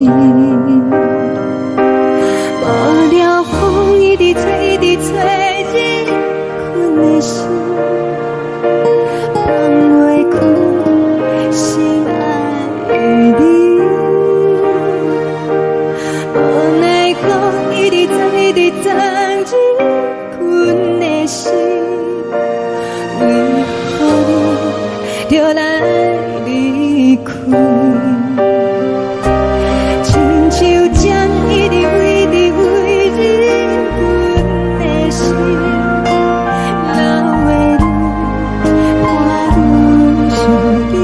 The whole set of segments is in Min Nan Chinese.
無聊風一直吹，一直吹入阮的心，放袂開心愛的你。無奈何一直鑽，一直鑽入阮的心，為何你著來離開？親像針一直一直飛入阮的心，流的淚伴阮相依。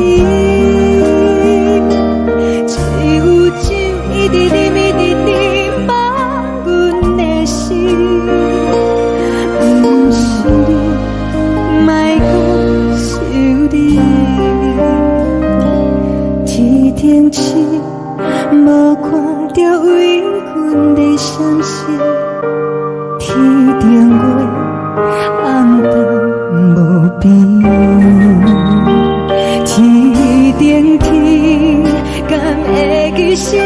只有酒一直啉，一直啉，夢阮的心，毋是你，莫閣想你。天頂星無看著為阮咧閃爍，天頂月暗淡無邊。天頂天，敢會記是予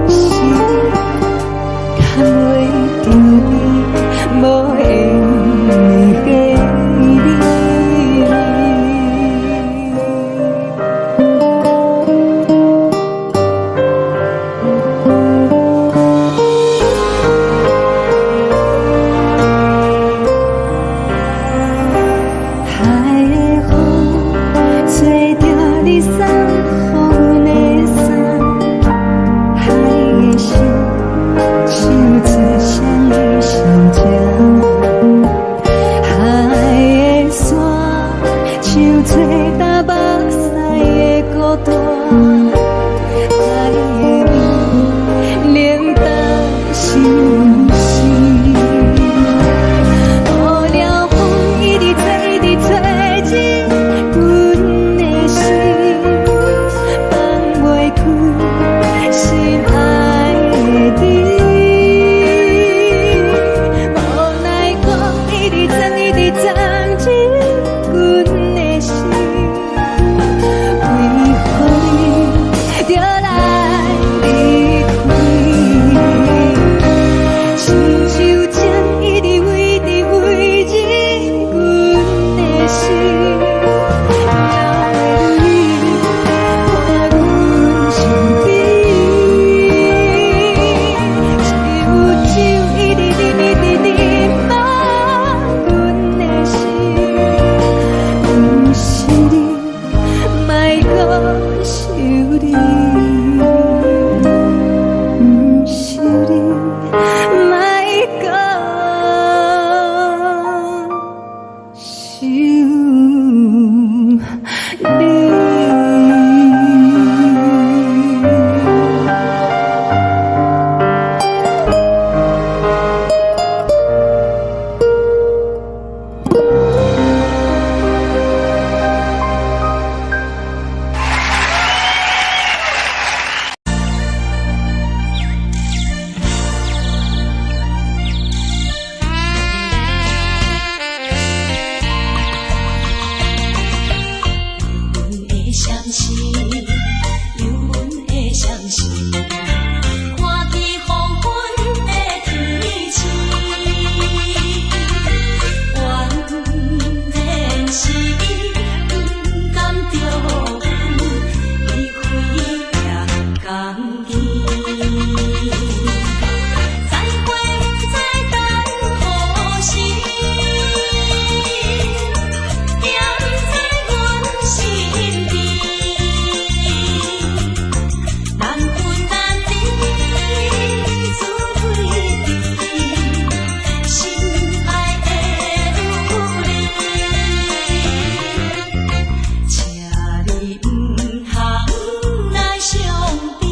時，牽袂著你，無緣的你。海的風吹著你送予阮的衫，海的心唱出誰的心情？海的沙唱出東北西的孤單，海的雨冷淡心事。無聊風一直吹，一直吹入阮的心，放袂開心愛的你。無奈何一直鑽，一直鑽入阮的心，為何你著來離開？親像針一直飛，一直飛入阮的心，流的淚伴阮相依。只有酒一直啉，一直啉，夢阮的心，毋是你，莫閣想你，毋是你，莫閣想你。阮的相思，有阮的相思，看见黃昏的天星，原來是伊不甘著阮離開也共見。再會不知等何時，惦在阮身邊。難分難離，自對對，心愛的女兒，請你毋通來傷悲。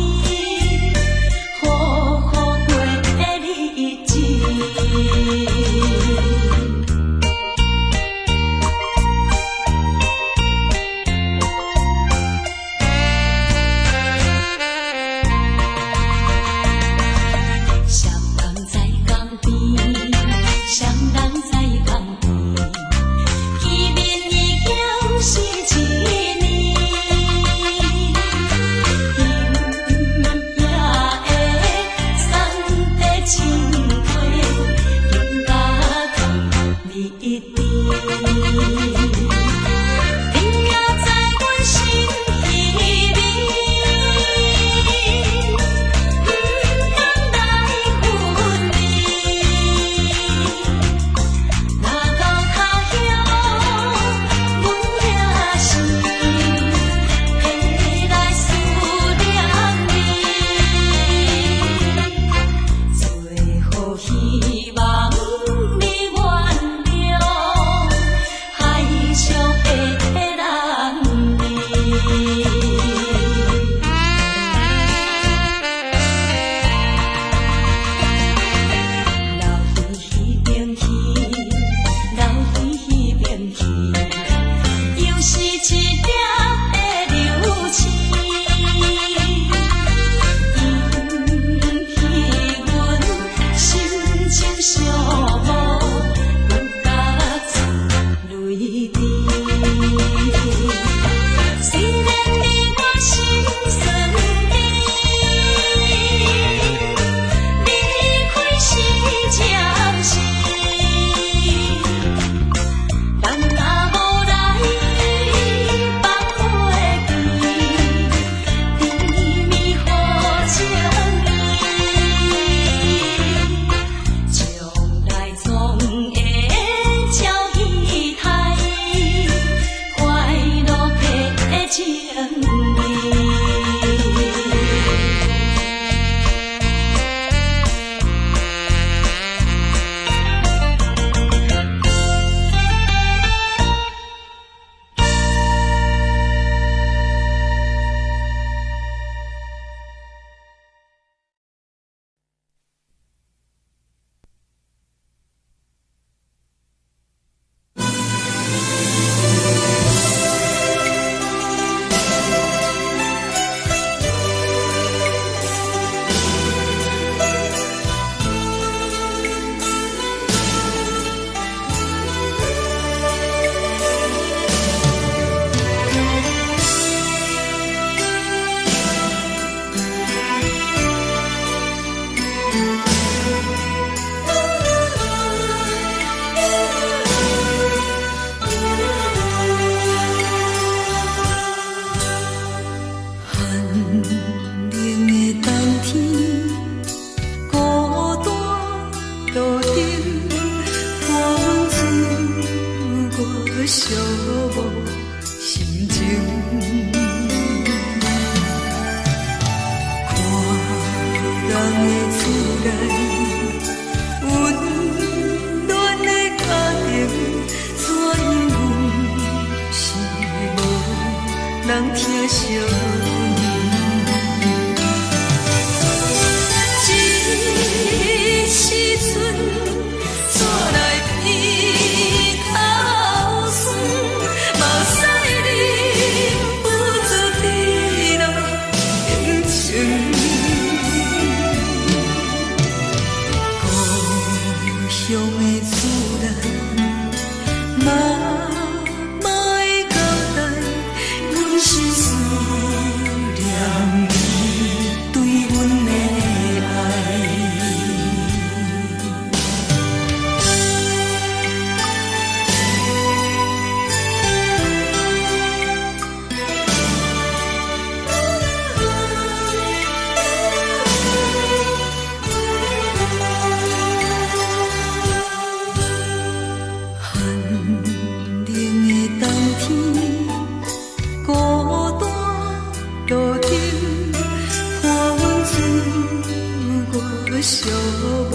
寂寞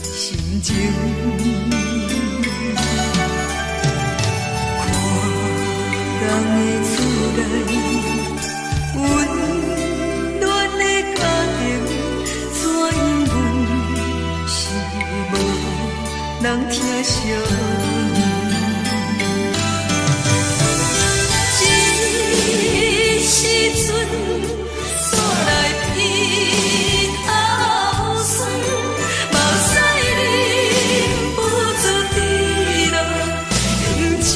心情。看人的厝內，溫暖的家庭，怎樣阮是無人疼惜阮。這時陣煞來鼻頭酸，目屎忍不住滴落眼睛。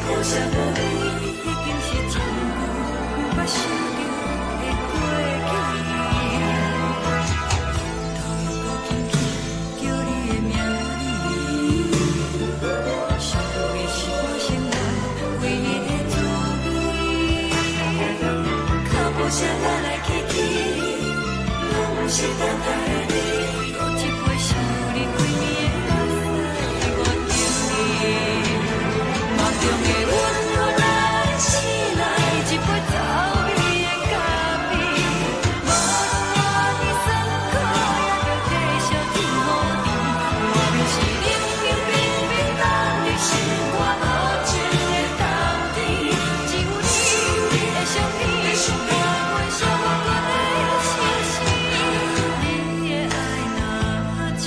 可惜無你，已經是真久毋捌想著的過去。頭又閣輕輕叫你的名字，想你是我生活唯一的滋味。腳步聲來來去去，攏毋是等待的你。閣一杯想你規暝的目屎，我敬你。夢中的阮予咱醒來，一杯走味的咖啡。無論偌尼酸苦，也著繼續天雨甜。外面是冷冷冰冰凍入心肝無情的冬天，只有你的相片，伴阮寂寞的心事。你的愛若真，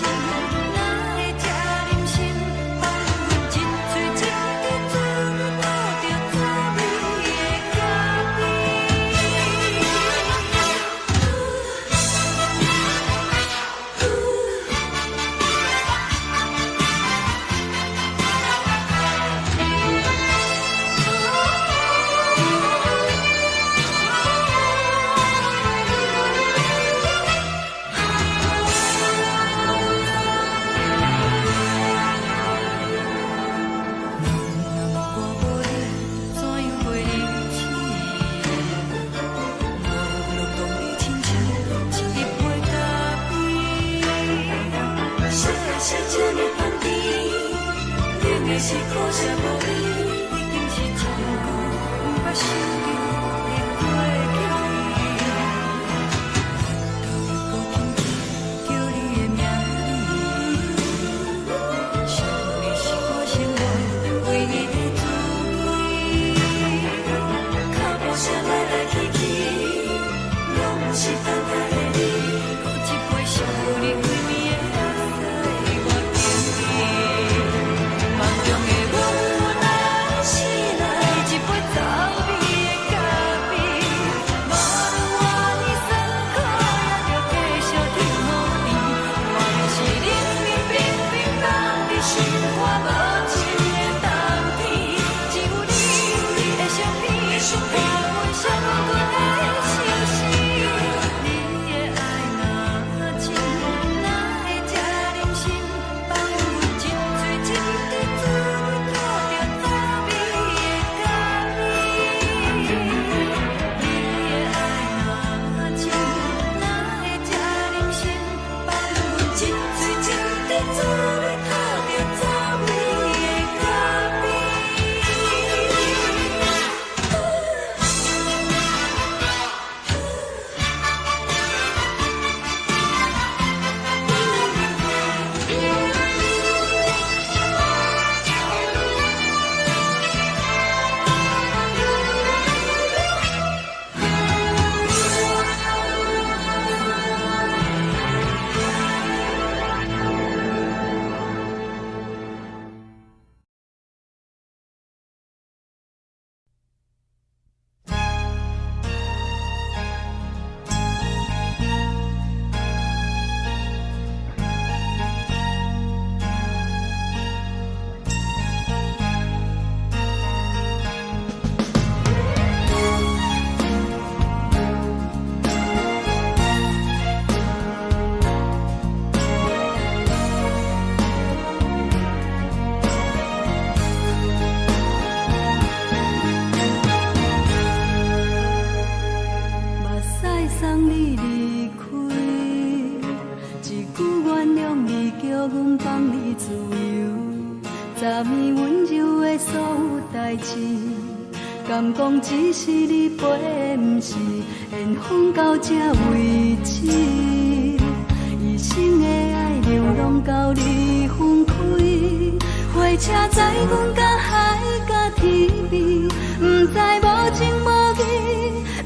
哪會這忍心放阮一喙一滴做你吐著滋味的咖啡？若我無你，怎樣過日子？無論當你親像一杯咖啡。啥的是這呢香甜，冷的是可惜無你，已經是真久毋捌想著的過去。頭又閣輕輕叫你的名字，想你是我生活唯一的滋味。腳步聲來來去去，攏毋是等待的你。閣一杯想你規暝的目屎，我敬你。夢中的阮來醒來，一杯走味的咖啡。無論偌尼酸苦，也著繼續天雨甜。外面是冷冷冰冰凍入心肝無情的冬天，只有你的相片，伴阮寂寞的心事。你的愛若真，哪會這忍心放阮一喙一滴做你吐著滋味的咖啡？你的愛若真，哪會這忍心放阮一喙一滴做你吐著滋味的咖啡？目屎送你離開，一句原諒你，叫阮放你自由。昨暝溫柔的所有代誌，敢講只是你陪的，毋是緣分到這為止。一生的愛流浪到你分開，火車載阮甲海甲天邊，毋知無情無義，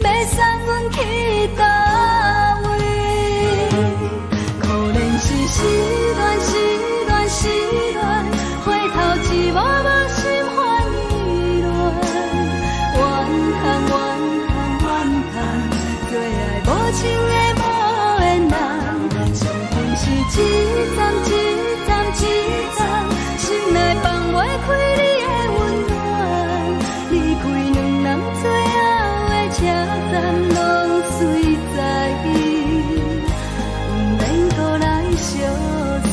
欲送阮去佗位？可憐是失戀，失戀，失戀，回頭一幕幕心煩意亂。怨嘆怨嘆怨嘆，做愛無情的無緣人，傷痕是一層一層一層，心內放袂開你的溫暖。站攏随在，毋免阁來相送。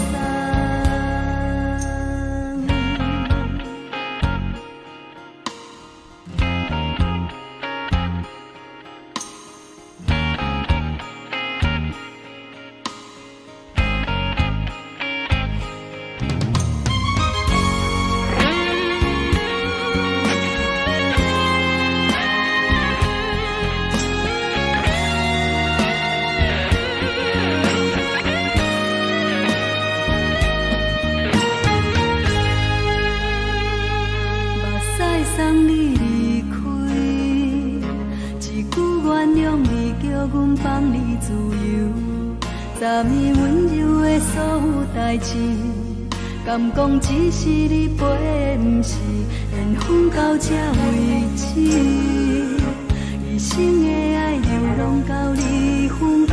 目屎送你離開，一句原諒你，叫阮放你自由。昨暝溫柔的所有代誌，敢講只是你陪，毋是緣分到這為止。一生的愛流浪到你分開，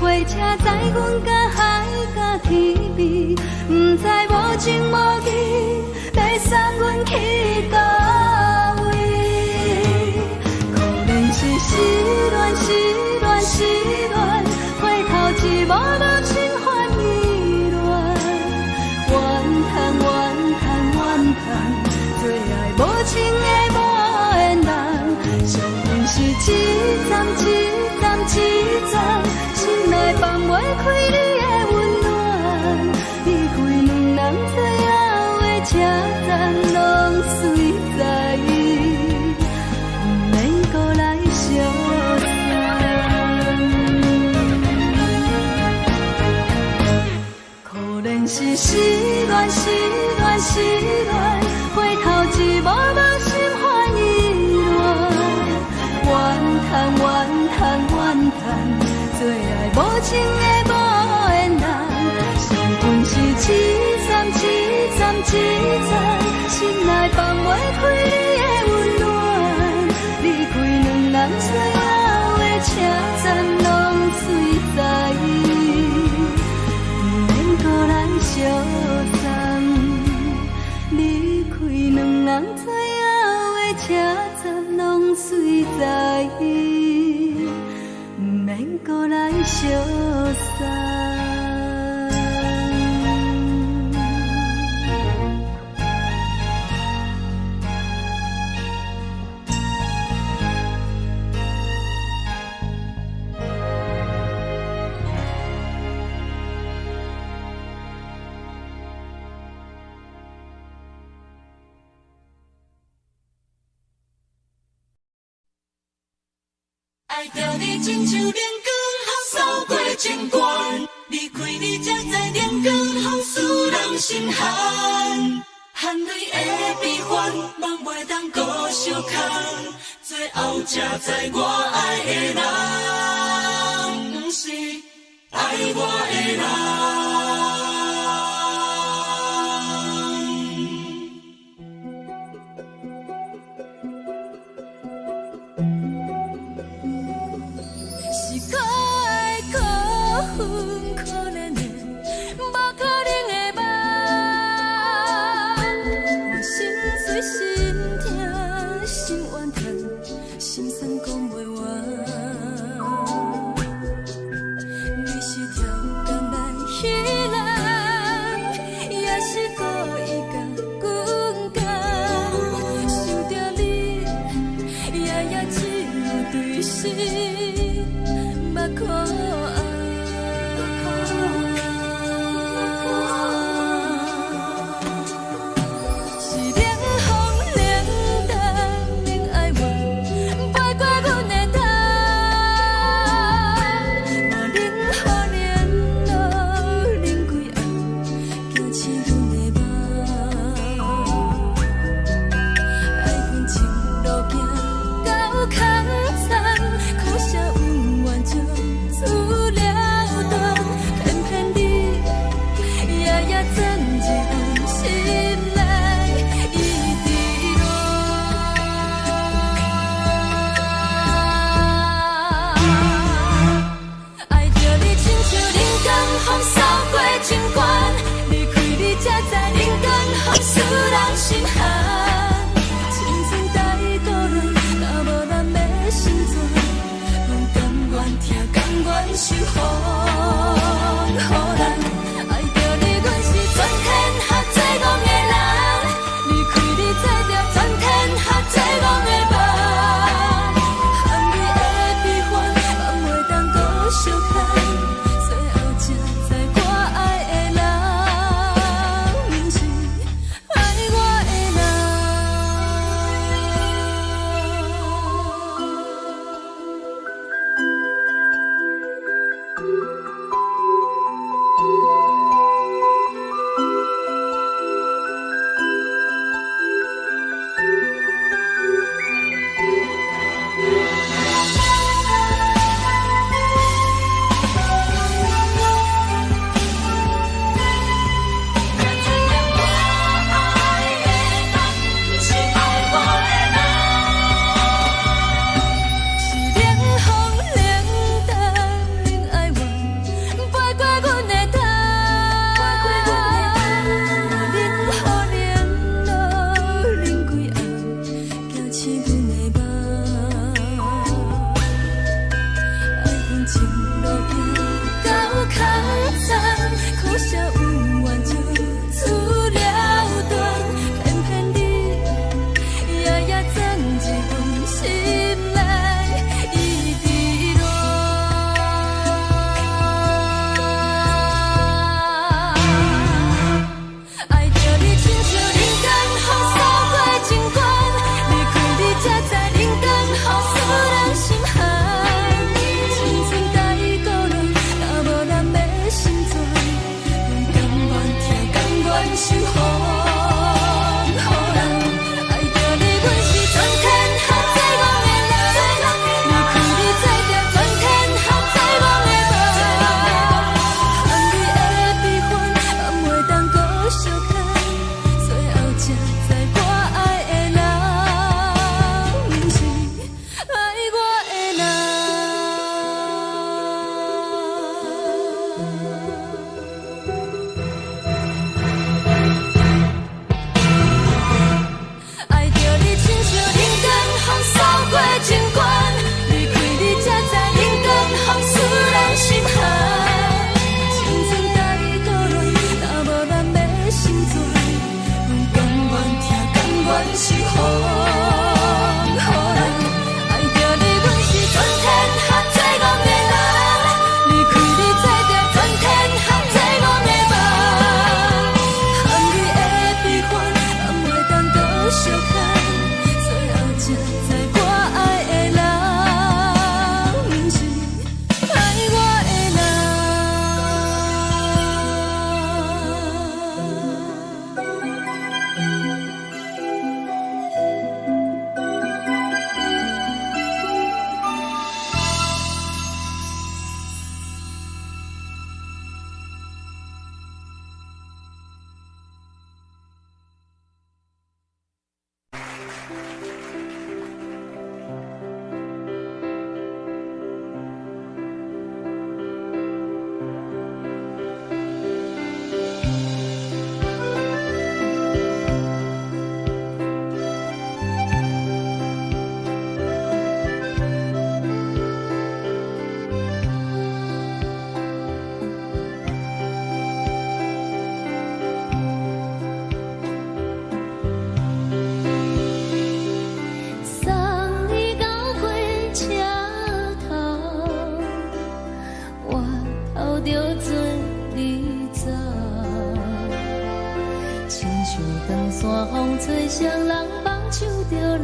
火車載阮甲海甲天邊，毋知無情無義，欲送阮去佗位？可憐是失戀，失戀，失戀，回頭一幕幕心煩意亂。怨嘆怨嘆怨嘆，做愛無情的無緣人，相信是一站一站一站，心內放袂開你的溫暖。離開兩人最後的車站，攏隨在，毋免閣來相送。可憐是失戀，失戀，失戀，回頭一幕幕心煩意亂。怨嘆怨嘆怨嘆，做愛無情的無緣人，相信是一站一站一站，心內放袂開你的溫暖。離開兩人最後的車站，攏隨在，毋免閣來相送。離開兩人最後的車站，攏隨在，毋免閣來相送。愛著你親像冷光予掃過情關，離開你才知冷光予使人心寒。含淚的悲歡，夢袂當閣相牽，最後才知我愛的人，毋是愛我的人。是可愛可恨可憐的，無可能的夢。我心碎心痛心怨嘆，心酸講袂完。你是超工來彼人，也是故意共阮講。想著你，夜夜只有對心目眶紅。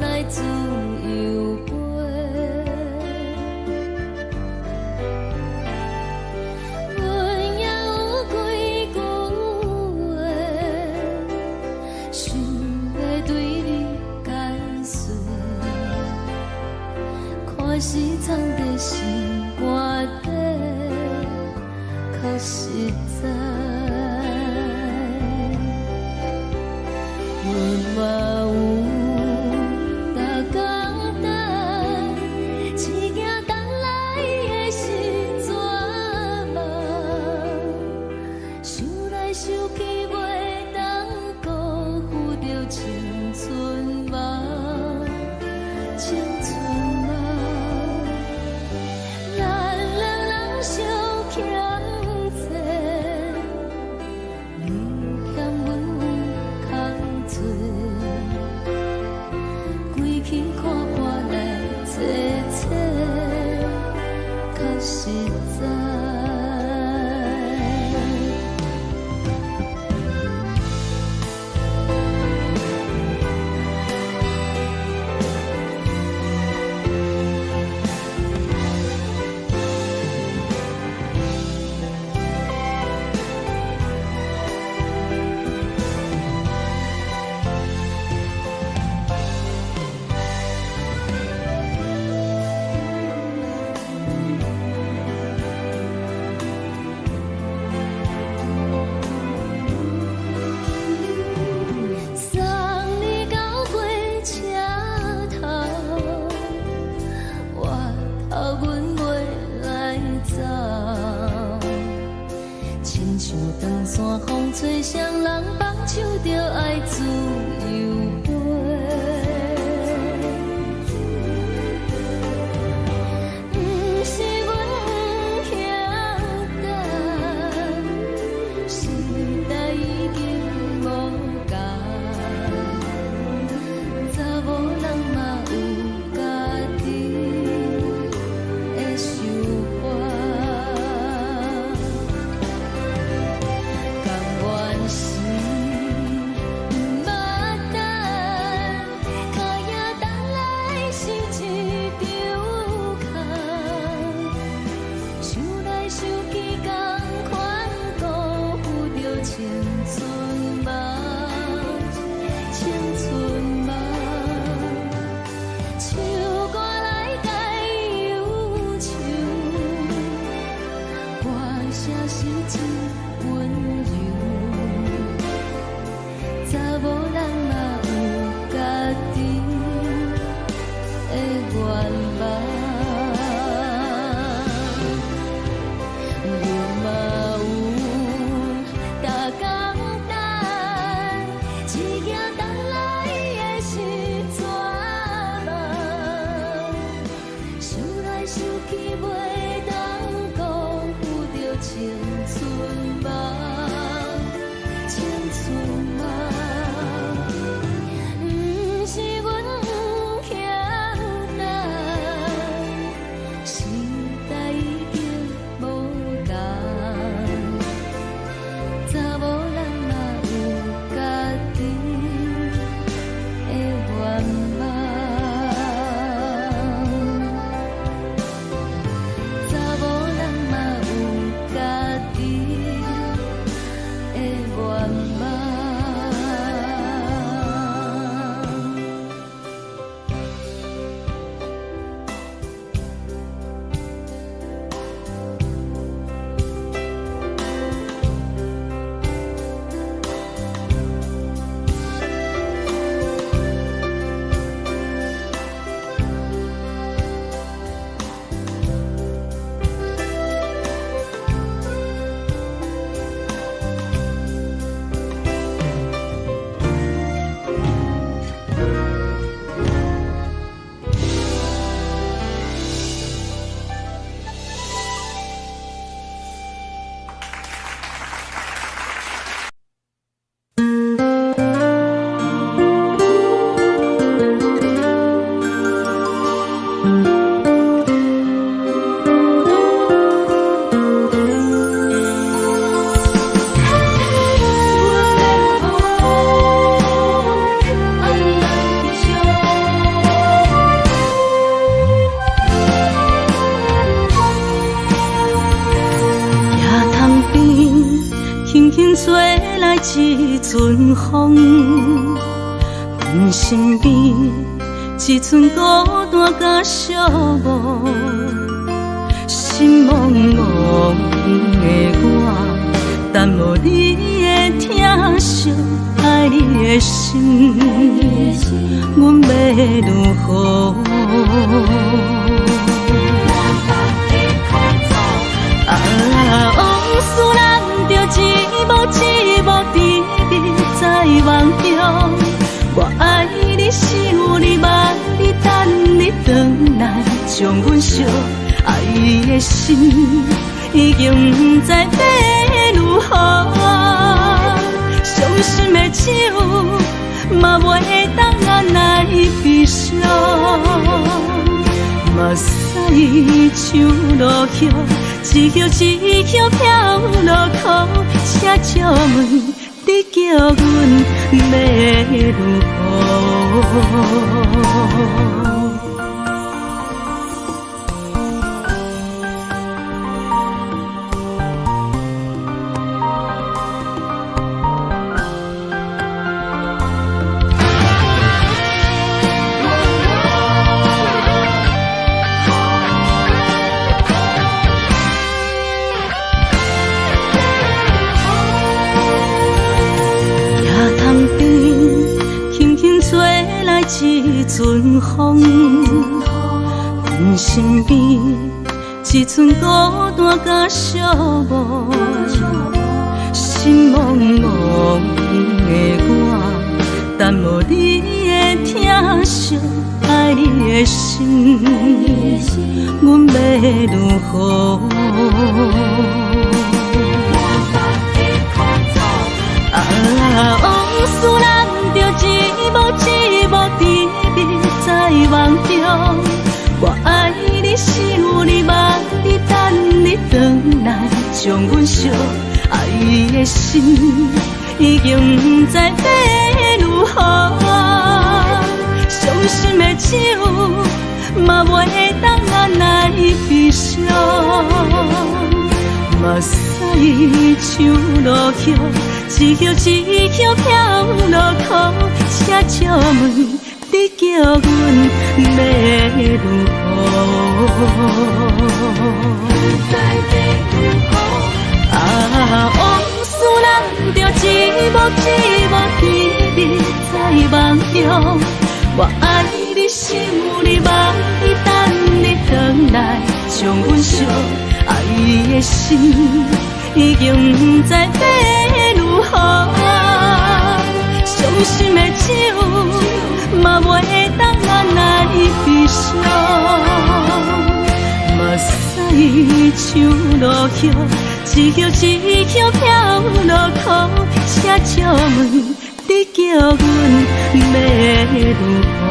來自由飛。阮也有幾句話，想欲對你解說，看是藏佇心肝底，較實在。阮嘛有逐工等，只驚等來的是絕望。想來想去，袂當辜負著青春夢，青春夢。咱兩人相欠債，你欠阮有空做，規氣看破來坐坐，較實在。一陣風，阮身邊一陣孤單佮寂寞，心茫茫的我，等無你的疼惜，愛你的心，阮欲如何？啊，往事咱著一幕一幕甜蜜在夢中。我愛你，想你，望你，等你轉來，將阮惜。愛的心已經毋知欲如何，傷心的酒嘛袂當按來悲傷。目屎像落葉，一葉一葉飄落空，請借問你叫阮欲如何？一陣風，阮身邊一陣孤單佮寂寞，心茫茫的我，等無你的疼惜，愛你的心，阮欲如何？啊，往事咱著一幕一幕甜蜜在夢中。我愛你，想你，望你，等你轉來，將阮惜。愛的心已經毋知欲如何，傷心的酒嘛袂當按來悲傷。目屎像落葉，一葉一葉飄落空，請借問你叫阮欲如何？啊，往事咱著一幕一幕甜蜜在夢中。我愛你，想你，望你，等你轉來，將阮惜。愛的心已經毋知欲如何，傷心的酒嘛袂當按來悲傷。目屎像落葉，一葉一葉飄落空，請借問你叫阮欲如何？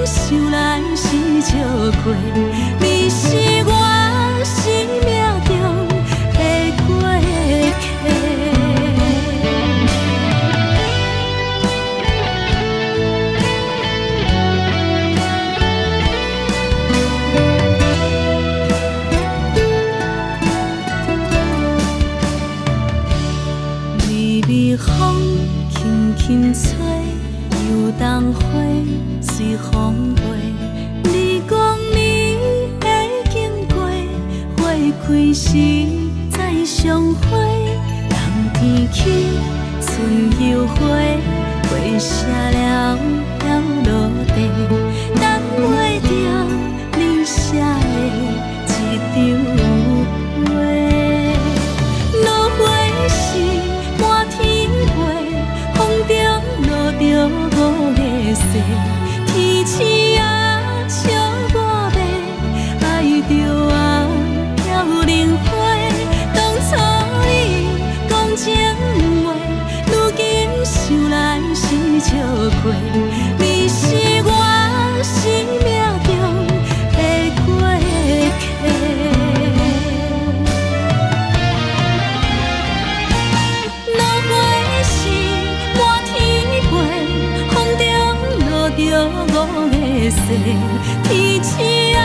想來是笑過，你是我。風輕輕吹，油桐花隨風飛。你講你會經過，花開時再相會。冬天起，春又回，花謝了飄落地，等袂著你寫的這張批。落花是滿天飛，風中落著五个誓，天鼠仔笑我欲，愛著啊飄零花。當初你講情話，如今想來是笑虧。你是我生命中的過客。落花是滿天飛，風中落著五个誓，天鼠仔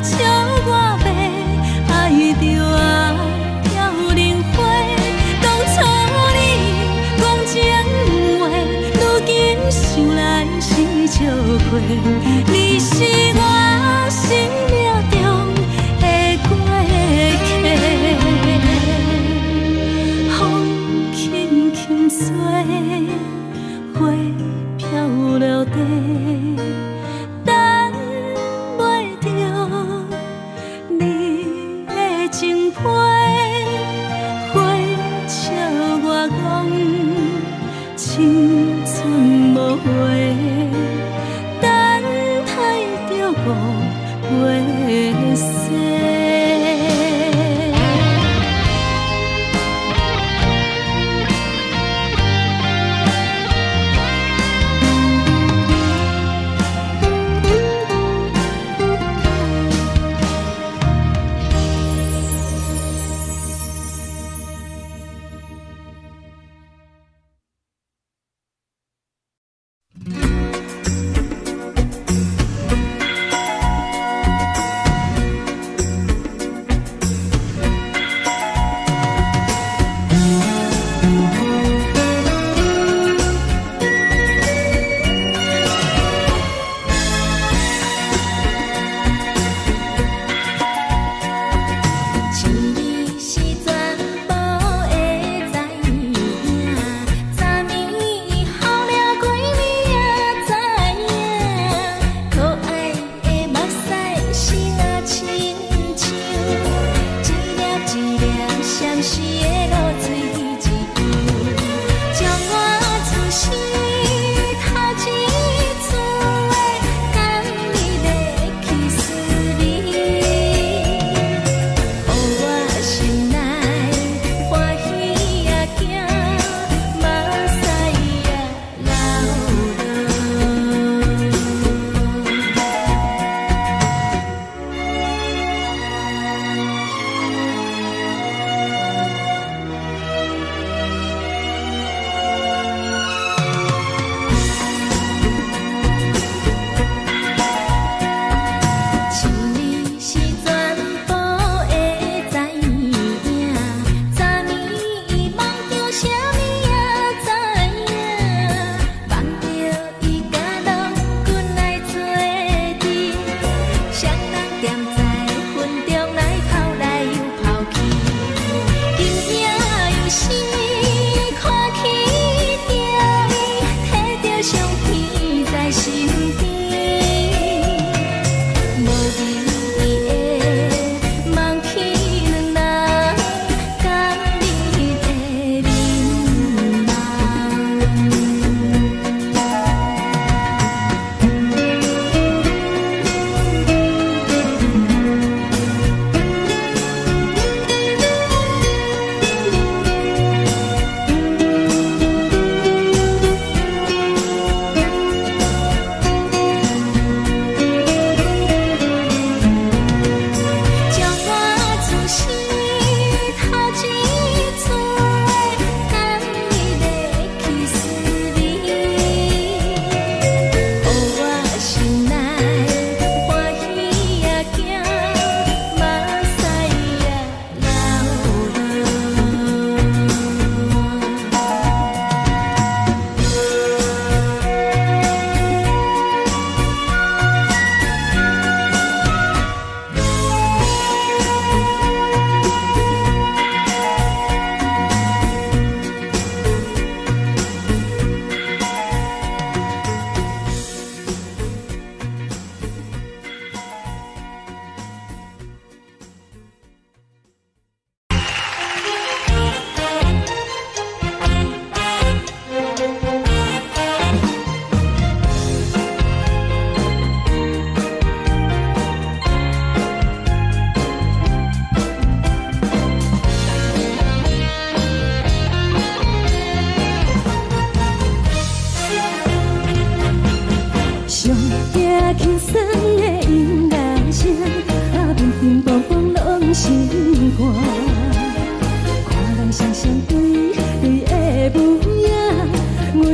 笑我欲，愛著啊飄零花。當初你講情話，如今想來是笑虧。你是我生命中的過客。風輕輕吹，花飄落地，等袂著你的情批。花笑我講青春無話，等待著五月雪。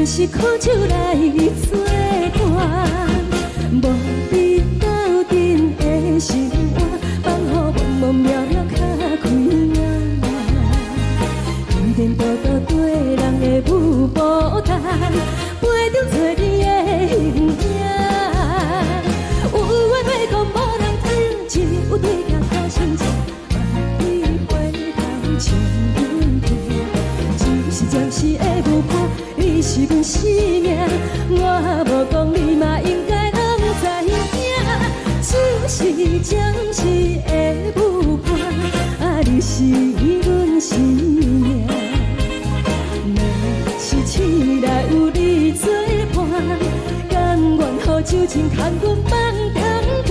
阮是苦酒來做伴，無你鬥陣的生活，放予茫茫渺渺較開眼。天顛倒倒對人的舞步動，陪著找你的形影。有話欲講無人聽，只有對鏡苦心情，萬里回頭笑阮聽。只是暫時的舞伴，你是阮生命，我無講你嘛應該攏知影。只是暫時的舞伴，啊，你是阮生命。若是醒來有你做伴，甘願予酒精牽阮放長行。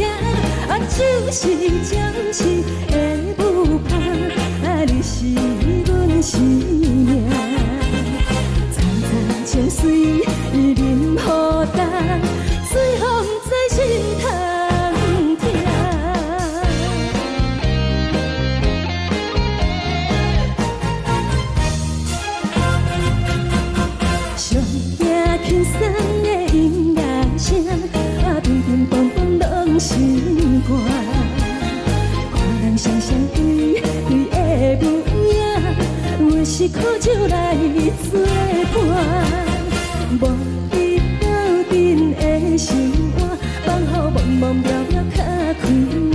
啊，只是暫時的舞伴，啊，你是阮生命。層層情隨淋雨重，最予毋知心通疼。上驚輕鬆的音樂聲，啊，乒乒乓乓攏是歌。看人雙雙對對的舞影，阮是苦酒來做伴，無你鬥陣的生活，放予茫茫渺渺較開眼。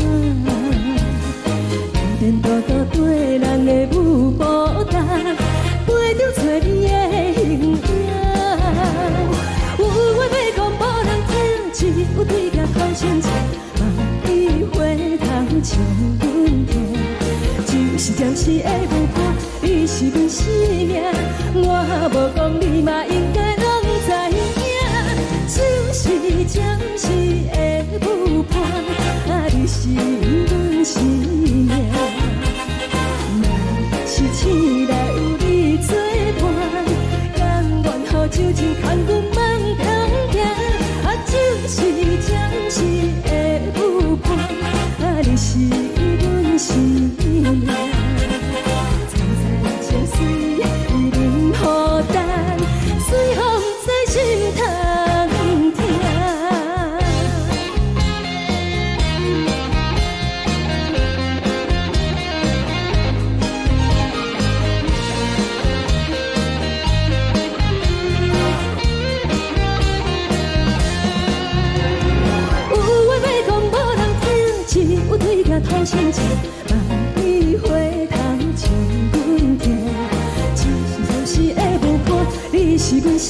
顛顛倒倒對人的舞步動，陪著找你的形影。有話欲講無人聽，只有對鏡苦心情，望你回頭笑阮聽。只是暫時的舞伴，你是阮生命，我無講你嘛應該攏知影。只是暫時的舞伴，啊，你是阮生命。若是醒來有你做伴，甘願予酒精牽阮放長行。啊，只是暫時的舞伴，啊，你是阮生命。層層情隨淋雨重，最予毋知心通疼。有話欲講無人聽，只有對鏡吐心情，望你回頭笑阮聽。只是暫時的舞伴，你是阮生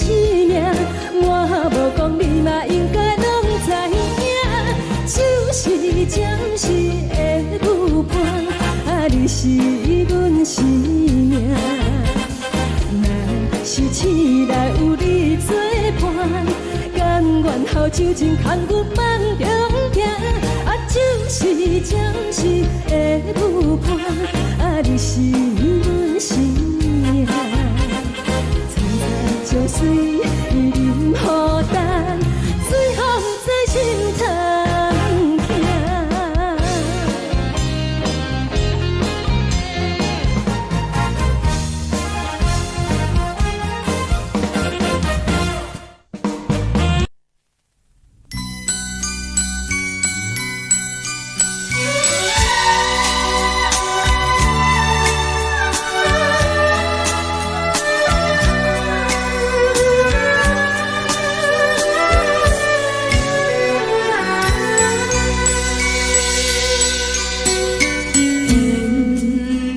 命，我無講你嘛應該攏知影。只是暫時的舞伴，啊，你是阮生命。若是醒來有你做伴，甘願予酒精牽阮放長行。啊，只是暫時的舞伴，啊，你是阮生命。層層情隨淋雨重，最予毋知心通疼。緣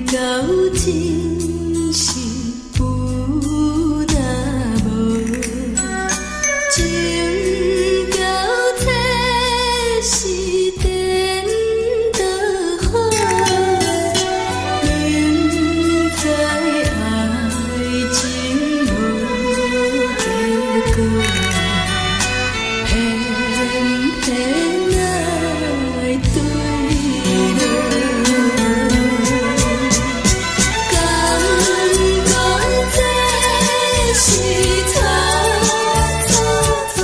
到真是有若無，情到這是顛倒好，明知愛情無結果，偏偏愛對落。感覺這是錯錯錯，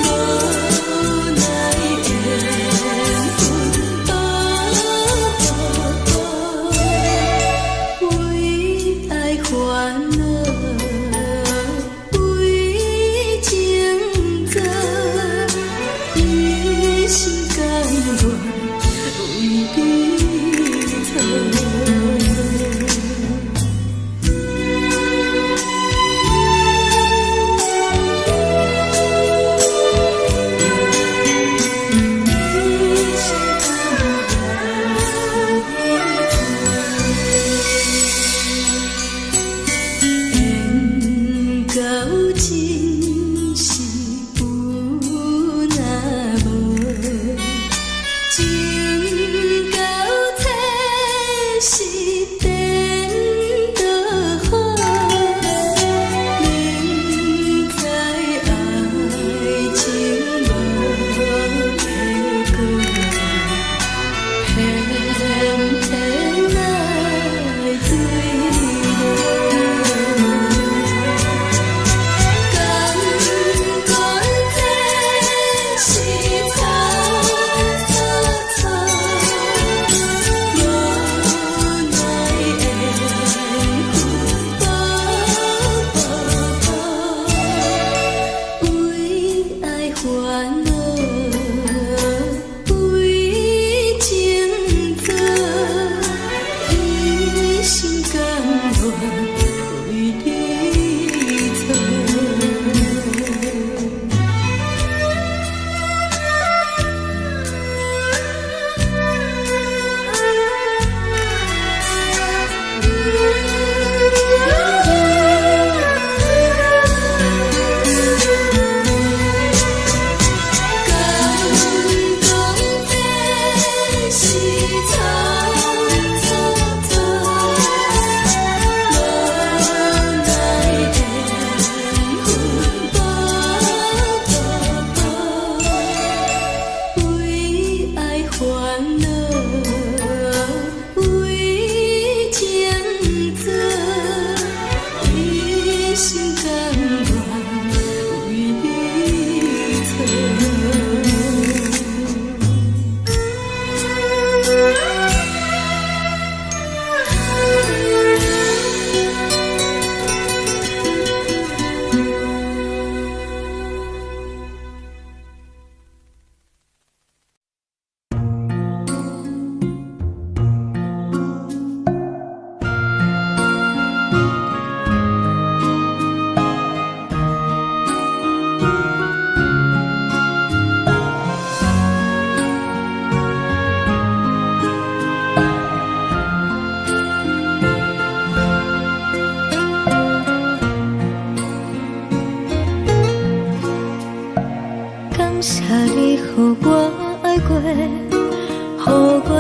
無奈緣分薄薄，為愛煩惱。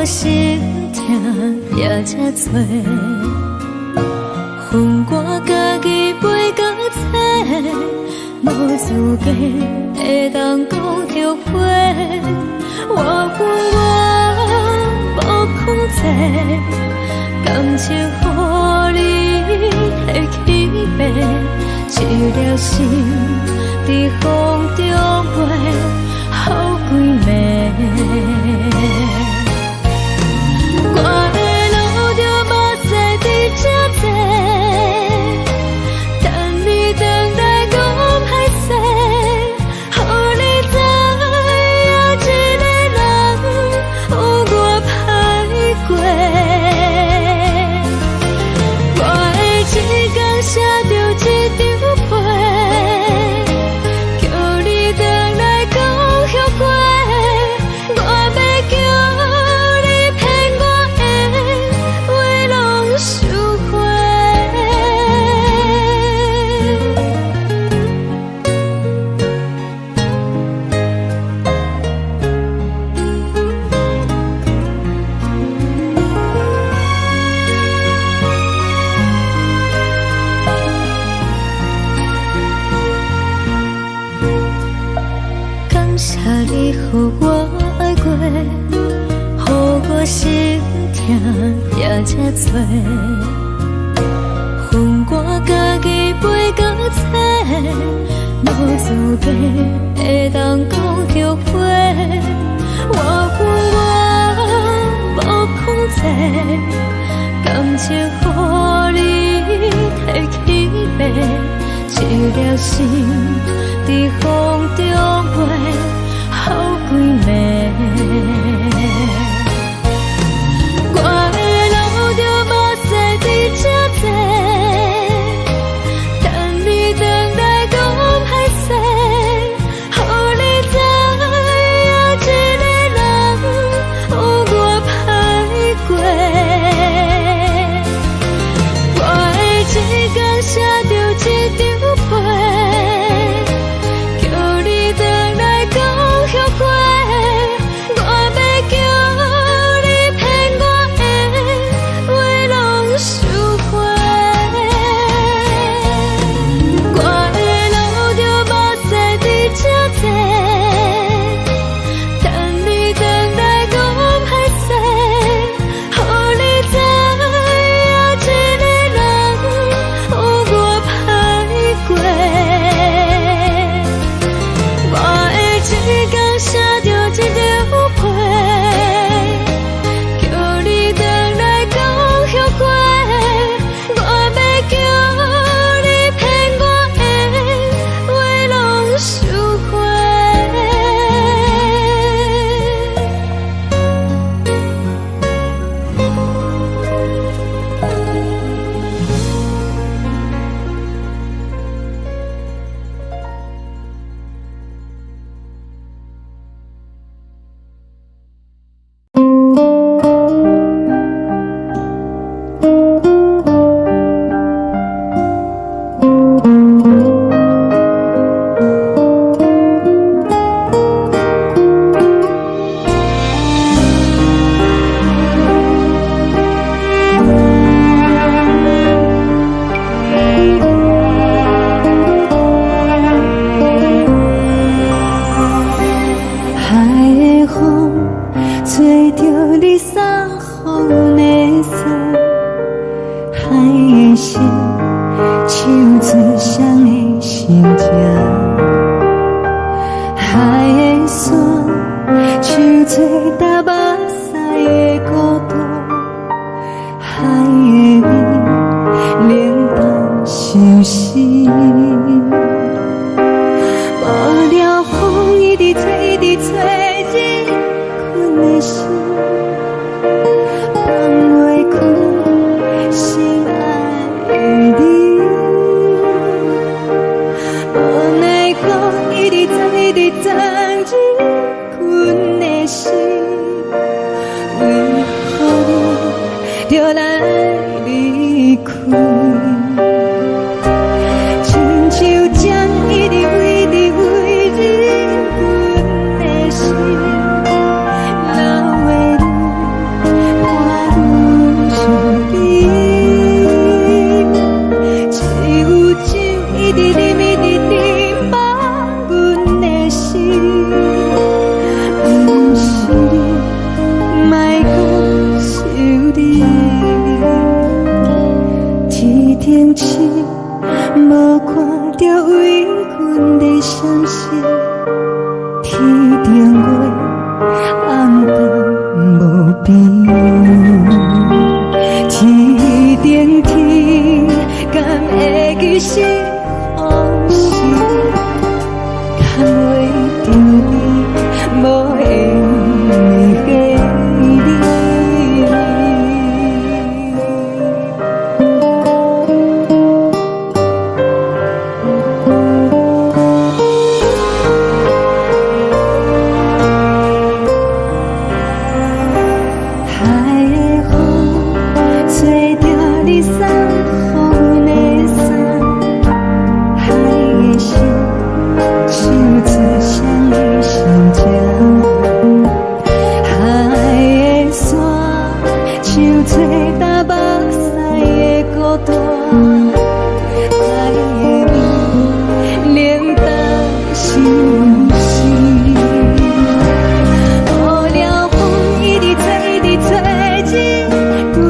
心疼也這多。分我家己飞到册，無資格會當講後悔。我有我無控制，感情予你提去爬，一粒心佇風中飛，予規暝。我會流著目屎佇這坐，等你轉來講歹勢，予你知影一个人有偌歹過。我會一工寫著一張批，叫你轉來講後悔。我欲叫你騙我的話攏收回。感謝你予我愛過，予我心疼也這多。分我家己飛到冊，無資格會當講後悔。我有我無控制，感情予你提去爬，一粒心佇風中飛，予規暝。我會流著目屎佇這坐，等你轉來講歹勢，予你知影一個人有偌歹過。我會一工寫著一張批，叫你轉來講後悔。我欲叫你騙我的話攏收回。我會流著目屎佇這坐，等你轉來講歹勢，予你知影一個人有偌歹過。我會一工寫著一張批，叫你轉來講後悔。我欲叫你騙我的話攏收回。海的風吹著你送予阮的衫，海的心唱出誰的心情，海的山唱出流目屎的孤單，海的味冷淡相思。無聊風一直吹，一直吹，入困的心，放袂開心愛的你。無奈風一直鑽，一直鑽入困的心，為何你著來離開？一直啉，一直啉，放阮的心，毋是你，莫閣想你。天頂星，無看著為阮咧閃爍，天頂月，暗淡無邊。天頂天，敢會記是予時，牽袂著你，無緣的你。海的風，吹著你送予阮的衫，海的心，唱出誰的心情。海的沙，像做担目屎的孤單。海的味，冷淡相思。無聊風一直吹，一直吹入阮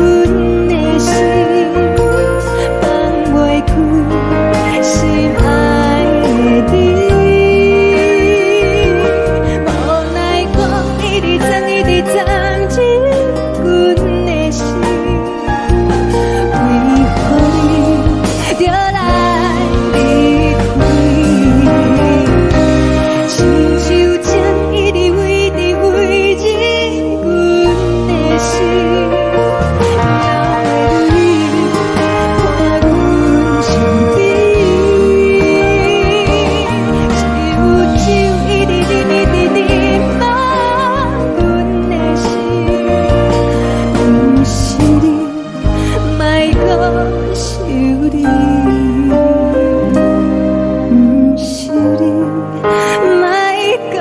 的心，放袂開心愛的你。無奈風一直鑽，一直鑽入阮的心，為何你著來離開？親像情一直圍直圍入阮的心，哪會你看阮傷悲？只有酒一直啉，一直啉，放阮的心，毋是你，莫閣想你。毋是你，莫閣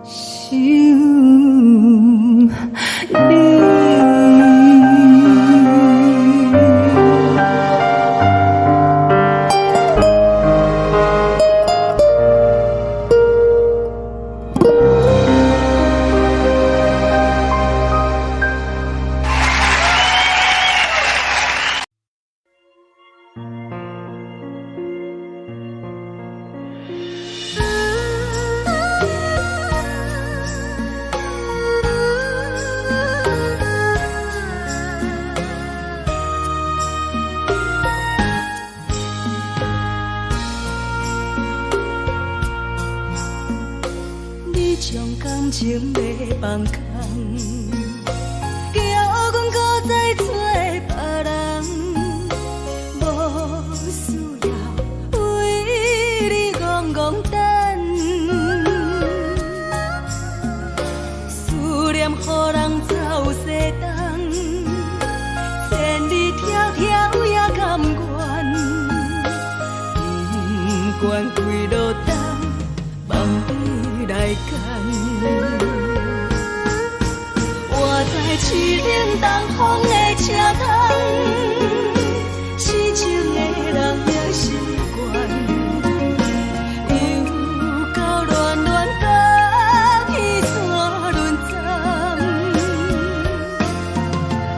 想你。你將感情欲放空，叫阮閣再找別人，無需要為你戇戇等，思念予人走西東，千里迢迢也甘願，不管幾落冬，望你來牽。我在凄冷東風的車窗，痴情的人已習慣，又到暖暖甲彼山轮站，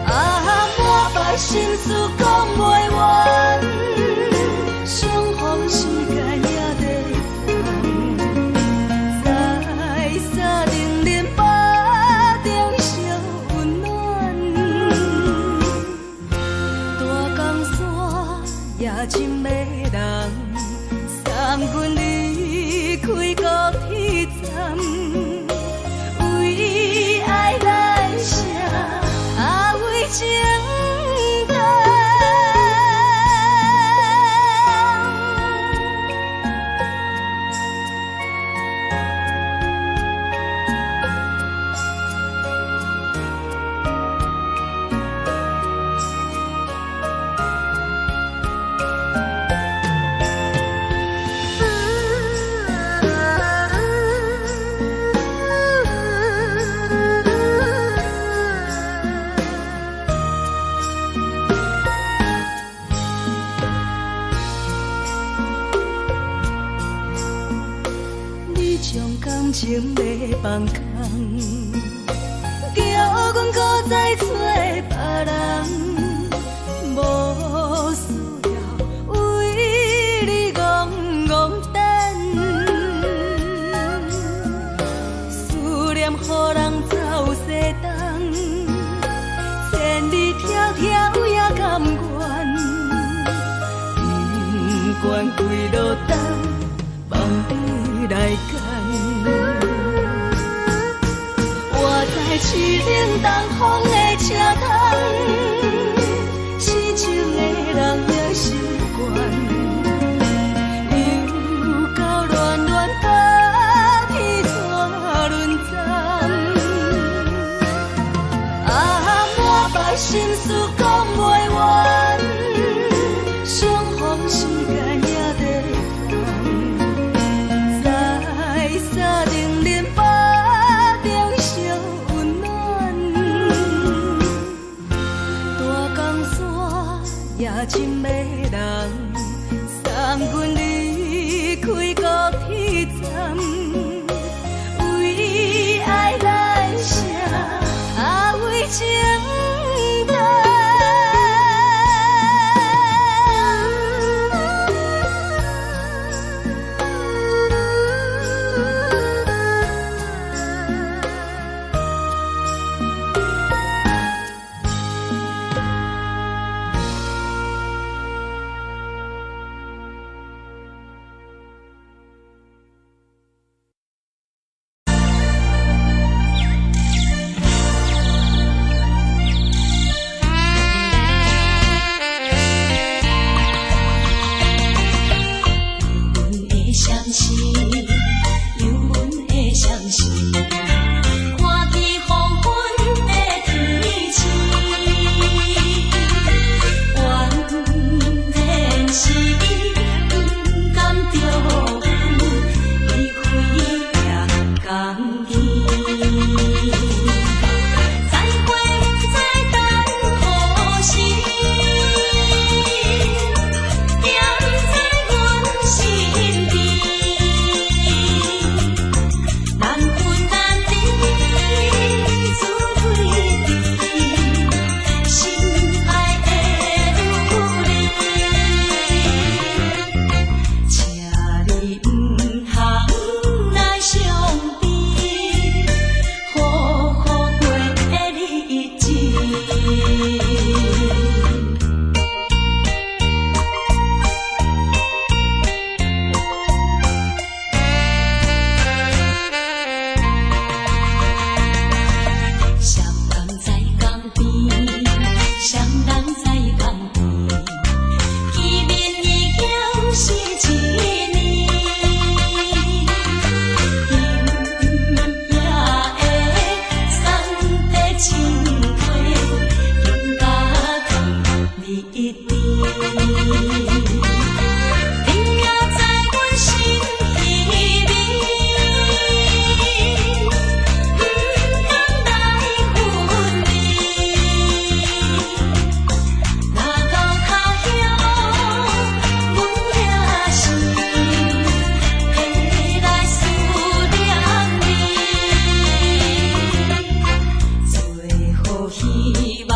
啊，满腹心事講袂完，相逢時間也短暫，在三重林腹中相溫暖，大江山也真迷人，送阮離開高鐵站，為愛來寫，啊為情等。情欲放空，叫阮閣再揣別人，無需要為你戇戇等，思念予人走西東，千里迢迢也甘願，不管幾落冬，望你來揀。我在凄冷東風的車窗，痴情的人也習慣，又到暖暖冬天怎輪站？啊，满腹心事講袂完，相逢時間也短暫，在三重林巴中相溫暖，大江山也真迷人，送阮離開高鐵站，為愛來寫，啊為情等。阮的相思，有阮的相思，看见黃昏的天星，原來是不甘著阮離開也甘心。再會不知等何時，惦在阮身邊，難分難離，自對對，心愛的女兒，請你毋通來傷悲，好好過日子。誰人在江邊？誰人在江邊？見面已經是一年，今夜的送的情話，緊甲你甜。你也在阮心彼暝，不甘來分離。若到他鄉，阮也是會來思念你。最好希望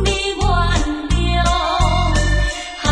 你原諒，海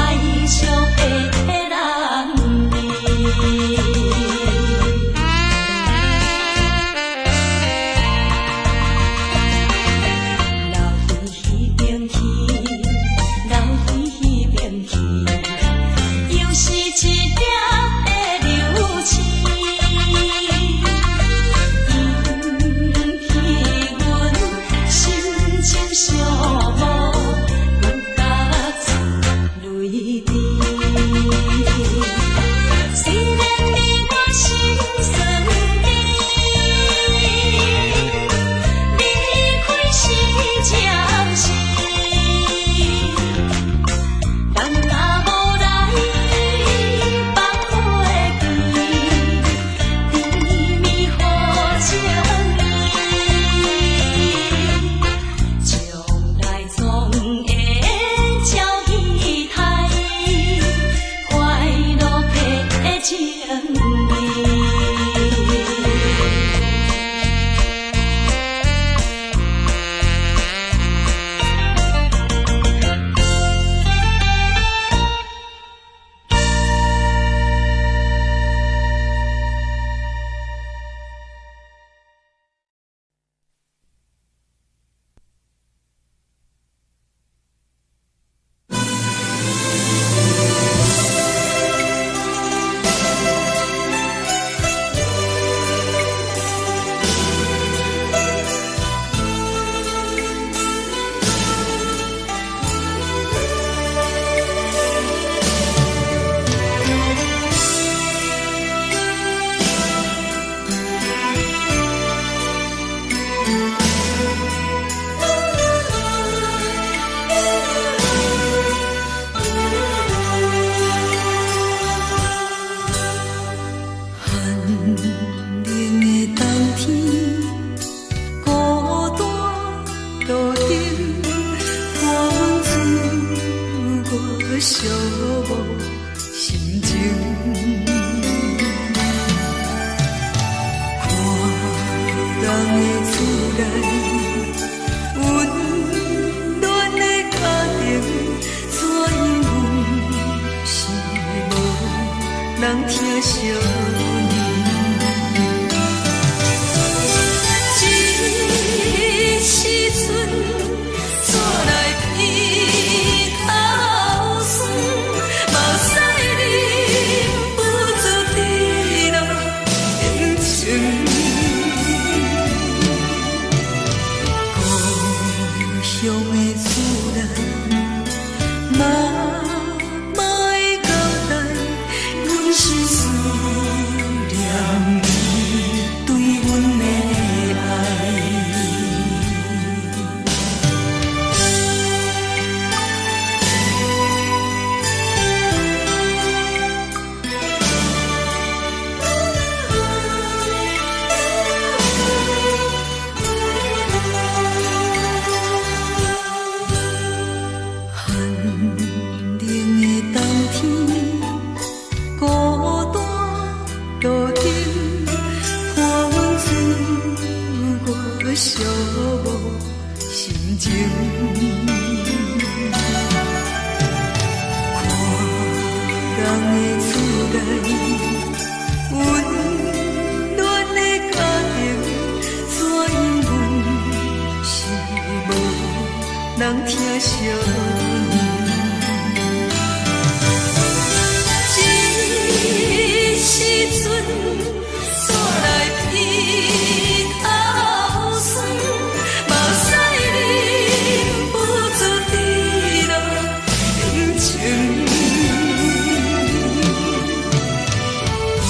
寂寞心情。看人的厝內，溫暖的家庭，怎樣阮是無人疼惜你。這時陣煞來鼻頭酸，目屎忍不住滴落眼睛。故鄉的厝內，媽媽的交代，阮是思念你對阮的愛。寒冷的冬天，孤單路頂，看阮自我寂寞心情。看人的厝內，溫暖的家庭，怎樣阮是無人疼惜你。這時陣煞來鼻頭酸，目屎忍不住滴落眼睛。故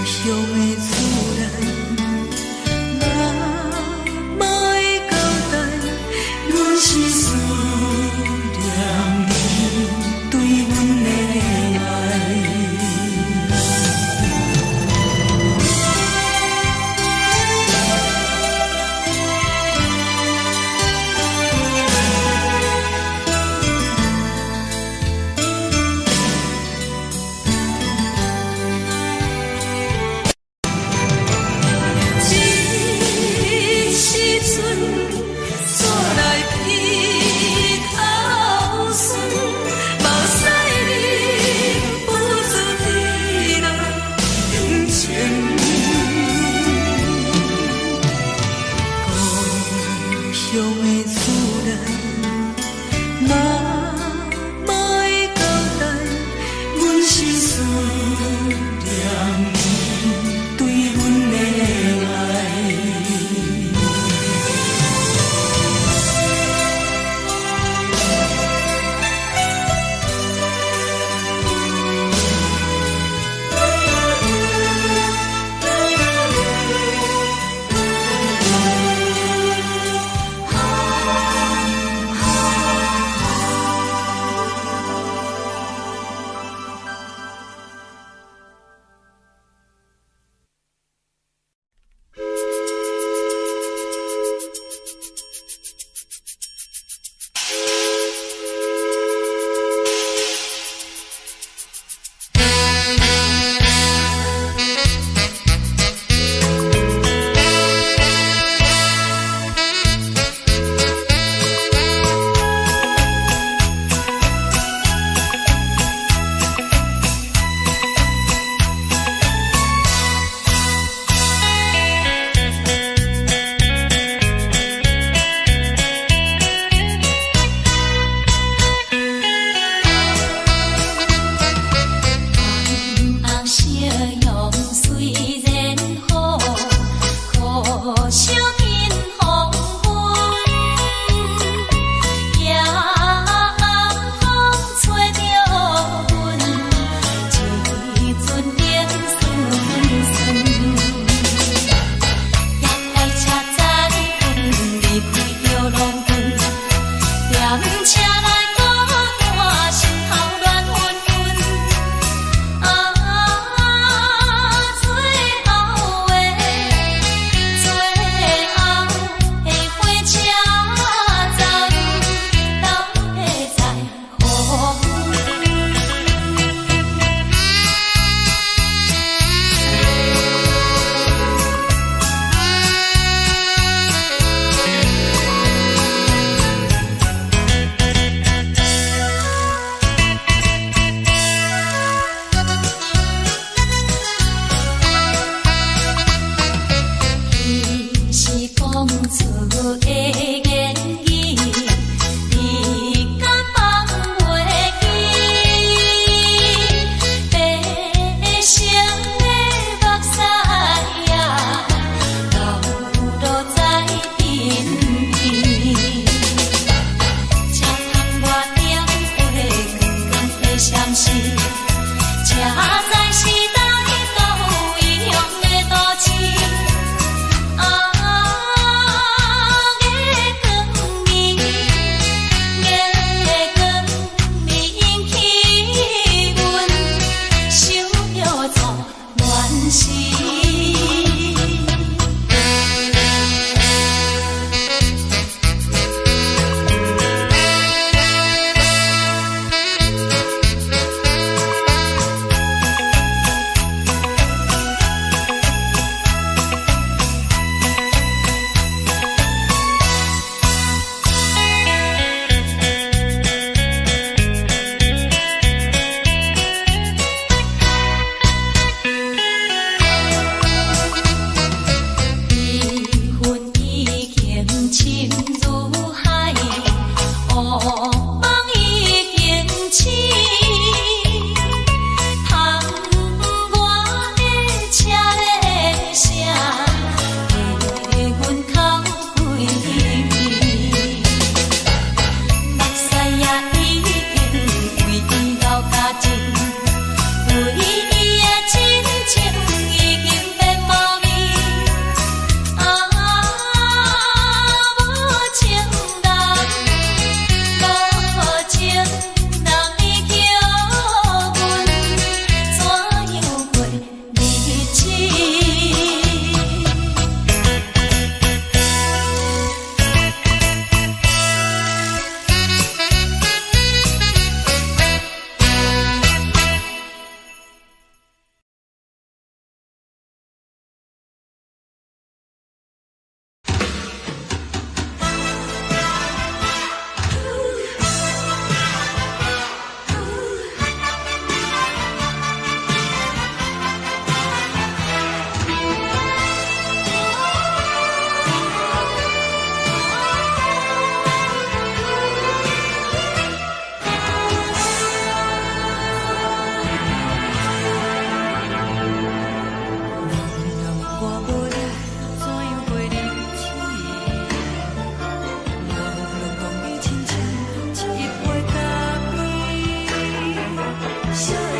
鄉的厝內，媽媽的交代，阮是思念你對阮的愛。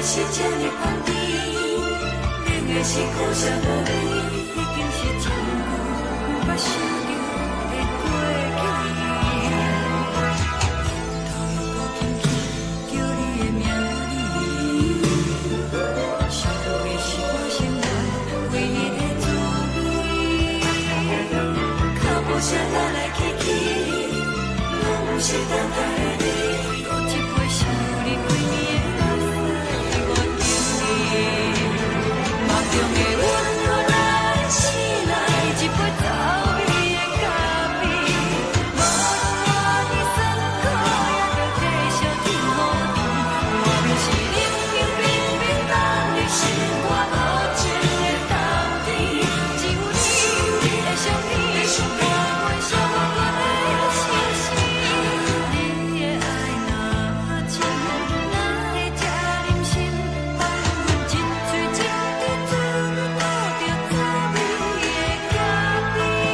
是這呢香甜，冷的是苦澀無味，已經是真久毋捌想著的過去。頭又閣輕輕叫你的名字，想的是我生活唯一的滋味。腳步聲來來去去，攏毋是等待的你。閣一擺想你規暝的目屎，我求你。夢中的阮予咱醒來，一杯走味的咖啡。無論偌尼酸苦，也著繼續天予甜。外面是冷冷冰冰凍入心肝無情的冬天，只有你的相片，伴阮寂寞的相思。你的愛若真，哪會這忍心放阮一喙一滴嘴吐著走味的咖啡？若无你，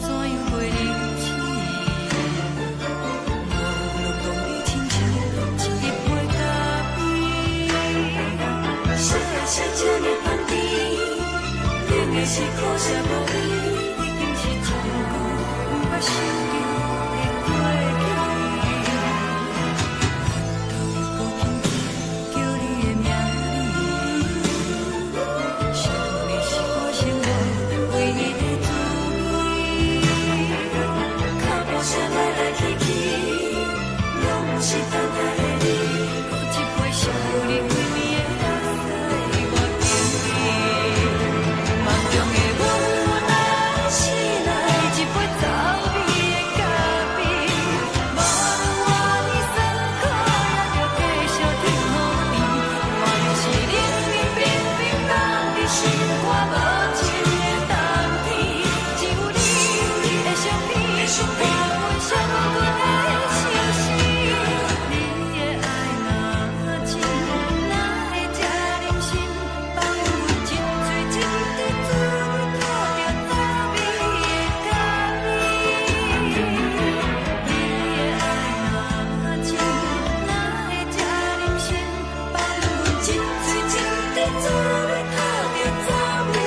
怎樣過日子？無論當你親像一杯咖啡。啥的是這呢香甜，冷的是苦澀無味，已經是真久毋捌想著的過去。頭又閣輕輕叫你的名字，想的是我生活唯一的滋味。腳步聲來來去去，攏毋是等待的你。閣一擺想你規暝的目屎，我求你。夢中的阮予咱醒來，一杯走味的咖啡。無論偌尼酸苦，也著繼續天予甜。外面是冷冷冰冰凍入心肝無情的冬天，只有你的相片，伴阮寂寞的相思。你的愛若真，哪會這忍心放阮一喙一滴嘴吐著走味的咖啡？你的愛若真，哪會這忍心放阮一喙一滴嘴吐著走味的咖啡？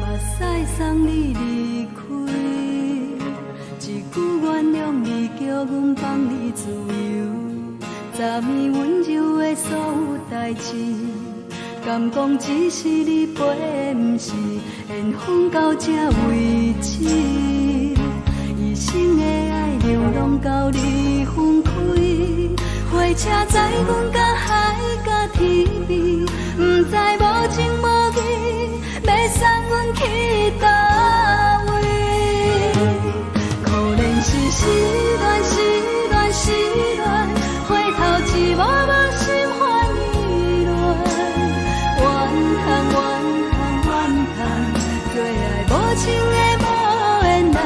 目屎送你離開，一句原諒你，叫阮放你自由。昨暝溫柔的所有代誌，敢講只是你陪，毋是緣分到這為止。一生的愛流浪到你分開，火車載阮到海角天邊，毋知無情無義，欲送阮去佗位？可憐是失戀，失戀，失戀，回頭一幕幕心煩意亂。怨恨，怨恨，怨恨，做愛無情的無緣人，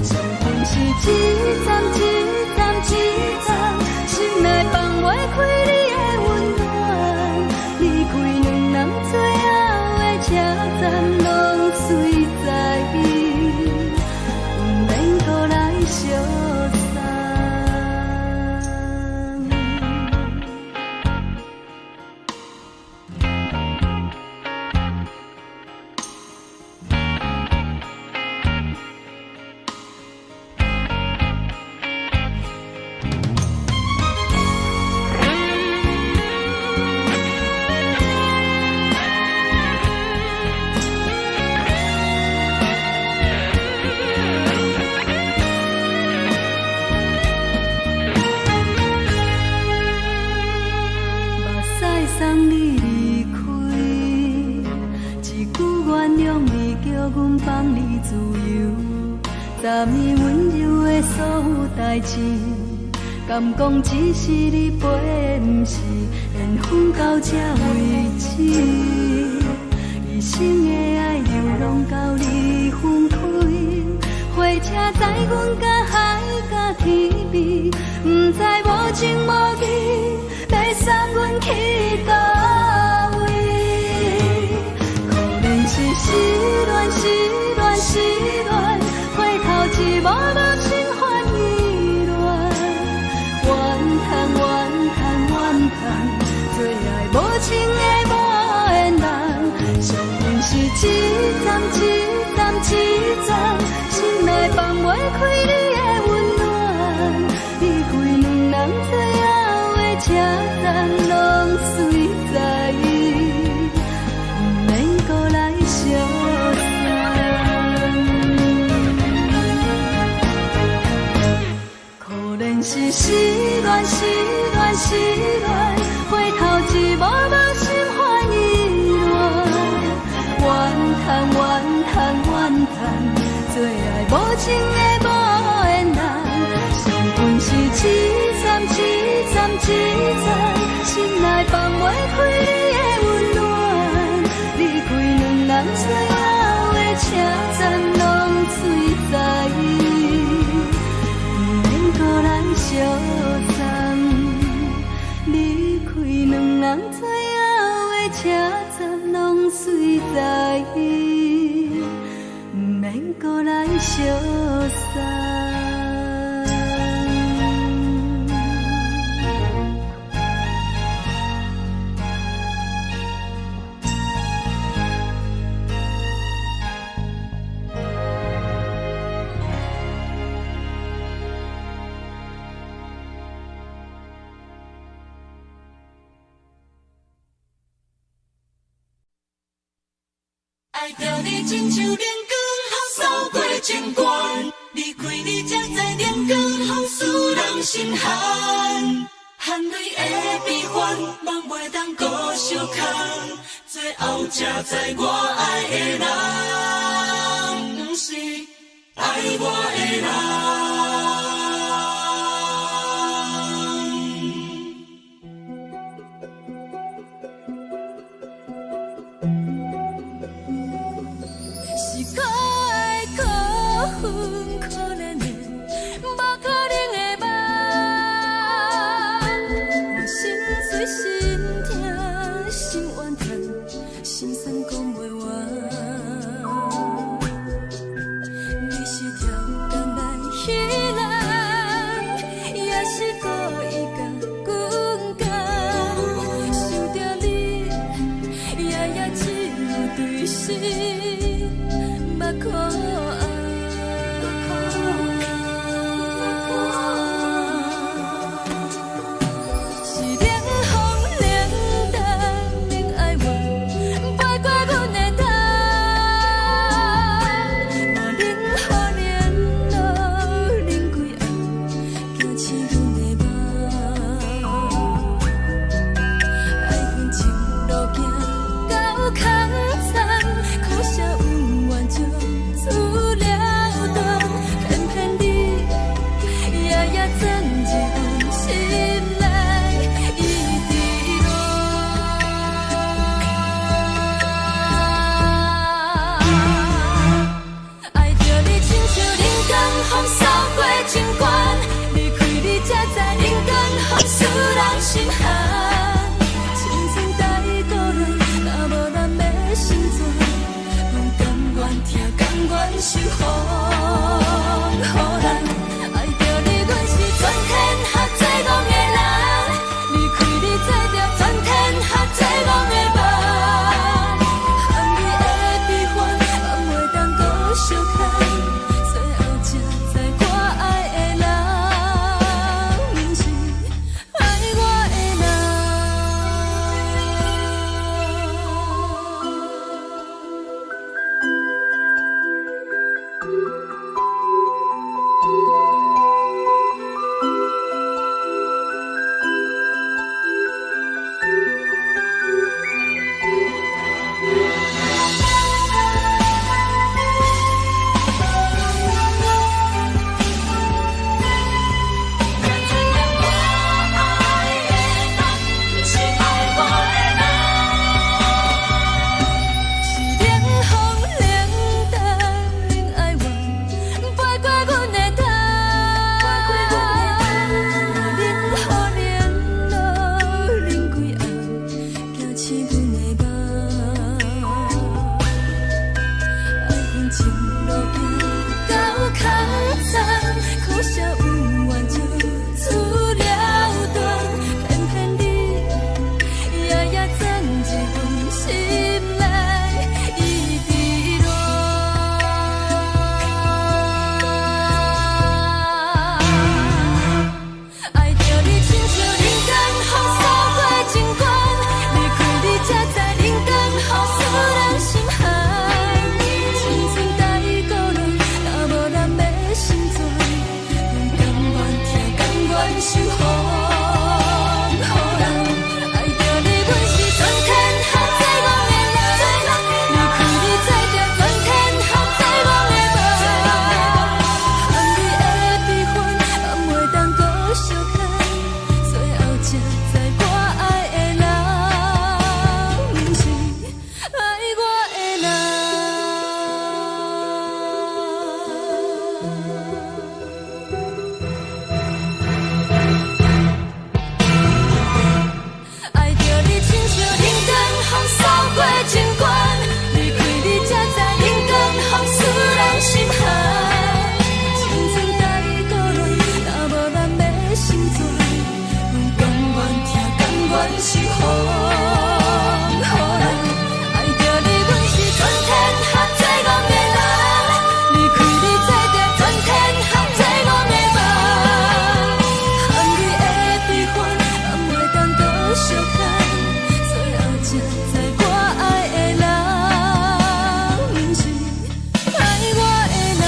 傷心是一站一站一站，心內放代誌，敢講只是你陪，毋是緣分到這為止。一生的愛流浪到你分開，火車載阮甲海佮天邊，毋知無情無義，欲送阮去佗位？可憐是失戀，失戀，失戀，回頭一幕幕心煩意亂，怨嘆怨嘆怨嘆，做愛無情的無緣人，相逢是一站一站一站，心內放袂開你的溫暖，離開兩人最後的車站，攏隨在伊，毋免閣來相送。可憐是失戀，失戀，失戀，回頭一幕幕心煩意亂，怨嘆怨嘆怨嘆，做愛無情的無緣人，相逢是一站一站一站，心內放袂開你的溫暖，離開兩人最後的車站，攏隨在伊，毋免閣來相送。離開兩人最後的車站，攏隨在伊，毋免閣來相送。愛著你親像冷光予掃過情關，離開你才知冷光予使人心寒，含淚的悲歡，夢袂當閣相空，最後才知我愛的人，毋是愛我的人。是可愛可恨可憐的，無可能的夢。我心碎心痛心怨嘆，心酸講袂完。你是超工來彼人，也是故意共阮講。想著你，夜夜只有對心目苦紅。是冷風冷淡冷哀怨，飞過阮的頭。无冷雨连露冷规暗，惊醒阮的梦。愛恨情路行到空残，可惜恩怨就此了斷。偏偏你夜夜鑽入阮心內，一直亂。愛著你親像冷光風掃過情關，離開你才是風雨人，愛著你，阮是全天下最戇的人。離開你，做著全天下最戇的夢。含你的悲歡，嘛袂當閣相看，最後才知我愛的人，毋是愛我的人。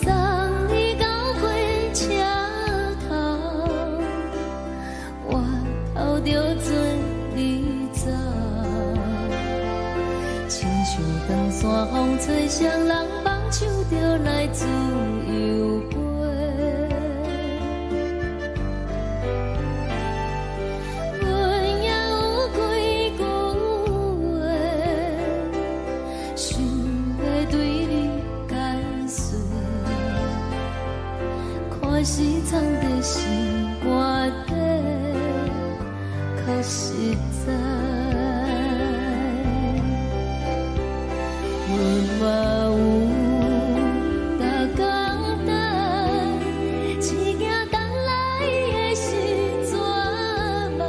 送你到火車頭，我頭著准你走。親像當山風吹，誰人放手就來自由飛。阮也有幾句話，想欲對你解說。看是藏佇心肝底，較實在。阮嘛有逐工等，只驚等來的是绝望。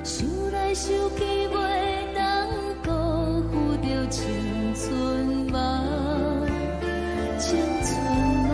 想來想去，袂當辜負著青春夢，青春夢。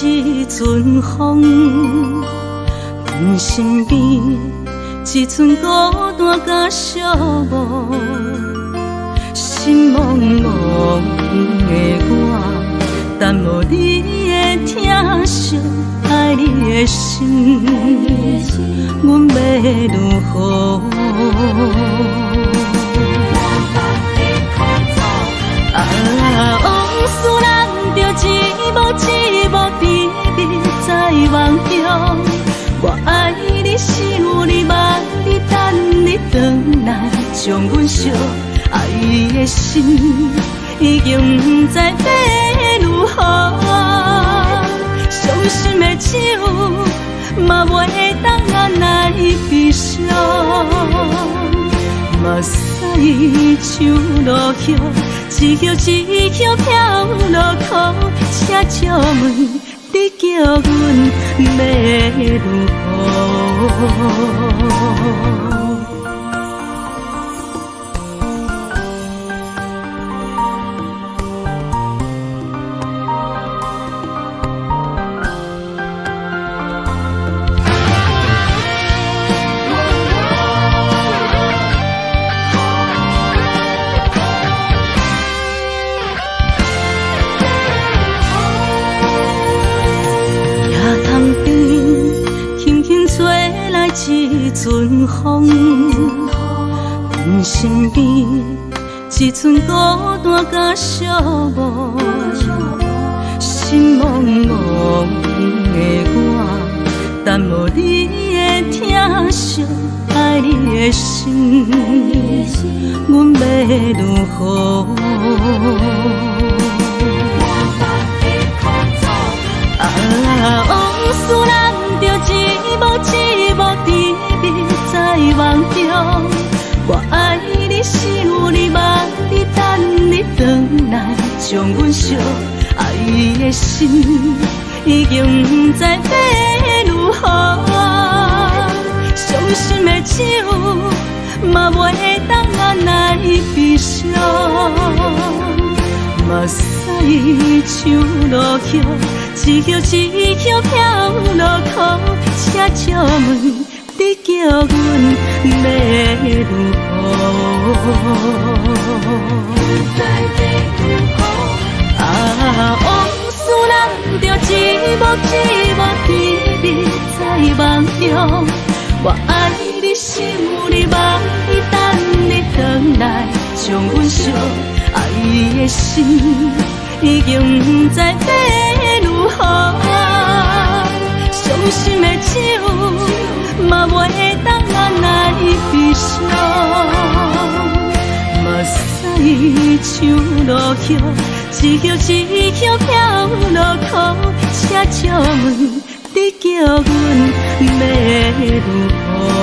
一陣風，阮身邊一陣孤單佮寂寞，心茫茫的我，等無你的疼惜，愛你的心，阮欲如何？啊，往事咱著一幕一幕甜蜜在夢中。我愛你，想你，望你，等你轉來，將阮惜愛的心已經毋知欲如何。傷心的酒嘛袂當按來悲傷，目屎像落雨，一葉一葉飄落苦，請借問你叫阮欲如何？一陣風，阮身邊一陣孤單佮寂寞，心茫茫的我，等無你的疼惜，愛你的心，阮欲如何？啊，往事咱著一幕一幕甜蜜在夢中。我愛你，想你，望你，等你轉來，將阮惜愛的心已經毋知欲如何。傷心的酒嘛袂當按來悲傷，目屎像落雨，一葉一葉飄落苦，請借問你叫阮欲如何？啊，往事咱著一幕一幕甜蜜在夢中。我愛你，想你，望你，等你轉來，將阮惜愛的心已經毋知欲如何。傷心的酒嘛袂當按來悲傷，目屎像落雨，一葉一葉飄落苦，請借問你叫阮欲如何？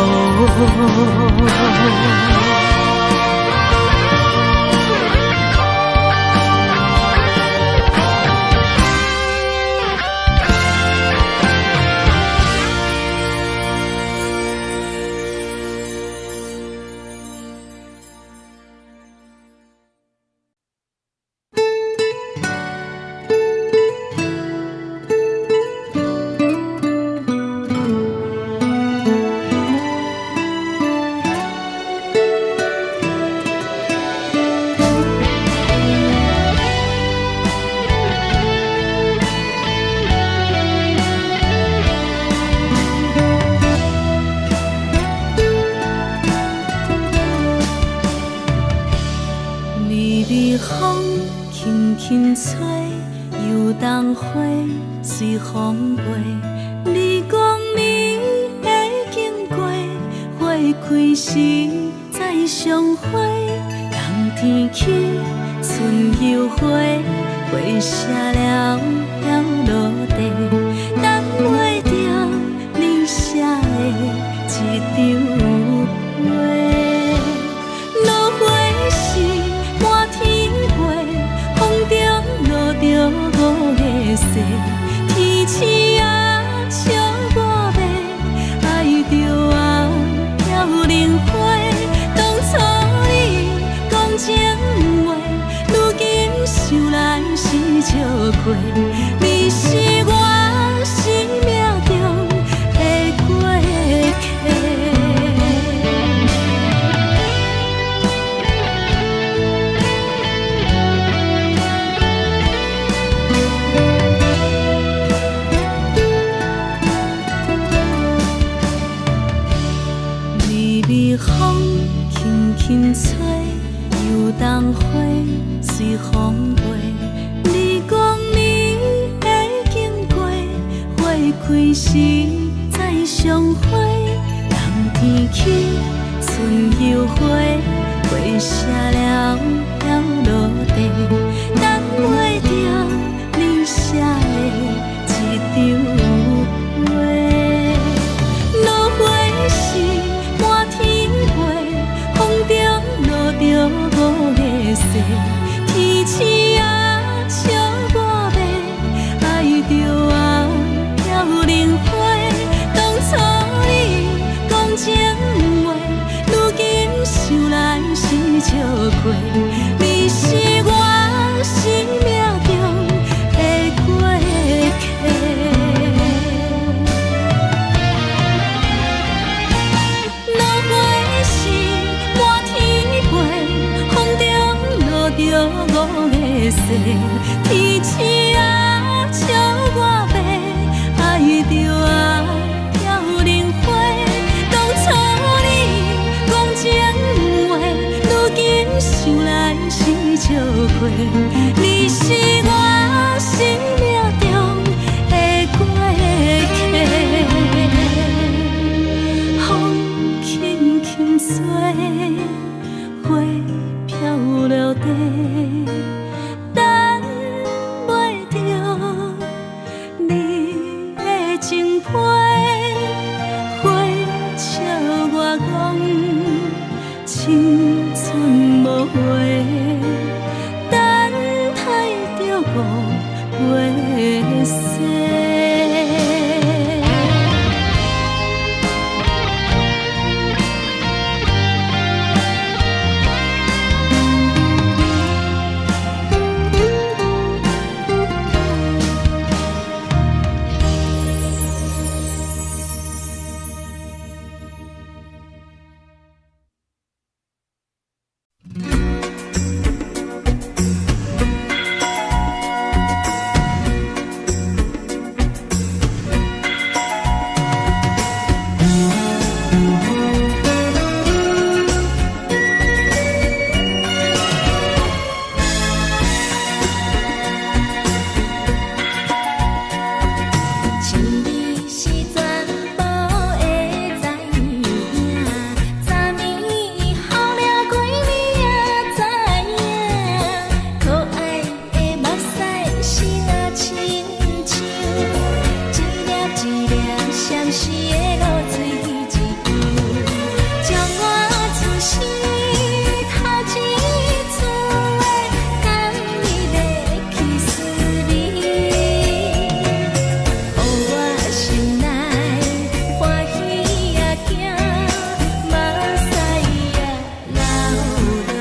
想來是笑過，你是我。時再相會，冬天起，春又回，花謝了了落地，等袂著你寫的這張批。落花時滿天飛，風中落著五个誓，天星啊笑我欲，愛著啊飄零花。當初你講情話，如今想來是笑虧。你是我生命中的過客。落花時滿天飛，風中落著五个誓，天星啊笑我欲，愛著啊飄零花。當初你講情話，如今想來是笑虧。你是我生命中的過客。風輕輕吹，花飄落地，等袂著你的情批。花笑我講，青春無話，等待著五月雪。情你是全部的知影，昨暝予了規暝也知影，可愛的目屎是若親像一粒一粒閃爍的露水一樣，將我此生頭一次的甘蜜的去思味。予我心內歡喜也驚，目屎也流落。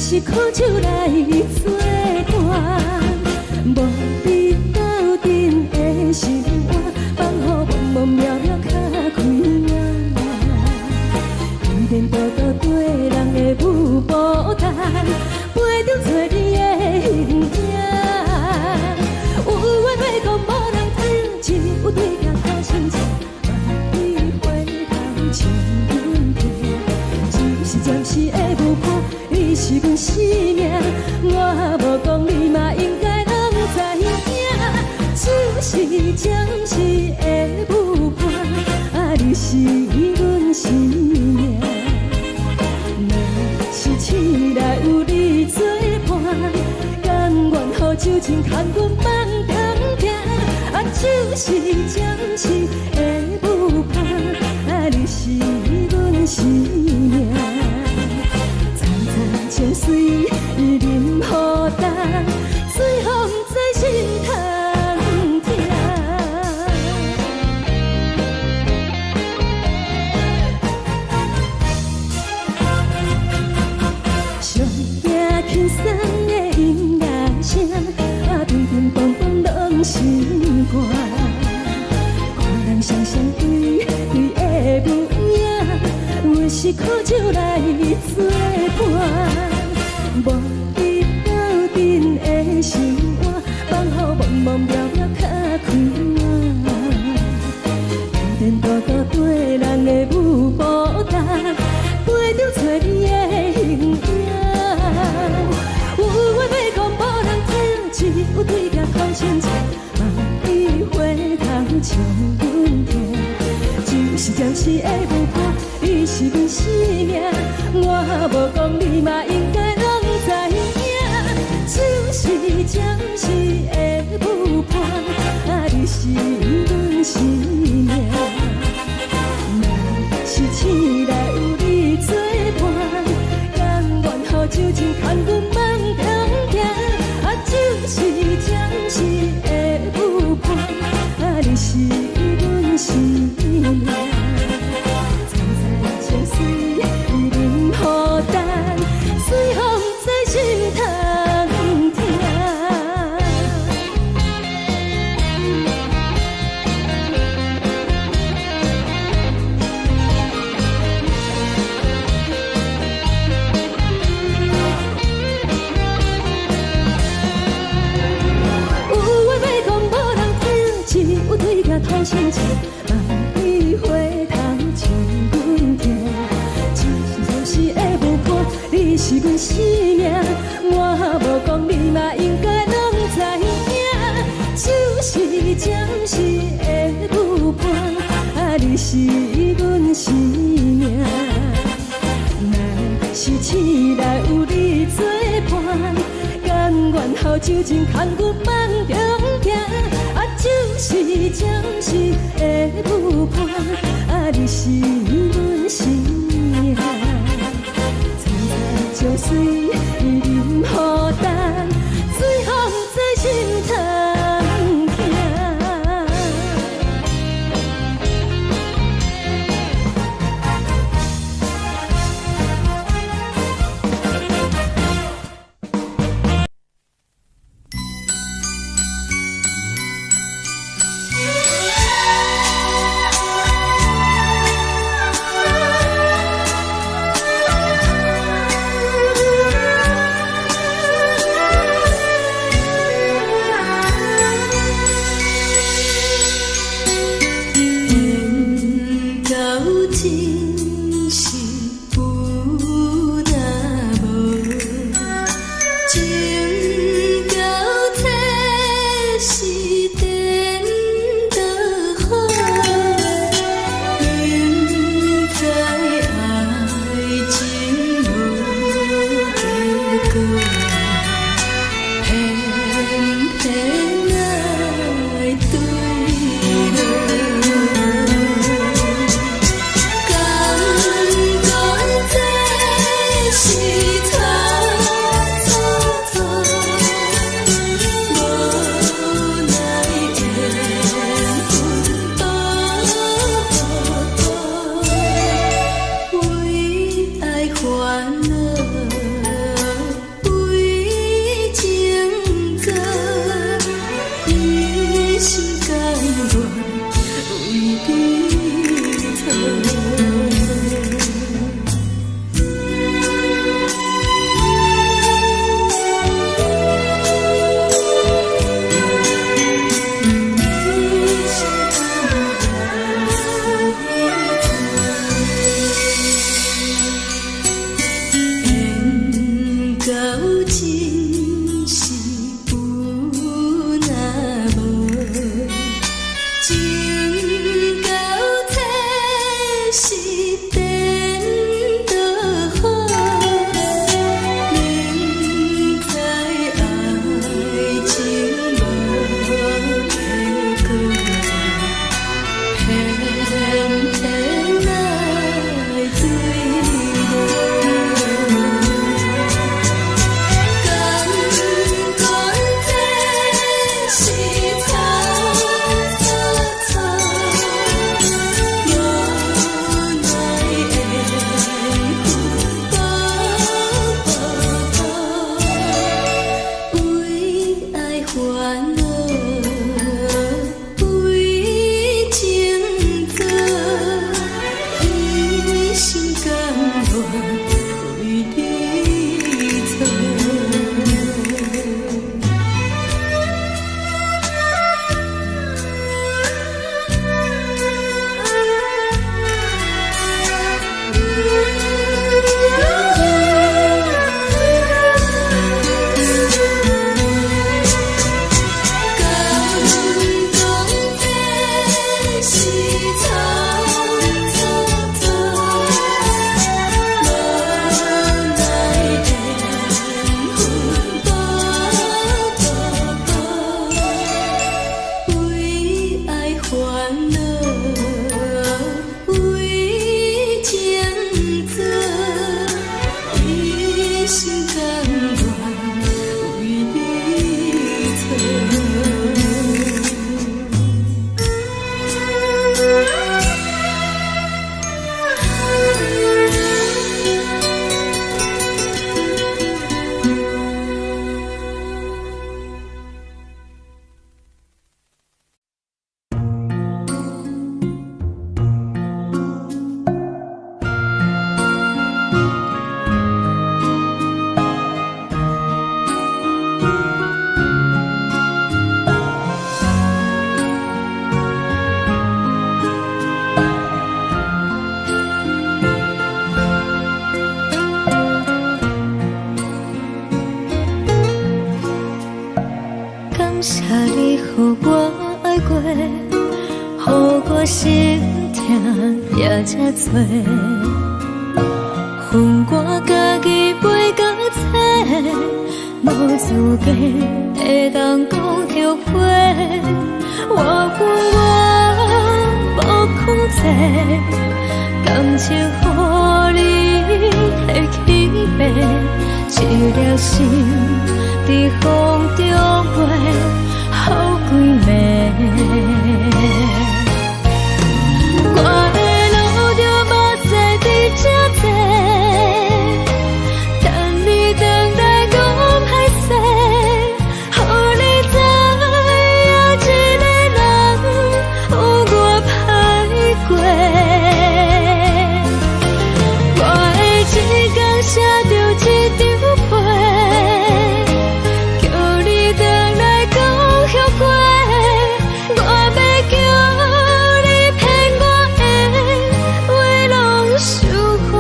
是苦酒來做伴，無你鬥陣的生活，放予茫茫渺渺較開朗。依然獨獨綴人的舞步等，陪著找你的形影。有緣欲講無人聽，只有對鏡苦心情，望你回頭笑阮聽。只是暫時的舞伴，你是阮生命，我無講你嘛應該攏知影。只是暫時的舞伴，啊，你是阮生命。若是醒來有你做伴，甘願予酒精牽阮放長行。啊，只是暫時的舞伴，啊，你是阮生命。層層情隨淋雨重，最予毋知心通疼。上驚輕鬆的音樂聲，啊，乒乒乓乓攏心肝。看人雙雙對對的舞影，阮是苦酒來做伴，無你鬥陣的生活，放予茫茫渺渺較開朗。依然獨獨綴人的舞步重，陪著找你的形影。有話欲講無人聽，只有對鏡苦心情，望你回頭笑阮聽。只是暫時的舞伴，你是阮生命，我無講你嘛應該攏知影。只是暫時的舞伴，啊，你是阮生命。若是醒來有你做伴，甘願予酒精牽阮放長行。啊，只是暫時的舞伴，啊，你是阮生命。層層情隨淋雨重，最予毋知心通疼。有話欲講無人聽，只有對鏡吐心情，望你回頭笑阮聽。只是暫時的舞伴，你是阮生命，我無講你嘛應該攏知影。只是暫時的舞伴，啊，你是阮生命。若是醒來有你做伴，甘願予酒精牽阮放長行。啊，只是暫時的舞伴，啊，你是阮生命。層層情隨淋雨重，最予毋知心通疼。遮多，予我家己飞到册，無資格會當講後悔。我有我無控制，感情予你提去爬，一粒心佇風中飛，予規暝。我會流著目屎佇這坐，等你轉來講歹勢，予你知影一个人有偌歹過。我會一工寫著一張批，叫你轉來講後悔。我欲叫你騙我的話攏收回。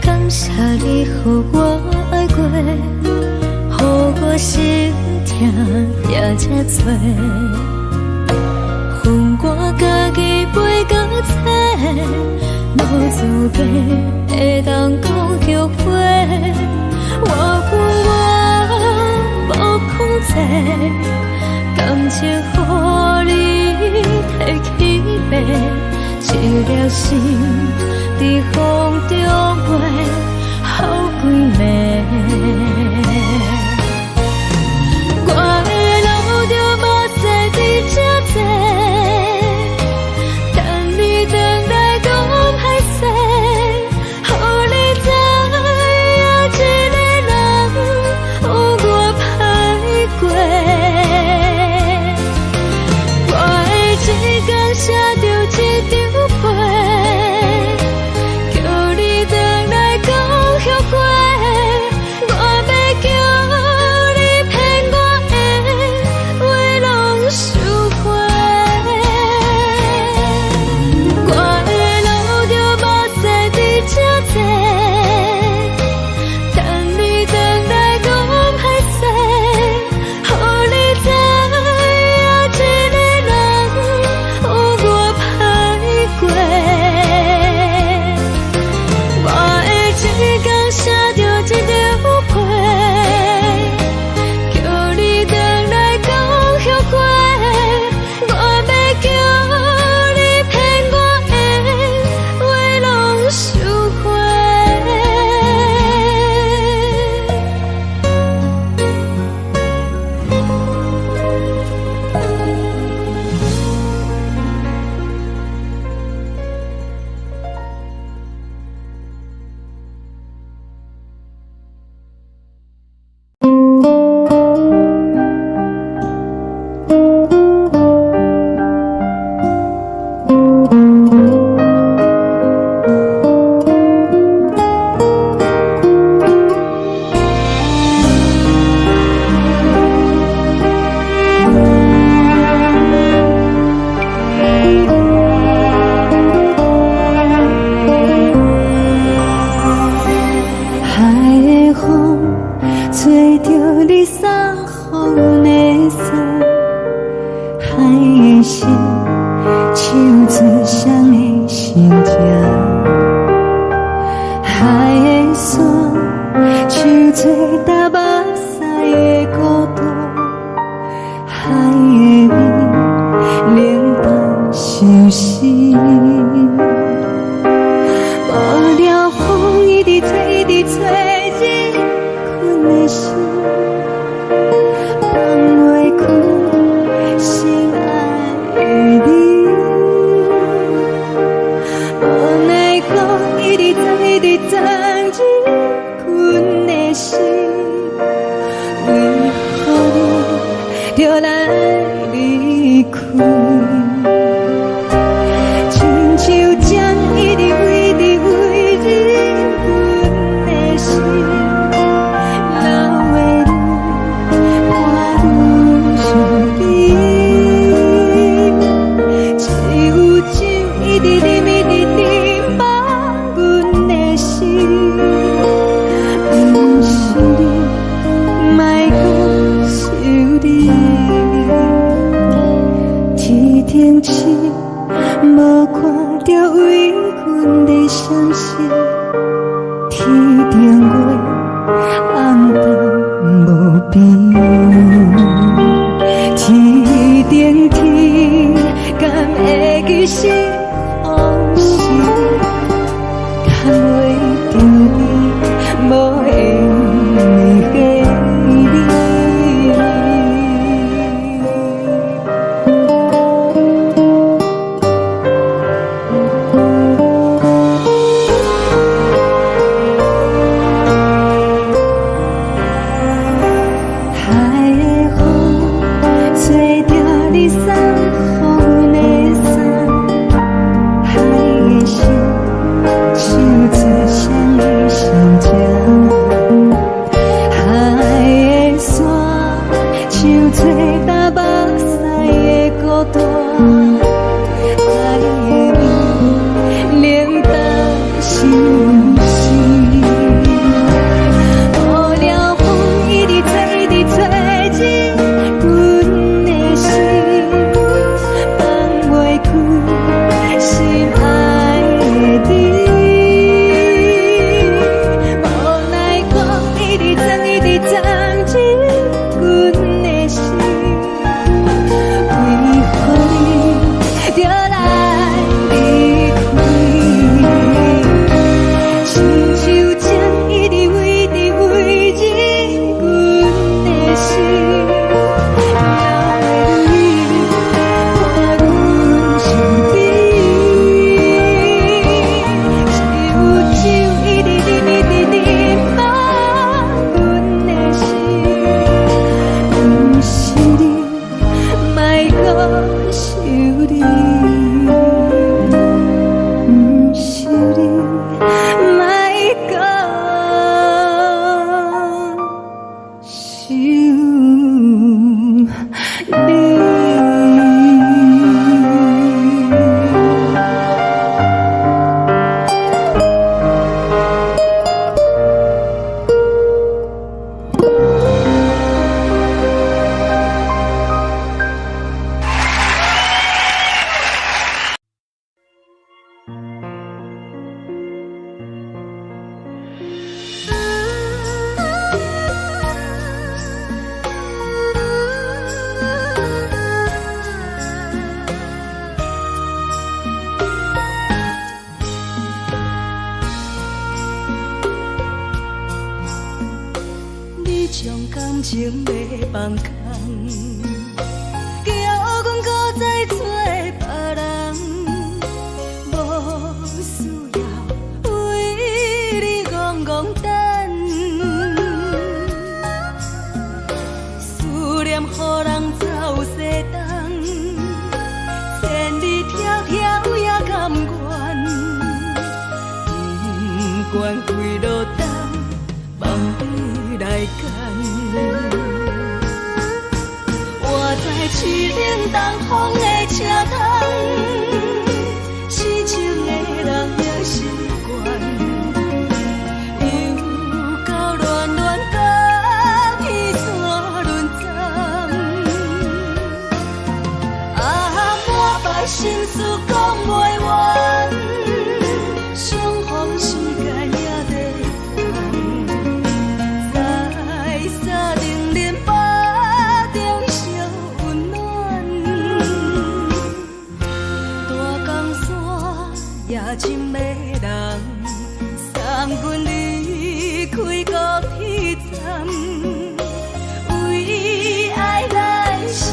感謝你予我愛過，予我心疼也這多，予我家己飛到冊，無資格會當講後悔。我有我無控制，感情予你提去爬，一粒心佇風中飛，予規暝。我會流著目屎佇這坐，等你轉來講歹勢，予你知影一個人有偌歹過。我會一工寫著一張批，叫你轉來講後悔。我欲叫你騙我的話攏收回。我會流著目屎佇這坐，等你轉來講歹勢，予你知影一個人有偌歹過。我會一工寫著一張批，叫你轉來講後悔。我欲叫你騙我的話攏收回。海的風吹著你送予的衫，海的心唱出誰的心情，海的山唱出踏目屎的孤獨，海的雨冷淡相思。無聊風一直吹，一直吹入阮的心，放袂開心愛的你。無奈何一直鑽，一直鑽入阮的心，為何你著來離開？親像針一直一直飛入阮的心，流的淚我愈想。天頂星，無看著為阮咧閃爍；天頂月，暗淡無邊。天頂天，敢會記是予是？牽袂著你，無緣的你。海的風，吹著你送予阮的衫，海的心，唱出双语心情。海的山，像吹干目屎的孤單。海的味，冷淡相思。予了風一直吹，一直吹入阮的心，放袂開心愛的你。無奈講一直鑽，一直鑽入阮的心，為何你著來離開？親像情一直圍直圍入阮的心，哪會你伴阮身邊？只有酒一直啉，一直啉滿阮的心，毋是你，莫閣想你，毋是你，莫閣想你。你將感情欲放空，叫阮閣再找別人，無需要為你戇戇等，思念予人走西東，千里迢迢也甘願，不管幾落冬，放你來揀。我知凄冷東風的車窗，痴情的人也習慣，又到暖暖甲彼山轮站，啊，满腹心事講袂完，相逢時間也短暫，在三重林腹中相溫暖，大江山也真迷人，送阮離開高鐵站，為愛來寫，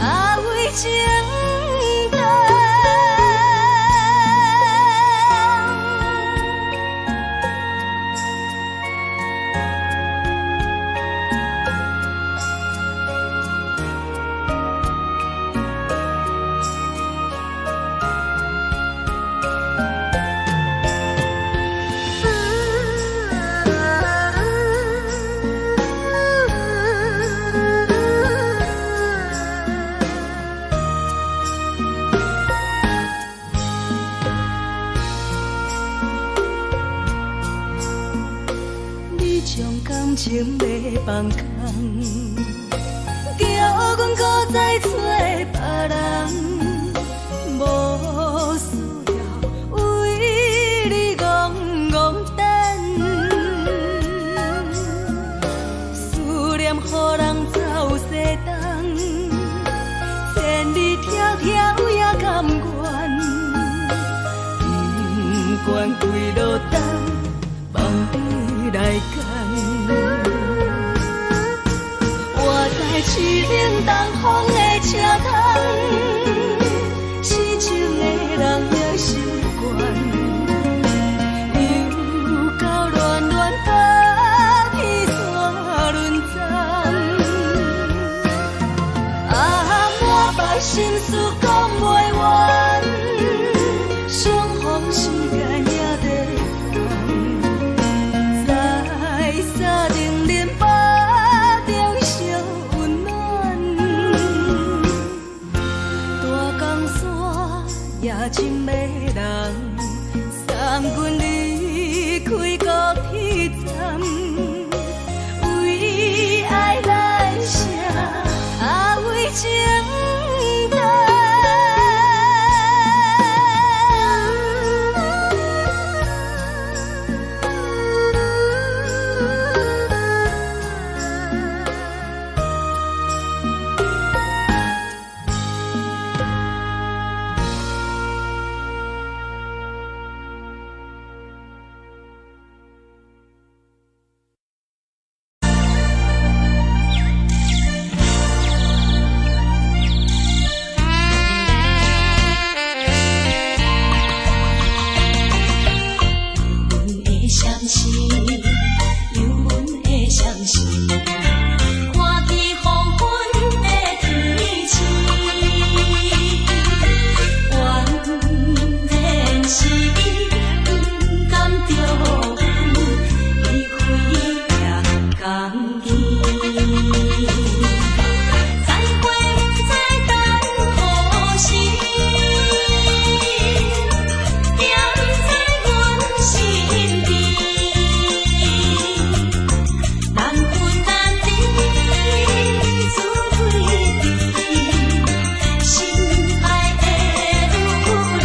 啊為情等。你將感情欲放空，叫阮閣再找別人。飄也甘願，不管幾落冬，放你來揀。我在凄冷東風的車窗，痴情的人也習慣，又到暖暖北天山輪站。啊，滿腹心事講袂完，相逢時間也短暫，在三重林北中相溫暖。大江山也真迷人，送阮離開高鐵站，為愛來寫，啊為情等。阮的相思，有阮的相思，看见黃昏的天星，原來是伊不甘著阮，伊飛也甘去。再會不知等何時，惦在阮身邊。難分難離，自對對，心愛的女兒，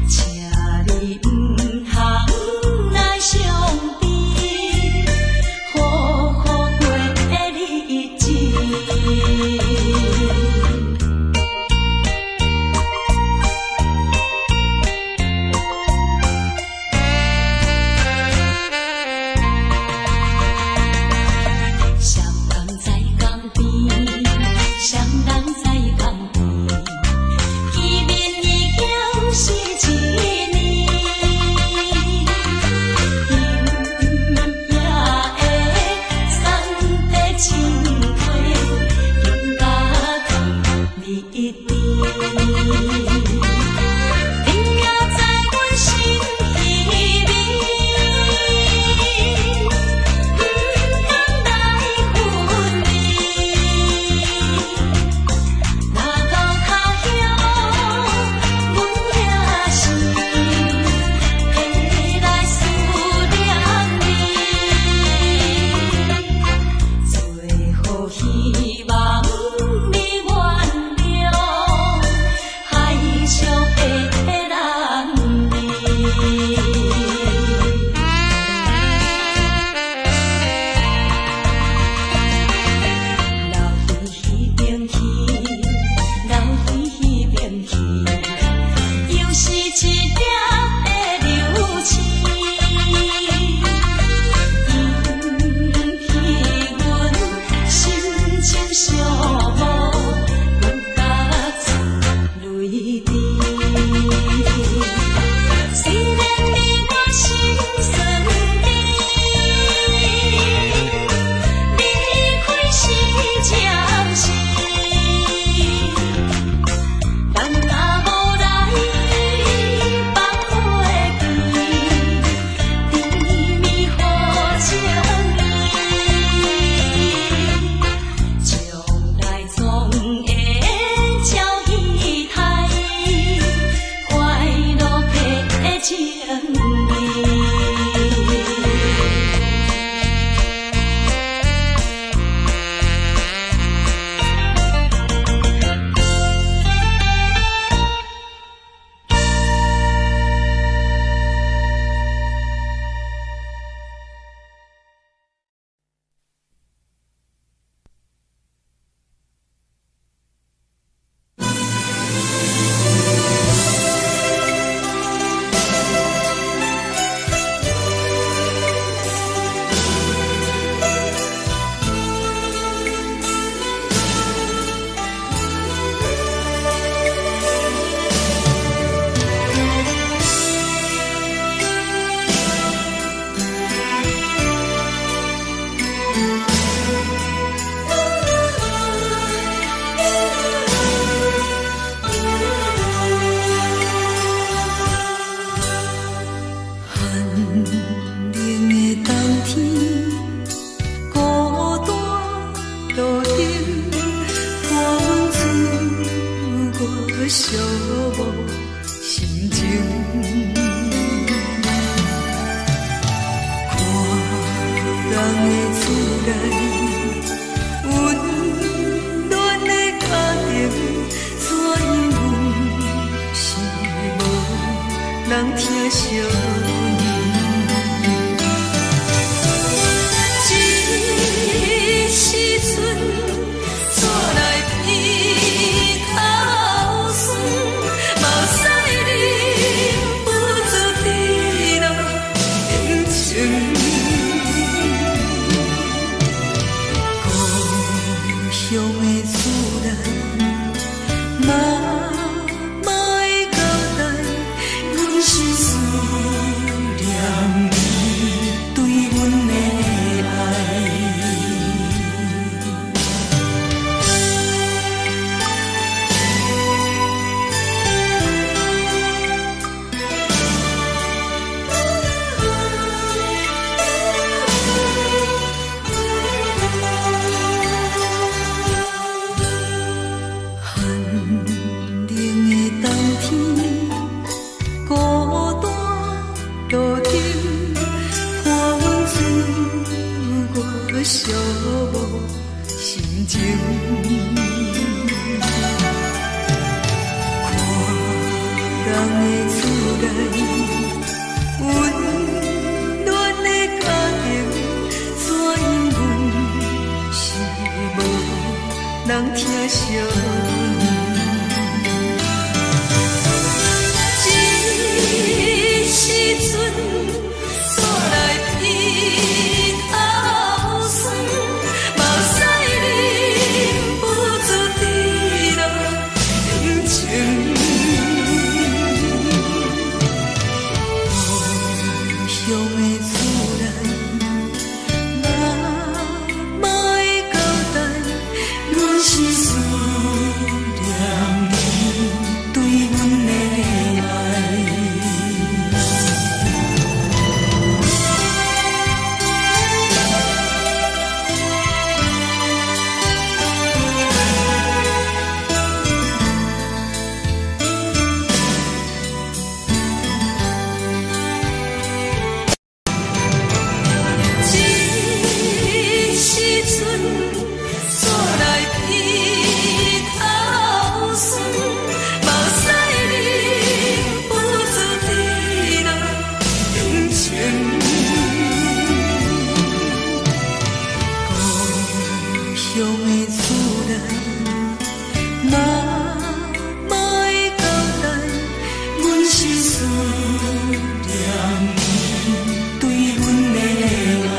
請你毋通來傷悲，好好過日子。雙人在江邊，雙人在江邊，見面已經是一年。今夜的送的情話，緊甲的厝內，媽媽的交代，阮是思念你對阮的愛。寒冷的冬天，孤單路燈，伴阮自我寂寞心情。看人的厝內，溫暖的家庭，怎樣阮是無人疼惜阮。這時陣，煞來鼻頭酸，目屎忍不住滴落眼睛。故鄉的厝內，媽媽的交代，阮是思念你對阮的愛。這時陣，煞來鼻頭酸，目屎忍不住滴落眼睛。故鄉的厝內，媽媽的交代，阮是思念你對阮的愛。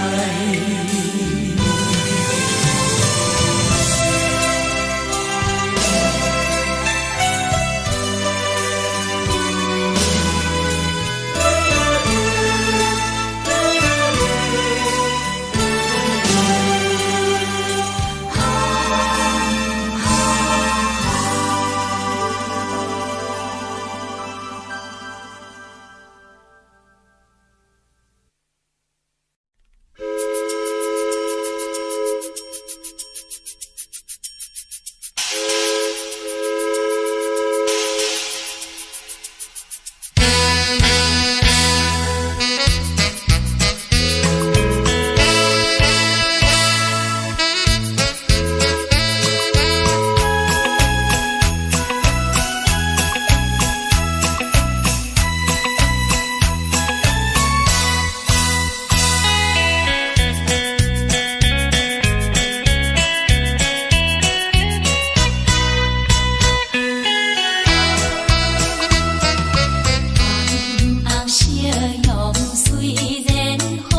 紅夕陽雖然好，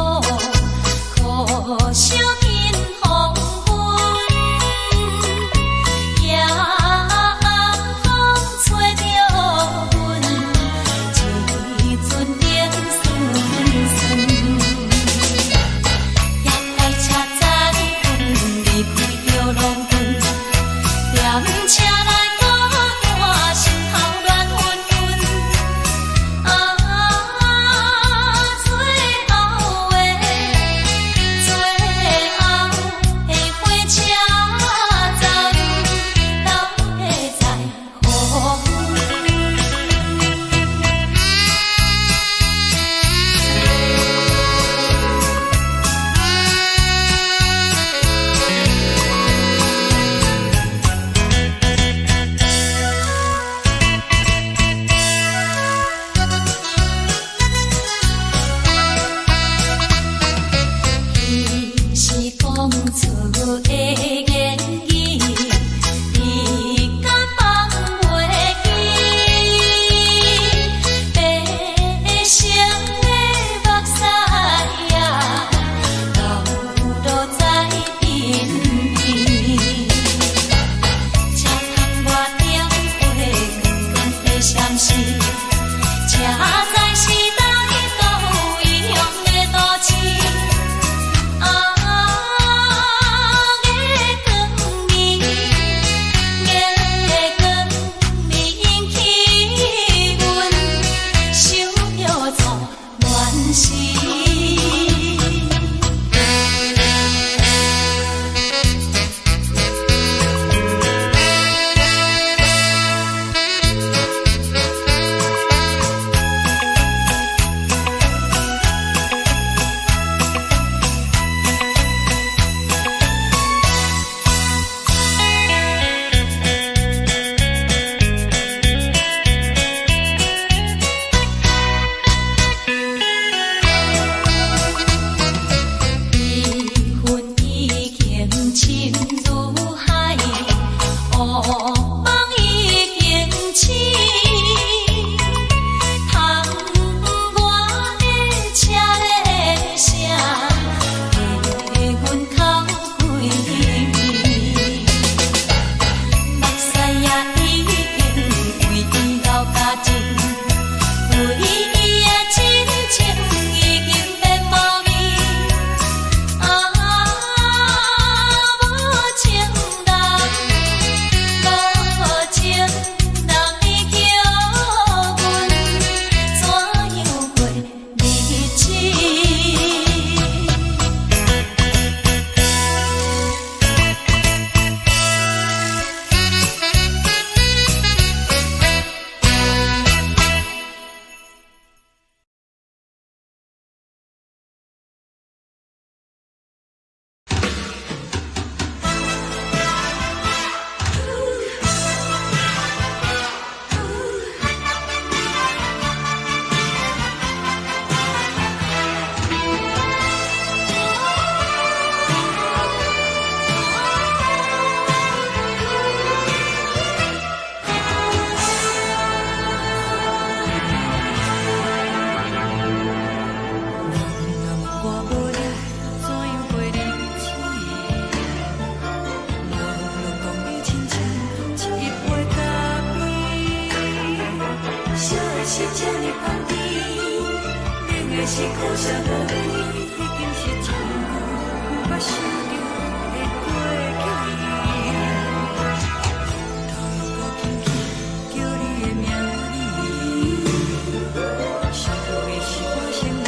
可惜見黃昏。夜暗風吹著阮，一陣冷酸酸。夜快車載阮離開著農村，踮車內孤單，心頭亂紛紛。啊，最後的最後的火車站，哪會再予阮？夢已經醒，窗外的車鈴聲，替阮哭規暝。目屎也已經為伊流乾淨，為伊的真情已經變無味。啊，無情人，無情人，你叫阮怎樣過日子？人若問我無你，怎樣過日子？我攏講你親像一杯咖啡，燒的是這呢香甜，冷的是苦澀無味，已經是真久毋捌想著的過去。頭又閣輕輕叫你的名字，想你是我生活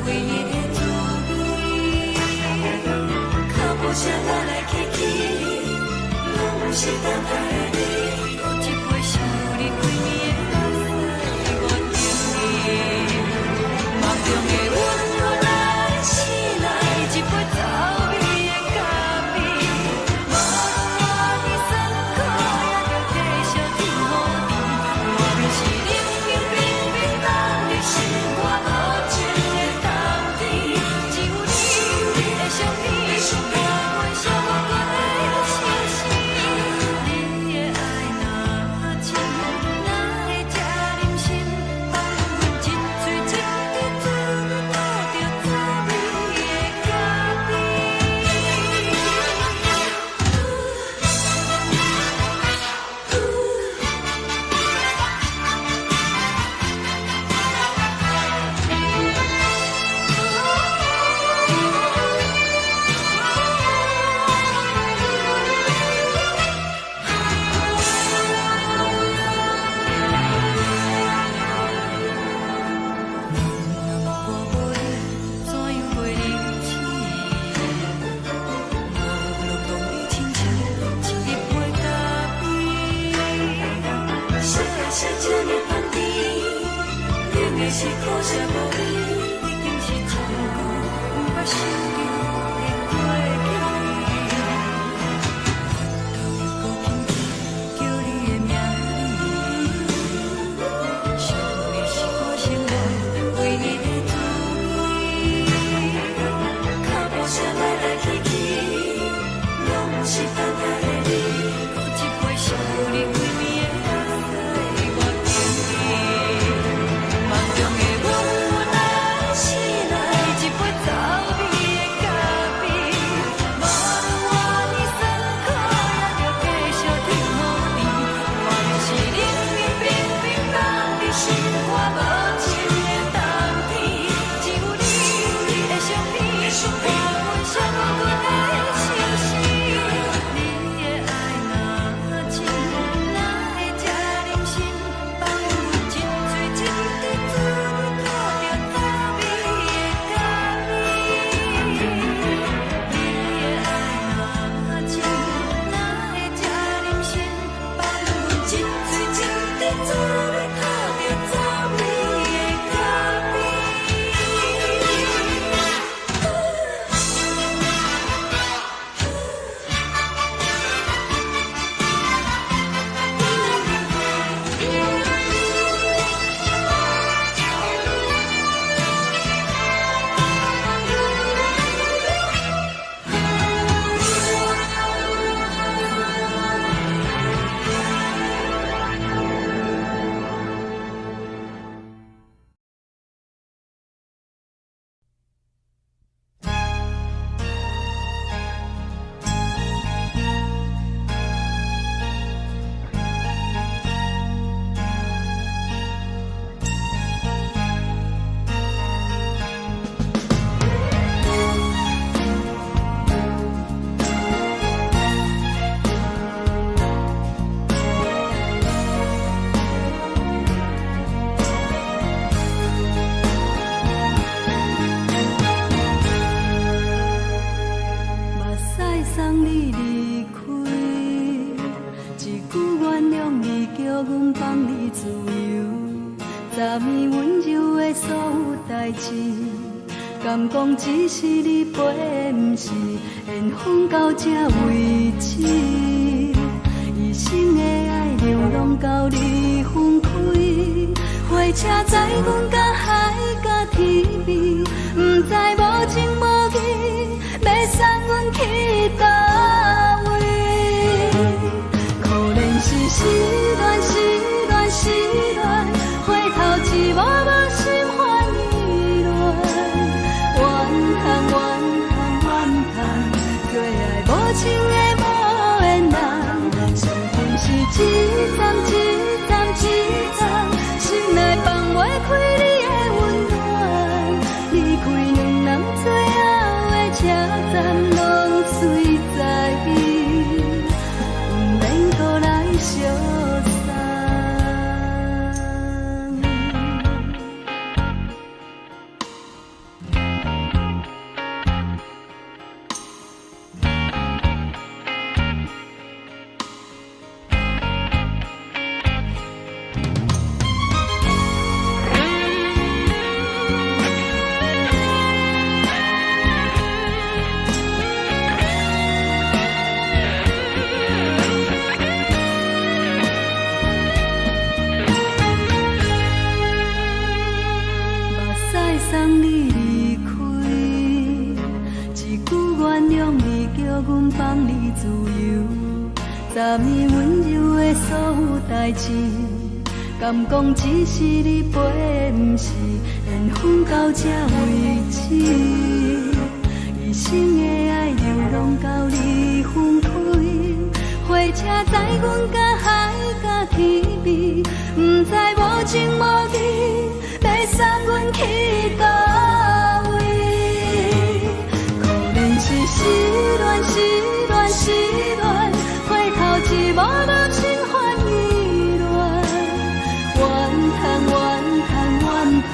唯一的滋味。腳步聲來來去去，攏是等待的你。閣一杯想你規暝的目屎，我等你。夢中的阮阮來醒來，一杯走味的咖啡。無論活佇酸苦，也著繼續天雨甜。無論是冷冰冰冰凍的心肝，無情的冬天，只有你的相片，予阮寂寞閣會相思。你的愛若深，哪會這忍心放阮一喙一滴水吐著走味的咖啡？人若問我無你，怎樣過日子？我攏講你親像一杯咖啡，燒的是這呢香甜，冷的是苦澀無味，已經是真久毋捌想著的過去。頭又閣輕輕叫你的名字，想你是我生活唯一的滋味。腳步聲來來去去，攏是等待的你。閣一杯想你規暝的目屎，我等你。夢中的阮阮來醒來，一杯走味的咖阮放你自由，昨暝温柔的所有代誌，敢講只是你陪，毋是緣分到這為止。一生的愛流浪到你分開，火車載阮甲海佮天邊，毋知無情無義，欲送阮去佗位？可憐是失戀，失戀，失戀，回頭一幕幕心煩意亂，怨嘆怨嘆怨嘆，做愛無情的無緣人，傷痕是一站一站一站，心內放袂開你的溫暖，離開兩人最後的車站，攏隨在伊，毋免閣來相送。目屎送你離開，一句原諒你，叫阮放你自由。昨暝溫柔的所有代誌，敢講只是你陪，毋是緣分到這為止。一生的愛流浪到你分開，火車載阮甲海佮天邊，毋知無情無義，欲送阮去佗位？可憐是失戀，失戀，失戀，回頭一幕幕心煩意亂，怨嘆怨嘆怨嘆，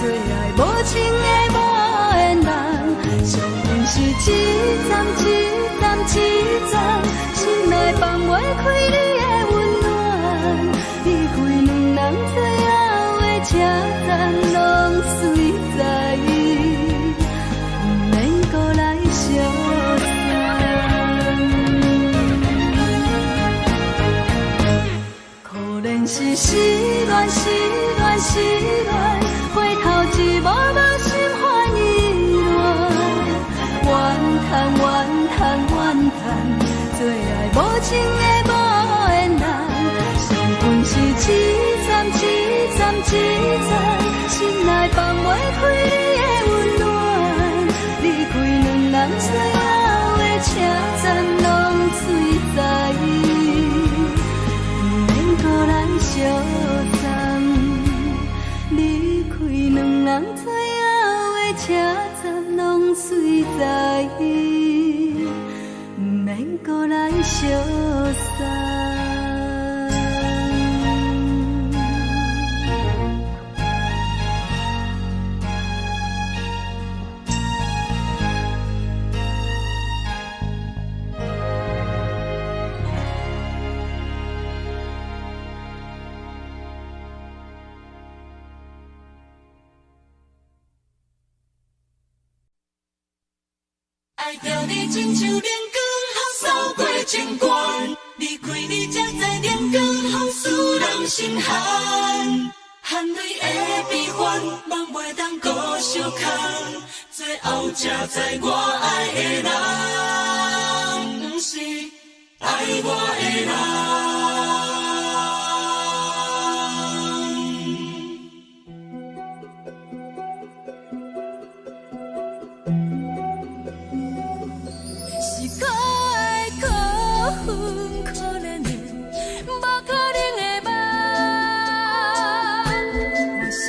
做愛無情的無緣人，傷痕是一站一站一站，心內放袂開你的溫暖，離開兩人最後的車站，攏隨在伊，毋免閣來相送。可憐是失戀，失戀，失戀，回頭一幕幕心煩意亂，怨嘆怨嘆怨嘆，做愛無情的無緣人，傷痕是一站一站一站，心內放袂開你的溫暖，離開兩人最後的車站，攏隨在伊，毋免閣來相送。離開兩人最後的車站，攏隨在伊，毋免閣來相送。愛著你親像冷光予掃過情關，離開你才知冷光予使人心寒，汗淚的悲歡，夢袂當閣相牽，最後才知我愛的人，毋是愛我的人。是可愛可恨可憐的，無可能的夢。我心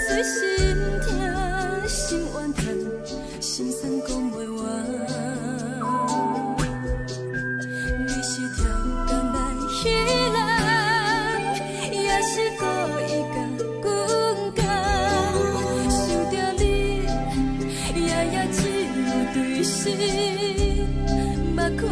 碎心痛心怨嘆，心酸講袂完。你是超工來彼人，也是故意共阮講。想著你，夜夜只有對心目苦紅。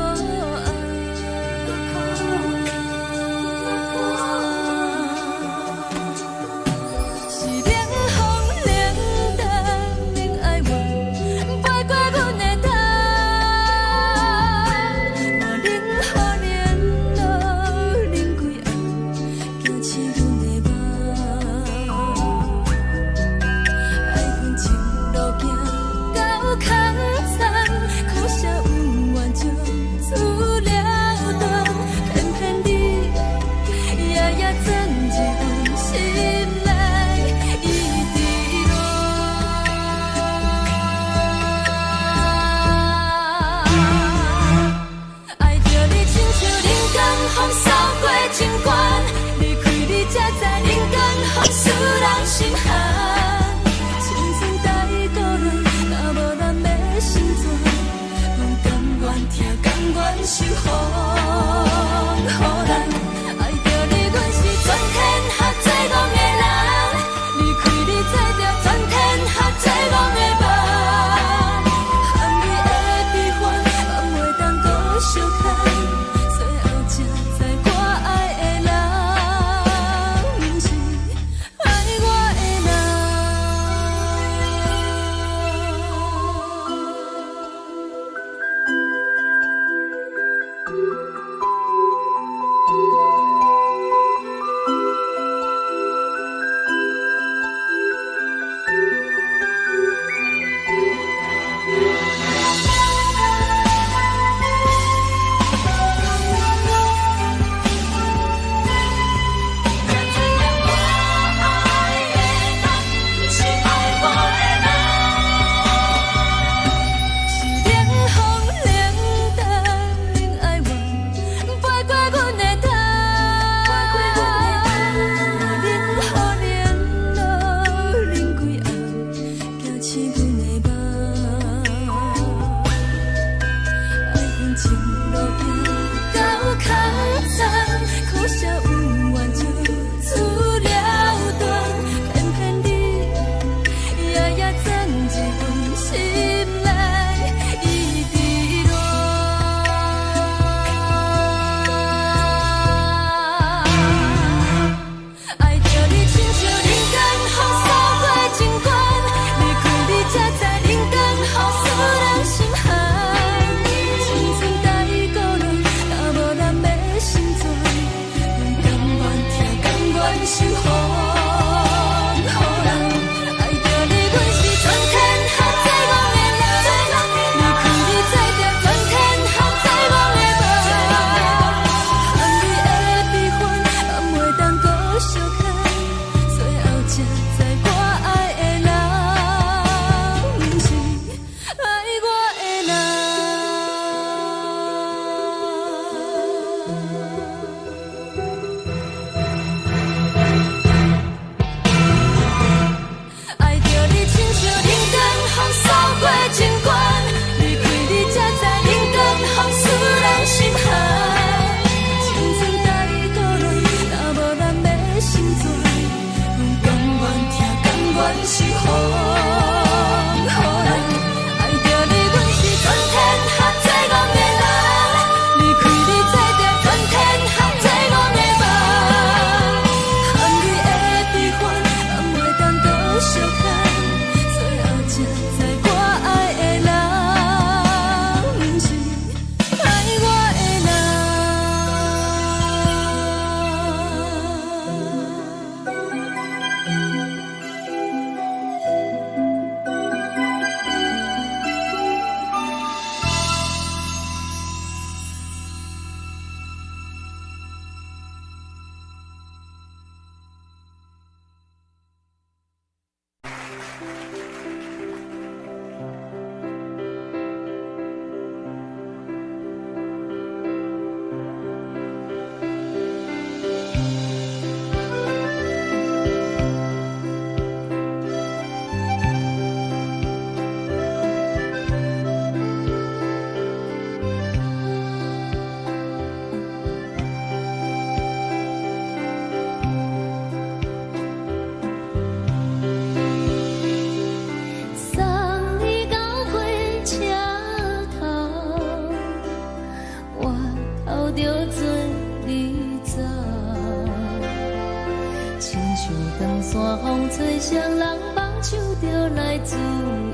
像長山風吹，雙人放手就來自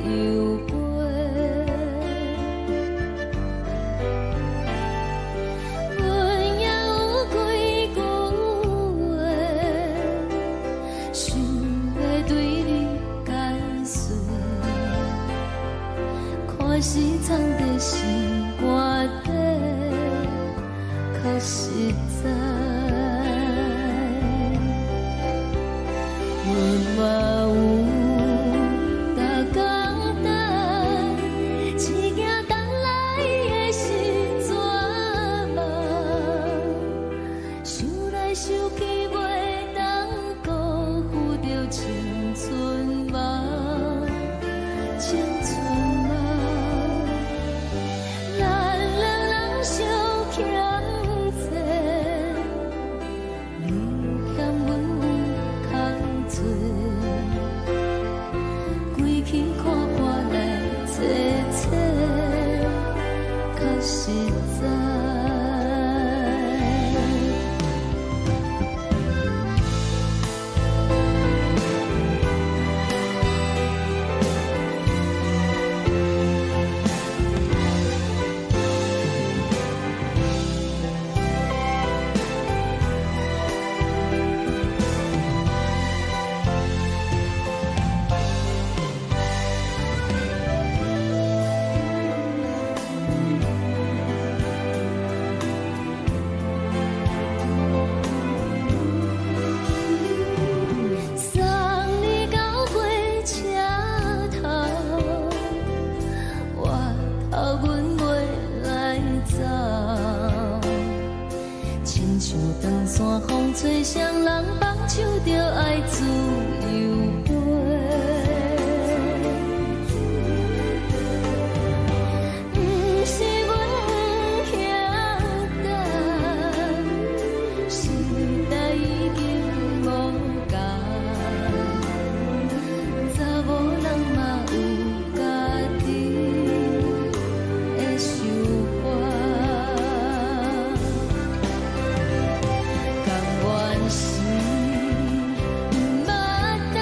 由飛。阮也有幾句話，想欲對你解說，看是藏佇心肝底，較實在。阮嘛有逐工等，一行等來的是绝望，想來想去袂當辜負著青春夢，青春夢。咱兩人相欠債，你欠阮有空做，規氣看破來找找，較實在。送你到火車頭，我頭阮袂來走。親像長山風吹，雙人放手就愛自由飛。毋是阮不曉等，時代已經無仝，查某人嘛有家己的想法。甘願是毋捌等，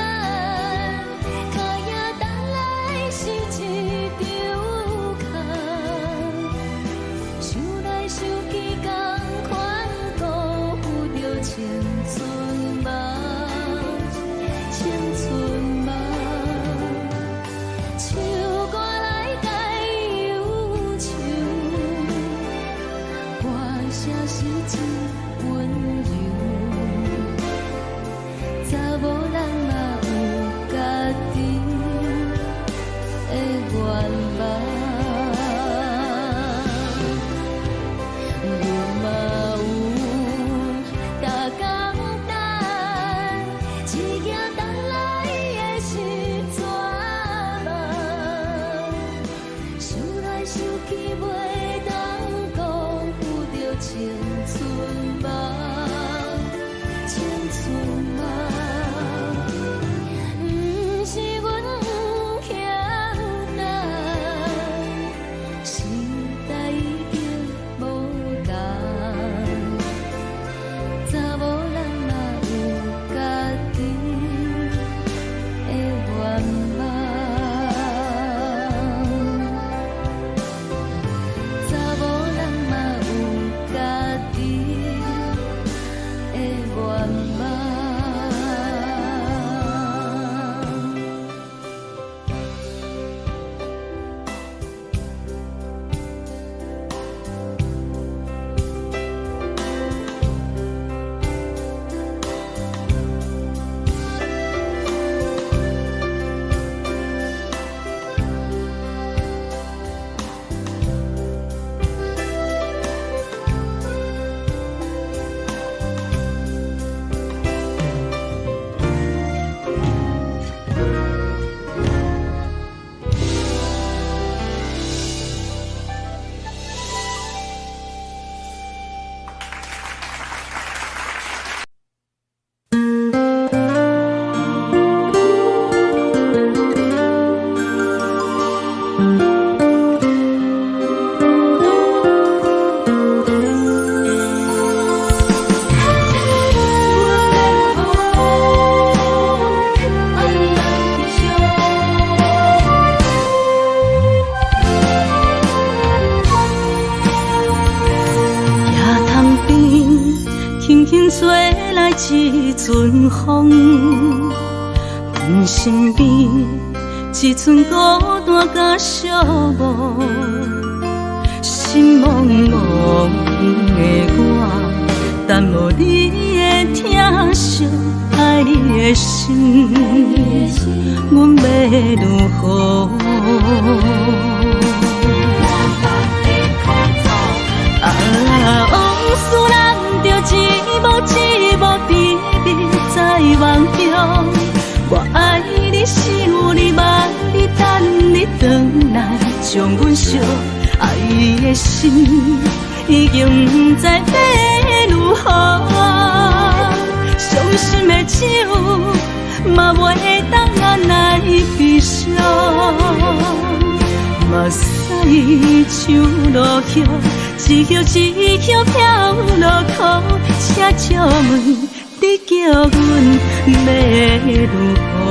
輕輕吹來一陣風，阮身邊一陣孤單佮寂寞，心茫茫的我，等無你的疼惜，愛你的心，阮欲如何？啊，往事咱著一幕一幕甜蜜在夢中。我愛你，想你，望你，等你轉來，將阮惜。愛的心已經毋知欲如何，傷心的酒嘛袂當按來悲傷。目屎像落葉，一葉一葉飄落空，請借問你叫阮欲如何？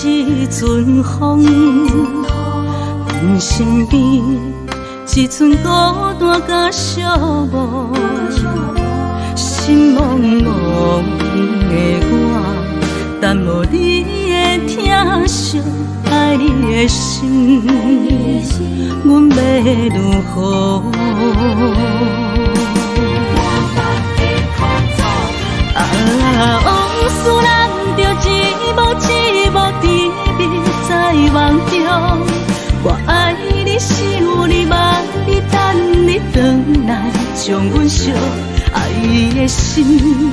一陣風，阮身邊一陣孤單佮寂寞，心茫茫的我，等無你的疼惜，愛你的心，阮欲如何？啊，往事咱著一幕一幕甜蜜在夢中。我愛你，想你，望你，等你轉來，將阮惜。愛的心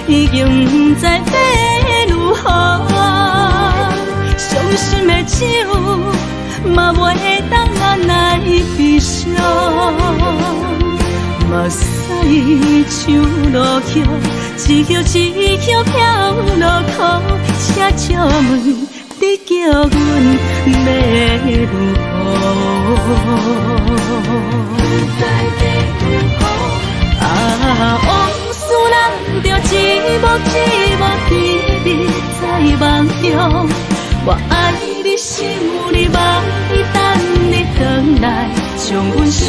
已經毋知欲如何，傷心的酒嘛袂當按來悲傷。目屎像落葉，一葉一葉飄落空，請借問你叫阮欲如何？啊，往事咱著一幕一幕甜蜜在夢中。我愛你，想你，望你，等你轉來，將阮惜。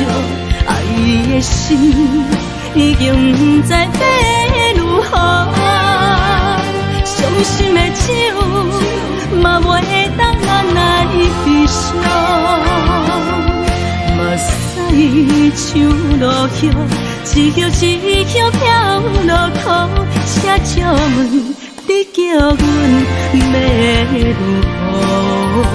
愛的心已經毋知欲如何，傷心的酒嘛袂當按來悲傷。目屎像落葉，一葉一葉飄落空，請借問你叫阮欲如何？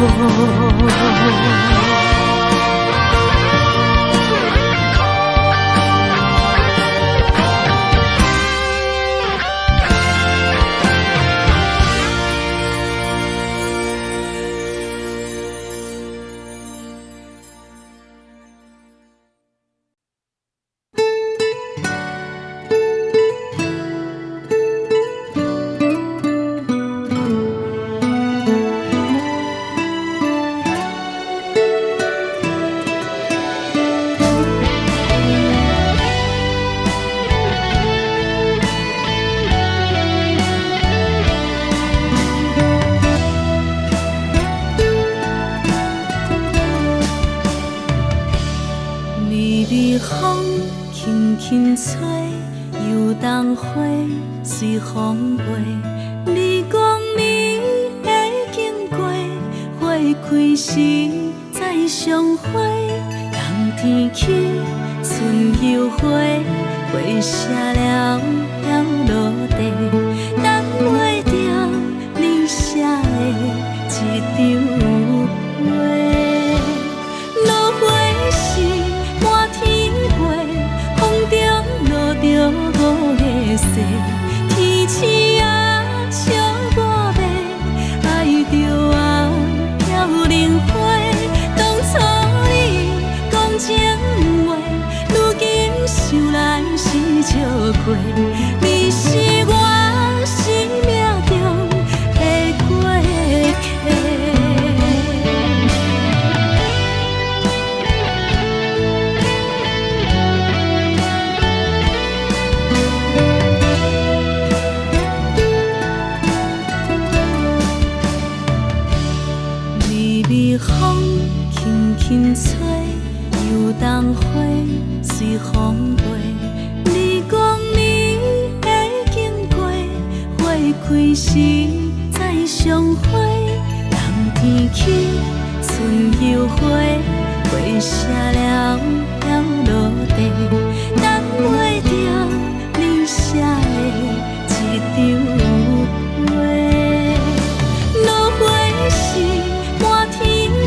時再相會？冬天起，春又回，花謝了了落地，等袂著你寫的這張批。落花時滿天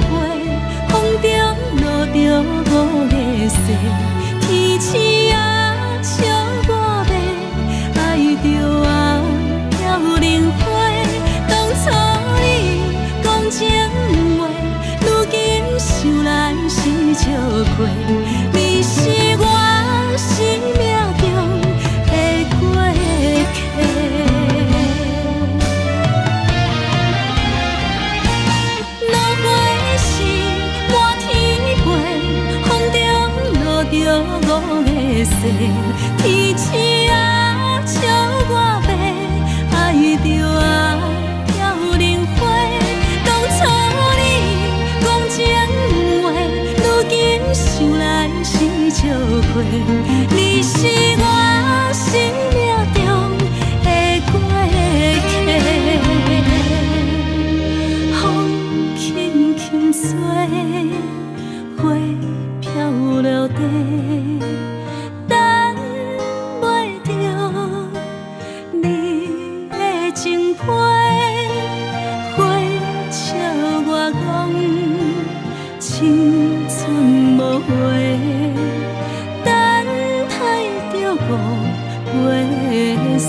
飛，風中落著五个誓，天星啊笑我欲，愛著啊飄零花。當初你講情話，如今想來是笑虧。你是我生命中的過客。落花時滿天飛，風中落著五个誓，天星啊笑我欲，愛著啊飄零花。當初你講情話，如今想來是笑虧。你是我生命中的過客。風輕輕吹，花飄落地，等袂著你的情批。花笑我講青春無話，等待著五月雪。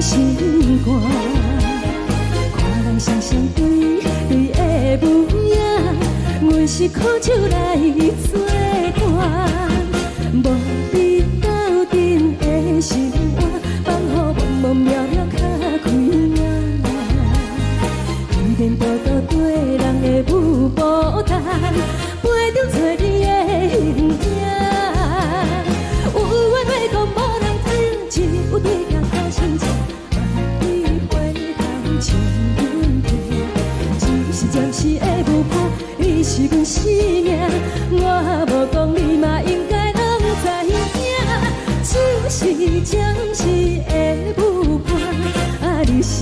心肝。看人双雙對對的母影，阮是苦酒來做伴，無比鬥陣的心肝，放予茫茫渺渺較開眼。天顛倒倒對人的舞步動，陪著找你的形影。有緣話講無人聽，只有對鏡看親像，萬里回頭像阮聽。只是暫時的舞伴，你是阮生命，我無講你嘛應該攏知影。只是暫時的舞伴，啊，你是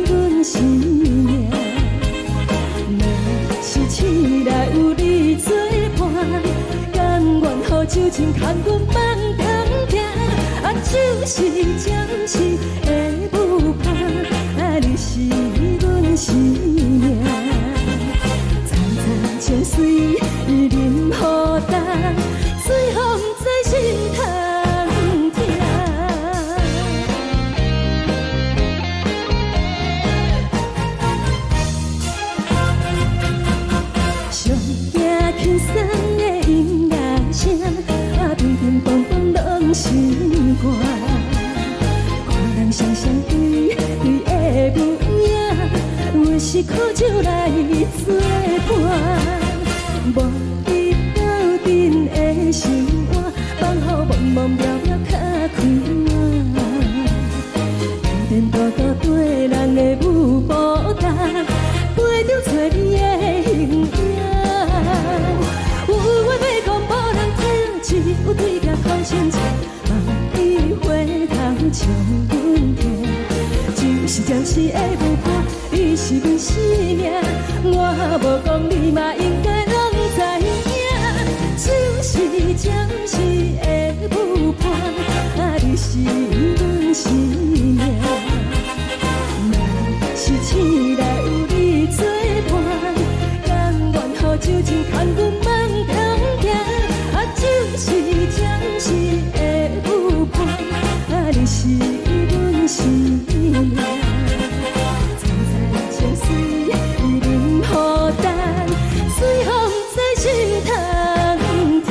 阮生命。若是醒來有你做伴，甘願予酒精牽阮放中行。啊，只是暫時的舞伴，啊，你是阮生命。層層情隨淋雨重，最予毋知心通疼。上驚輕鬆的音樂聲，啊，乒乒乓乓攏心肝。看人雙雙對對的舞影，阮是苦酒來做伴，無比鬥陣的生活，放予茫茫渺渺較開眼。天顛倒倒對人的舞步動，陪著找你的形影。有話欲講無人聽，只有對鏡看親像，萬里回頭像阮聽。只是暫時的舞伴，你是阮生命，我無講你嘛應該攏知影。只是暫時的舞伴，啊，你是阮生命。若是醒來有你做伴，甘願予酒精牽阮放中行。啊，只是暫時的舞伴，啊，你是阮生命。層層情隨淋雨重，最予毋知心通疼。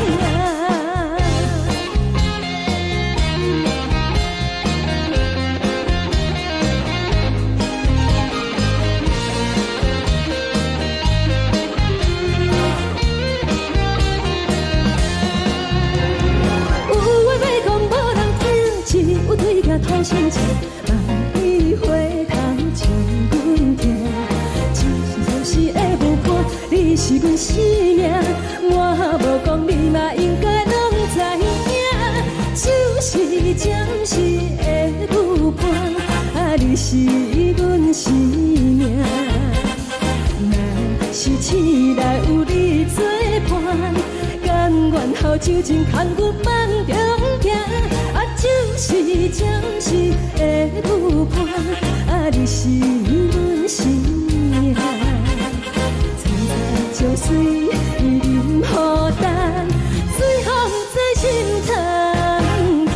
有話欲講無人聽，只有對鏡看親像，萬里回頭像阮聽。只是暫時的舞伴，你是阮生命，我無講你嘛應該攏知影。只是暫時的舞伴，啊，你是阮生命。若是醒來有你做伴，甘願予酒精牽阮放中行。啊，只是暫時的舞伴，啊，你是阮生命。層層情隨淋雨重，最予毋知心通疼。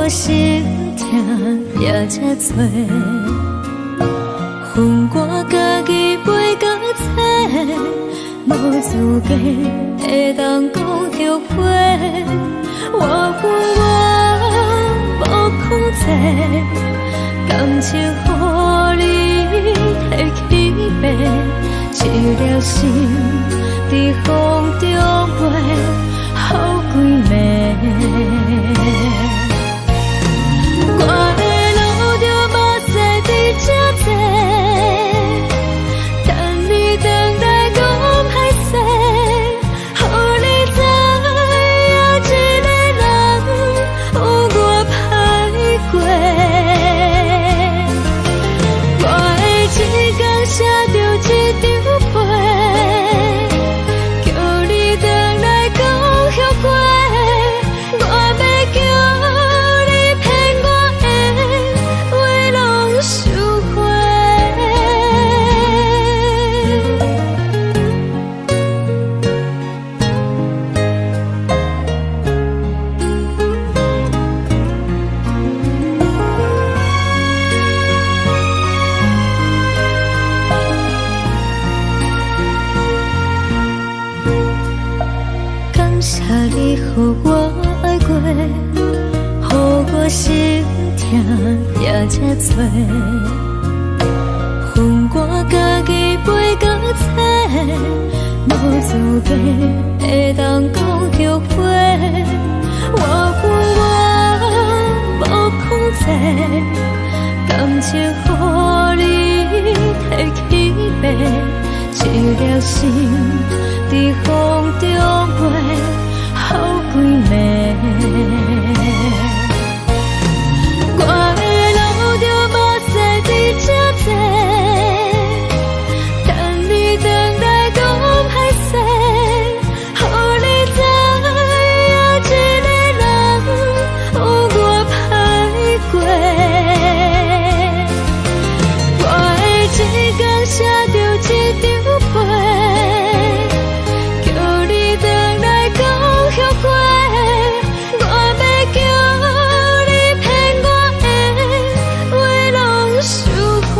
我心疼也這多。分我家己飞到找，無資格會當講後悔。我有我無控制，感情予你提去爬，一粒心佇風中飛，予幾暝。我會流著目屎佇這坐，等你轉來講歹勢，予你知影一个人有偌歹過。我會一工寫著一張批，叫你轉來講後悔。我欲叫你騙我的話攏收回。感謝你予我愛過，予我心疼也這多。分我家己飛到找，無資格會當講後悔。我有我無控制，感情予你提去爬，一粒心佇風中飛，予幾暝。我會流著目屎佇這坐，等你轉來講歹勢，予你知影一個人有偌歹過。我會一工寫著一張批，叫你轉來講後悔。我欲叫你騙我的話攏收回。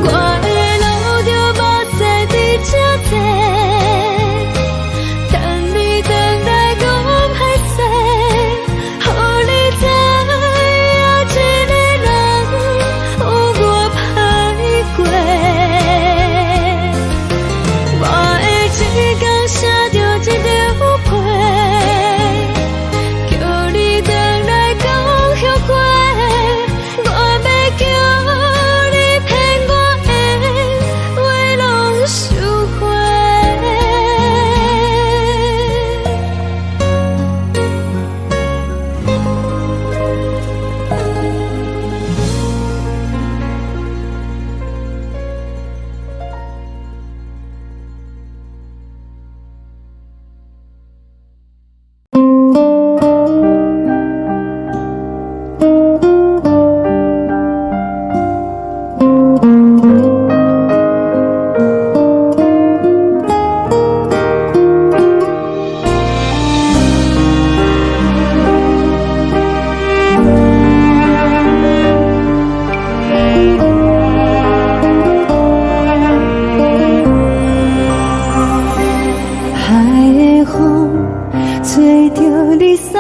我會流著目屎佇這坐，等你轉來講歹勢，予你知影一個人有偌歹過。我會一工寫著一張批，叫你轉來講後悔。我欲叫你騙我的話攏收回。海的風吹著你送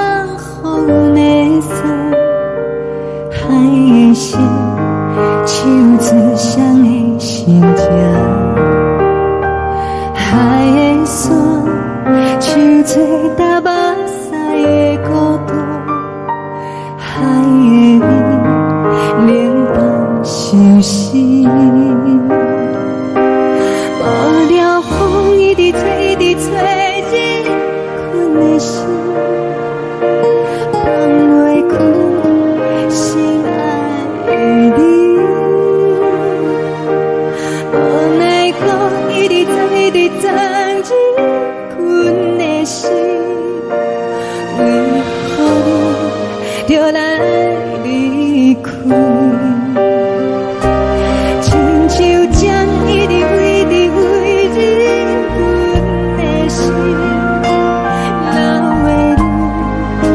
予的衫，海的心唱出誰的心情，海的山唱出踏目屎的孤單，海的味冷放相思。無聊風一直吹，一直吹，入困的心，放袂開心愛的你。無奈何一直鑽，一直鑽入困的心，為何你著來離開？親像鳥一直飛，一直飛入阮的心，留的淚。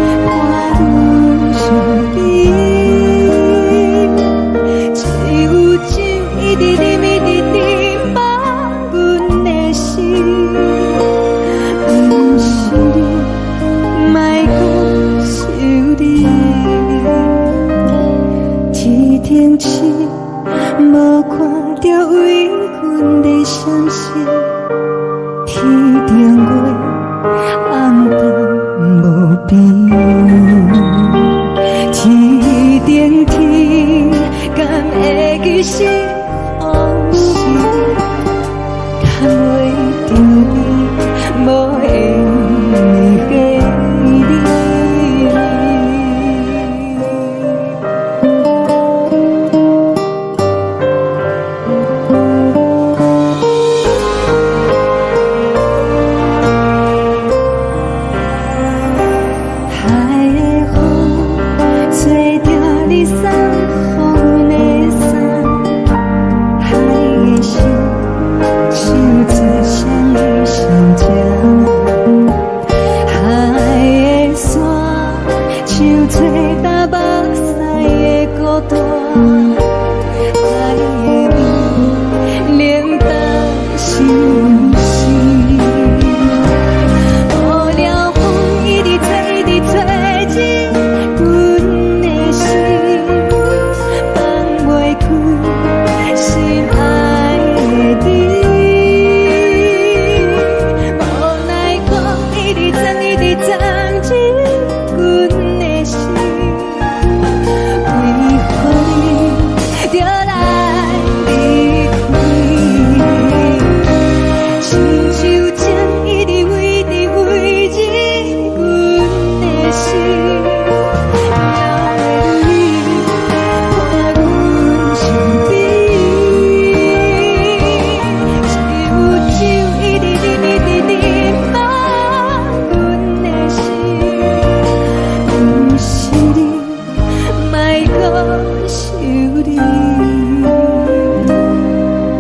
海的風吹著你送予阮的衫，海的心唱出誰的心情？海的沙唱出東目屎的孤單，海的味冷凍心事。予了風一直吹，一直吹進阮的心，放袂開心愛的你。無奈何一直鑽，一直鑽進阮的心，為何你著來離開？親像情一直圍直圍進阮的心，留你伴阮身邊。只有酒一直啉，一直啉滿阮的心，毋是你，莫閣想你，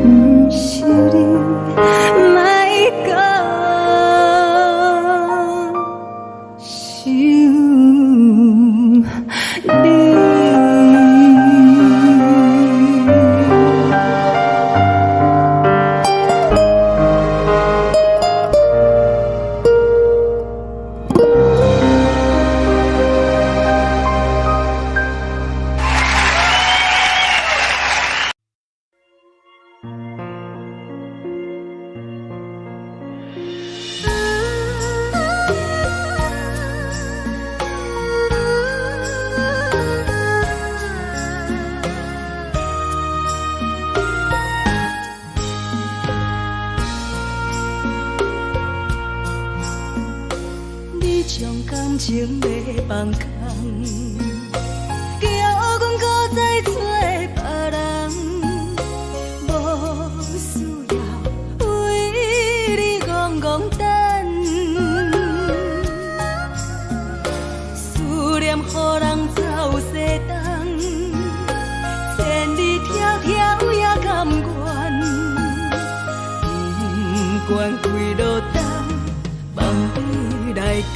毋是你，莫閣想你。你將感情欲放空，叫阮閣再找別人，無需要為你戇戇等，思念予人走西東，千里迢迢也甘願，不管幾落冬，放你來揀。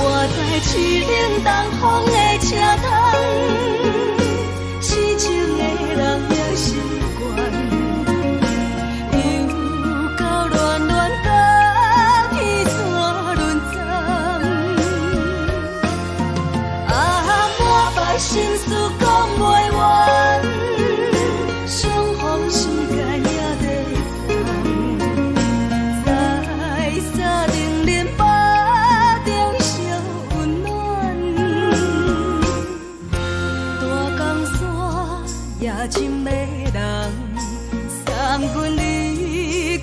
我知凄冷東風的車窗，痴情的人已習慣，又到暖暖甲天山轮转，啊，满腹心事講袂完，相逢時間也短暫，在三重林腹中相溫暖，大江山也真迷人，送阮離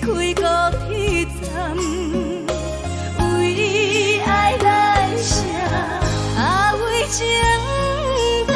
開高鐵站，為愛來寫，啊為情等。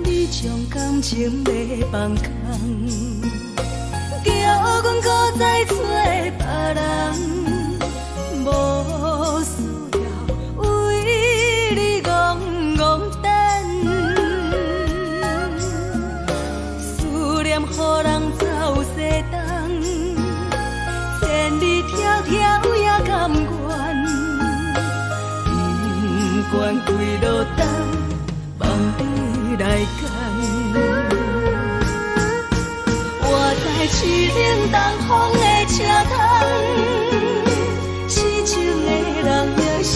你將感情欲放空，叫阮閣再找別人，無需要為你戇戇等，思念予人走西東，千里迢迢也甘願，不管幾落冬，放你來揀。我知凄冷東風的車窗，痴情的人已習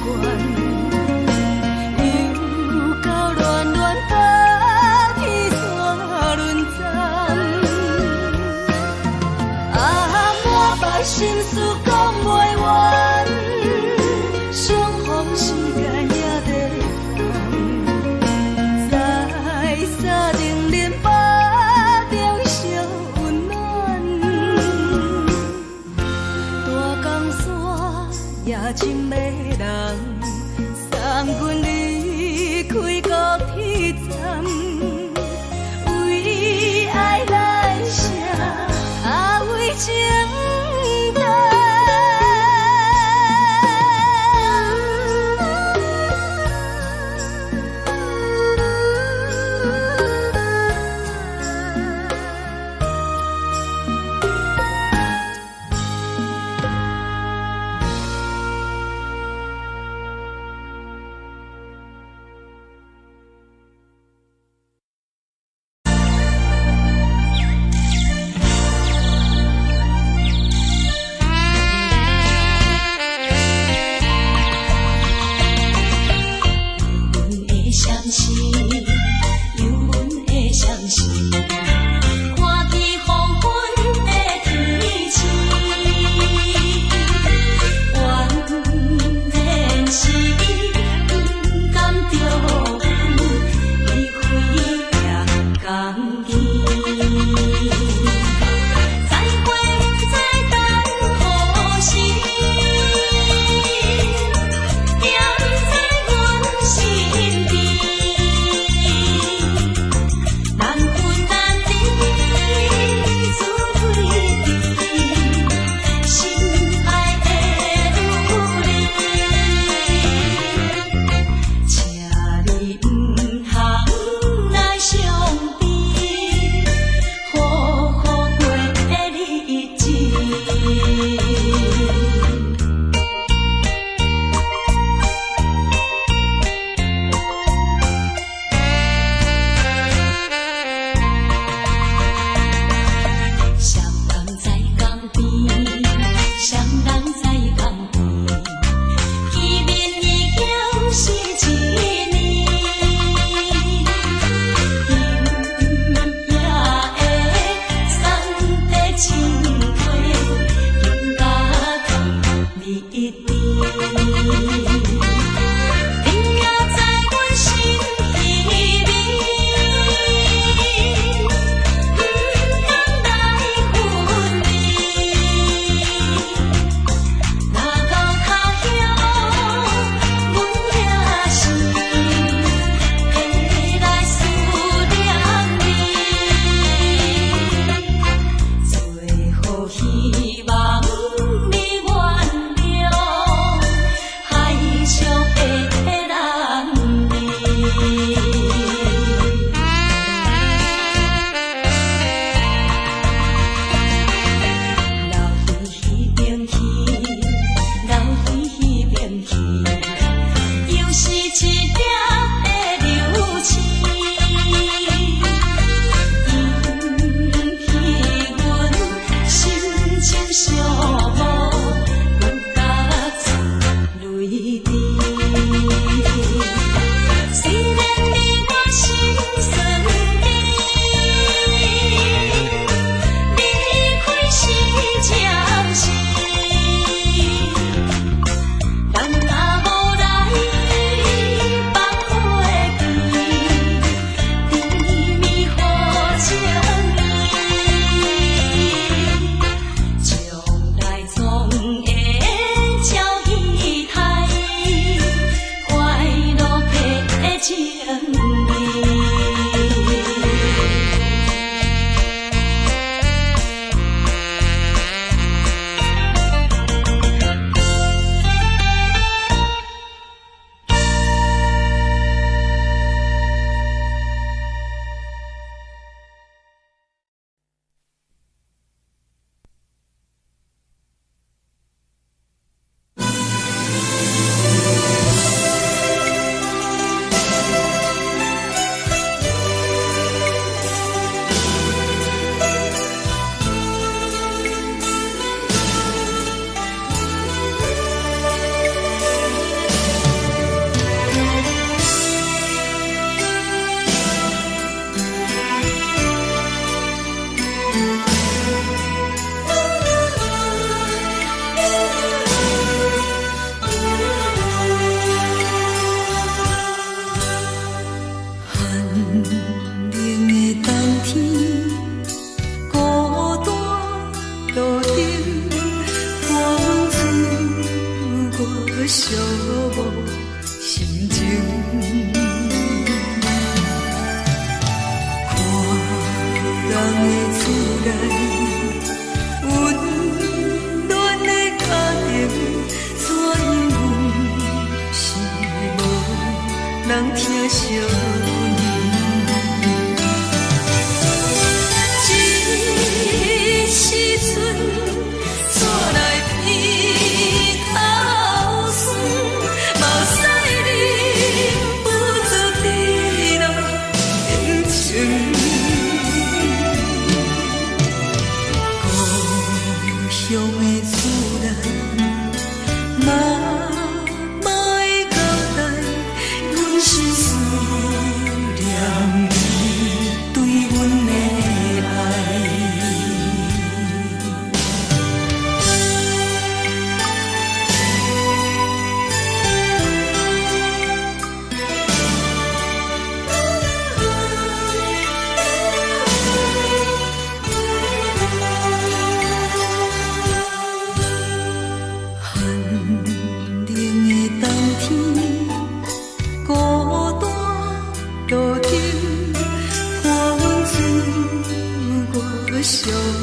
慣，又到暖暖甲天山輪轉。心事講袂完，相逢時間也短暫，在三重連巴中相溫暖。大江山也真迷人，送阮離開高鐵站，為愛來寫，啊為情等。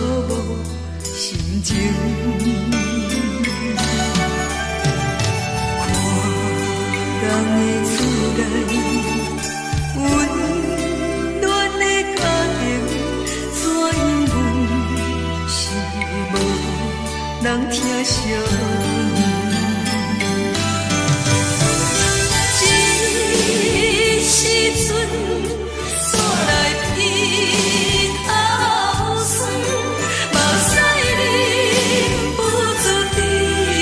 無心情。看人的厝內，溫暖的家庭，怎樣阮是無人疼惜阮。這時陣煞來鼻頭酸，目屎忍不住滴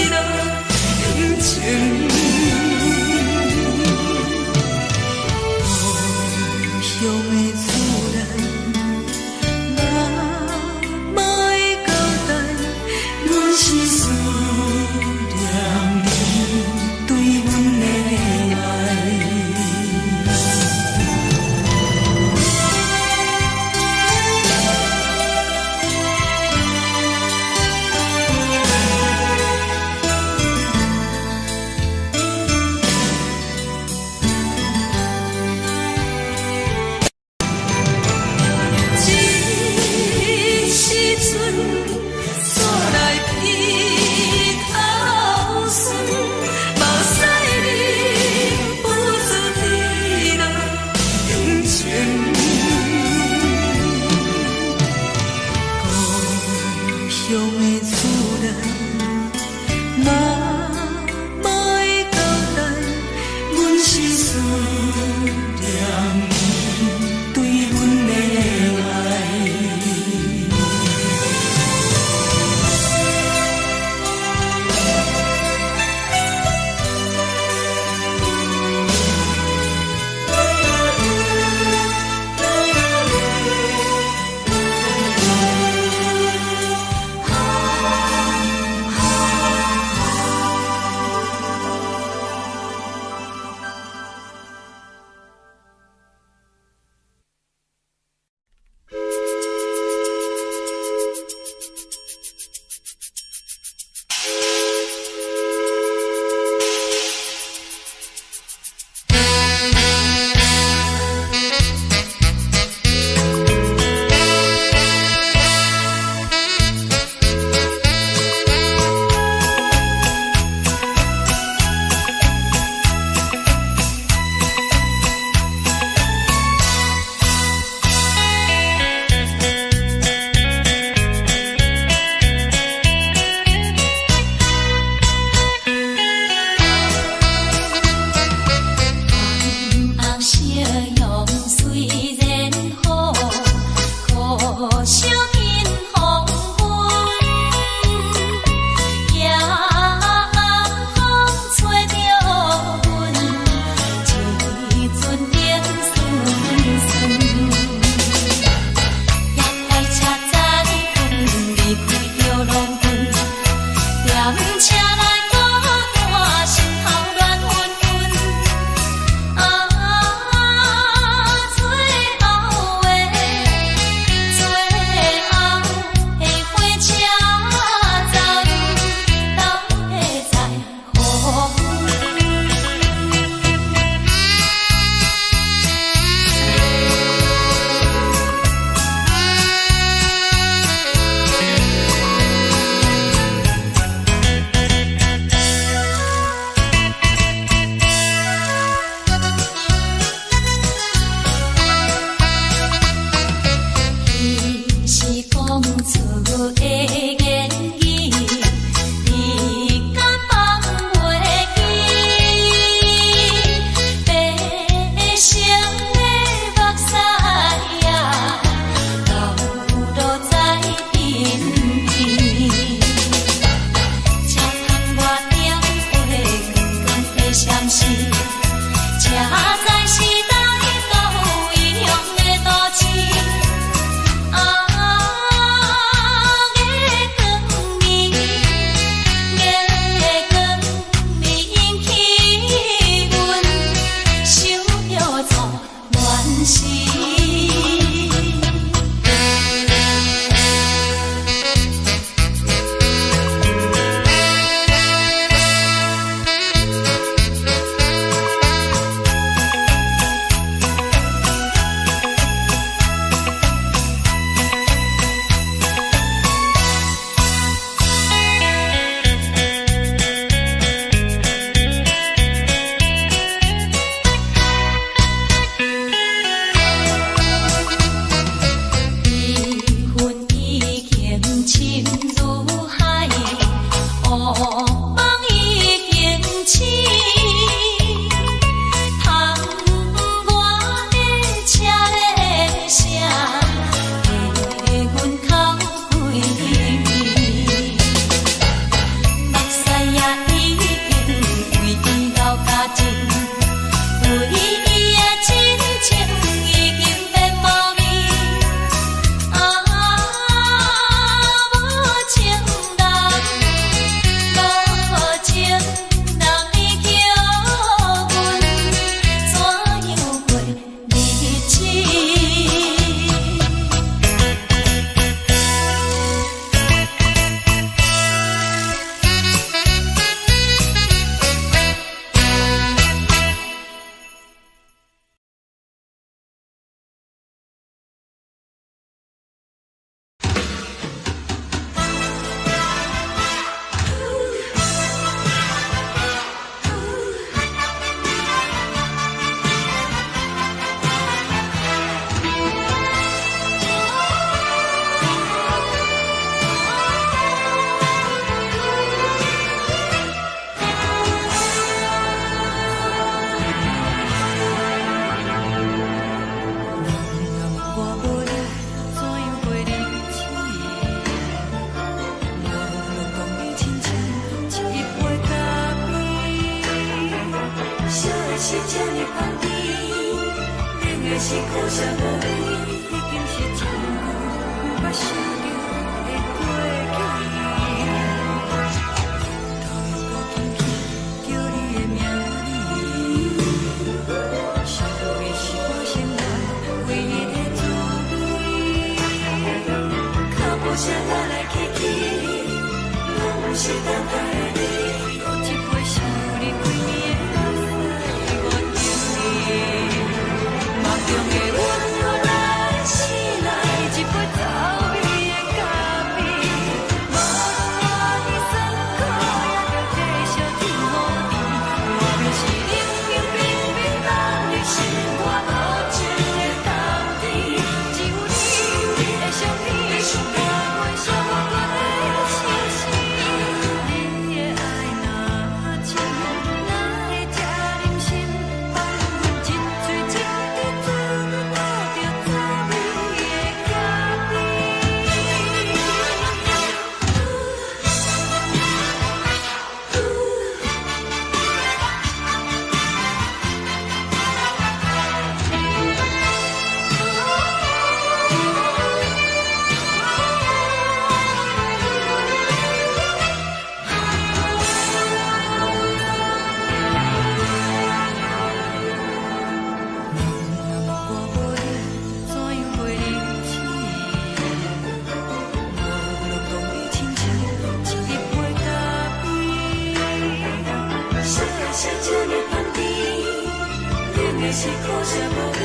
落眼睛。故鄉的厝內，媽媽的交代，阮是思念你對阮的愛。這時陣煞來鼻頭酸，目屎忍不住滴落眼睛。故鄉的厝內，媽媽的交代，阮是思念你對阮的愛。紅夕陽雖然好，可惜見黃昏。夜暗風吹著阮，一陣冷酸酸。夜快車載阮離開著農村，踮車內孤單，心頭亂紛紛。啊，最後的最後的火車站，哪會再予阮？彼時講出的言語，你敢放袂記？白色的目屎啊，流落在鬢邊。車窗外燈火光光的閃烁，車載是來到異鄉的都市。啊，月光暝，是這呢香甜，冷的是苦澀無味，已經是真久毋捌想著的過去。頭又閣輕輕叫你的名字，想你是我生活唯一的滋味。腳步聲來來去去，攏毋是等待的你。閣一擺想你規暝的目屎，我求你。夢中的阮予咱醒來，一杯走味的咖啡。無論偌呢酸苦，也著繼續天雨甜。外面是冷冷冰冰，等你心肝無情的冬天。只有你的相片，伴阮寂寞的相思。你的愛若深，哪會這忍心放阮一喙一滴滋味吐著走味的咖啡？若我無你，怎樣過日子？無論講你親像一杯咖啡。啥是這呢香甜，冷的是苦澀無味，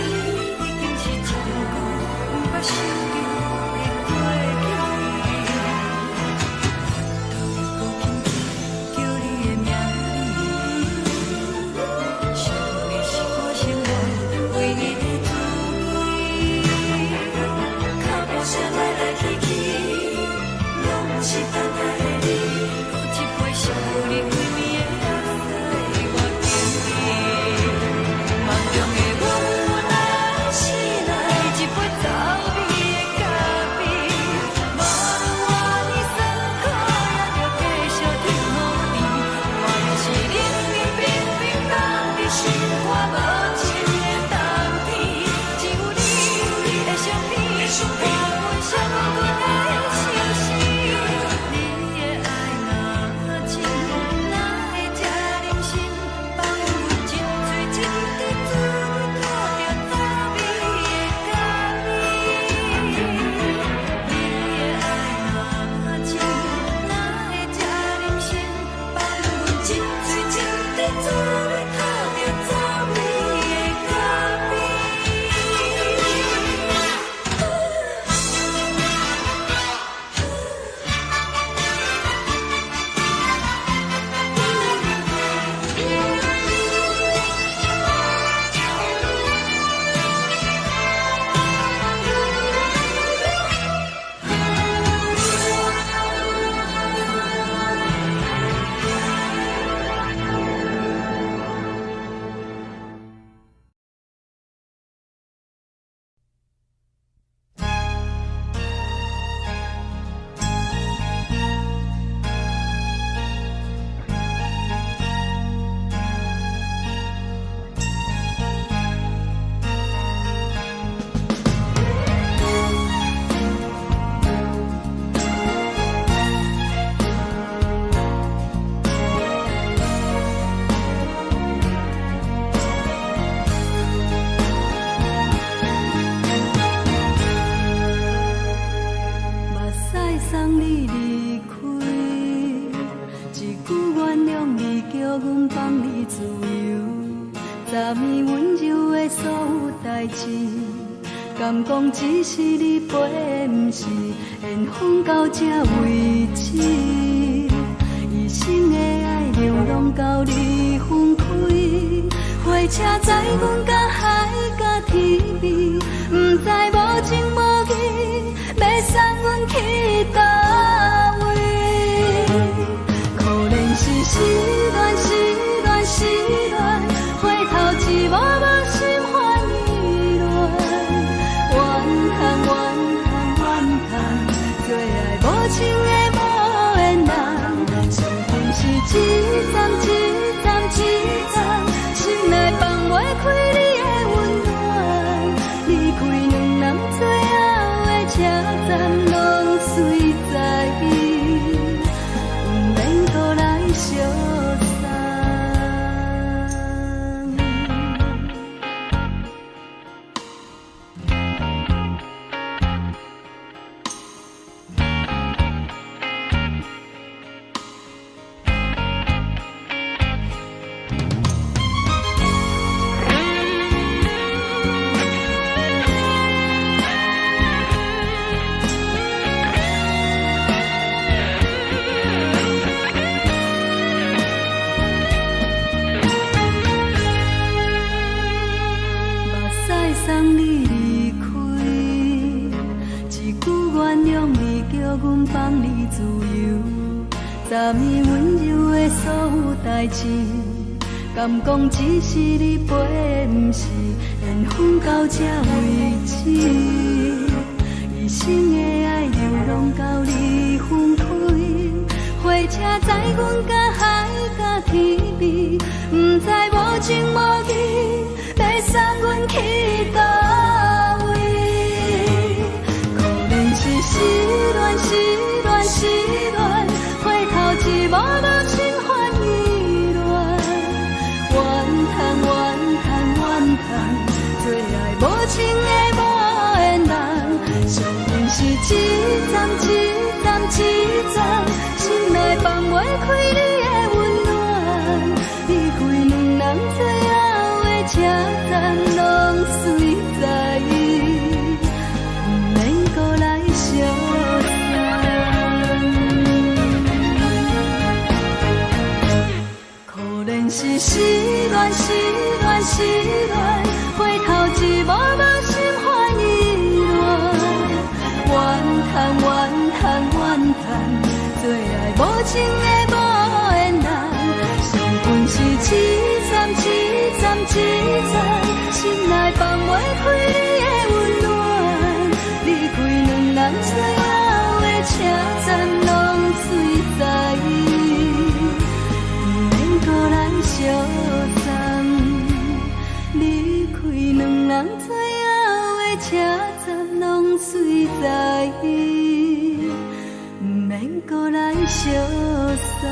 已經是真久毋捌想著的過去。頭又閣輕輕叫你的名字，想你是我生活唯一的滋味。腳步聲來來去去，攏毋是等待的你。閣一擺想你規暝的目屎，我求你。夢中的阮來醒來，一杯走味的咖啡。無論偌呢酸苦，也著繼續天雨甜。外面是冷冷冰冰，等你心肝無情的冬天。只有你的相片，伴阮寂寞的相思。你的愛若深，哪會這忍心放阮一喙一滴滋味吐著走味的咖啡？你的愛若深，哪會這忍心放阮一喙一滴滋味吐著走味的咖啡？目屎送你離開，一句原諒你，叫阮放你自由。昨暝溫柔的所有代誌，敢講只是你陪，毋是緣分到這為止。一生的愛流浪到你分開，火車載阮甲海甲天邊，毋知無情無義，欲送阮去佗位？可憐是失戀，失戀，失戀，回頭一幕無心煩意亂，怨嘆怨嘆怨嘆，做愛無情的無緣人，傷心是一站一站一站，心內放。放你自由。昨暝溫柔的所有代誌，敢講只是你陪的，毋是緣分到這為止。一生的愛流浪到你分開，火車載阮甲海佮天邊，毋知無情無義欲送阮去佗位。可憐是失戀，失戀，失戀，回頭一幕幕心煩意亂。怨嘆怨嘆怨嘆，做愛無情的無緣人，相信是一站一站一站，心內放袂開你的溫暖。離開兩人最後的車站，攏隨在伊，毋免閣來相送。可憐是失戀，失戀，失戀，回頭一幕幕心煩意亂。怨嘆怨嘆怨嘆，做愛無情的無緣人，相分是一站一站一站，心內放袂開你的溫暖。離開兩人最後的車站，攏隨在伊，毋免閣來相送。離開兩人最後的車站，攏隨在伊，毋免閣來相送。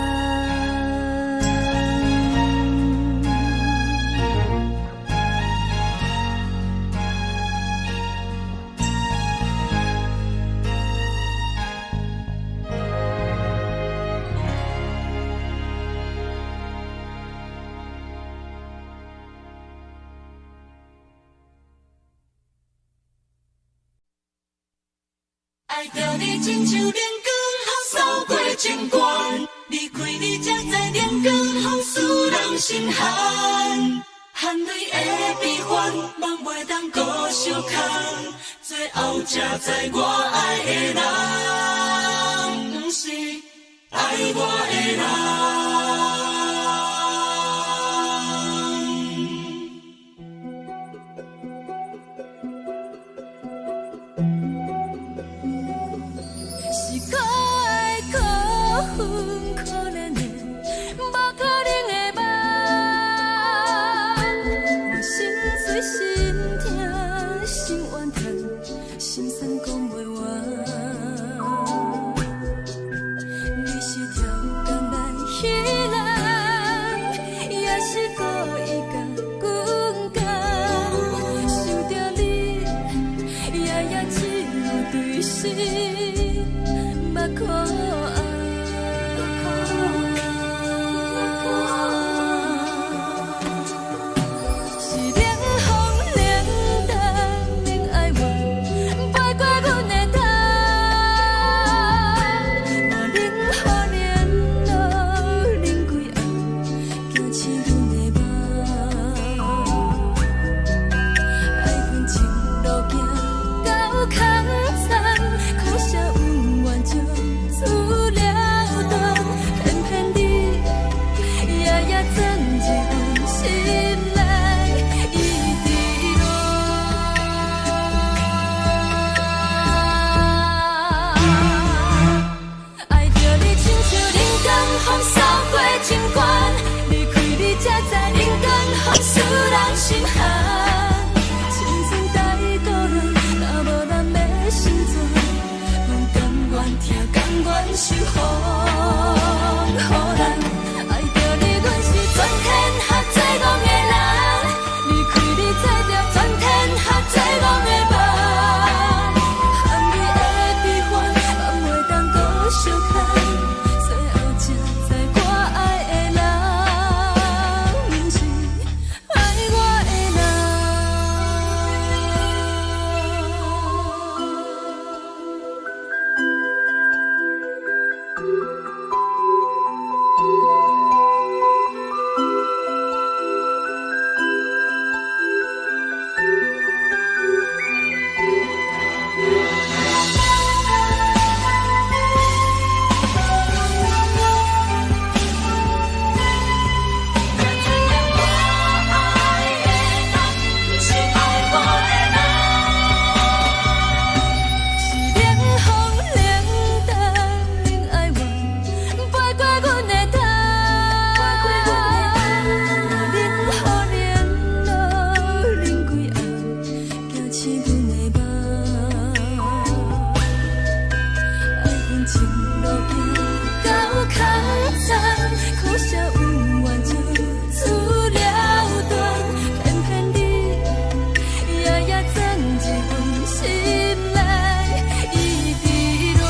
愛著你親像冷光予掃過情關，離開你才知冷光予使人心寒。含淚的悲歡，夢袂當閣相空，最後才知我愛的人，毋是愛我的人。是可愛可恨可憐的，無可能的夢。我心碎心痛心怨嘆，心酸講袂完。你是超工來彼人，也是故意共阮講。想著你，夜夜只有對心目苦紅。是冷風冷淡冷哀怨，飞過阮的頭。無冷雨連露冷規暗，驚醒阮的夢。愛恨情路行到空残，可惜恩怨就此了斷。偏偏你夜夜鑽入阮心內，一直戀。愛著你親像冷光予掃過情關，離開你才知冷光予使人心寒。青春太孤單，若無人欲成全，阮甘願疼，甘願受風雨難。愛著你，阮是全天下最戇的人，離開你才著全天下最戇的夢。含淚的悲歡，放袂當閣相看，最後才知我愛的人，毋是愛我的人。情路行到空残，可惜恩怨就此了断，偏偏你夜夜钻入阮心内，一直恋。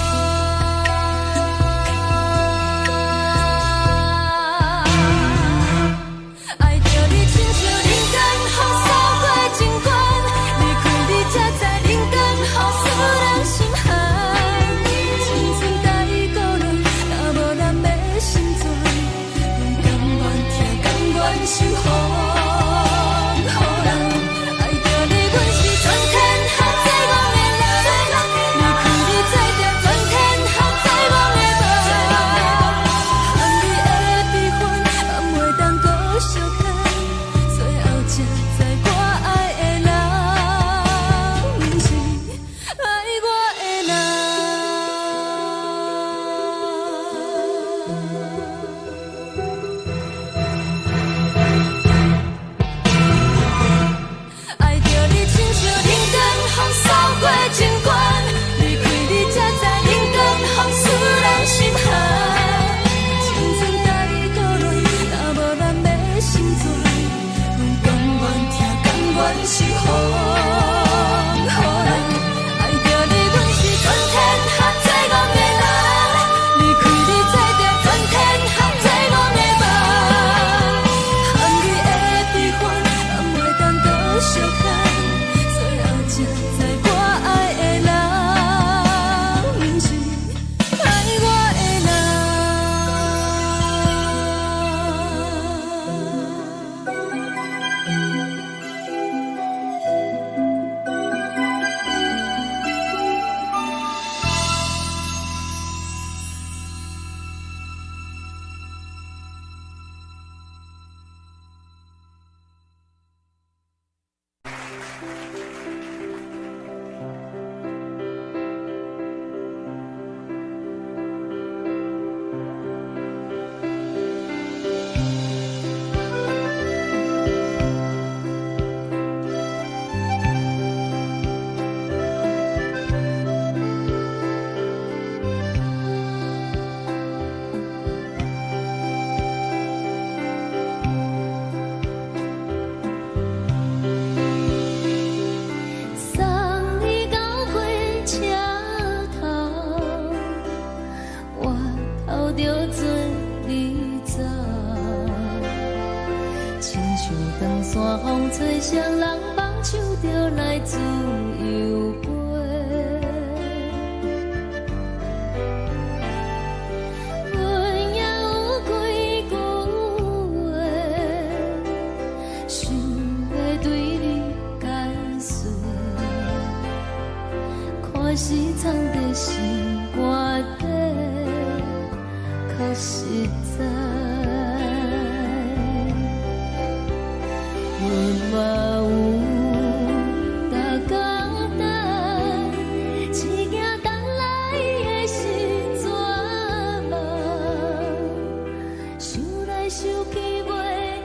愛著你親像人間風掃過情關，離開你才知人間風使人心寒。青春太孤單，若無人欲心存，阮甘願疼，甘願受風雨人。愛著你，阮是全天下最戇的人，離開你才定全天下最戇的夢。含你的悲歡，嘛袂當閣相牽，最後才知我愛的人，毋是愛我的人。愛著你親像人間風掃過情關，離開你才知人間風使人心寒。青春太孤單，若無人欲心存，阮甘願疼，甘願受風雨人。愛著你，阮是全天下最戇的人，離開你才定全天下最戇的夢。含你的悲歡，嘛袂當閣相牽，最後才知我愛的人，毋是愛我的人。送你到火車頭，我頭著做你走。親像長山風吹，誰人放手就來自由飛。阮也有幾句話，想欲對你解說。看是藏在心肝底，較實在。阮嘛有逐工等，一件等來的是绝望。想來想去，袂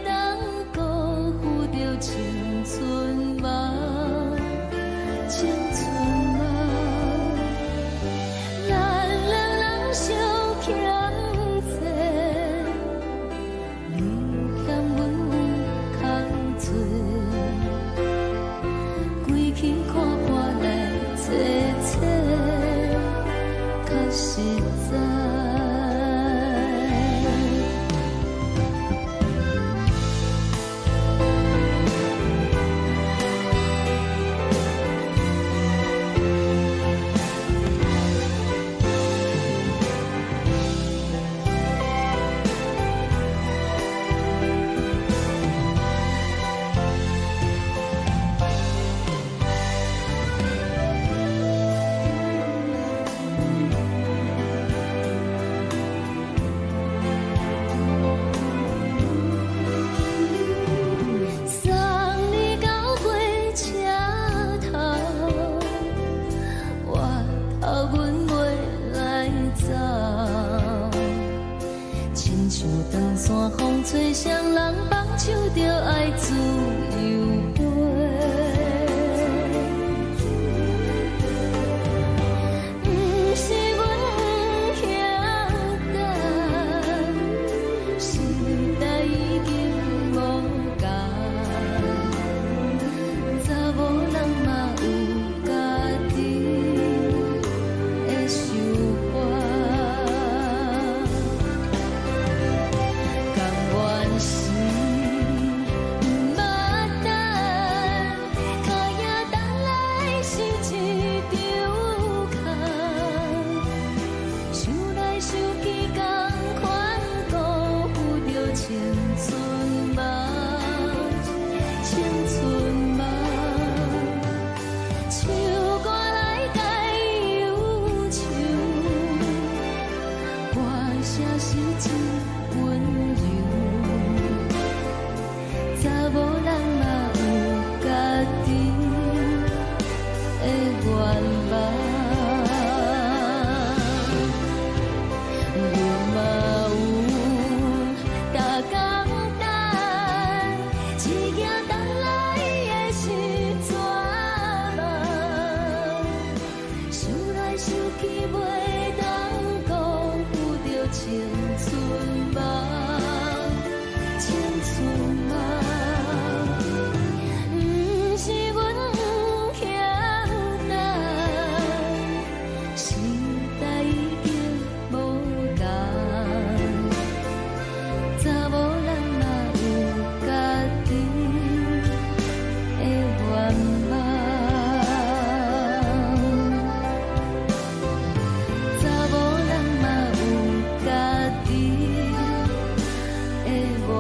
當辜負著青春夢，青春夢。咱兩人相欠債，你欠阮有空濟，規氣看破來找找，較實在。送你到火車頭，我頭阮袂來走。親像長山風吹，誰人放手就愛自由飛。毋是阮毋來想去，仝款辜負著青春夢，青春夢。唱歌來解憂愁，歌聲是真溫柔。查某人嘛有家己的願望，阮嘛有逐工等，一行等來的是绝望。想來想去，袂當辜負著青春夢，青春夢。毋是阮毋肯等，時代已經無仝。查某人嘛有家己的願望，查某人嘛有家己的願望。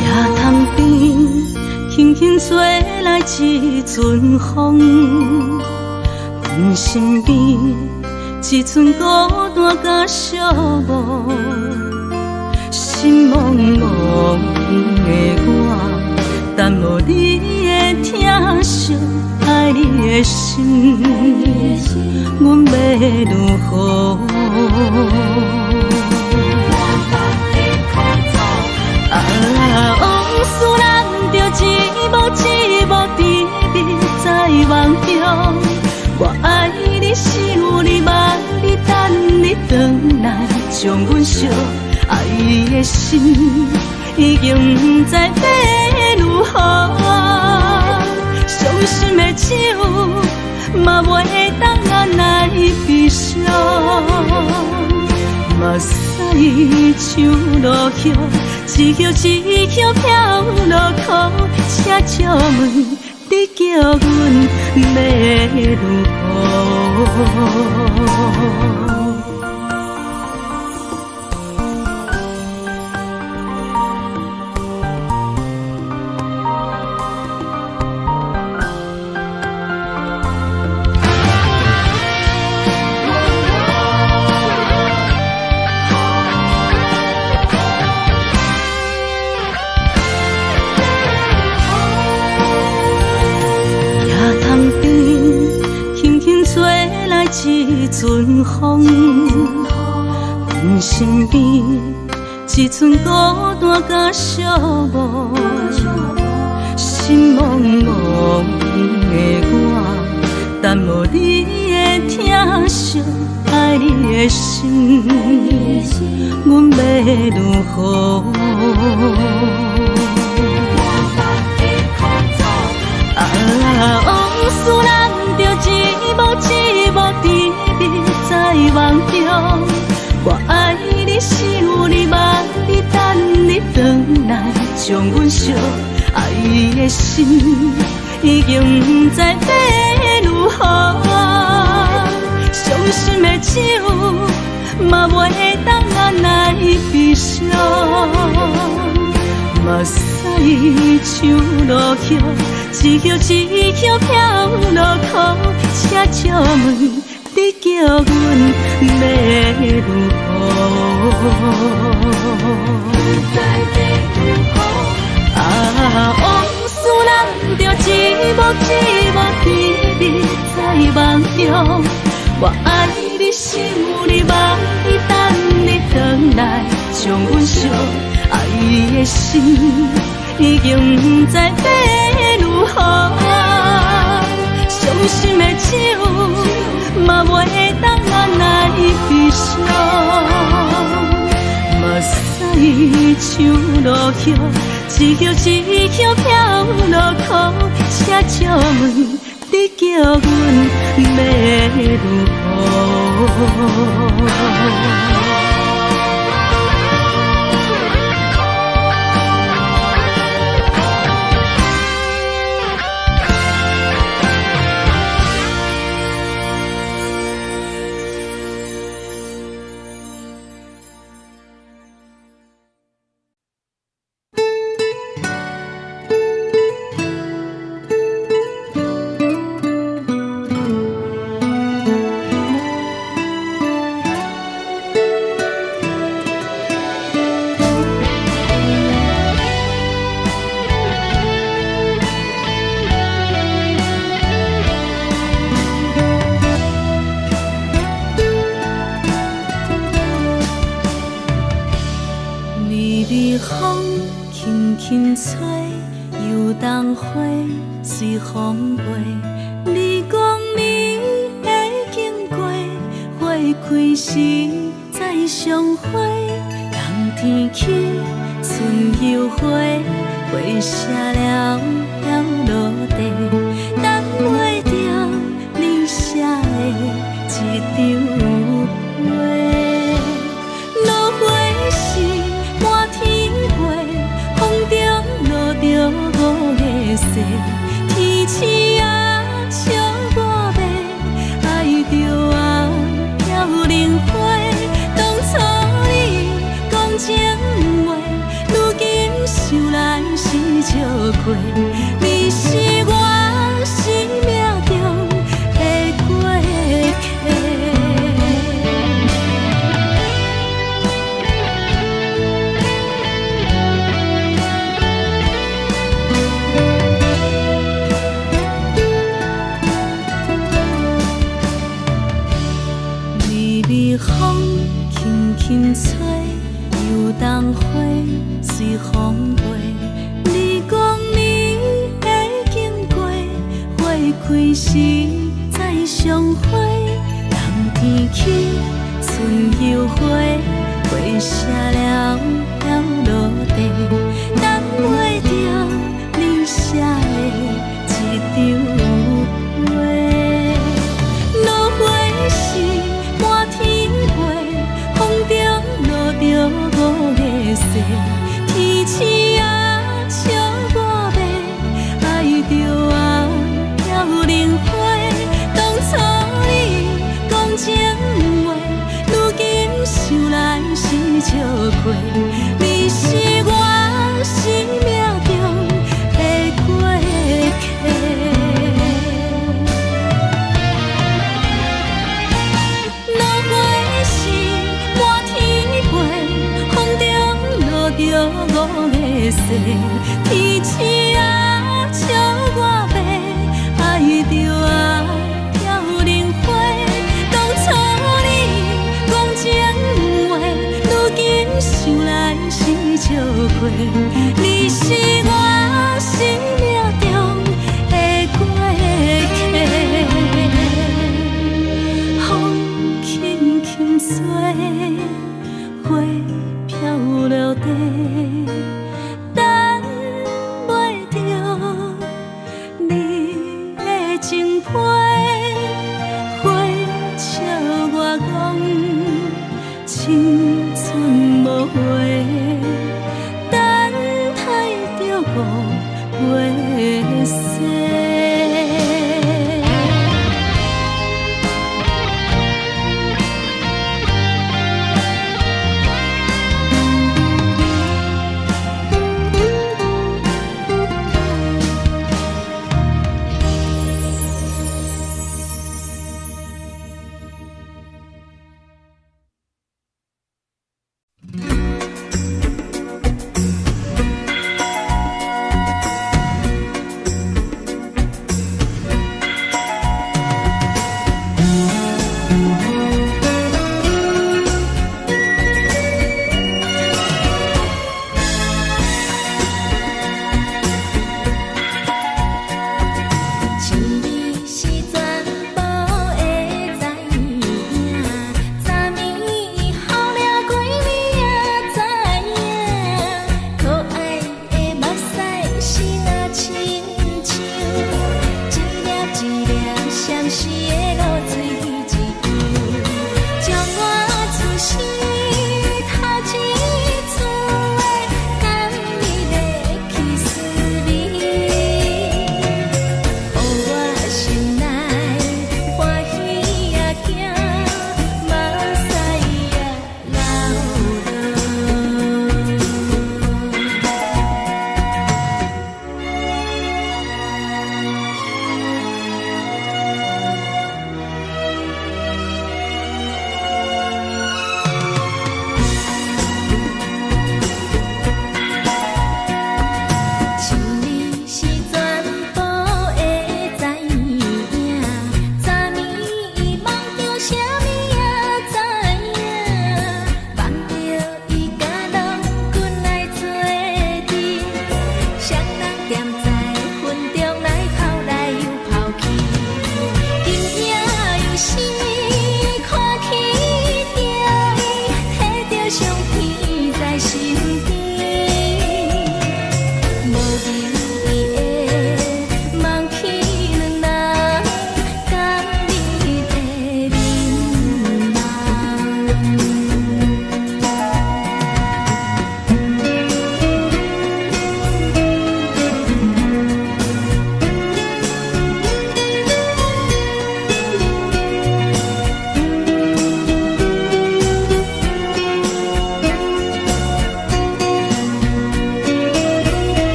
野潭邊，輕輕吹來一陣風，阮身邊一陣孤單佮寂寞，心茫茫的我，等無你的疼惜，愛你的心，阮欲如何？啊，往事咱著一幕一幕甜蜜在夢中。我愛你，想你，望你，等你轉來，將阮惜。愛的心已經毋知欲如何，傷心的酒嘛袂當按來悲傷。目屎像落雨，一葉一葉飄落苦，請借問你叫阮欲如何？野潭邊，輕輕吹來一陣風，阮身邊一陣孤單佮寂寞，心茫茫的我，等無你的疼惜，愛你的心，阮欲如何？啊，往事咱著一幕一幕甜蜜在夢中。我愛你，想你，望你，等你轉來，將阮惜。愛的心已經毋知欲如何，傷心的酒嘛袂當按來悲傷。目屎像落雨，一叶一叶飘落苦，请借问你叫阮欲如何？啊，往事难着一幕一幕甜蜜在梦中。我愛你，想你，望你，等你轉來，將阮惜愛的心已經不知欲如何。傷心的酒嘛袂當咱來悲傷。目屎像落雨，一葉一葉飄落苦，請借問你叫阮欲如何？微微風輕輕吹，油桐花隨風飛。你講你會經過，花開時再相會。冬天起，春又回，花謝了飄落地，等袂著你寫的這張批。落花時滿天飛，風中落著五个誓，天鼠仔笑我欲，愛著啊飄零花。當初你講情話，如今想來是笑話。你是我生命中的過客。微微風輕輕吹，油桐花隨風飛。你講你會經過，花開時再相會。冬天起，春又回，花謝了飄落地，等袂著你寫的這張批。落花時滿天飛，風中落著五个誓，天鼠仔笑我欲，愛著啊飄零花。當初你講情話，如今想來是笑話。你是我生命中的過客。落花時滿天飛，風中落著五个誓，天鼠仔笑我欲，愛著啊飄零花。當初你講情話，如今想來是笑話。你是我生命中的過客。風輕輕吹，花飄落地，等袂著你的情批，花笑我講青春無話，等待著五月雪。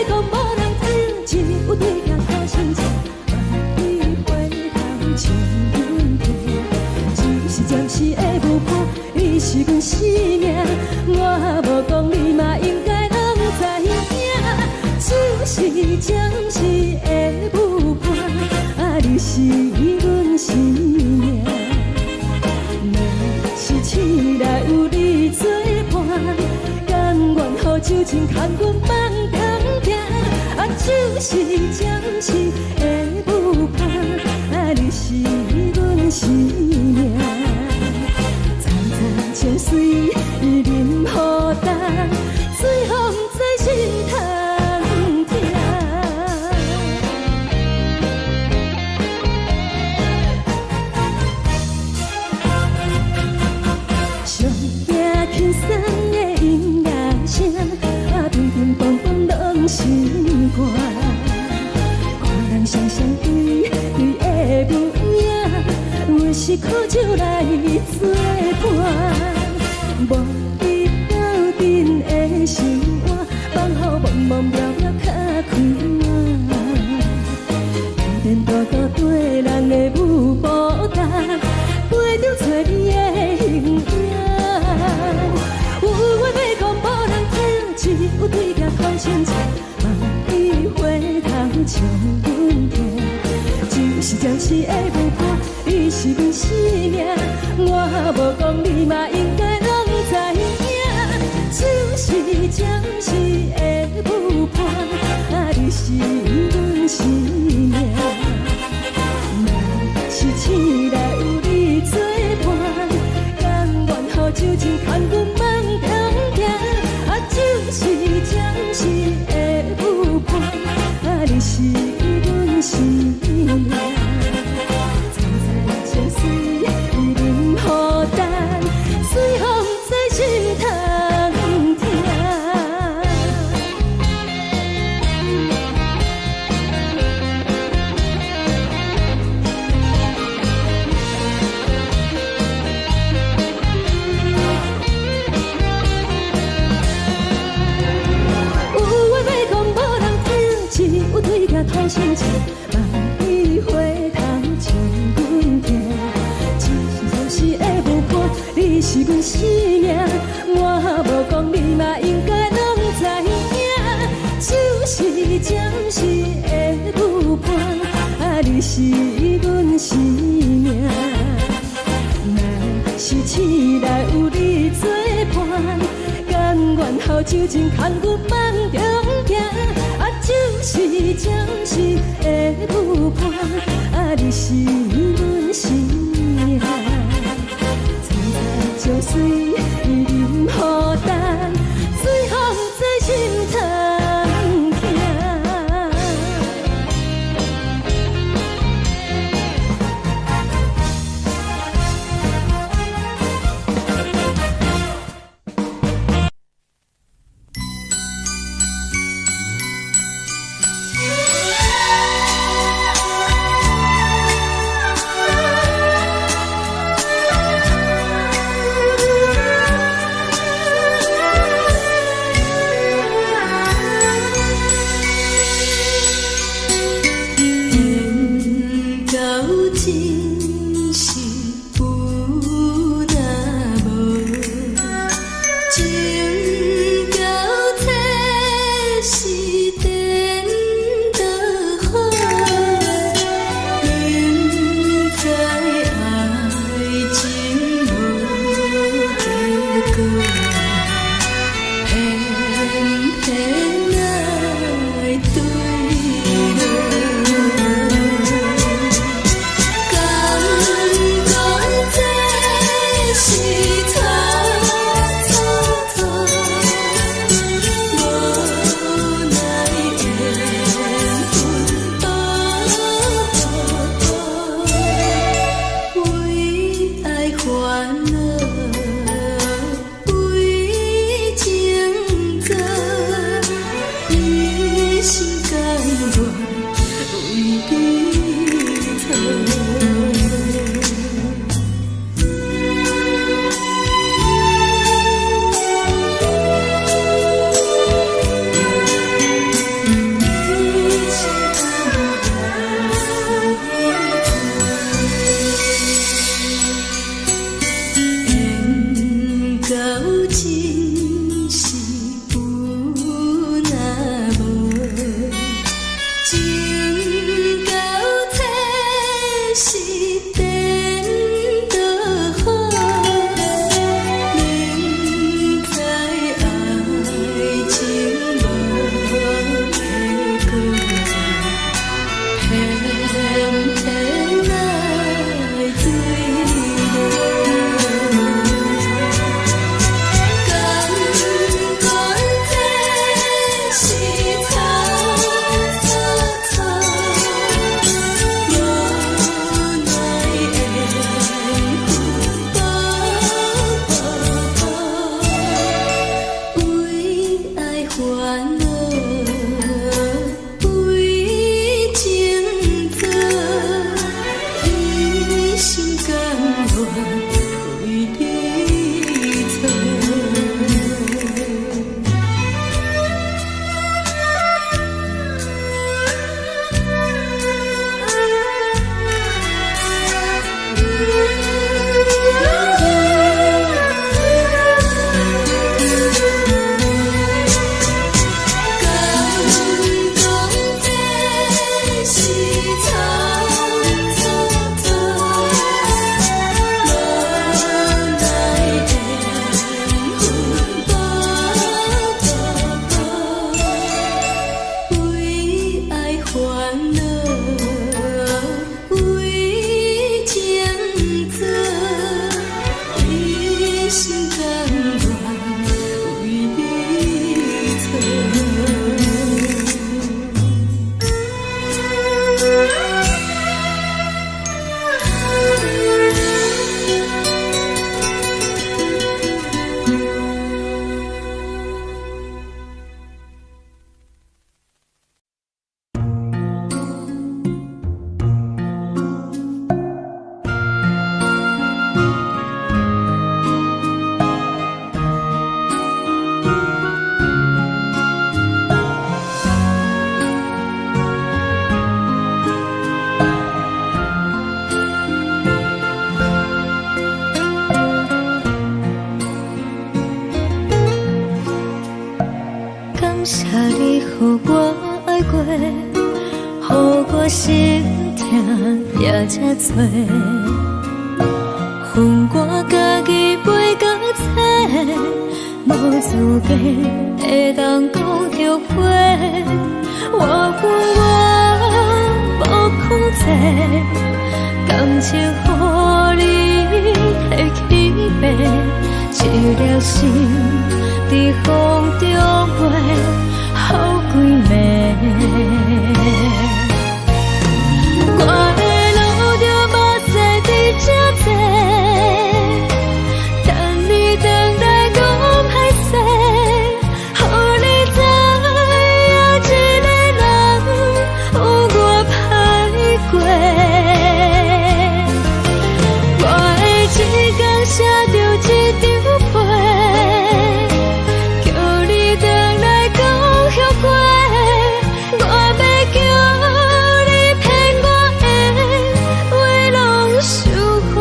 講無人聽，只有對鏡看心情，望你回頭笑阮聽。只是暫時的舞伴，你是阮生命，我無講你嘛應該攏知影。只是暫時的舞伴，啊，你是阮生命。若是醒來有你做伴，甘願予酒精牽阮放中行。啊，只是暫時的舞伴，啊，你是阮生命。層層情隨淋雨重，水予毋知心通疼。上驚輕鬆的音樂聲，啊，乒乒乓乓攏心肝。看人雙雙對對的舞影，阮是苦酒來作伴。無你鬥陣的生活，放予茫茫渺渺較快活。天天多多對人的舞步動，陪著找你的形影。有話欲講無人聽，只有對鏡看心情，望你回頭笑阮聽。只是暫時的舞伴，你是阮生命，我無講你嘛應該攏知影。只是暫時的舞伴，啊，你是阮生命。若是醒來有你作伴，甘願予酒精牽阮放中行。啊，只是暫時的舞伴，啊，你是阮生命。層層情隨淋雨重，水予毋知心通疼。有話欲講無人聽，只有對鏡看心情，望你回頭笑阮聽。只是暫時的舞伴，你是阮生命，我無講你嘛應該攏知影。只是暫時的舞伴，啊，你是阮生命。若是醒來有你作伴，甘願予酒精牽阮放中行。啊，只是暫時的舞伴，啊，你是阮生命。層層情隨淋雨重，水予毋知心通疼。缘到真是有若無，情到這是顛倒好，明知愛情無結果，偏偏愛對落。敢講這是錯錯錯，無奈緣分薄薄，為愛煩惱，為情做，一心甘願為你錯。愛過，予我心疼也這多。予我家己飞到册，無資格會當講後悔。我有我無控制，感情予你提去爬，一粒心佇風中飛，予規暝。我會流著目屎佇這坐，等你轉來講歹勢，予你知影一个人有偌歹過。我會一工寫著一張批，叫你轉來講後悔。我欲叫你騙我的話攏收回。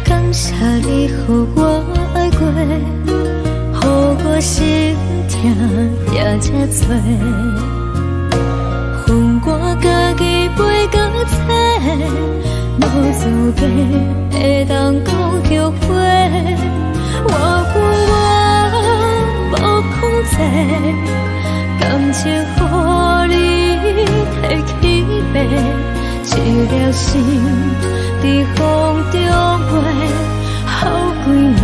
感謝你予我愛過，予我心疼也這多。予我家己飞到册，無資格會當講後悔。我有我無控制，感情予你提去爬，一粒心佇風中飛，予規暝。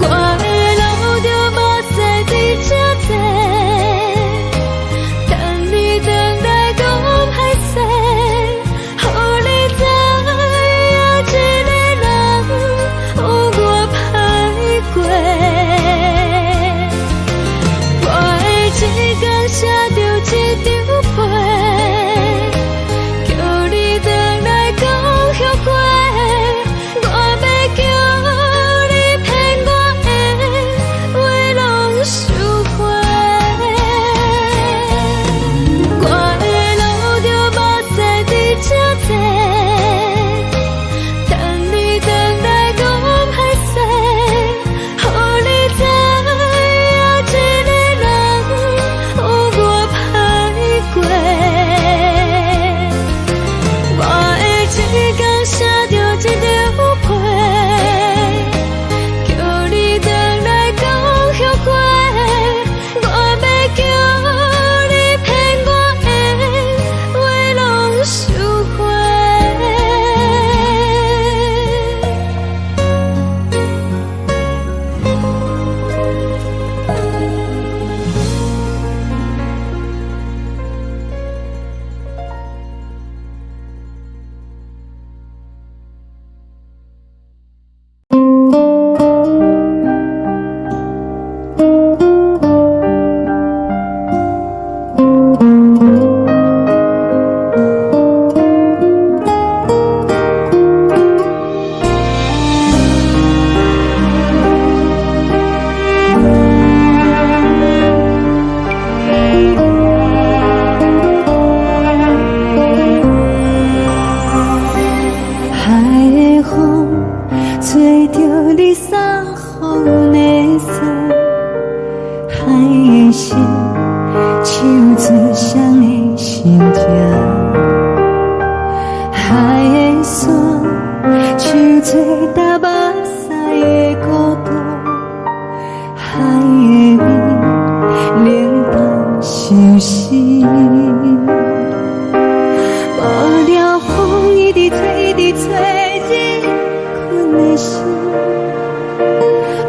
我會流著目屎佇這坐，等你轉來講歹勢，予你知影一個人有偌歹過。我會一工寫著一張批，叫你轉來講後悔。我欲叫你騙我的話攏收回。我會流著目屎佇這坐，等你轉來講歹勢，予你知影一個人有偌歹過。我會一工寫著一張批，叫你轉來講後悔。我欲叫你騙我的話攏收回。海的風吹著你送予的衫，海的心唱出誰的心情，海的沙唱出流目屎的孤獨，海的味冷淡相思。無聊風一直吹，一直吹入困的心，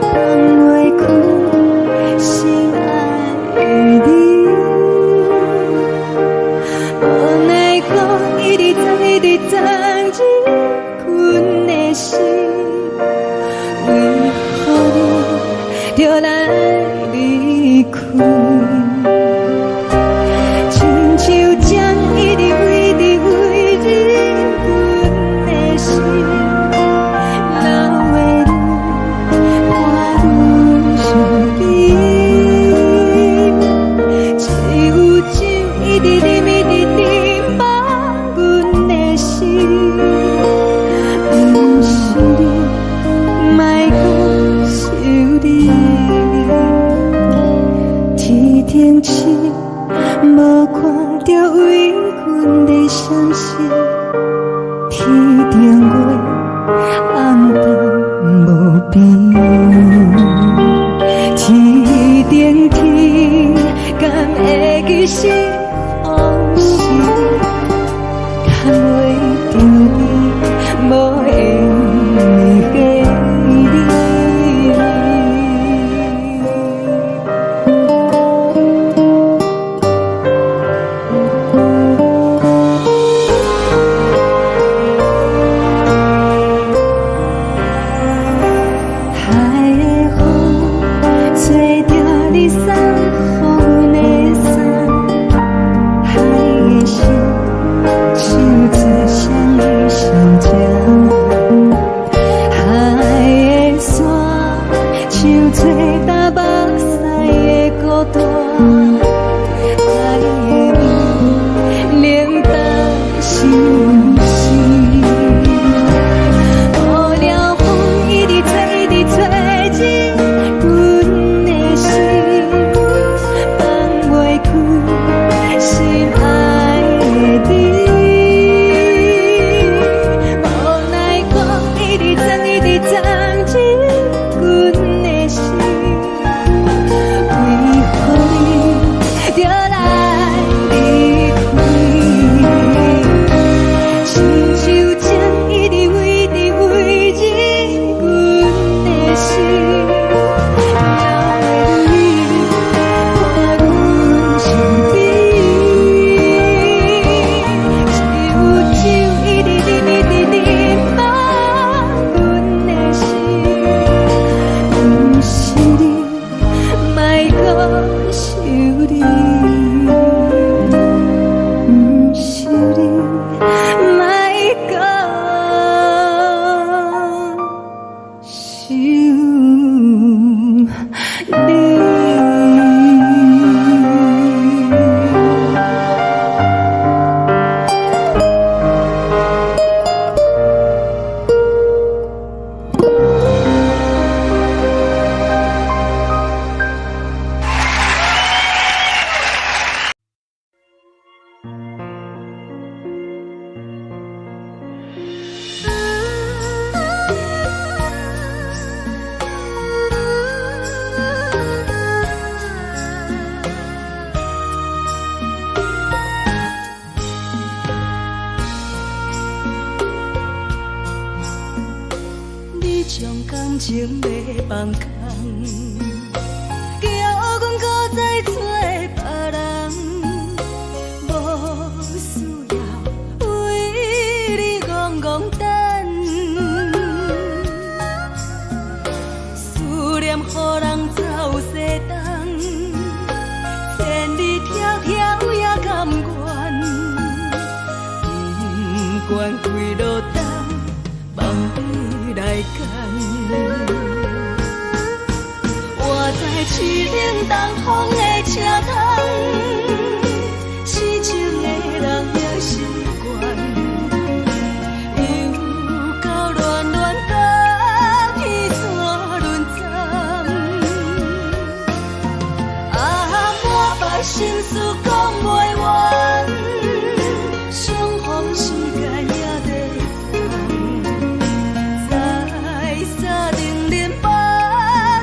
放袂開心愛的你。無奈風一直鑽，一直鑽入困的心，為何你著來離開？親像針一直飛，一直飛入阮的心，單，海的你冷淡相思。無聊風一直吹，一直吹進阮的心，放袂開心愛的你。無奈何一直鑽，一直鑽進阮的心，為何你著來離開？親像情一直圍直圍進阮的心，留你伴阮身邊。只有酒一直啉，一直啉滿阮的心，毋是你，莫閣想你，毋是你，莫閣想你。你將感情欲放空，叫阮閣再找別人，無需要為你戇戇等，思念予人走西東，千里迢迢也甘願，不管幾落冬，放你來揀。我知凄冷東風的車窗，痴情的人也習慣，又到戀戀甲天山輪轉，啊，滿腹心事講袂完，相逢時間也短暫，在三重林腹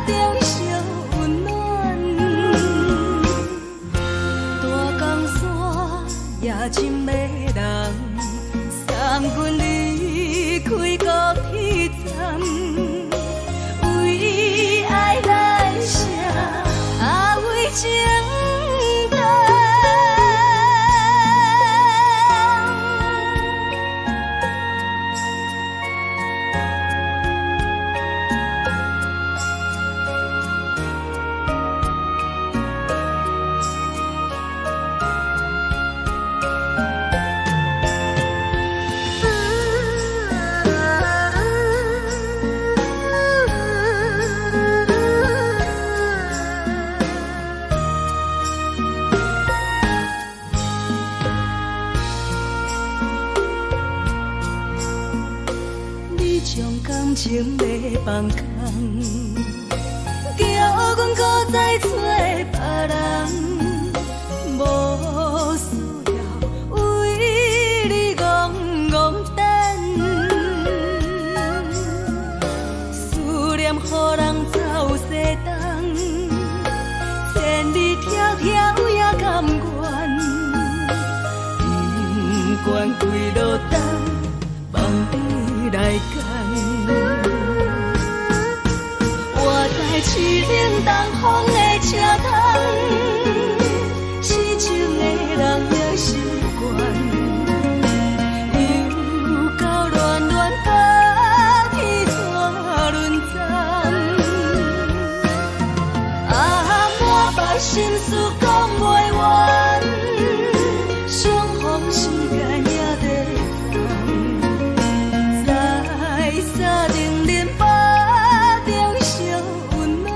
中相溫暖，大江山也真迷人，送阮離開高鐵站，為愛來寫，啊為情等。你將感情欲放空，叫阮閣再找別人，無需要為你戇戇等，思念予人走西東，千里迢迢也甘願，不管幾落冬，放你來揀。我知凄冷東風的車窗，痴情的人也習慣，又到戀戀甲天山輪轉，啊，滿腹心事講袂完，相逢時間也短暫，在三重林腹中相溫暖，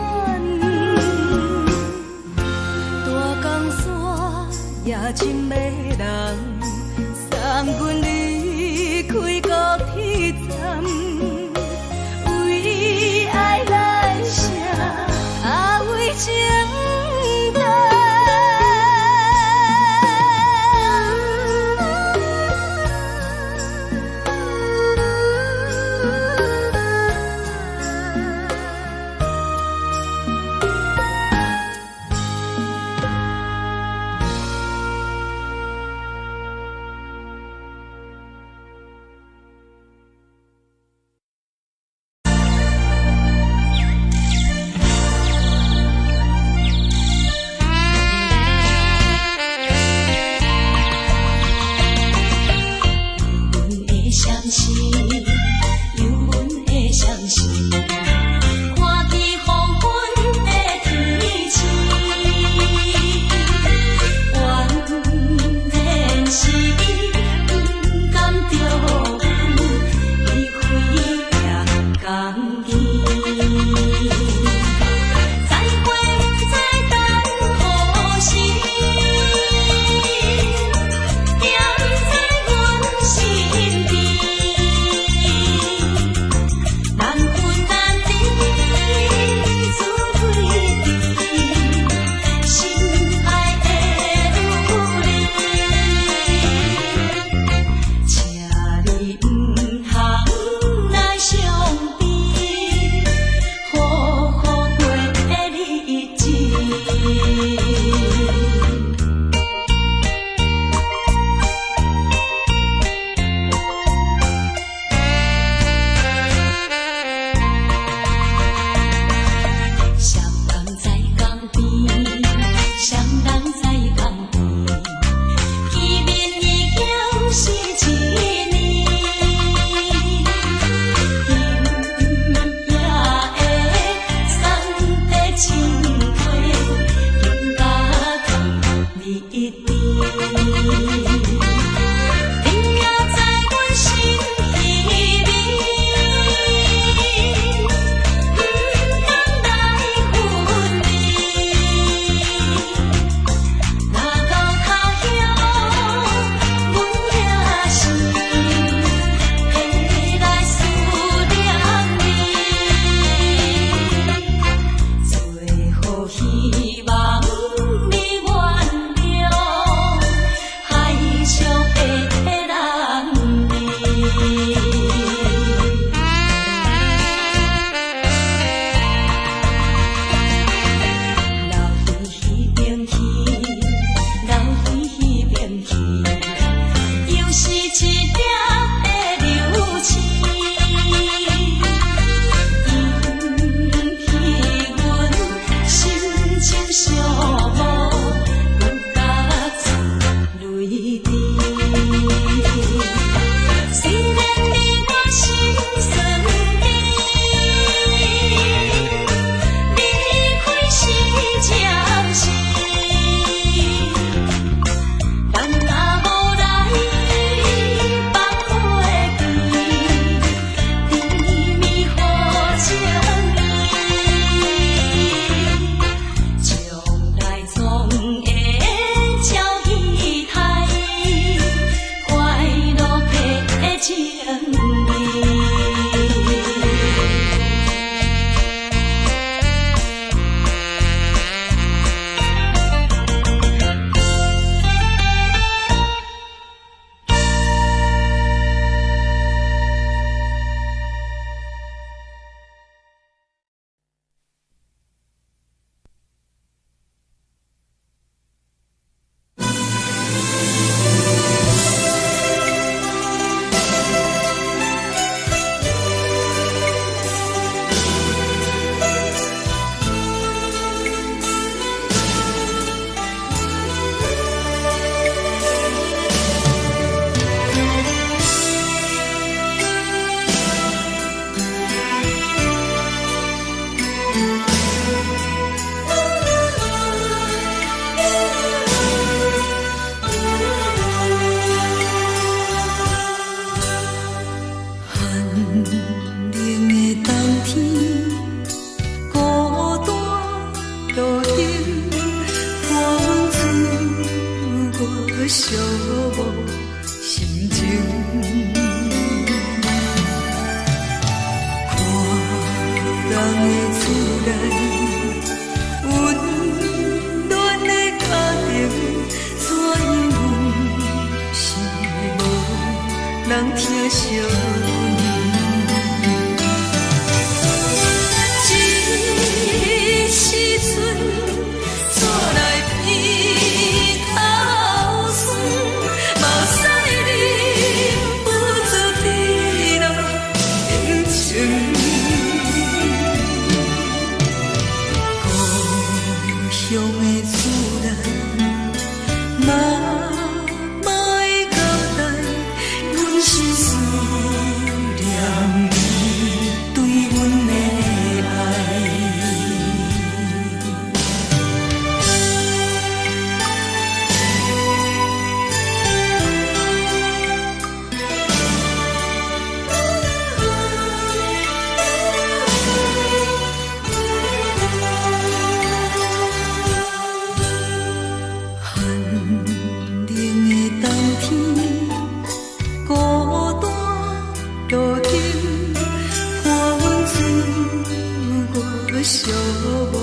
寂寞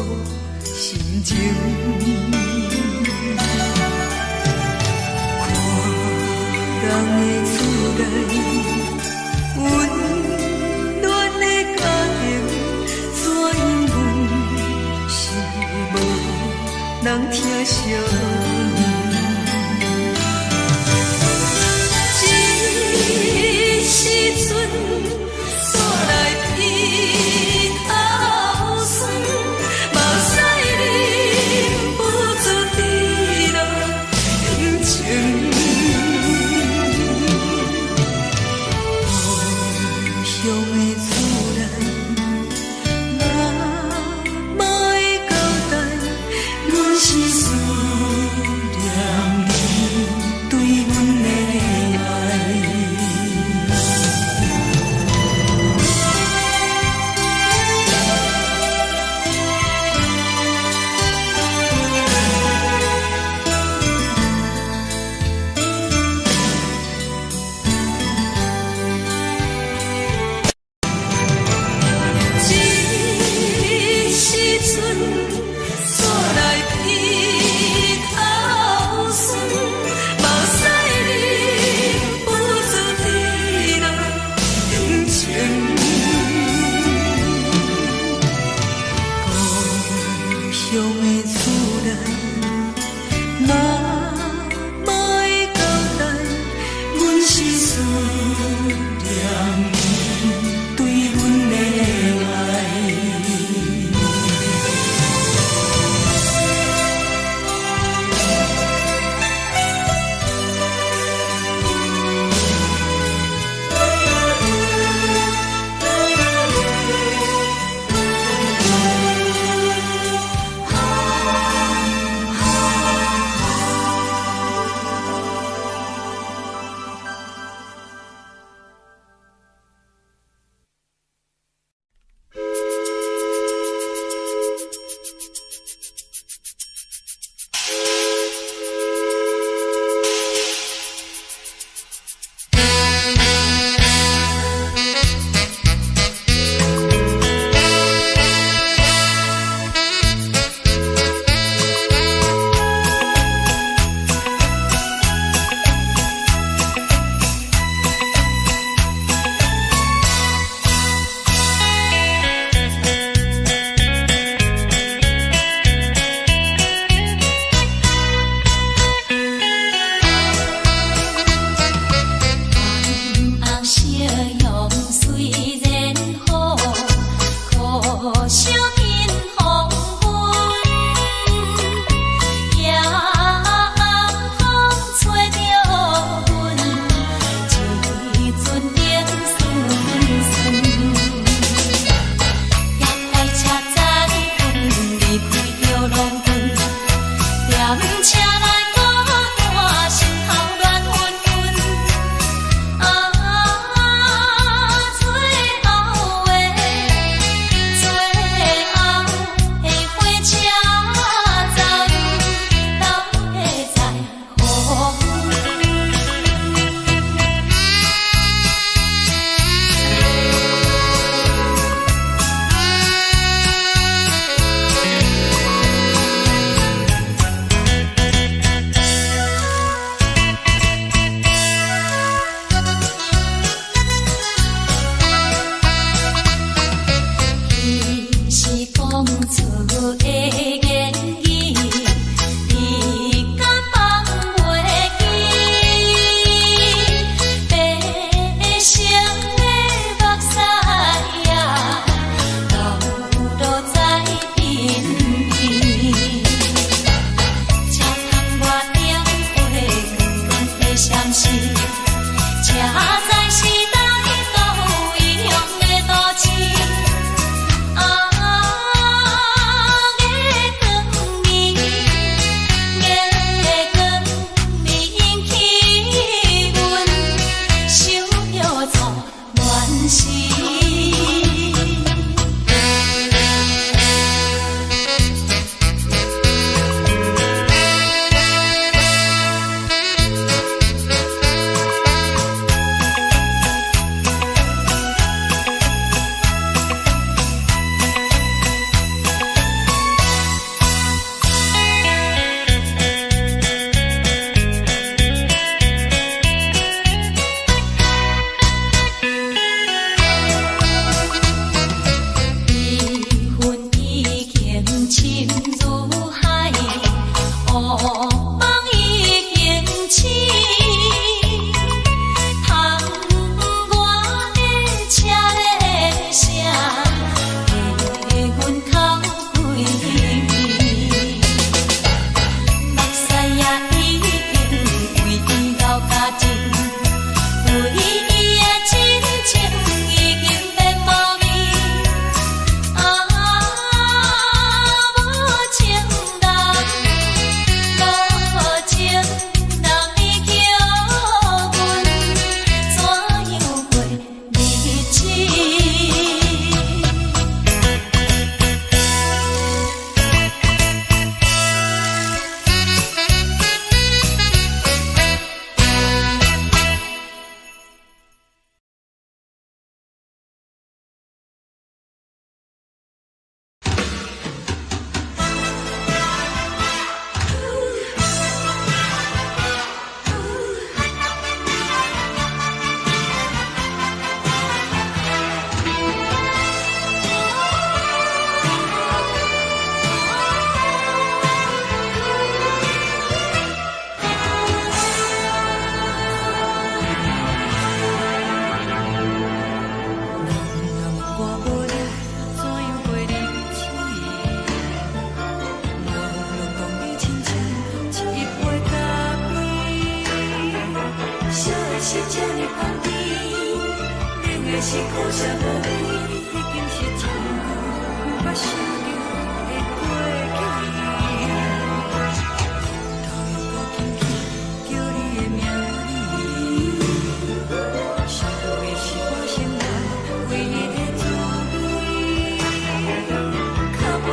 心情。看人的厝內，溫暖的家庭，怎樣阮是無人疼惜呢？這時陣煞來鼻頭酸，目屎忍不住滴落眼睛。故鄉的厝內，媽媽的交代，阮是思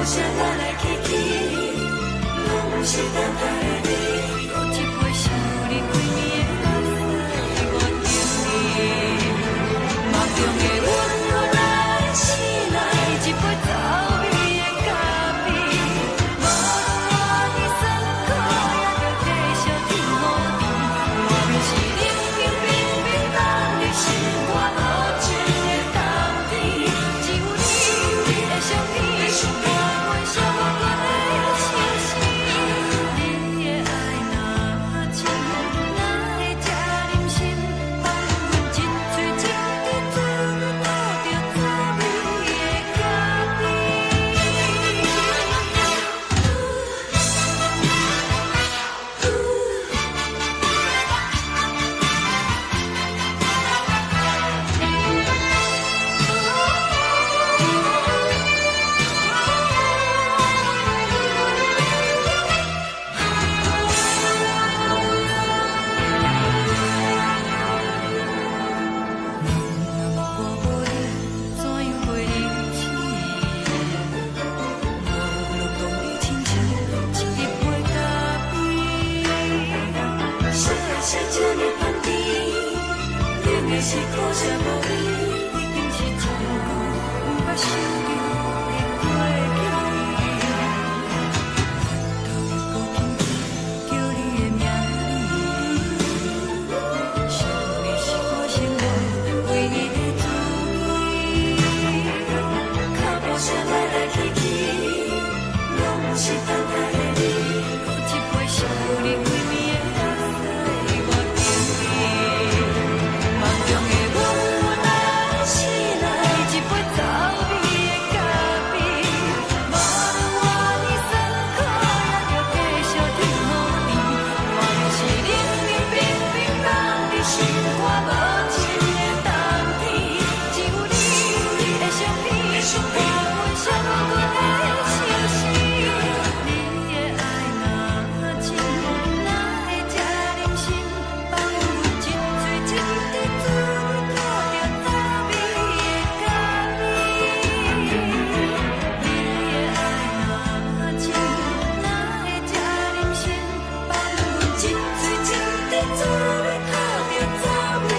聲來來去去，攏是等待的你。閣一擺想你，規暝的目屎我求你。夢中的阮來醒來，一杯走味的咖啡。無論偌尼酸苦，也著繼續天雨甜。外面是冷冰冰冰凍的心肝，無情的冬天。只有你的相片，伴阮寂寞的相思。你的愛若深，哪會這忍心放阮一喙一滴嘴吐著滋味的咖啡？若無你，怎樣過日子？無論當你親像一杯咖啡。啥是這呢香甜？冷的是苦涩無味，已經是真久毋捌想著的過去。腹肚又閣輕輕叫你的名字，想你是我生活唯一的滋味。腳步聲來來去去，攏是等待的你。閣一擺想你，規暝的目屎我求你。夢中的阮來醒來，一杯走味的咖啡。無論偌尼酸苦，也著繼續天雨甜。外面是冷冷冰冰凍的心肝，無情的冬天。只有你的相片，伴阮寂寞的相思。你的愛若深，哪會這忍心放阮一喙一滴嘴吐著滋味的咖啡？你的愛若深，哪會這忍心放阮一喙一滴嘴吐著滋味的咖啡？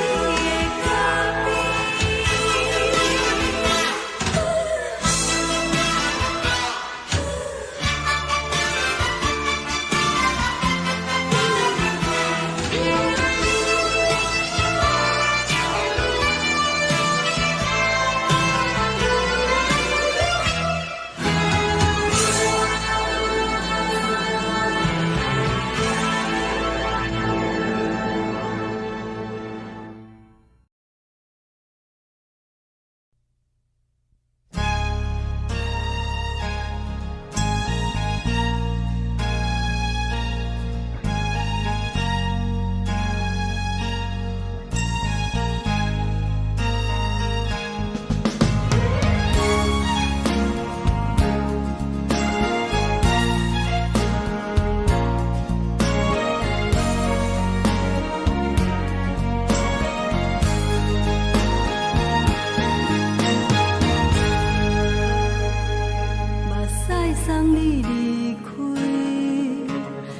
目屎送你離開，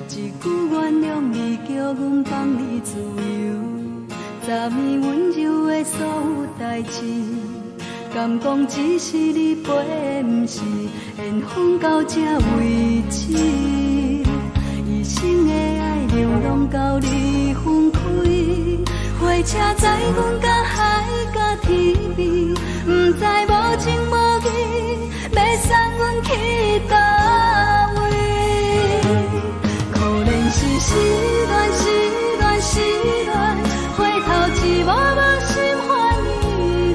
一句原諒你，叫阮放你自由。昨暝溫柔的所有代誌，敢講只是你陪，毋是緣分到這為止。一生的愛流浪到你分開，火車載阮到海角天邊，毋知無情無義，欲送阮去佗位？可憐是失戀，失戀，失戀，回頭一幕幕心煩意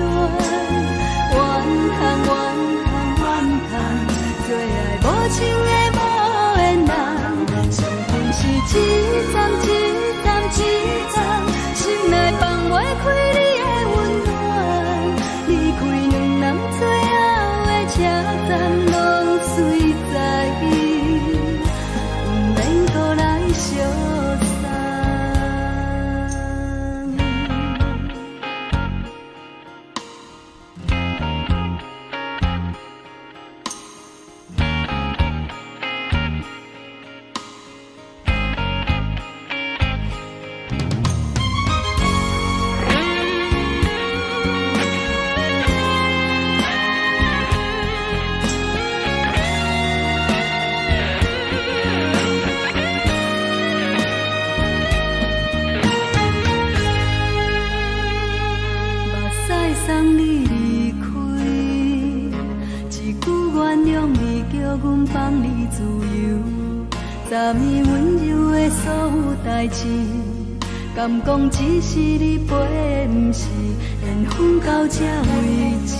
亂。怨嘆怨嘆怨嘆，做愛無情的無緣人，傷痕是一站一站一站，心內放袂開你的溫暖。離開兩人最後的車站，攏隨在伊，毋免閣來相送。阮放你自由，昨暝溫柔的所有代誌，敢講只是你陪，毋是緣分到這為止。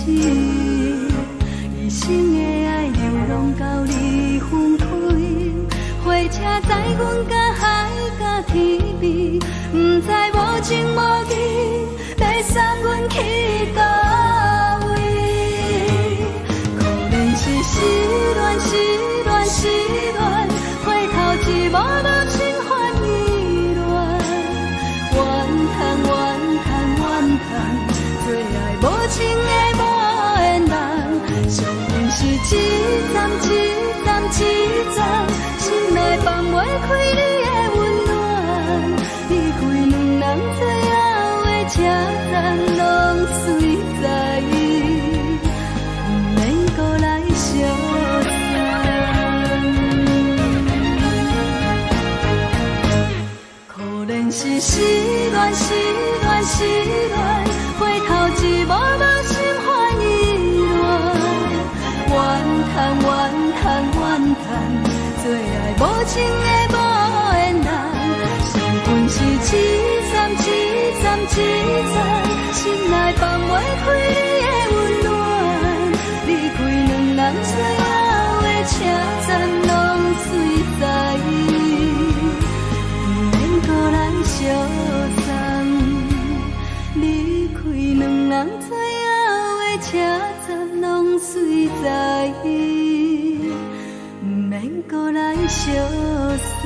一生的愛流浪到你分開，火車載阮甲海佮天邊，毋知無情無義，欲送阮去佗位。可憐是失戀，失戀，失戀，回頭一幕幕心煩意亂，怨嘆怨嘆怨嘆，做愛無情的無緣人，相逢是一站一站一站，心內放袂開你的溫暖，離開兩人最後的車站，攏隨在伊，毋免閣來相送。可憐是失戀，失戀，失戀，回頭一幕幕心煩意亂，怨嘆怨嘆怨嘆，做愛無情的無緣人，相逢是一站一站一站，心內放袂開你的溫暖，離開兩人最後的車站，攏隨在伊，毋免閣來相送。離開兩人最後的車站，攏隨在伊，毋免閣來相送。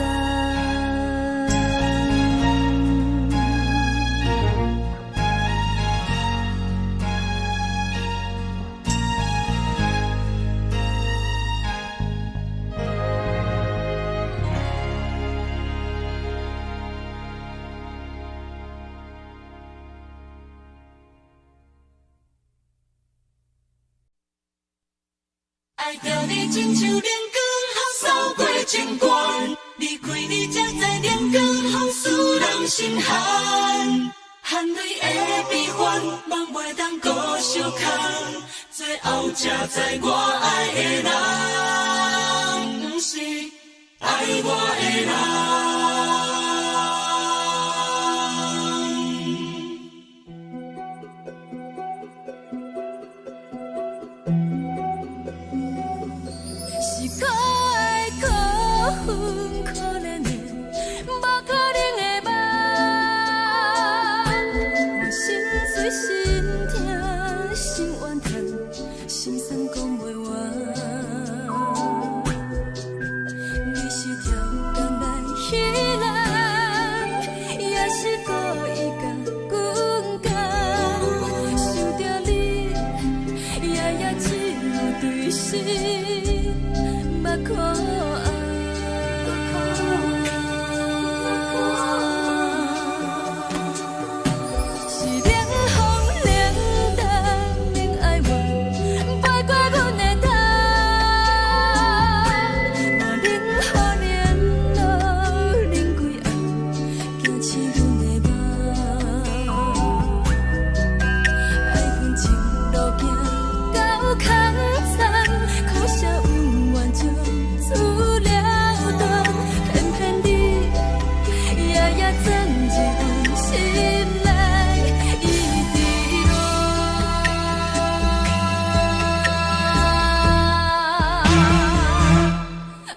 愛著你親像冷光予掃過情關，離開你才知冷光予使人心寒。含淚的悲歡，夢袂當閣相牽，最後才知我愛的人，毋是愛我的人。是可愛可恨可憐的，無可能的夢。我心碎心疼心怨嘆，心酸講袂完。你是超工來彼人，也是故意共阮講。想著你，夜夜只有對心目苦紅。是冷風冷淡免哀怨，飛過阮的頭。我冷雨連露冷規暗，驚醒阮的夢。愛恨情路行到空残，可惜恩怨从此了斷，偏偏你夜夜鑽入阮心內，一直亂。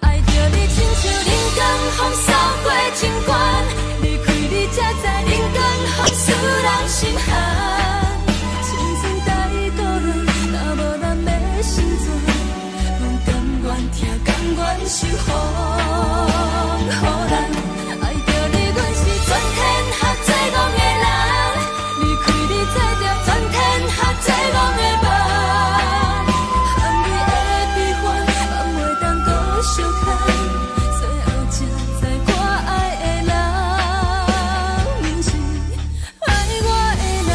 愛著你親像冷光予掃過情關，離開你才知冷光予使人心寒。青春太孤單，若無人欲成全，阮甘願疼，甘願受風雨難。愛著你，阮是全天下最戇的人，離開你才著全天下最戇的夢。含淚的悲歡，放袂當閣相牽，最後才知我愛的人，毋是愛我的人。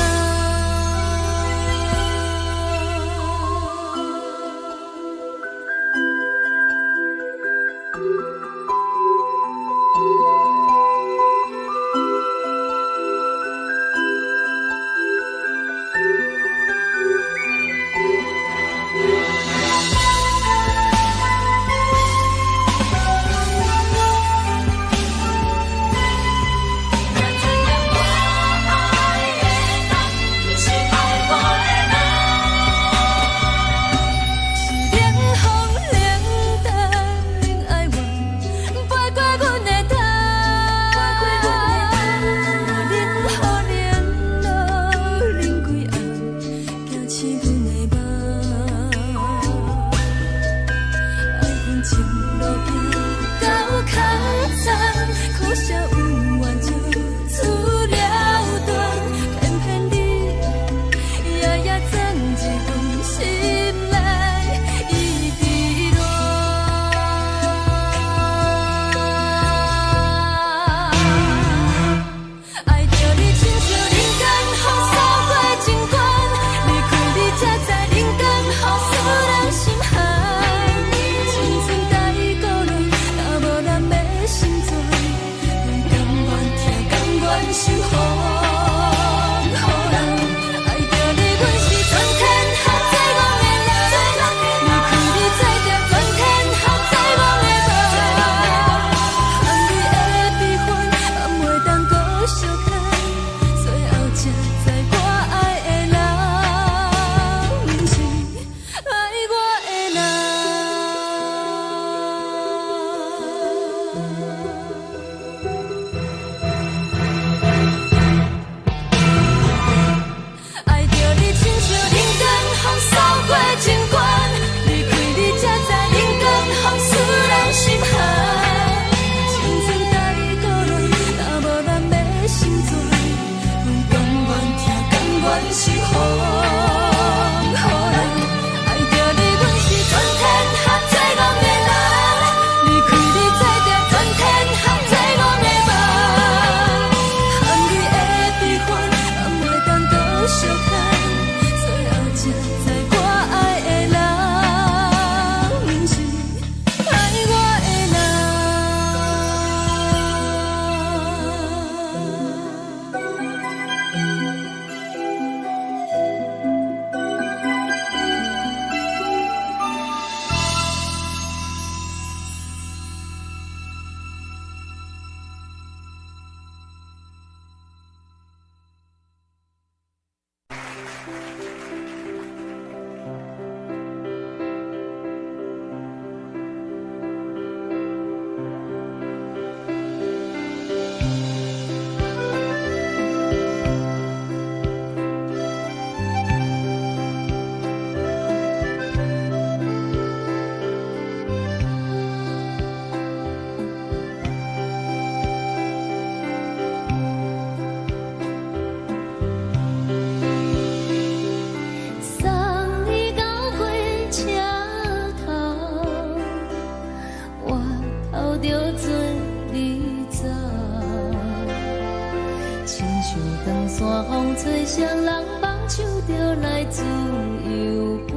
雙人放手就來自由飛。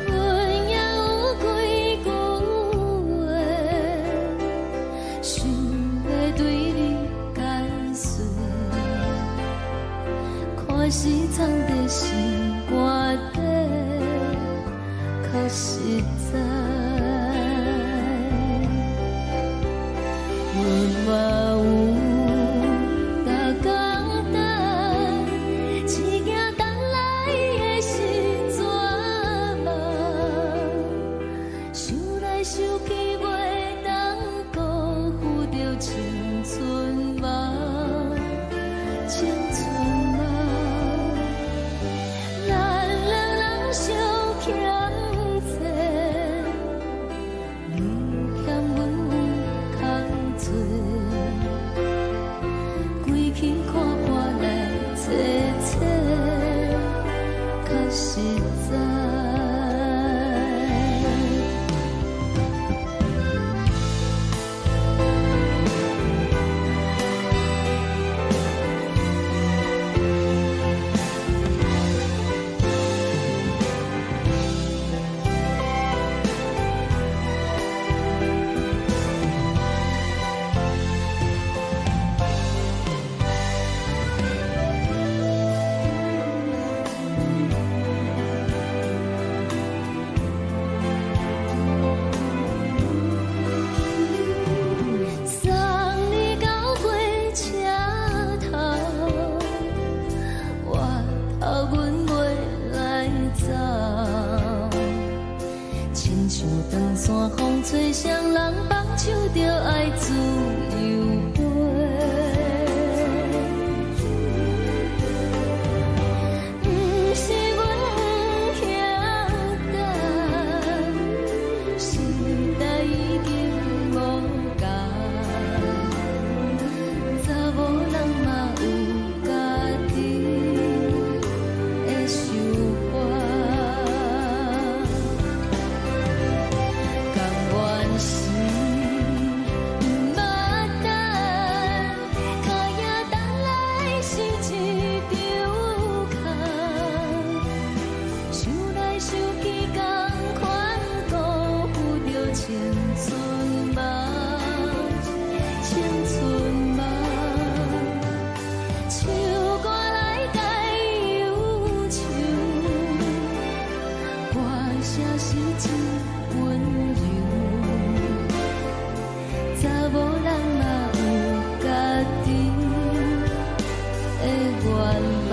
阮也有幾句話，想欲對你解說，看是藏佇心肝底，較實在。阮嘛有逐工等，一件等來的是绝望，想來想去袂當辜負著青春夢，青春夢。咱兩人相欠債，你欠阮有空做，規氣看破來找找，較實在。送你到火車頭，我頭阮袂來走，親像長山風吹，雙人放手就愛自由飛。毋是阮不肯等，時代已經無仝，查某人嘛有家己的想法。甘願是毋捌等，跤影等來是一場空，想來想去，仝款辜負著青春夢，青春夢。唱歌來解憂愁，歌聲是真溫柔。查某人嘛有家己的願望，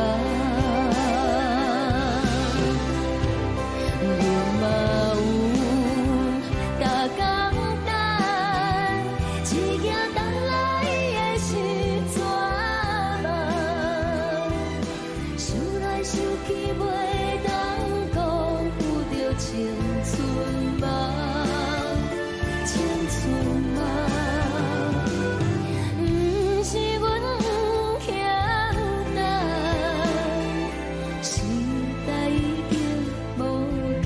阮嘛有逐工等，一件等來的是绝望，想來想去袂當辜負著青春夢，青春夢。毋是阮不肯等，時代已經無仝，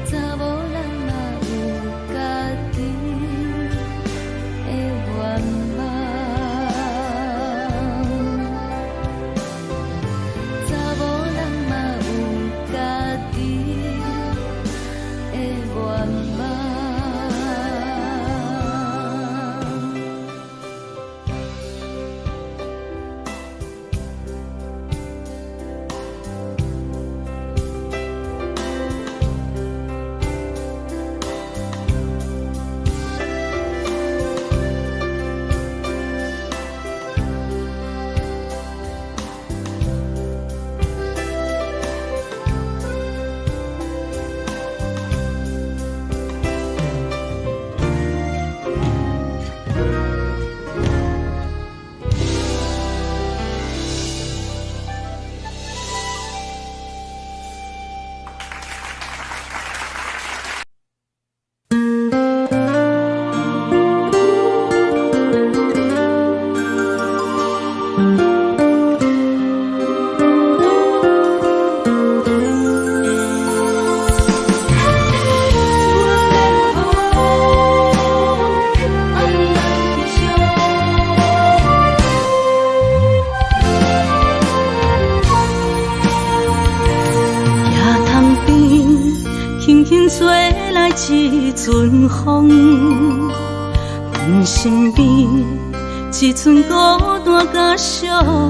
查某人嘛有家己的願望。一陣風，阮身邊一陣孤單佮寂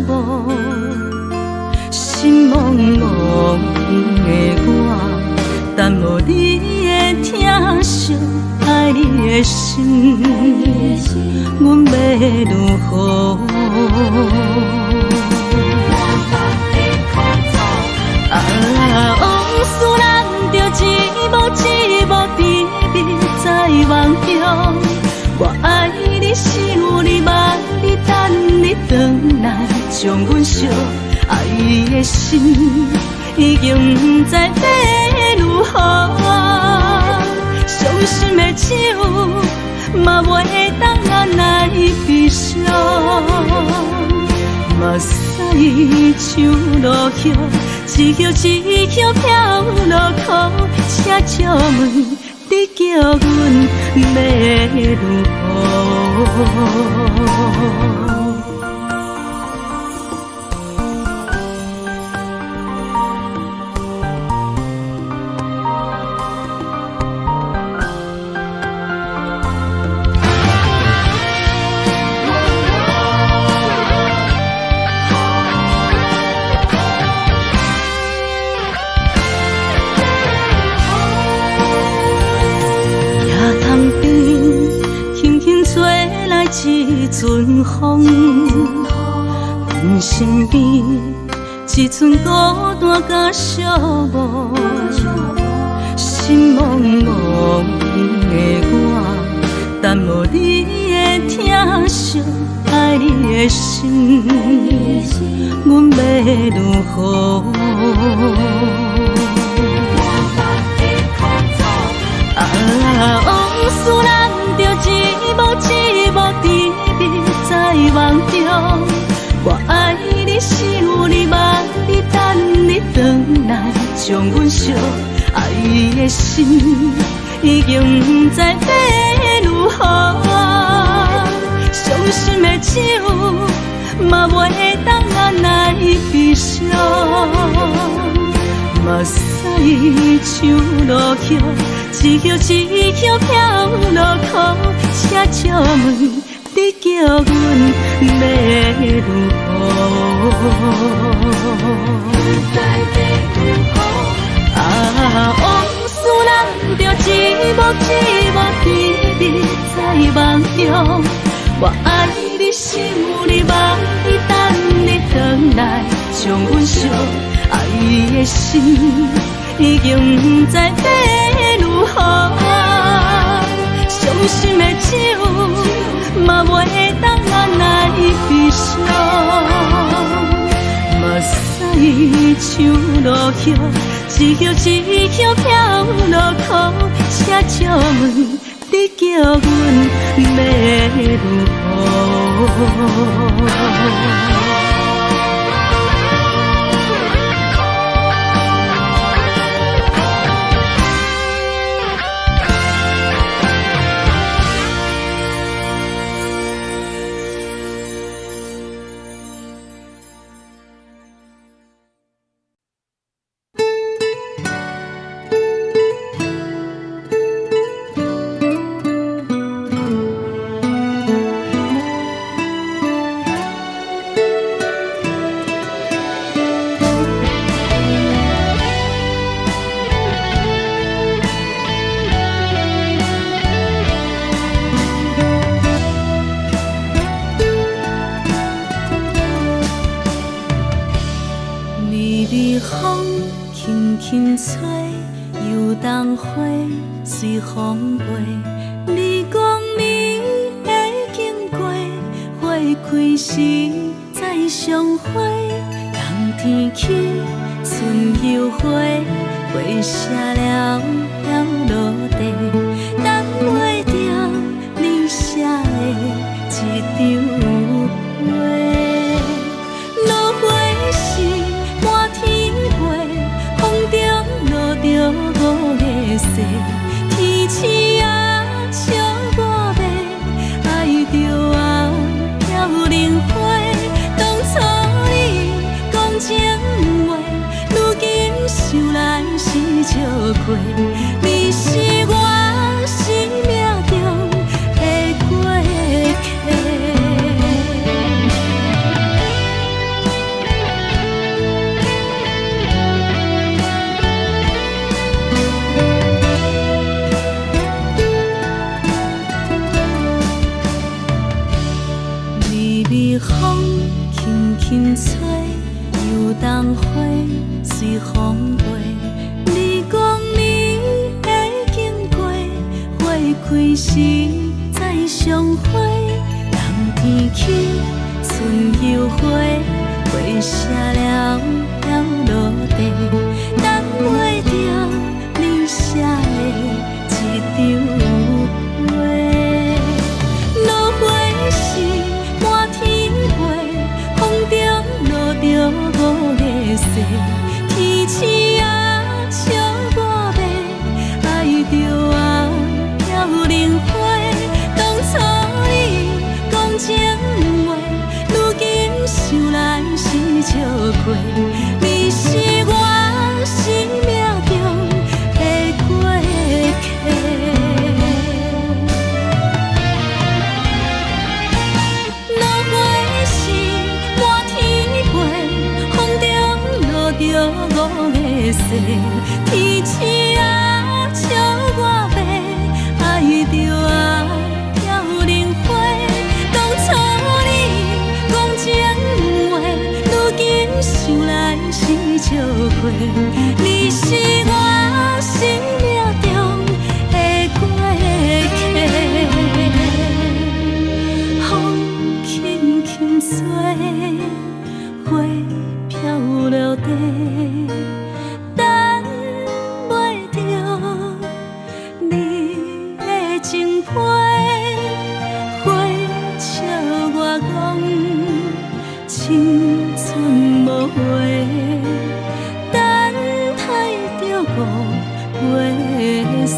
寞，心茫茫的我，等無你的疼惜，愛你的心，阮欲如何？啊，往事咱著一幕一幕甜蜜在夢中。我愛你，想你，望你，等你轉來，將阮惜。愛的心已經毋知欲如何，傷心的酒嘛袂當來悲傷。目屎像落葉，一葉一葉飄落苦，請借問你叫阮欲如何？一陣風，阮身邊一陣孤單佮寂寞，心茫茫的我，等無你的疼惜，愛你的心，阮欲如何？啊，往事咱著一幕一幕甜蜜在夢中。我愛你，想你，望你，等你轉來，將阮惜。愛的心已經毋知欲如何，傷心的酒嘛袂當來悲傷。目屎像落葉，一葉一葉飄落苦，請借問你叫阮欲如何？啊，往事咱著一幕一幕甜蜜在夢中。我愛你，想你，望你，等你轉來，將阮惜。愛的心已經毋知欲如何，傷心的酒嘛袂當來悲傷。目屎像落葉，一葉一葉飄落苦，請借問你叫阮欲如何？微微風輕輕吹，油桐花隨風飛。你講你會經過，花開時再相會。冬天起，春又回，花謝了飄落地，等袂著你寫的這張批。落花時滿天飛，風中落著五月雪，天鼠仔笑我欲愛著啊飄零花。當初你講情話，如今想來是笑虧。你是我冬花隨風飛。你講你會經過，花開時再相會。冬天起，春又回，花謝了飄落地，等袂著你寫的這張批。落花是滿天飛，風中落著五月雪，天星啊笑我欲，愛著啊飄零花。當初你講情話，如今想來是笑話。你是我生命中的過客。落花是滿天飛，風中落著五月雪，天星啊笑我欲，愛著啊飄零花。當初你講情話，如今想來是笑話。你是我生命中的過客。風輕輕吹，花飄落地，等袂著你的情批。花笑我講青春無話，等待著五月雪。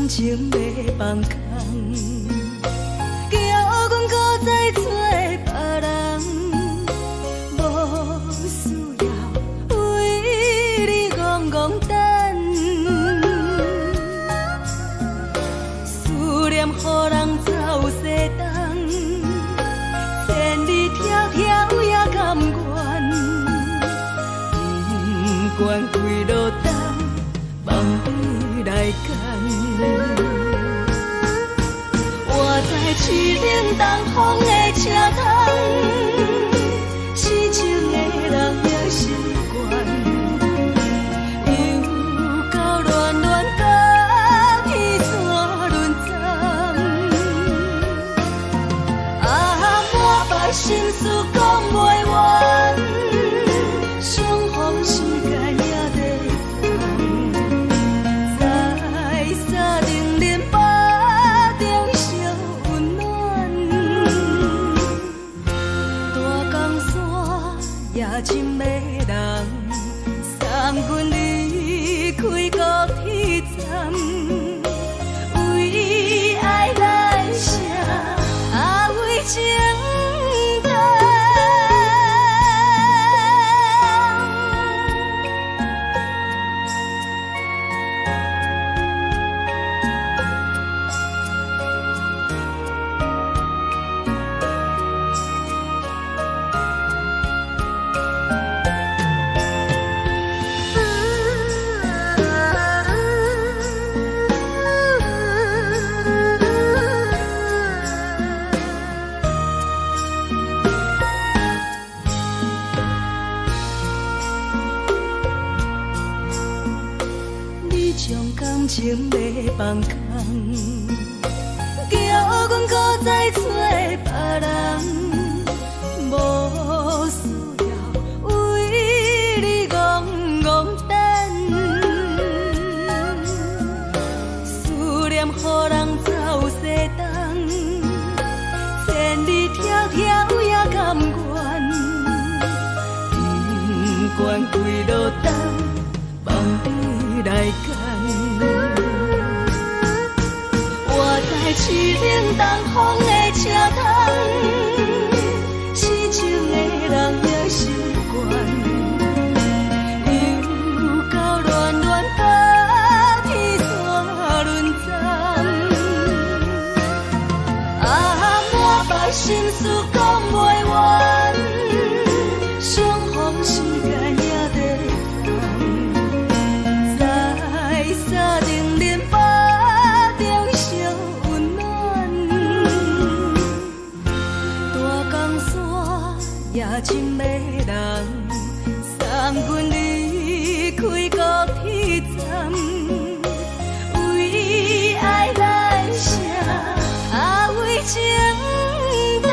感情欲放空，叫阮閣再找別人，無需要為你戇戇等，思念予人走西東，千里迢迢也甘願，不管幾落冬，放你來揀。我知凄冷東風的車窗，痴情的人也習慣，又到戀戀甲天山輪站，啊，滿腹心事講袂完，相逢時間也短暫，在三重林腹中相溫暖，大江山也真迷人，送阮離開高鐵站，為愛來寫，啊為情等。你將感情欲放空，叫阮閣再找別人，無需要為你戇戇等，思念予人走西東，千里迢迢也甘願，不管幾落冬，放你來揀。我知凄冷東風的車窗，痴情的人也習慣，又到戀戀甲天山輪站，啊，滿腹心事講袂完，相逢時間也短暫，在三重林腹中相溫暖，大江山也真迷人，送阮離開高鐵站，為愛來寫，啊為情等。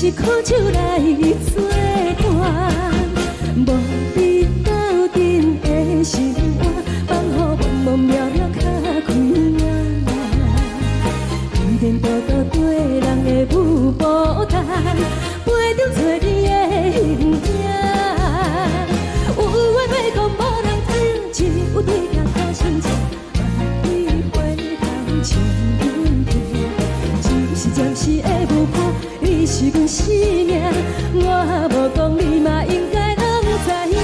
是苦酒來做伴，無你鬥陣的生活，放予茫茫渺渺較快活。天天多多對人的舞步單，陪著找你的形影。有話欲講無人聽，只有對鏡苦心情，望你回頭笑阮聽。只是暫時的舞伴，你是阮生命，我無講你嘛應該攏知影。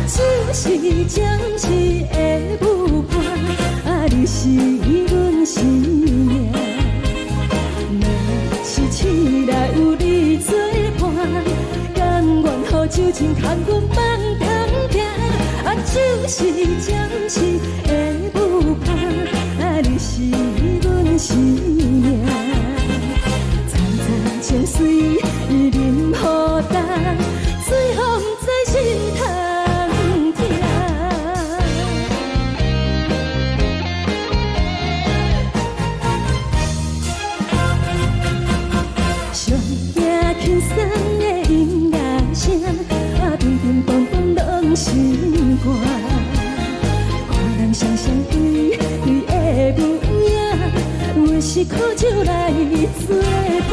只是暫時的舞伴，啊，你是阮生命。若是醒來有你作伴，甘願予酒精牽阮放長行。啊，只是暫時的舞伴，啊，你是阮生命。層層情水伊啉予乾，最予毋知心通疼。上驚輕鬆的音樂聲，啊，乒乒乓乓攏是歌。看人雙雙對對的舞影，阮是苦酒來做伴，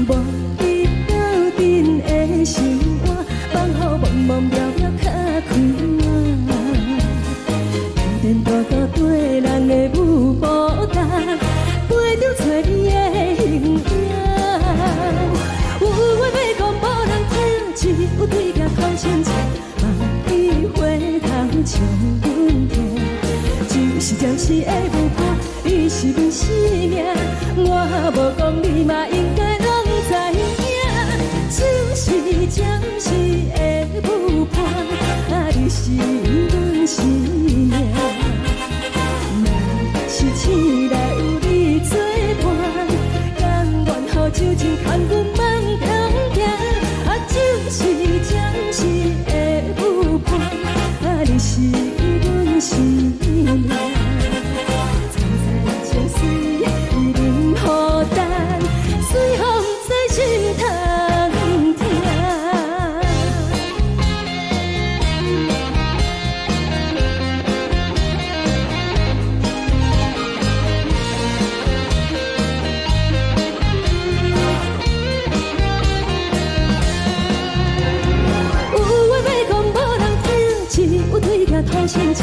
無你鬥陣的生活，放予茫茫渺渺較快活。天天多多對人的舞步單，陪著找你的形影。有話欲講無人聽，只有對鏡苦心情，望你回頭笑阮聽。只是暫時的舞伴，你是阮生命，我無講你嘛應該攏知影。只是暫時的舞伴，啊，你是阮生命。若是醒來有你作伴，甘願予酒精牽阮放長行。啊，只是暫時的舞伴，啊，你是阮生命。層層情水伊啉予乾，最予毋知心通疼。有話欲講無人聽，只有對鏡吐心情，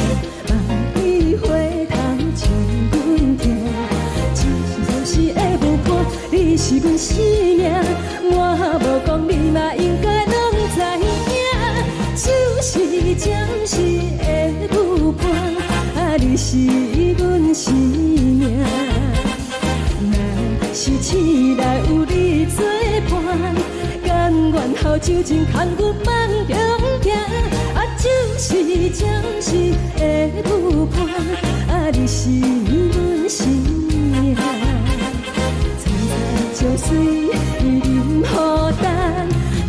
望你回頭笑阮聽。只是暫時的舞伴，你是阮生命，我無講你嘛應該攏知影。只是暫時的舞伴，啊，你是阮生命。若是醒來有你作伴，甘願予酒精牽阮放長行。啊，只是暫時的舞伴，啊，你是阮生命。層層情水伊啉予乾，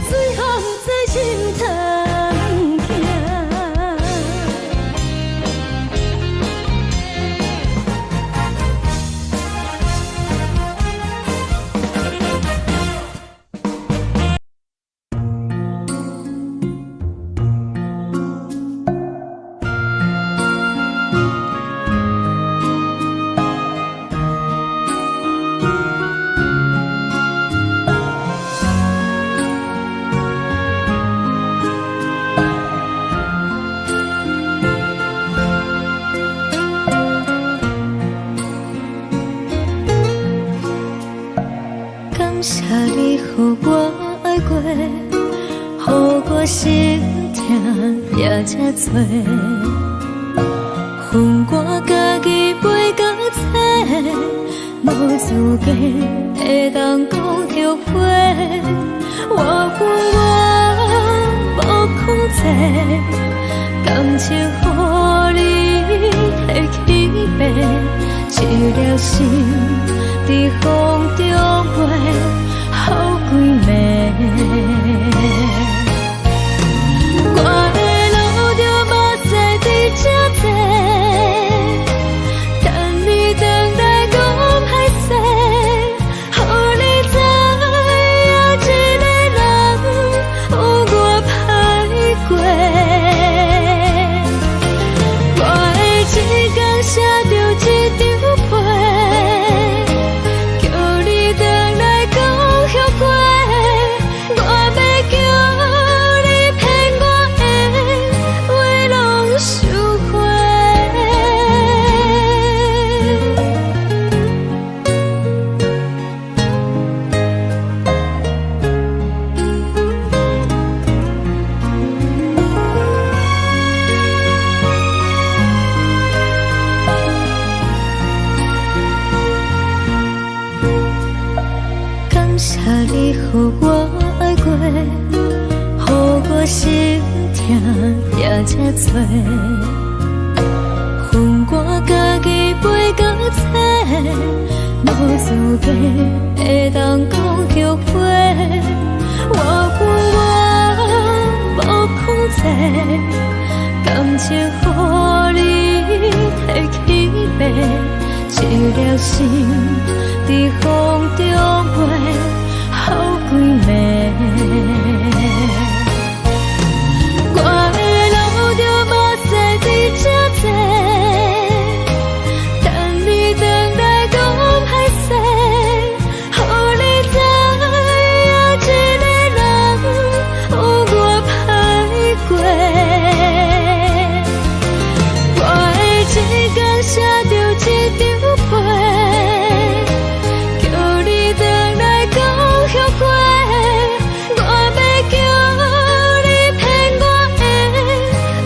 最予毋知心通疼。感謝你予我愛過，予我心疼掠這多，予我家己袂到找，無資格會當講後悔。我有我無控制，感情予你提去爬，一粒心佇風中飛，予幾暝。我的路著目屎伫這濟，等你轉來講歹勢，予你知你予我愛過，予我心疼定這多。分我家己飞到册，無資格會當講後悔。我有我無控制，感情予你提去爬，一粒心佇風中飛，予規暝。我會流著目屎佇這坐，等你轉來講歹勢，予你知影一个人有偌歹過。我會一工寫著一張批，叫你轉來講後悔。我欲叫你騙我的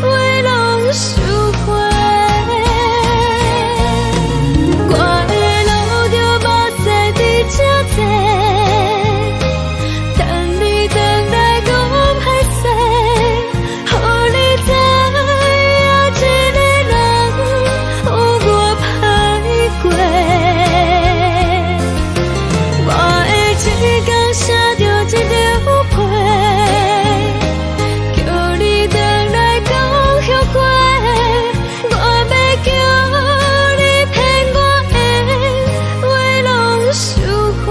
話攏收回。我會流著目屎佇這坐，等你轉來講歹勢，予你知影一個人有偌歹過。我會一工寫著一張批，叫你轉來講後悔。我欲叫你騙我的話攏收回。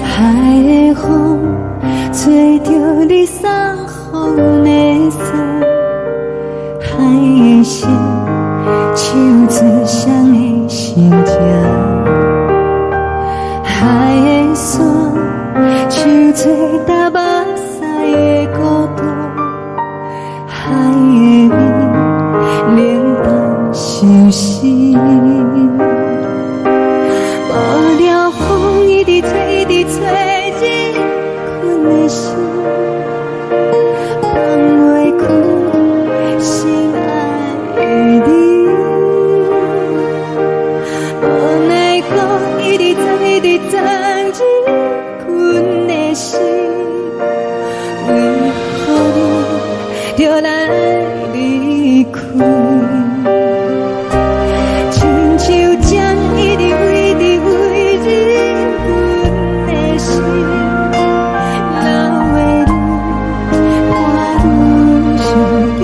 海的風吹著你送予阮的衫，海的心唱出誰的心情，海的山唱出踏目屎的孤單，海的味冷淡相思。無聊風一直吹，一直吹，入阮的心，放袂開心愛的你。無奈何一直鑽，一直鑽入阮的心，為何你著來離開？親像針一直一直飛入阮的心，流的淚伴阮相依。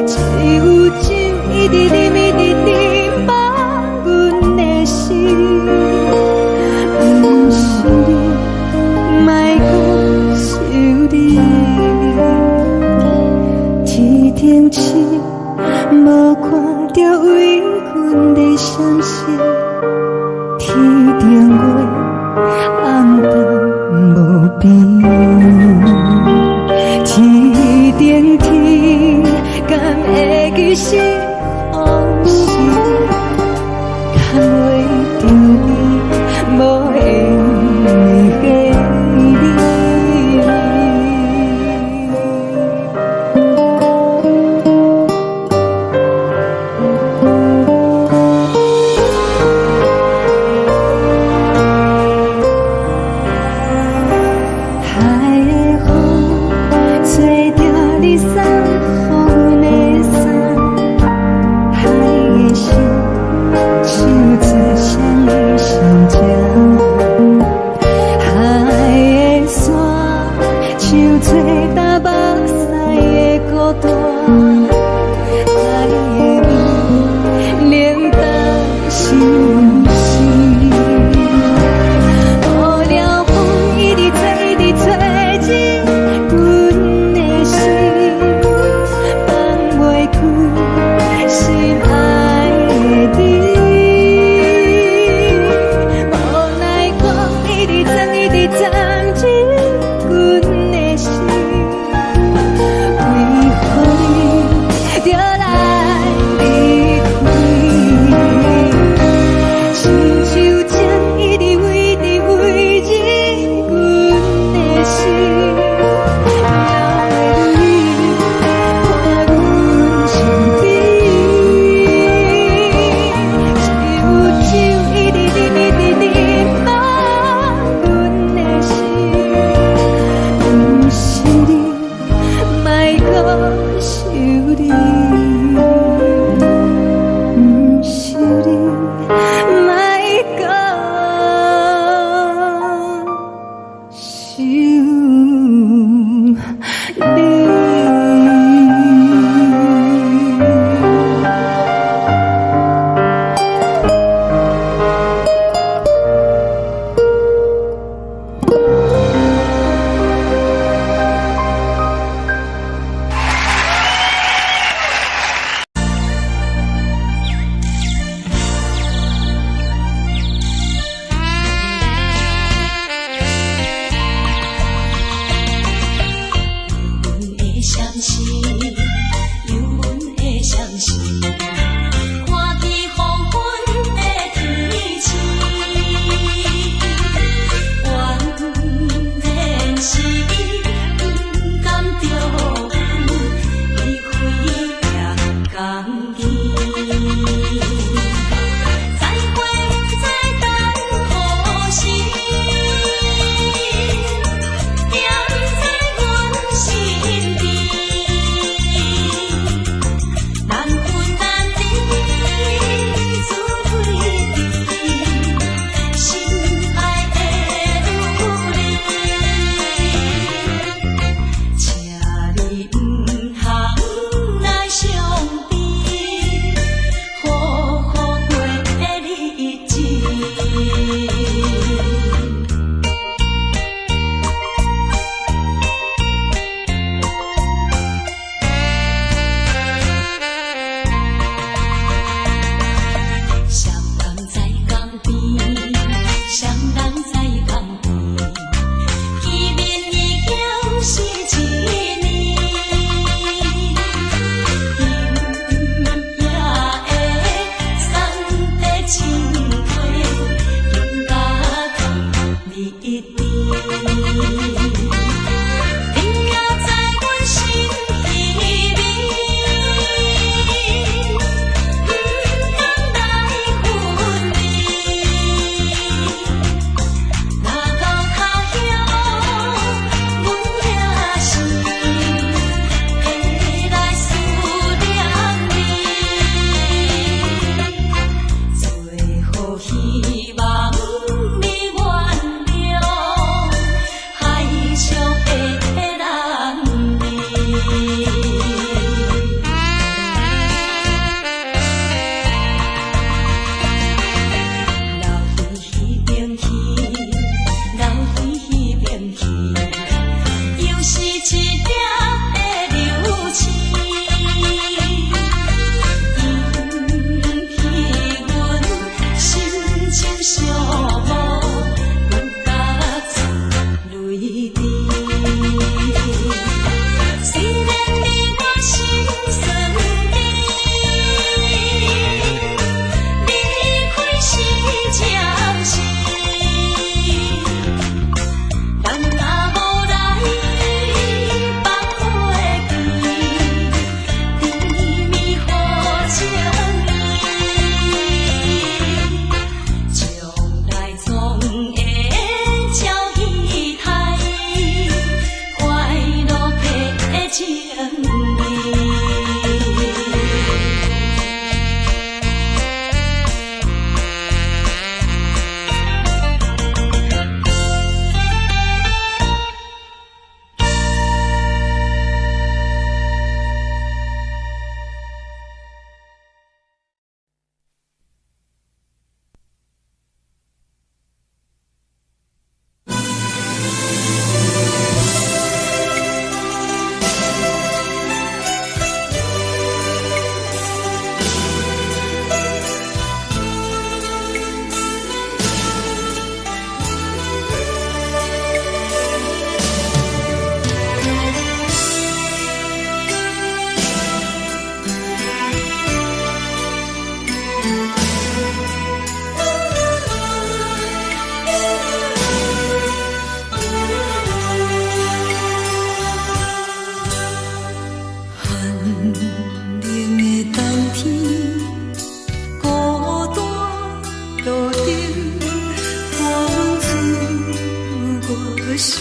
只有酒一直啉，一直啉，放阮的心，毋是你，莫閣想你。天頂星無看著為阮咧閃爍，天頂月暗淡無邊。天頂天敢會記是予是？牽袂著你，無緣的你。海的風吹著你送予阮的衫，海的心唱出誰的心情，海的山唱出踏目屎的孤單，海的味冷淡相思。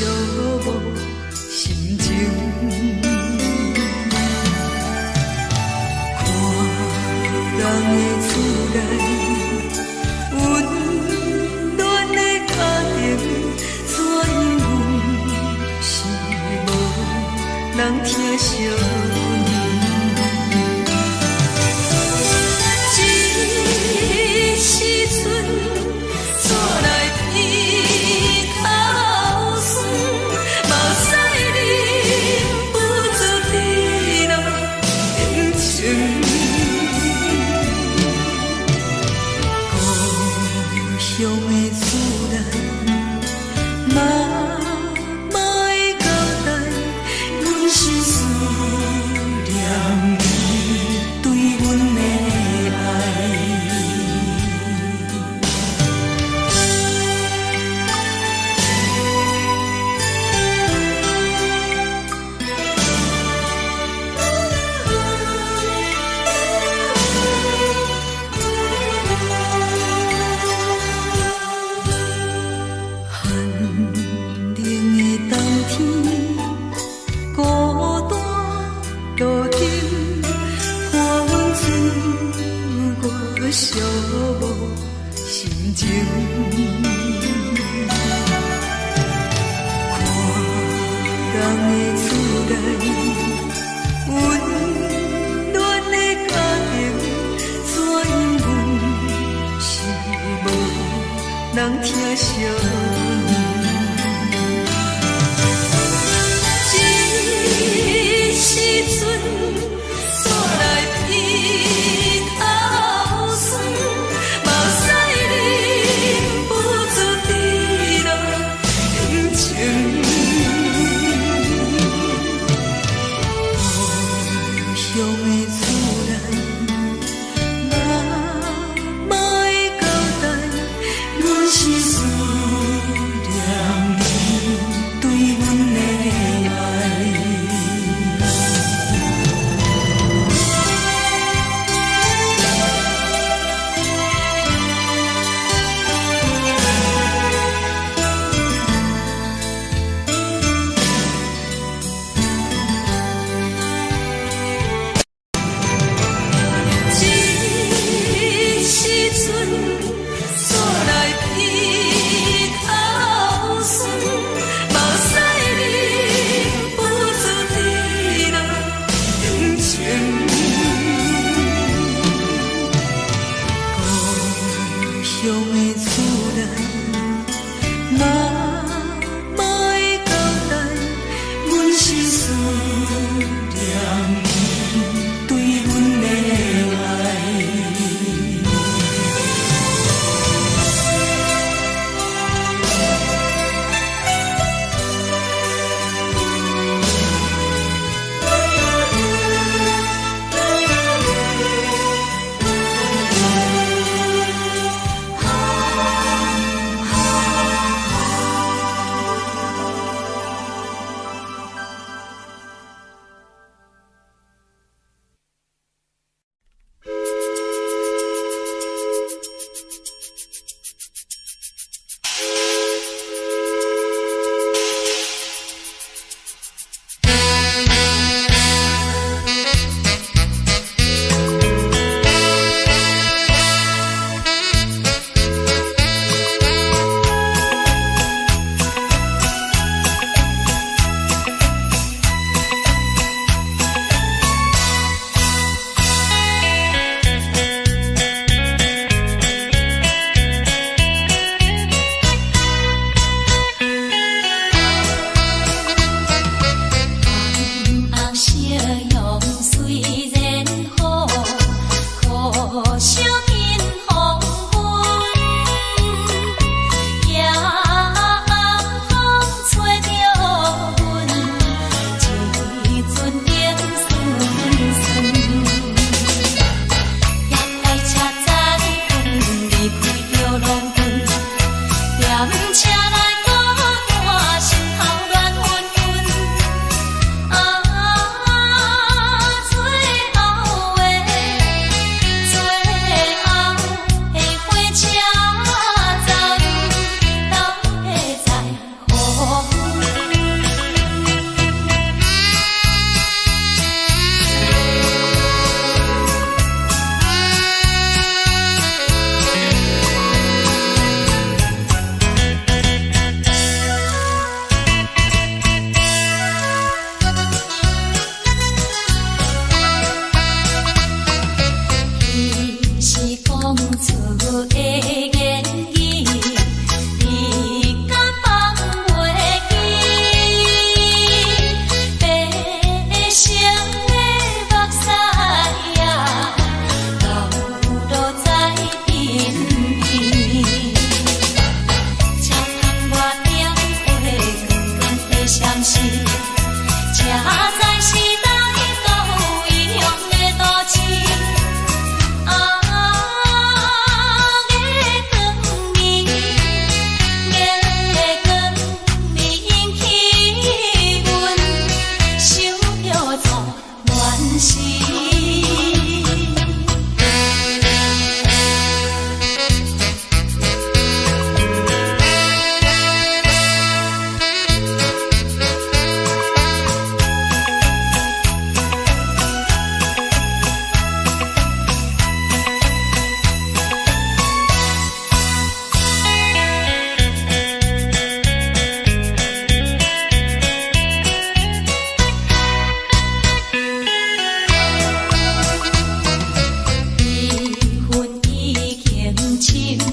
寂寞心情。看人的厝內，溫暖的家庭，怎樣阮是無人疼惜阮。這時陣煞來鼻頭酸，目屎忍不住滴落眼睛。故鄉的厝內，媽媽的交代，阮是思念你對阮的愛。寒冷的冬天，孤單路燈，看阮自我寂寞心情。看人的厝內，溫暖的家庭，怎樣阮是無人疼惜阮。這時陣煞來鼻頭酸，目屎忍不住滴落眼睛。故鄉的厝內，媽媽的交代，阮是思念你對阮的愛。這時陣煞來鼻頭酸，目屎忍不住滴落眼睛。故鄉的厝內，媽媽的交代，阮是思念你對阮的愛。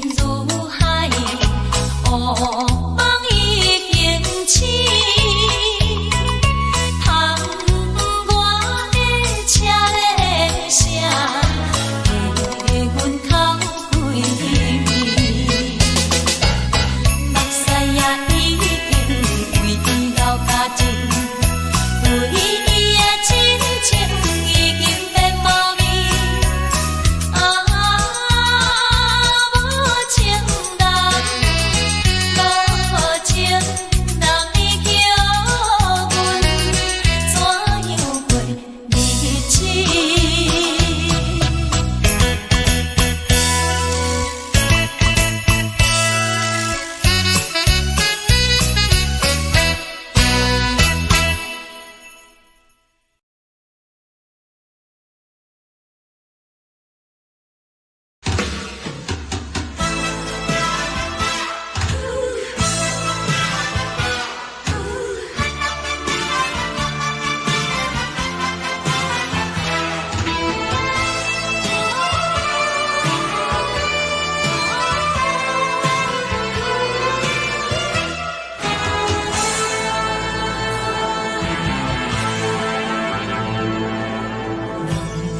如海，烏夢已經醒。窗外的車鈴聲，替阮哭規暝。目屎也已經為伊流乾淨，為伊的真情已經變無味。啊，無情人，無情人，你叫阮怎樣過日子？人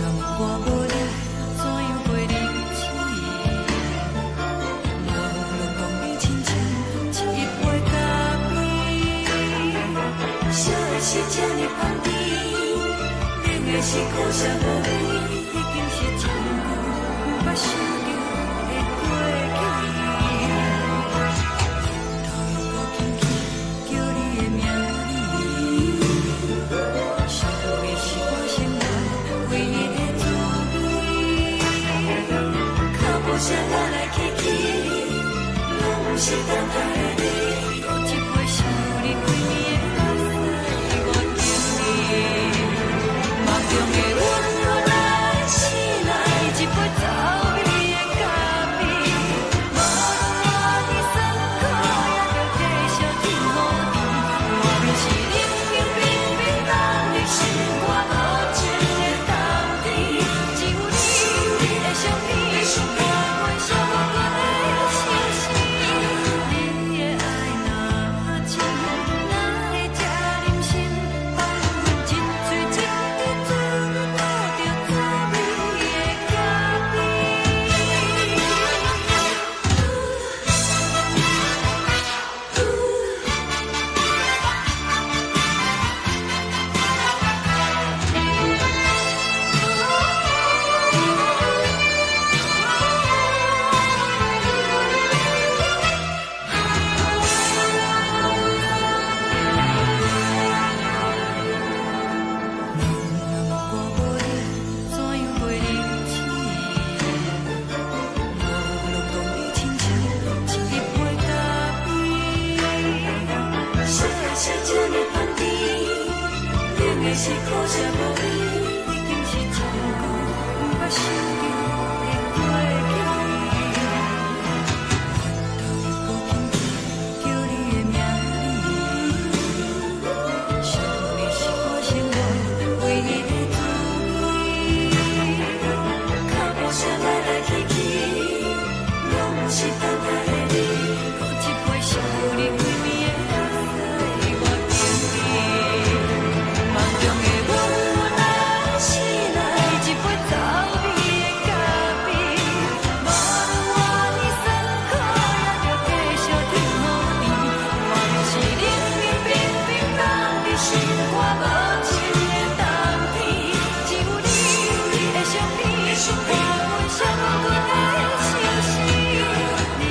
若我無你，怎樣過日子？無論講你親像一杯咖啡，燒的是這呢香甜，冷的是苦澀無味，已經是真久毋捌想著的過去。頭又閣輕輕叫你的名字，想你是我生活唯一的滋味。腳步聲來來去去，攏毋是等待的你。閣一杯想你規暝的目屎，我敬你。夢中的阮來醒來，一杯走味的咖啡。無論偌尼酸苦，也著繼續天雨甜。外面是冷冷冰冰凍入心肝無情的冬天，只有你的相片，伴阮寂寞的相思。你的愛若真，哪會這忍心放阮一喙一滴水吐著滋味的咖啡？人若我無你，怎樣過日子？無論講你親像一杯咖啡，燒的是這呢香甜，冷的是苦澀無味，已經是真久毋捌想著的過去。頭又閣輕輕叫你的名字，想你是我生活唯一的滋味。腳步聲來來去去，攏毋是等待的你。閣一杯想你規暝的目屎，我敬你。夢中的阮來醒來，一杯走味的咖啡。無論偌尼酸苦，也著繼續天雨甜。外面是冷冷冰冰凍入心肝無情的冬天，只有你的相片，伴阮寂寞的相思。你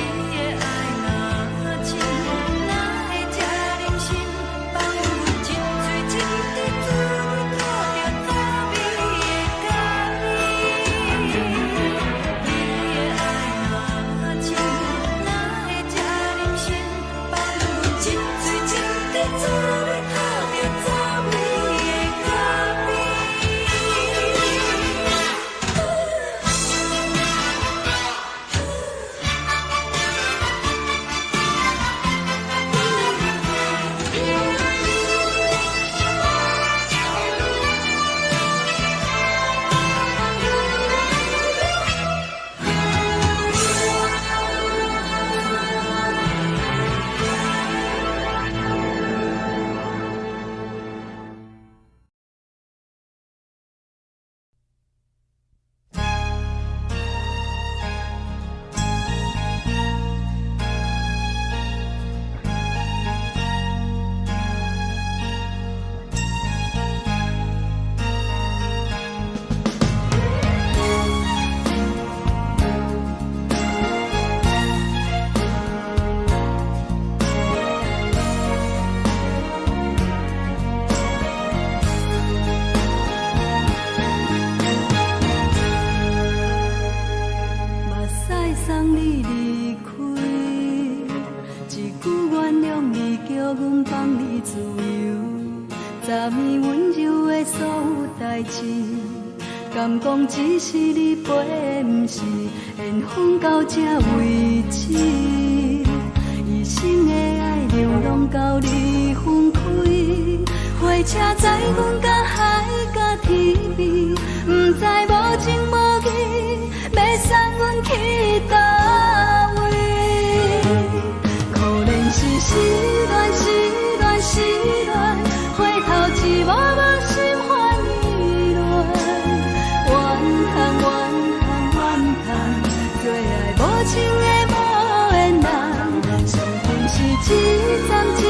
志？敢講只是你陪，毋是緣分到這為止。一生的愛流浪到你分開，火車載阮到海角天邊，毋知無情無義，欲送阮去佗位？可憐是失戀，失戀，失戀，回頭一幕幕心煩意亂，怨嘆怨嘆怨嘆，做愛無情的無緣人，相逢是一站一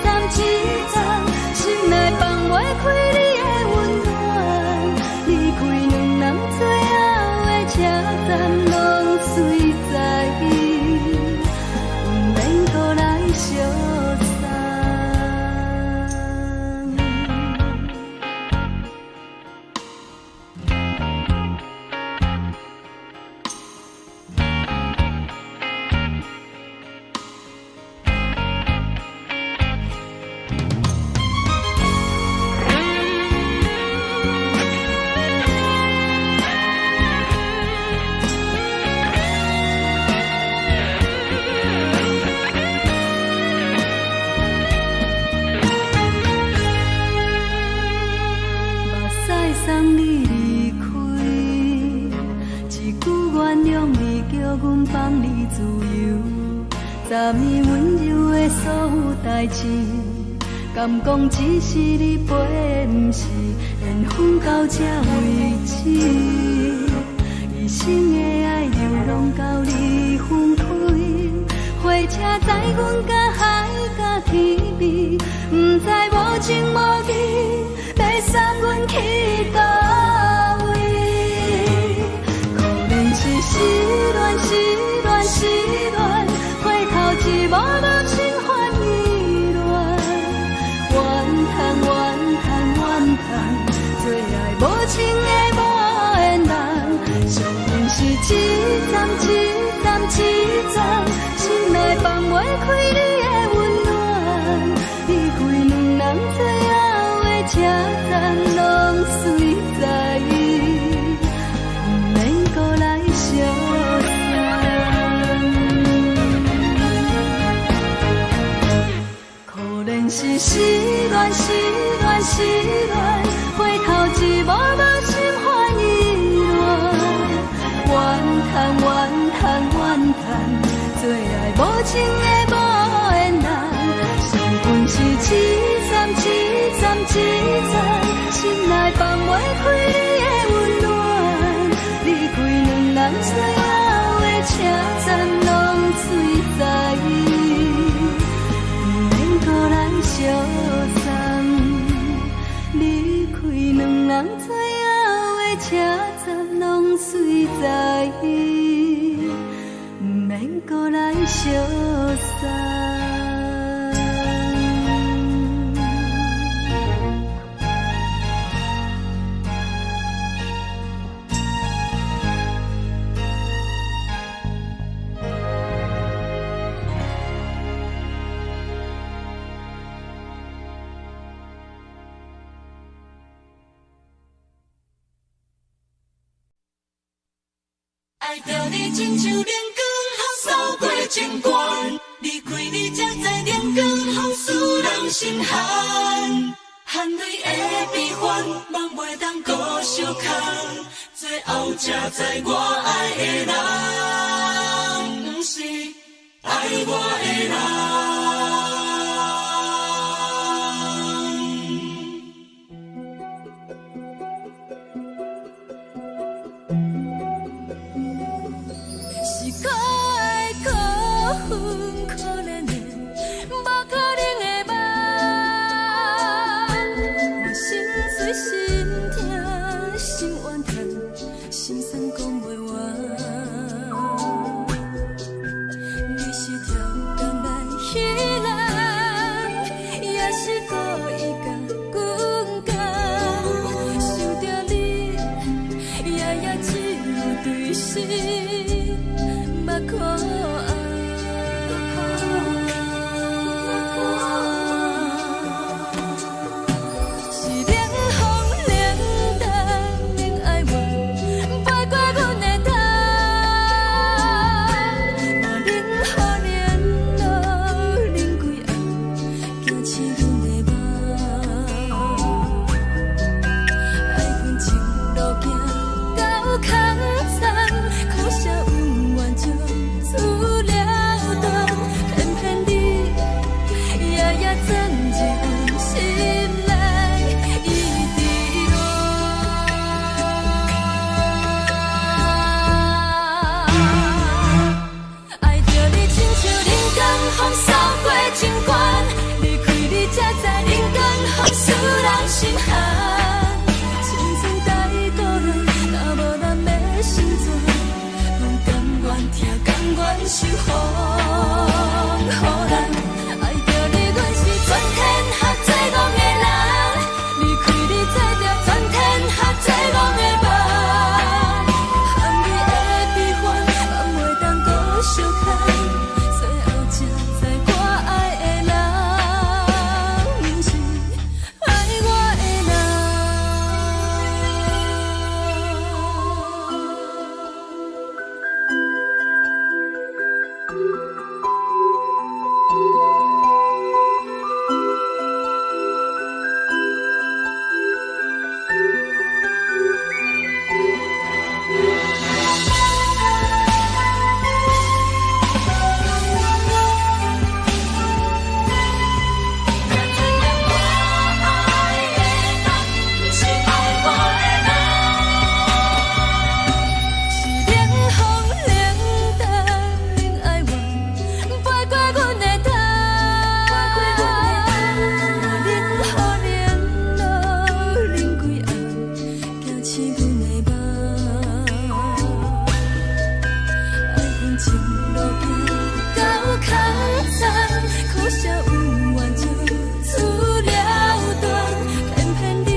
站一站，心內放袂開你的溫暖，離開兩人最後的車站，攏隨在意，毋免閣來相送。目屎送你離開，一句原諒你，叫阮放你自由。昨暝溫柔的所有代誌，敢講只是你陪，毋是緣分到這為止。一生的愛流浪到你分開，火車載阮到海角天邊，毋知無情無義，欲送阮去佗位？可憐是失戀，失戀，失戀，回頭一幕幕心煩意亂，怨嘆怨嘆怨嘆，做愛無情的無緣人，相逢是一站一站一站，心內放袂開你的溫暖，離開兩人最後的車站，攏隨在意，毋免閣來相送。可憐是失戀，失戀，失戀，回頭一幕幕心煩意亂，怨嘆怨嘆怨嘆，做愛無情的無緣人，相逢是一站一站一站，心內放袂開你的溫暖，離開兩人最後的車站，攏隨在意，毋免閣來相送。離開兩人最後的車站，攏隨在意，毋免閣來相送。愛著你親像冷光予掃過情關，離開你才知冷光予使人心寒，汗淚的悲歡，夢袂當閣相牽，最後才知我愛的人，毋是愛我的人。是可愛可恨可憐的，無可能的夢。我心碎心痛心怨嘆，心酸講袂完。你是超工來彼人，也是故意共阮講。想著你，夜夜只有對心。目苦紅。予人。愛著你，阮是全天下最戇的人。離開你，做著全天下最戇的夢。含你的悲歡，嘛袂當閣相牽。最後才知我愛的人，毋是愛我的人。才知影我愛的人，毋是愛我的人。是冷風冷淡，恁愛我，飛過阮的頭。我冷雨冷露，冷幾暗，惊醒阮的夢。愛恨情路行到空残，可惜有緣就此了斷，偏偏你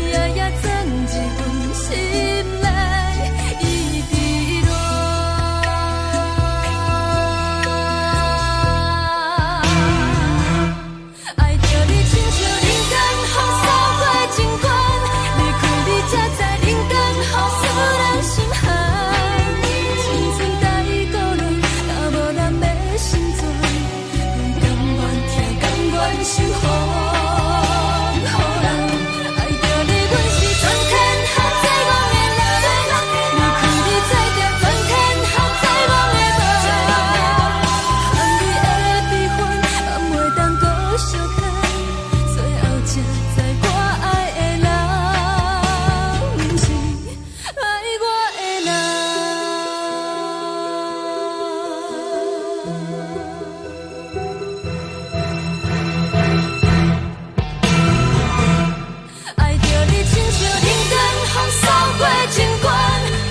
夜夜鑽入阮心內，一直戀。愛著你親像人間風掃過情關，離開你才知人間風使人心寒。青春太孤單，若無人欲成全，阮甘願疼，甘願受風予人。愛著你，阮是全天下最戇的人。離開你，做著全天下最戇的夢。含你的悲歡，嘛袂當閣相牽。最後才知我愛的人，毋是愛我的人。愛著你親像人間風掃過情關，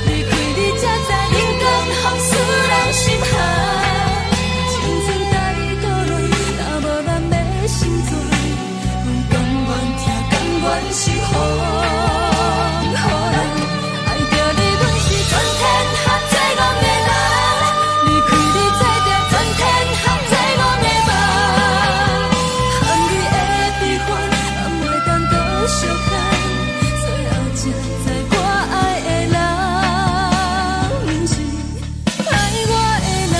離開你才知人間風使人心寒。青春太孤單，若無人欲成全，阮甘願疼，甘願受風予人。愛著你，阮是全天下最戇的人。離開你，做著全天下最戇的夢。含你的悲歡，嘛袂當閣相牽。最後才知我愛的人，毋是愛我的人。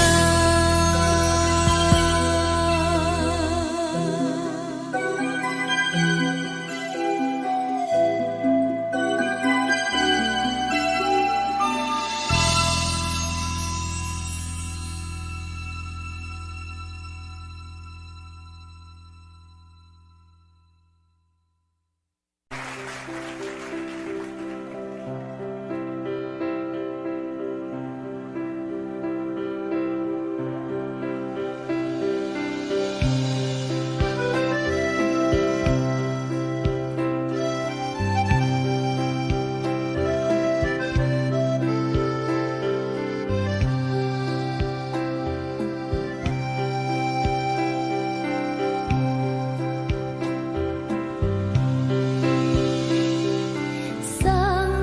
送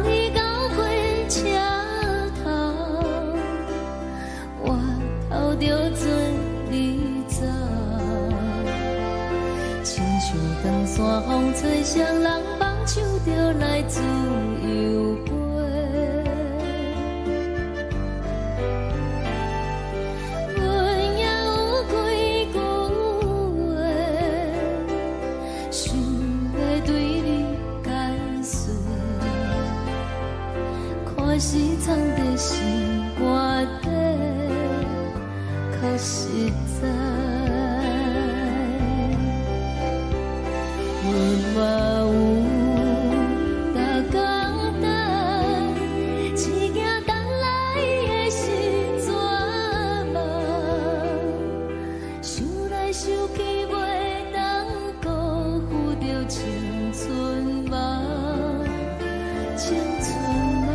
你到火車頭，我頭著做你走，親像長山風吹，誰人放手就來自由飛。阮也有幾句話，想欲對你解說，看是藏佇心肝底，較實在。阮嘛有逐工等，一件等來的是绝望，想來想去袂當辜負著青春夢，青春夢。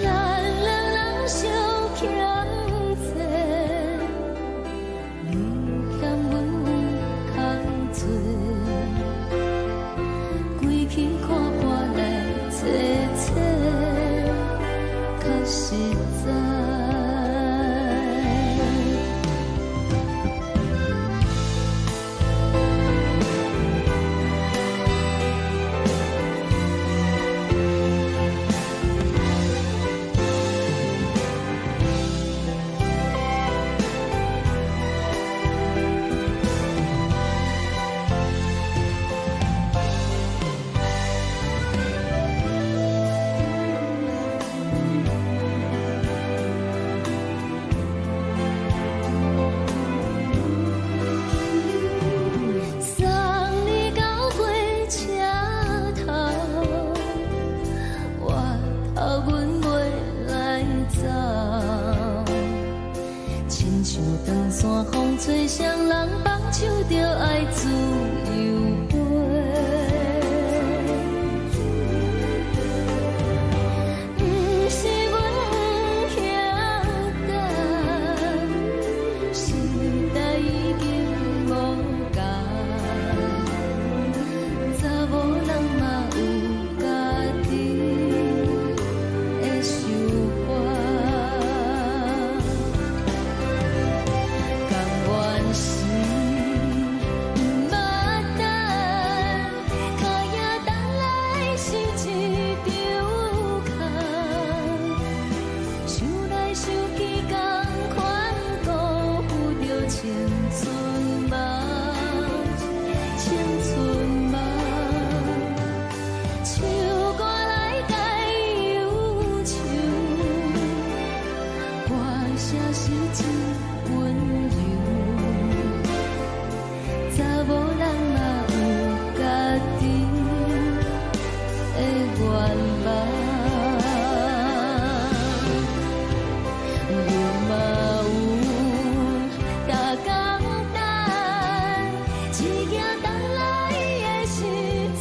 咱兩人相欠。親像長山風吹，誰人放手就愛自由飛。毋是阮欠等，时代已經無仝，查某人嘛有家己的想法。甘願是毋捌等，脚影等來是一場空。想來想去，仝款辜負著青春夢，青春夢。唱歌來解憂愁，歌聲是真溫柔。查某人嘛有家己的願望，阮嘛有逐工等，一行等來的是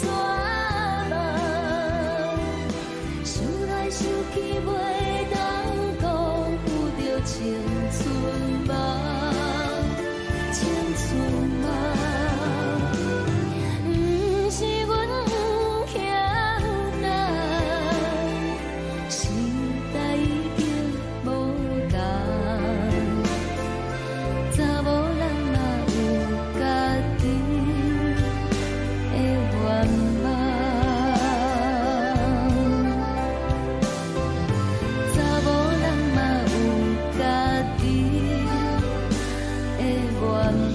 绝望。想來想去，袂當辜負著青春夢，青春夢。毋是阮欠等，時代已經無仝，查某人嘛有家己的願望。查某人嘛有家己的願望。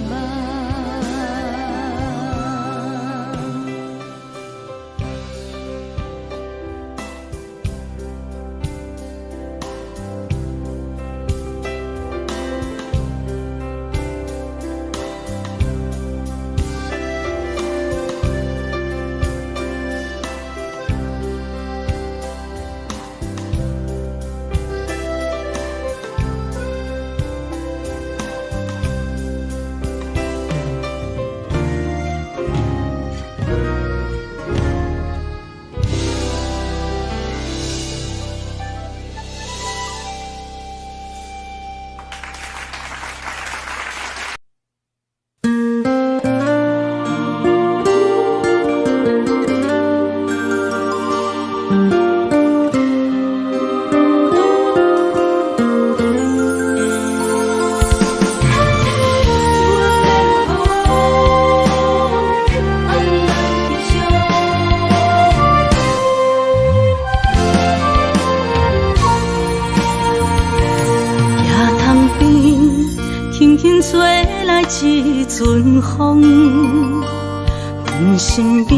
野塘邊，輕輕吹來一陣風，阮身邊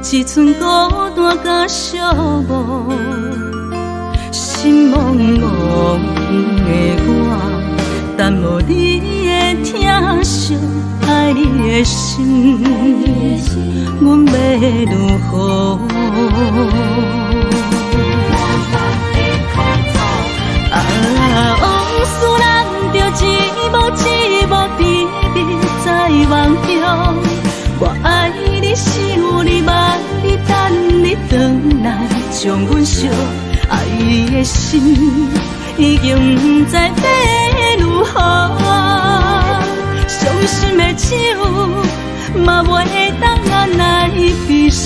一陣孤單佮寂寞，心茫茫的我，等無你的疼惜，愛你的心，阮欲如何？啊，往事咱著一幕一幕甜蜜在夢中。我愛你，想你，望你，等你轉來，將阮惜愛的心已經不知欲如何。傷心的酒嘛袂當按捺悲傷。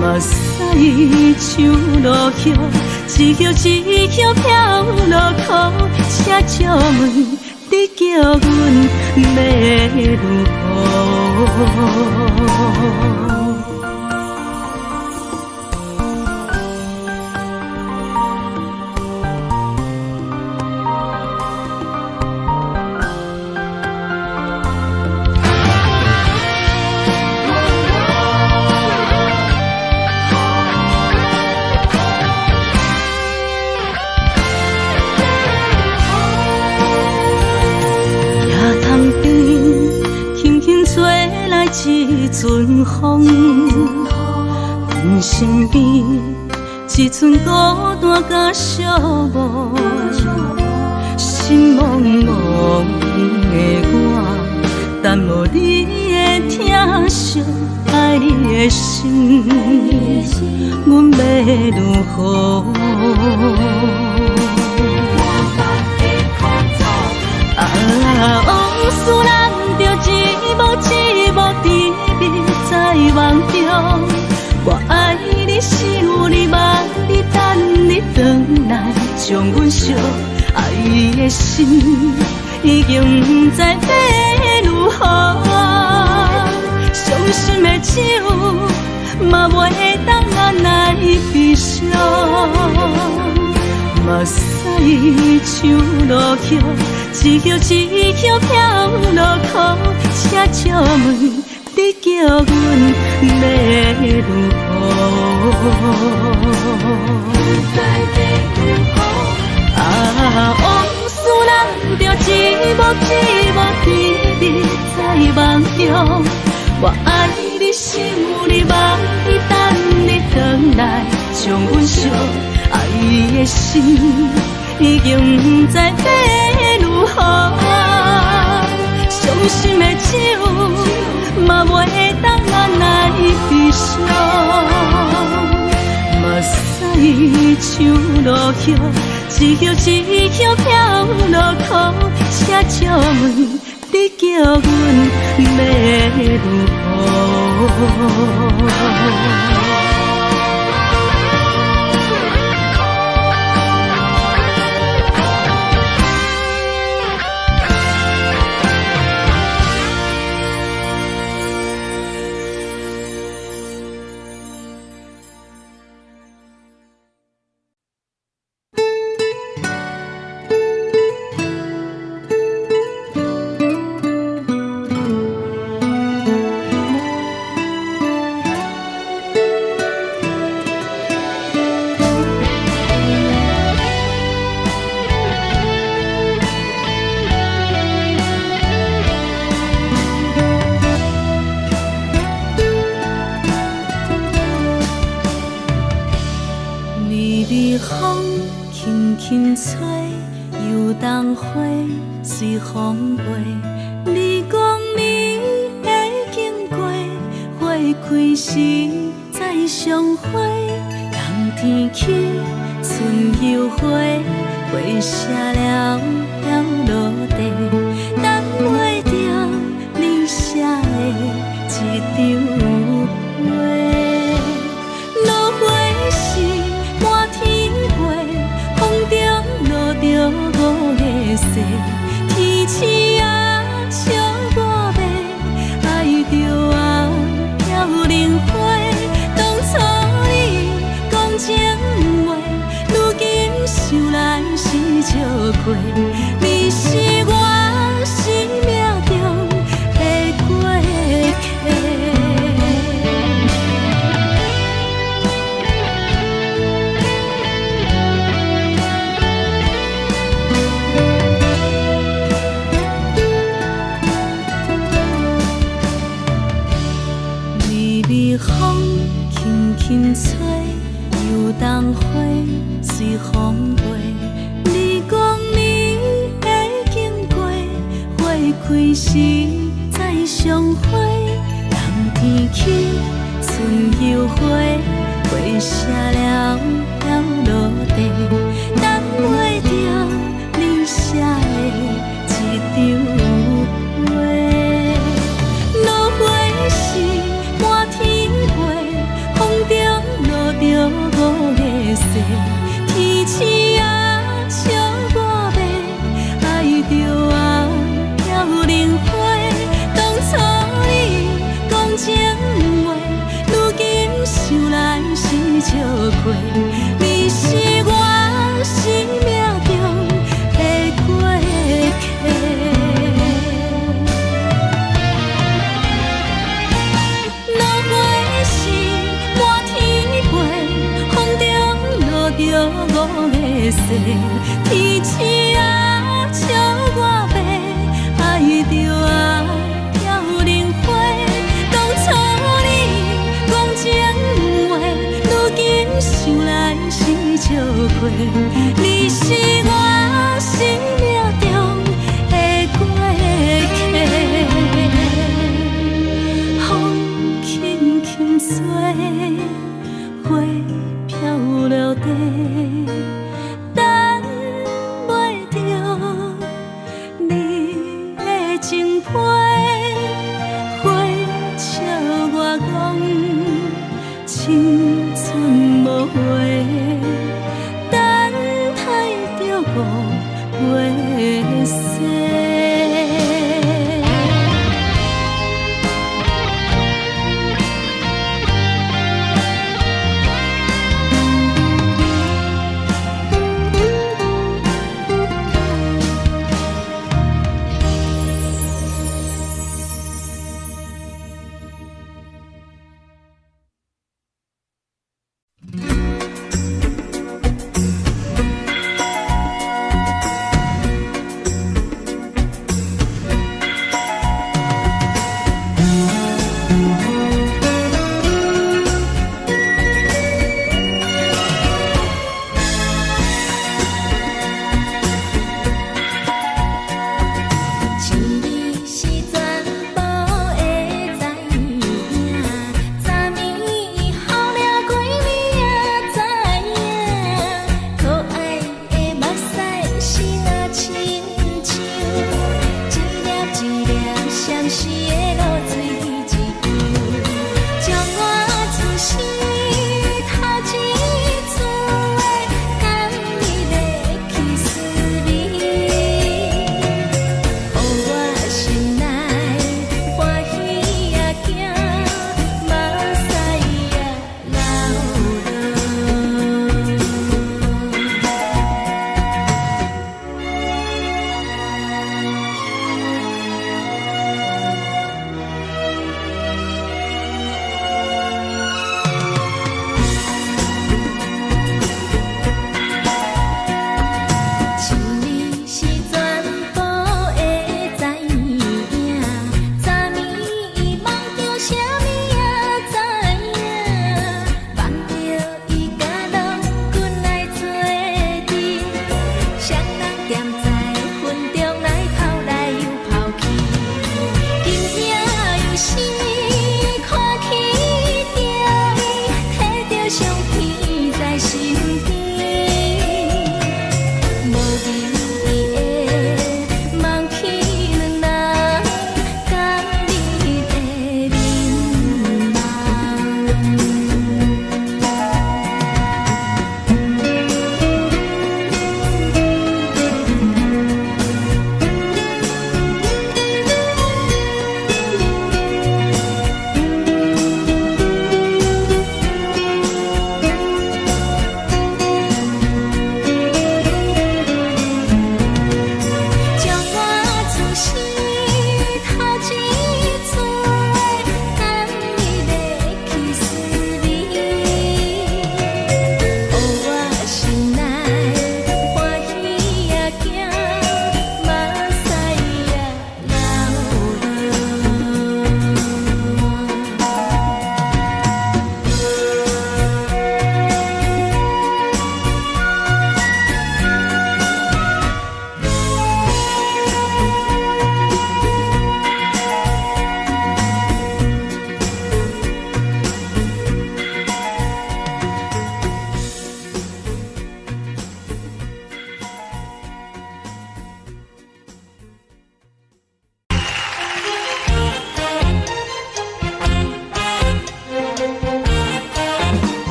目屎像落雨，一葉一葉飄落苦，請借問你叫阮欲如何？野塘邊，輕輕吹來一陣風，阮身邊一陣孤單佮寂寞。等無你的疼惜，愛你的心，阮欲如何？啊，往事難著一幕一幕甜蜜在夢中。我愛你，想你，夢你，等你轉來，將阮惜愛的心已經毋知欲如何。傷心的酒嘛袂當按捺悲傷，目屎像落雨，一葉一葉飄落苦，請借問你叫阮欲如何？啊，往事難著一幕一幕甜蜜在夢中。我愛你，想你，夢你，等你轉來，將阮惜愛的心已經毋知欲如何。傷心的酒嘛袂當按捺悲傷，目屎像落雨，一葉一葉飄落苦，請借問你叫阮欲如何？微微風輕輕吹，油桐花隨風飛。你講你會經過，花開時再相會。冬天起，春又回，花謝了飄落地，等袂著你寫的這張批。落花是滿天飛，風中落著五个誓，天星啊笑我欲，愛著啊飄零花。當初你講情話，如今想來是笑話。你是我生命中的過客。微微風輕輕吹，油桐花隨風飛。你講你會經過，花開時再相會。冬天起，春又回，花謝了飄落地，等袂著你寫的這張批。落花是滿天飛，風中落著五个誓，天星啊笑我欲，愛著啊飄零花。當初你講情話，如今想來是笑話。你是我生命中的過客。落花是滿天飛，風中落著五个誓，天星啊笑我欲，愛著啊飄零花。當初你講情話，如今想來是笑話。你是我生命中的過客。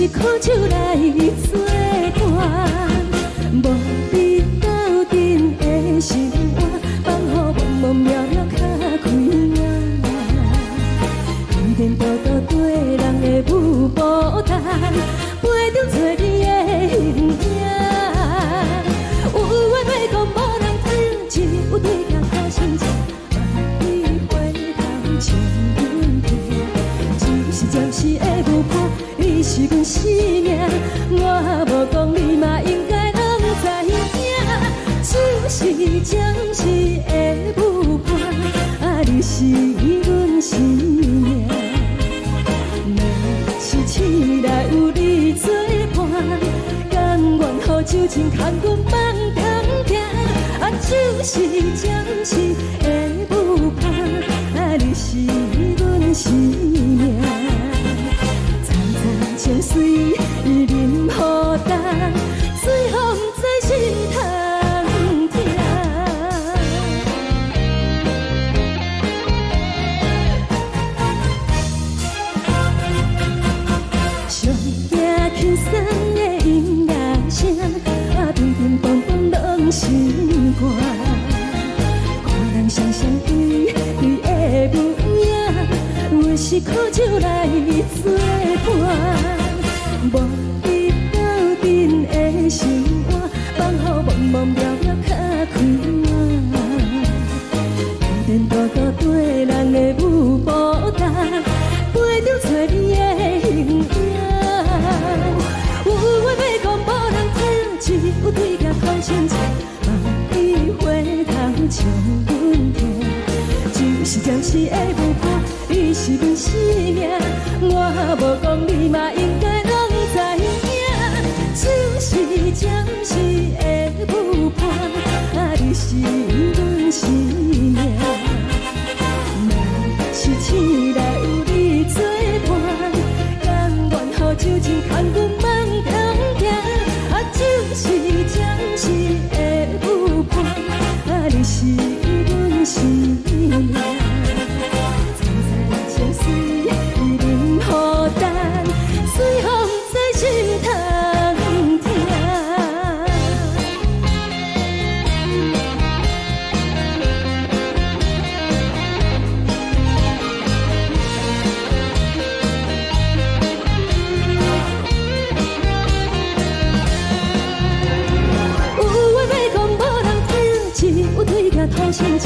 是苦酒來做伴，無比鬥陣的生活，放予茫茫渺渺較開眼。天天道道對人的舞步動，陪著找你的形影。有話欲講無人聽，只有對鏡看心情，萬里回頭唱阮聽，只是暫時的舞伴，你是阮生命，我無講你嘛應該攏知影。只是暫時的舞伴，啊，你是阮生命。若是醒來有你做伴，甘願予酒精牽阮放通行。啊，只是暫時的舞伴，啊，你是阮生命。層層情隨淋雨重，最予毋知心通疼。上驚輕鬆的音樂聲，啊，乒乒乓乓攏心肝。看人雙雙對對的舞影，阮是苦酒來做伴，無比鬥陣的生活，放予茫茫渺渺較開眼。天天道道對人的舞步動，陪著找你的形影。有話欲講無人聽，只有對鏡看心情，萬里回頭唱阮聽。只是暫時的舞伴，你是阮生命，我無講你嘛應該攏知影。只是暫時的舞伴，啊，你是阮生命。若是醒來有你做伴，甘願予酒精牽阮放通行。啊，只是暫時的舞伴，啊，你是阮生命。層層情隨淋雨重，最予毋知心通疼。有話欲講無人聽，只有對鏡吐心情，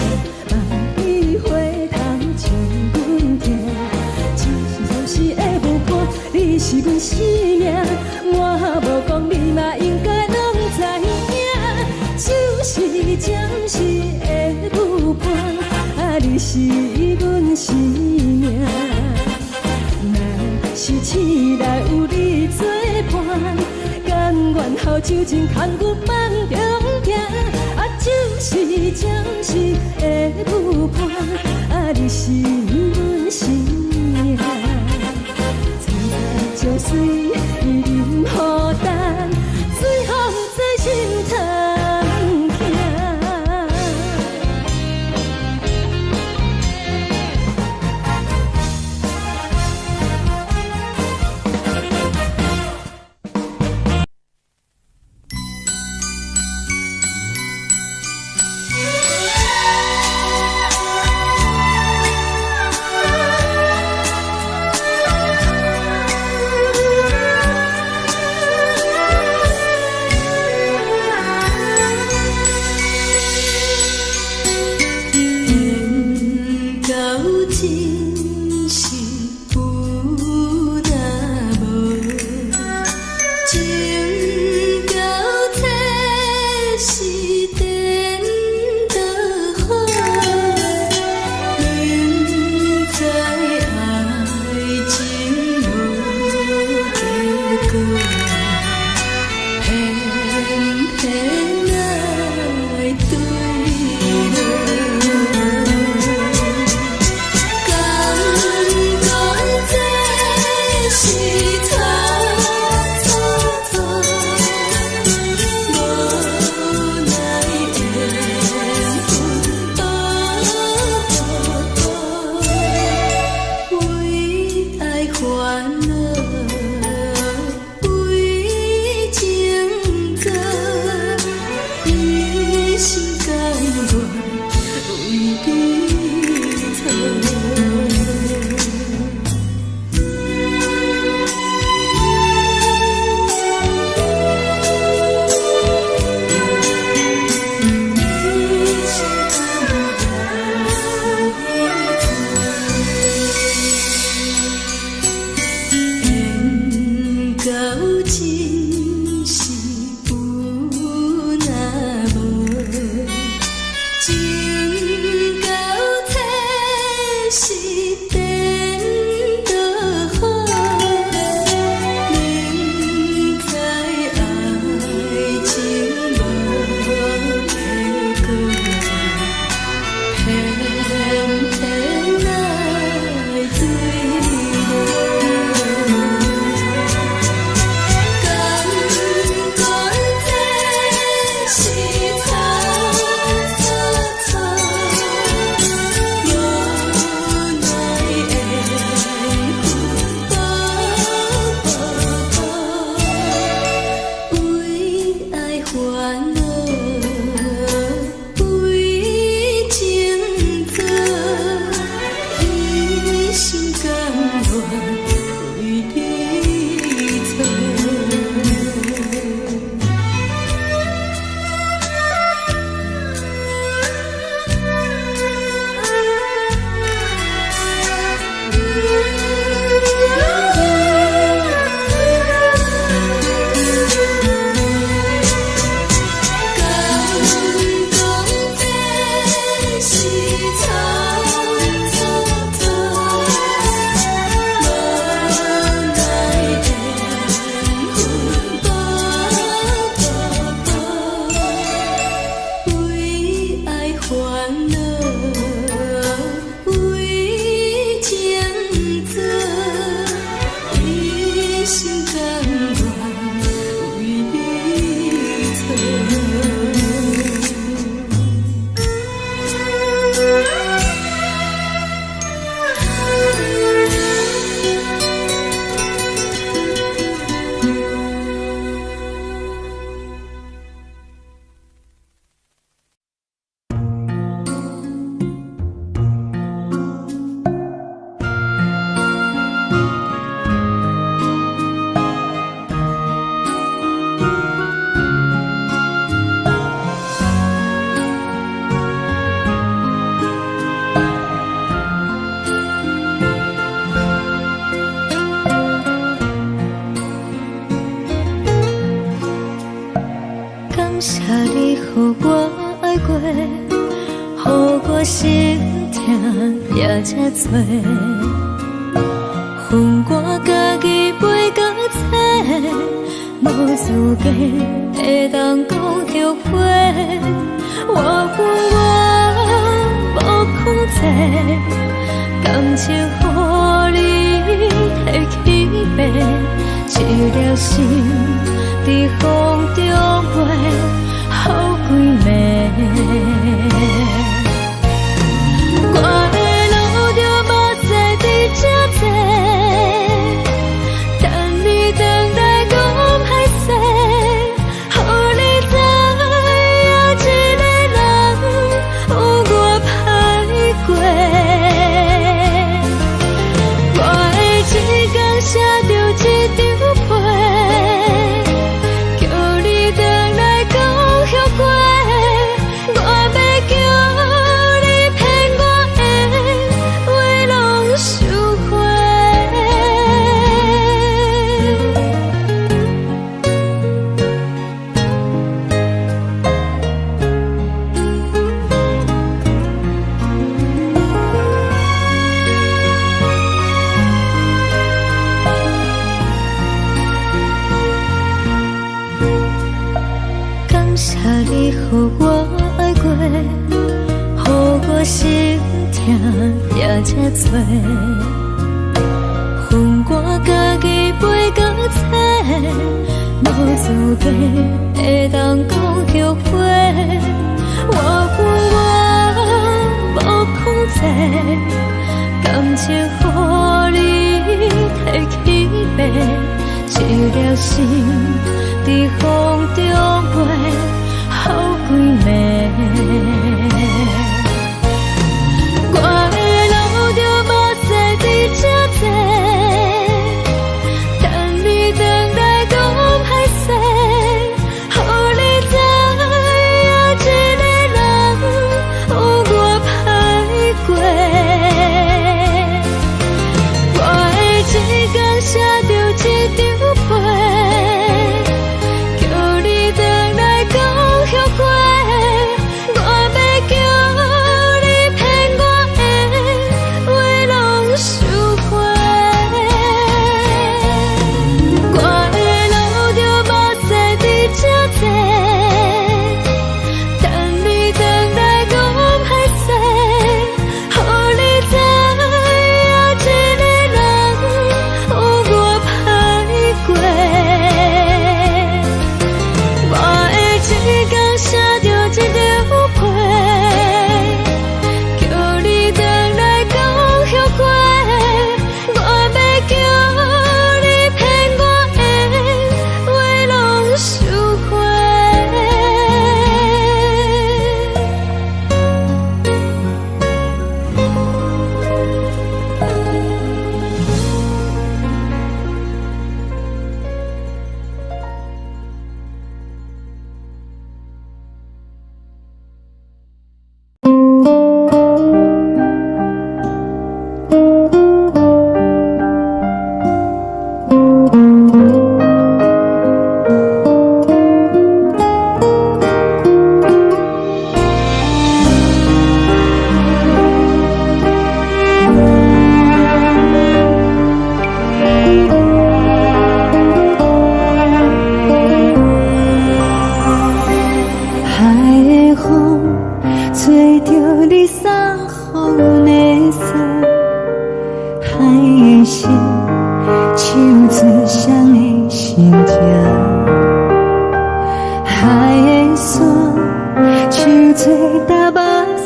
萬里回頭唱阮聽。只是暫時的舞伴，你是阮生命，我無講你嘛應該攏知影。只是暫時的舞伴，啊，你是阮生命。若是醒來有你做伴，甘願予酒精牽阮放中行。啊，只是暫時的舞伴，啊，你是阮生命。層層情隨淋雨重，最予毋知心通疼。予我心疼也這濟。分我家己飛到找，無資格會當講後悔。我有我無控制，感情予你提去爬，一粒心佇風中飛，予規暝。我會流著目屎佇這坐，等你轉來講歹勢，予你知影一个人有偌歹過。我會一工寫著一張批，叫你轉來講後悔。我欲叫你騙我的話攏收回。感謝你予我愛過，予我心疼也這濟。分我家己飛到找，無資格會當講後悔。我有我無控制，感情予你提去爬，一粒心佇風中飛，予規暝。我會流著目屎佇這坐，等你轉來講歹勢，予你知影一個人有偌歹過。我會一工寫著一張批，叫你轉來講後悔。我欲叫你騙我的話攏收回。我會流著目屎佇這坐，等你轉來講歹勢，予你知影一個人有偌歹過。我會一工寫著一張批，叫你轉來講後悔。我欲叫你騙我的話攏收回。海的風吹著你送予阮的衫，海的心唱出誰的心情，海的沙唱出流目屎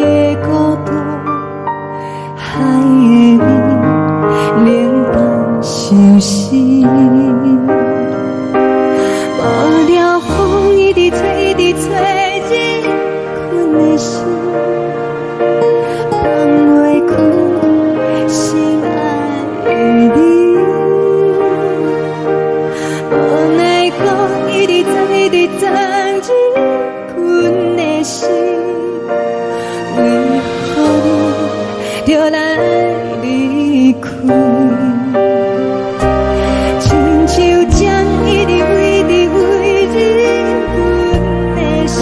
的孤獨，海的味冷淡相思。無聊風一直吹，一直吹，入困的心，放袂開心愛的你。無奈風一直鑽，一直鑽入困的心，為何你著來離開？親像針一直飛，一直飛入阮的心，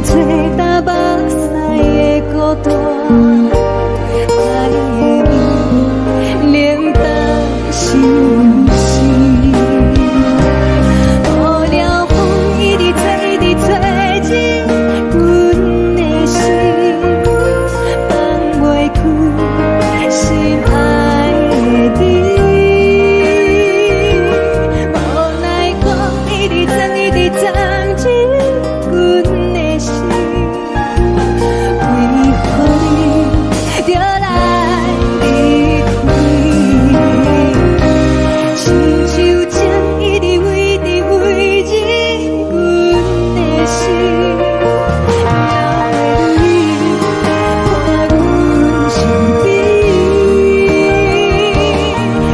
做担目屎的孤單，愛的味冷淡相思。無聊風一直吹，一直吹入阮的心，放袂開心愛的你。無奈何一直鑽，一直鑽進阮的心，為何你著來離開？親像情一直圍直圍入阮的心，留你伴阮身邊。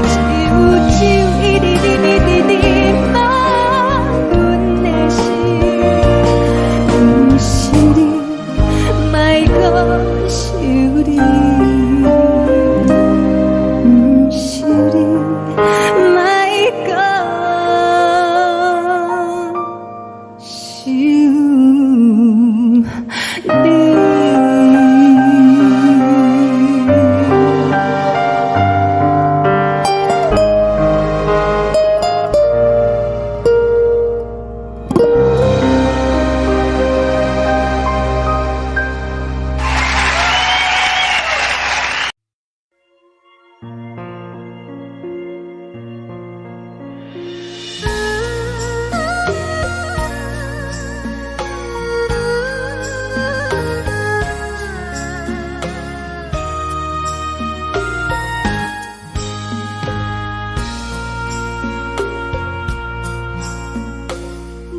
只有酒一直啉，一直啉滿阮的心，毋是你，莫閣想你，毋是你，莫閣想你。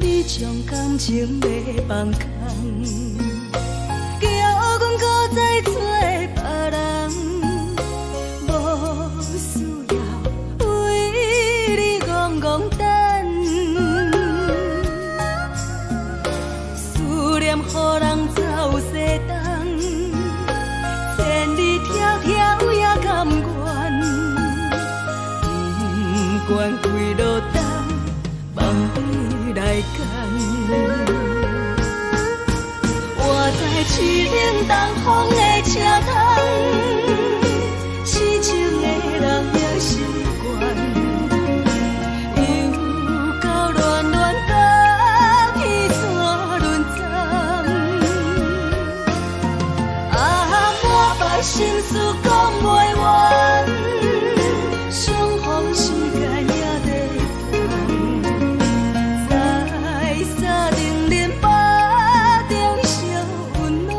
你將感情欲放空，叫阮閣再找別人，無需要為你戇戇等，思念予人走西東，千里迢迢也甘願，不管幾落冬，放你來揀。我知凄冷東風的車窗，痴情的人也習慣，又到戀戀甲彼山輪站，啊，满腹心事講袂完，相逢時間也短暫，在三重林腹中相溫暖，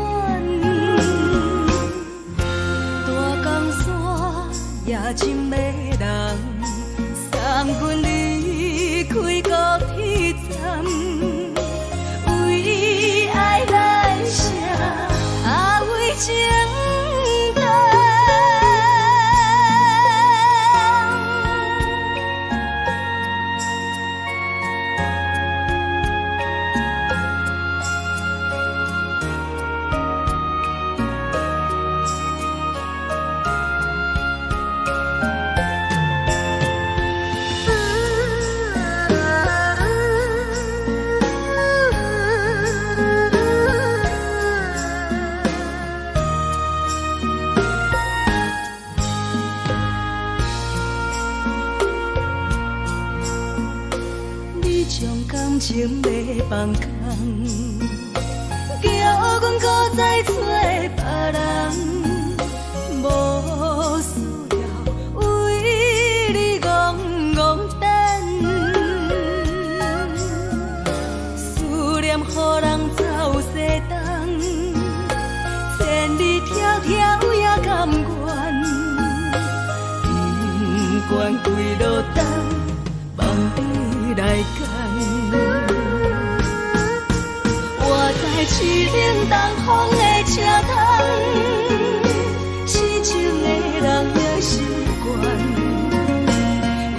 大江山也真迷人，送阮離開高鐵站，為愛來寫，啊為情等。你將感情欲放空，叫阮閣再找別人，無需要為你戇戇等，思念予人走西東，千里迢迢也甘願，不管幾落冬，放你來揀。我知凄冷東風的車窗，痴情的人也習慣，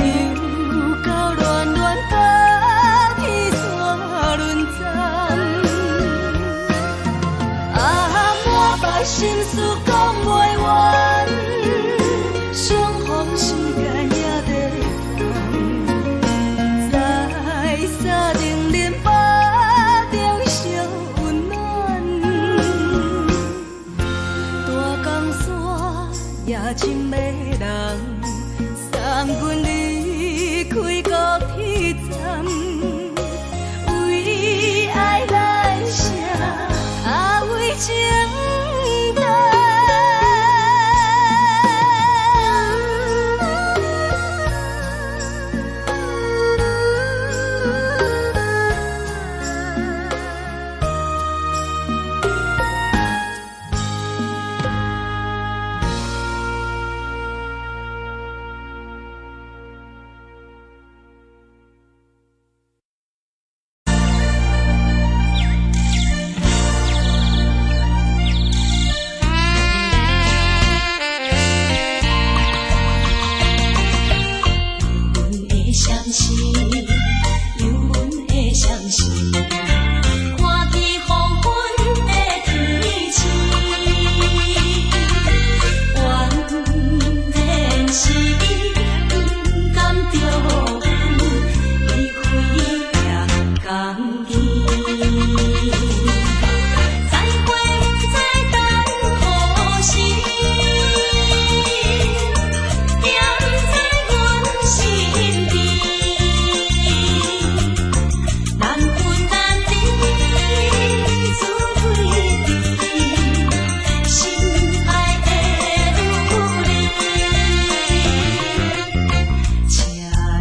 又到戀戀甲彼山輪站，啊，滿腹心事講袂完，相逢時間也短暫，在三重林腹中相溫暖。再會毋知等何時，惦在阮身邊。難分難離，自對對，心愛的女兒，請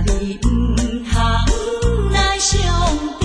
你毋通來傷悲。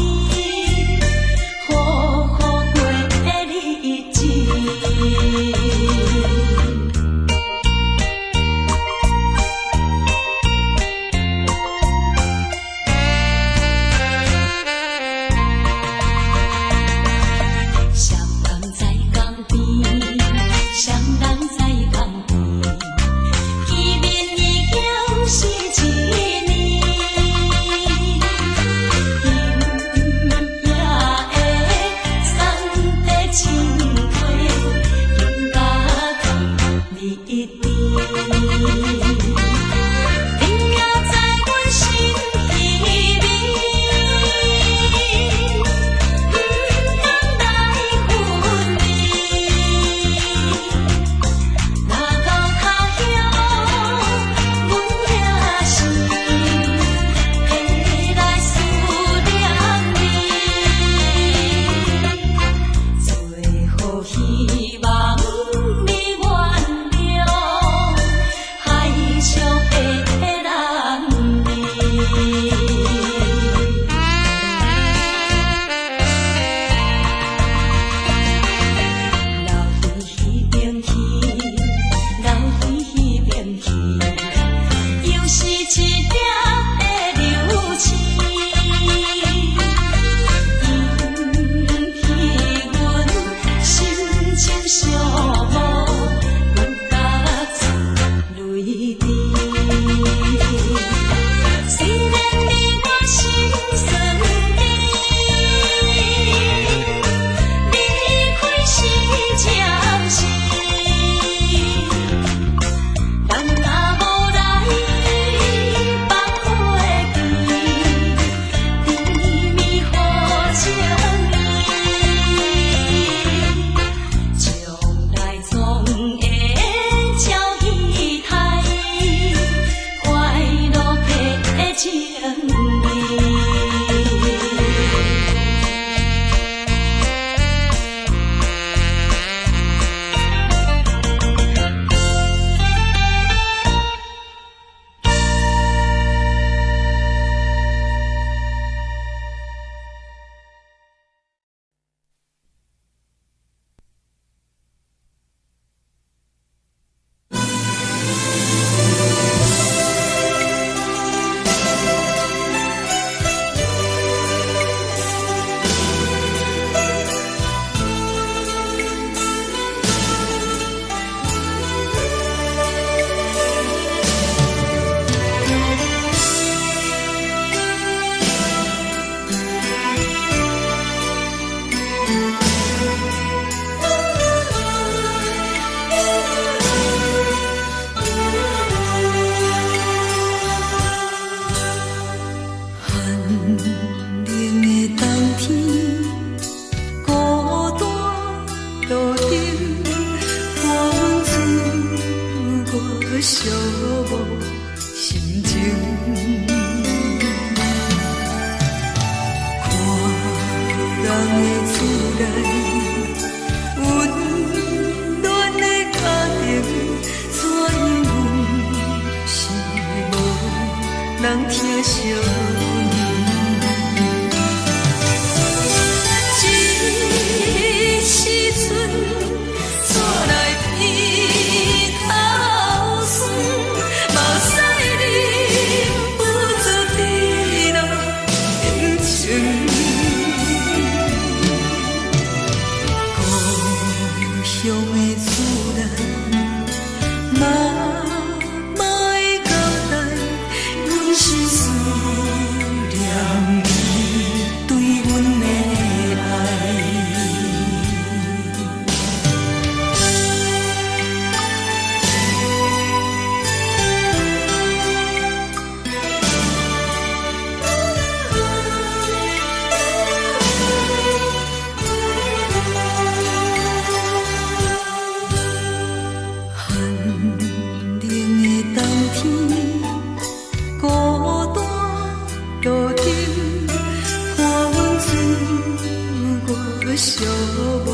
寂寞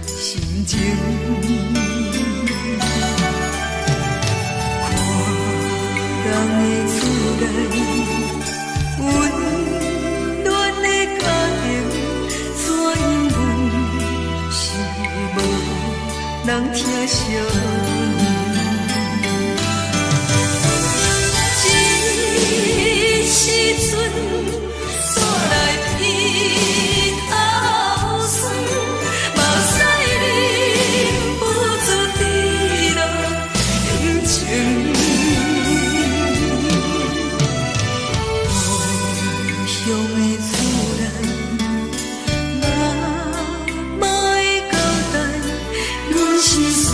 心情。看人的厝內，溫暖的家庭，怎樣阮是無人疼惜阮。這時陣煞來鼻頭酸，目屎忍不住滴落眼睛。故鄉的厝內，媽媽的交代，阮是輸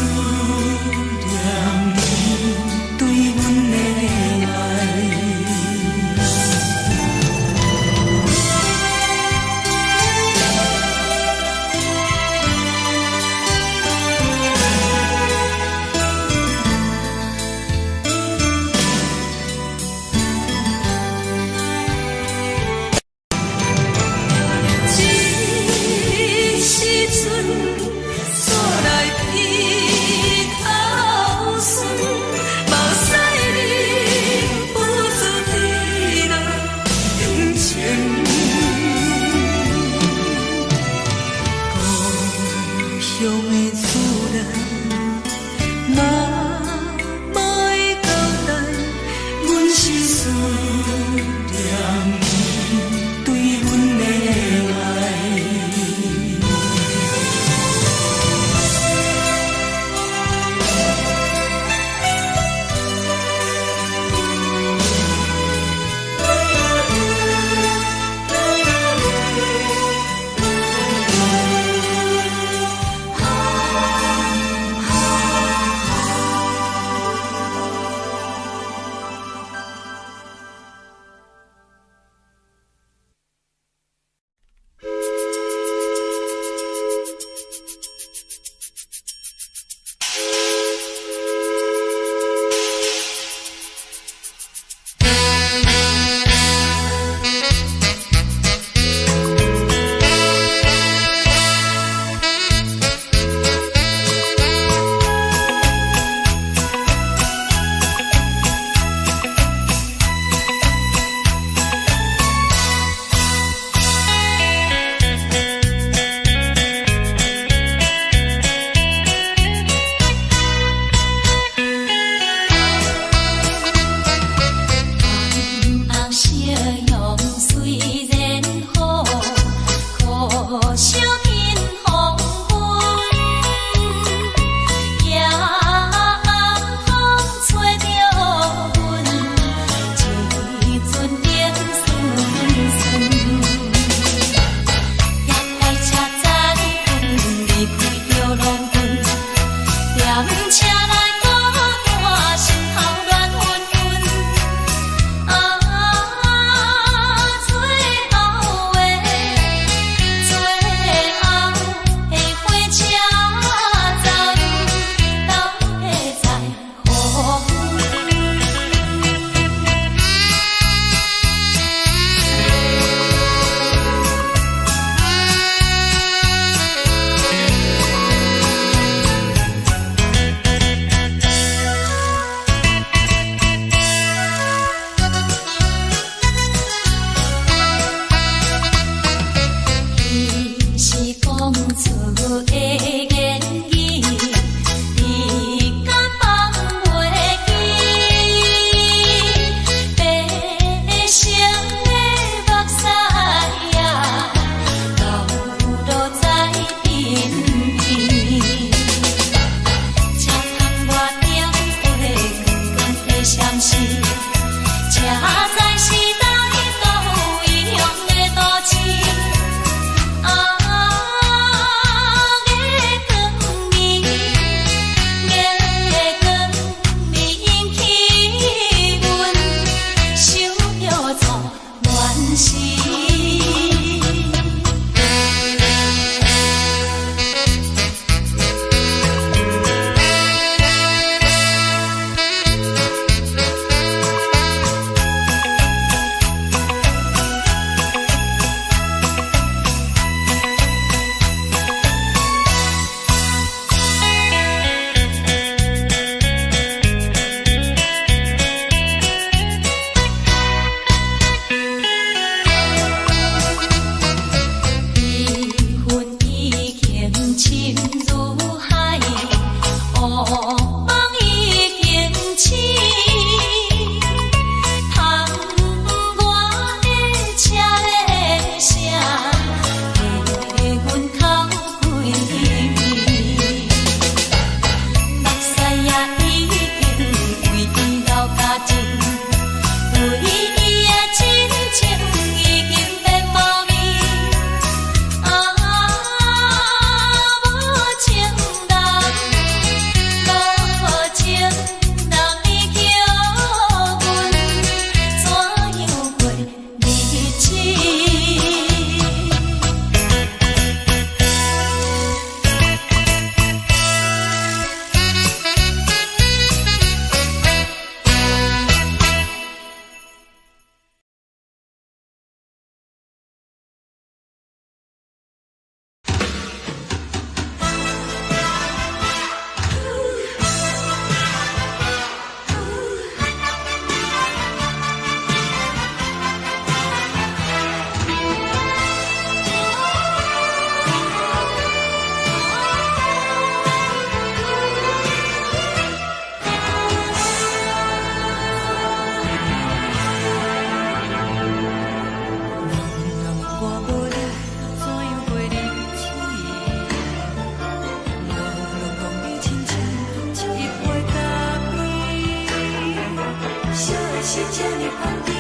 這呢香甜，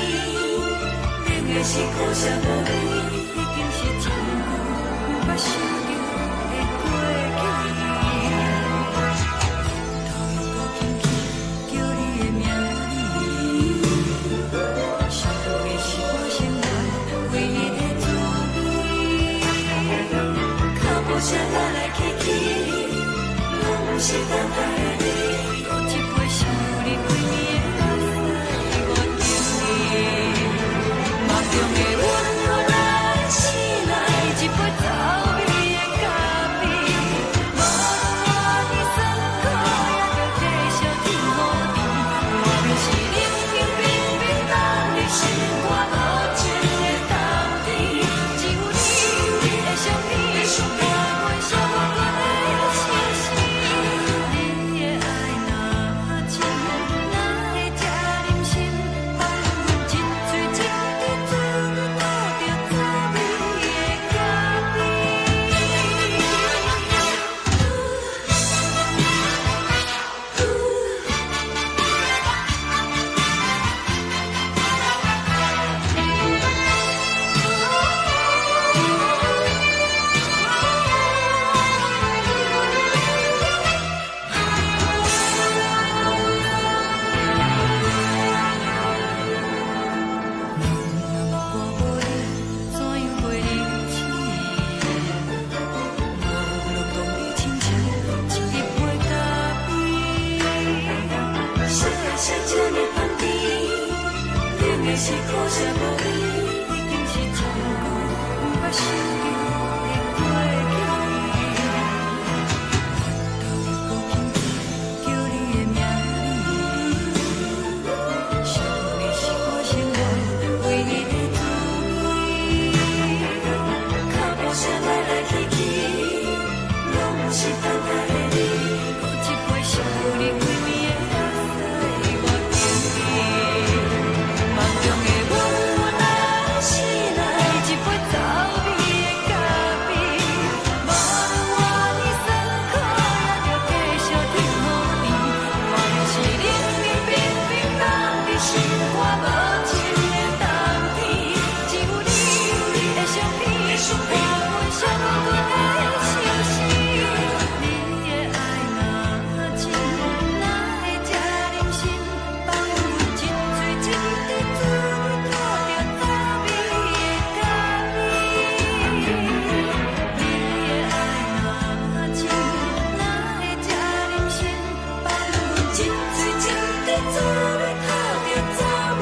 冷的是苦涩無味，已經是真久毋捌想著的過去。頭又閣輕輕叫你的名字，想你是我生活唯一的滋味。腳步聲來來去去，攏毋是等待的你。閣一擺想你規暝的目屎，我求你。夢中的阮來醒來，一杯走味的咖啡，無論偌尼酸苦，也著繼續天予甜。外面是冷冷冰冰凍入心肝無情的冬天，只有你的相片，伴阮寂寞的相思。你的愛若真，哪會這忍心放阮一喙一滴水吐著滋味的咖啡？若我無你，怎樣過日子？無論當你親像一杯咖啡。啥是這呢香甜？冷的是苦澀無味，已經是真久毋捌想著的過去。頭又閣輕輕叫你的名字，想你是我生活唯一的滋味。腳步聲來來去去，攏毋是等待的你。閣一擺想你規暝的目屎，我求你。夢中的阮來醒來，一杯走味的咖啡，無論偌尼酸苦，也著繼續天予甜。外面是冷冷冰冰凍入心肝無情的冬天，只有你的相片，伴阮寂寞的相思。你的愛若真，哪會這忍心放阮一喙一滴水吐著滋味的咖啡？你的愛若真，哪會這忍心放阮一喙一滴水吐著滋味的咖啡？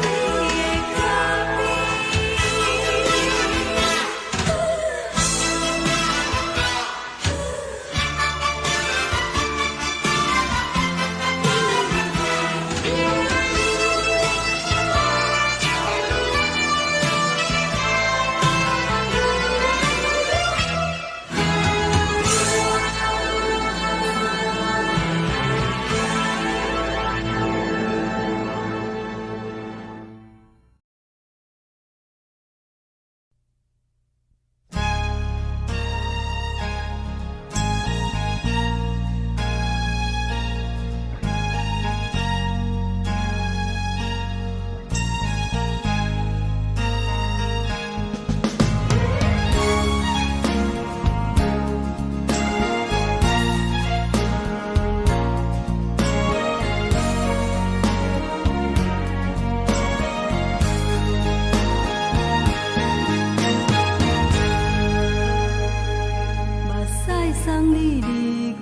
目屎送你離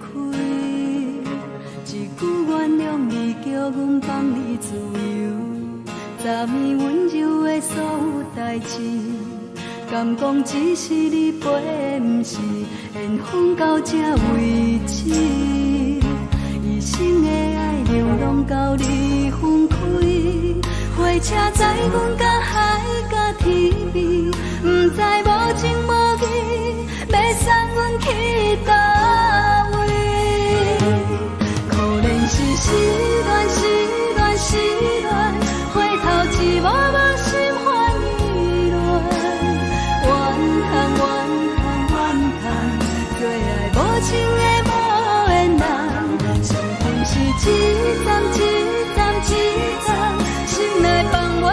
開，一句原諒你，叫阮放你自由。昨暝溫柔的所有代誌，敢講只是你陪，毋是緣分到這為止。一生的愛流浪到你分開，火車載阮甲海甲天邊，毋知無情無義，欲送阮去佗位？可憐是失戀，失戀，失戀，回頭一幕無心煩意亂，怨恨，怨恨，怨恨，最愛無情的無緣人，傷心是一站一站一站，心內放袂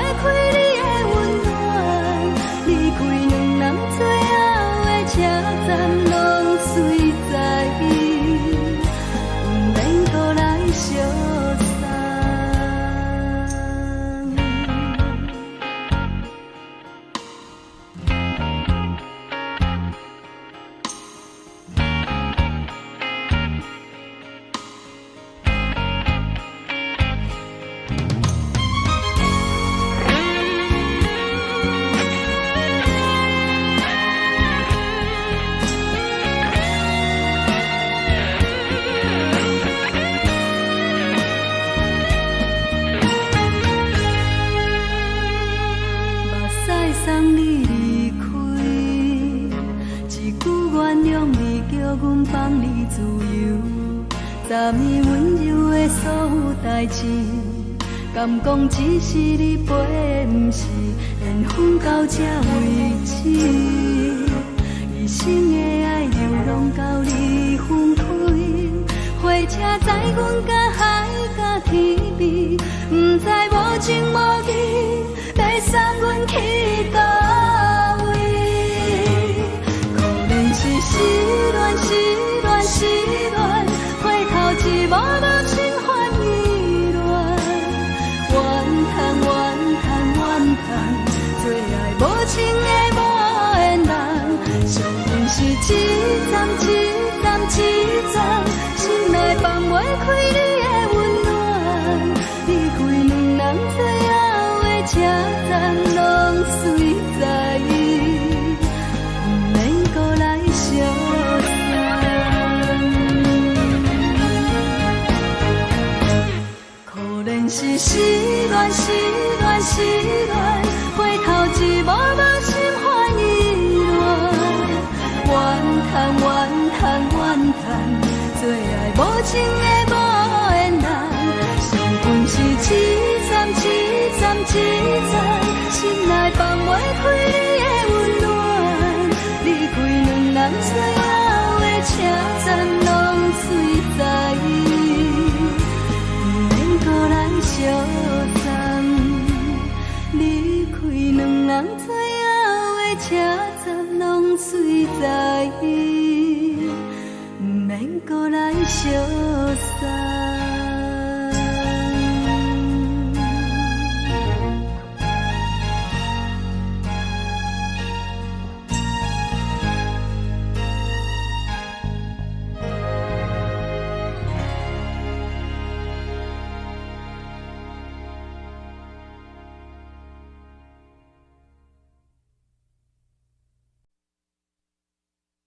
原諒你，叫阮放你自由。昨暝溫柔的所有代誌，敢講只是你陪的，毋是緣分到這為止。一生的愛流浪到你分開，火車載阮甲海佮天邊，毋知無情無義，欲送阮去佗位。可憐是失戀，失戀，失戀，回頭一幕幕心煩意亂。怨嘆怨嘆怨嘆，做愛無情的無緣人，相逢是一站一站一站，心內放袂開你的溫暖。離開兩人最後的車站，攏隨在意，毋免閣來相送。可憐是失戀，失戀，失戀，回頭一幕幕心煩意亂。怨嘆怨嘆怨嘆，做愛無情的無緣人，相逢是一站一站一站，心內放袂開你的溫暖。離開兩人最後的車站，攏隨在意，毋免閣來相送。離開兩人最後的車站，攏隨在意，毋免閣來相送。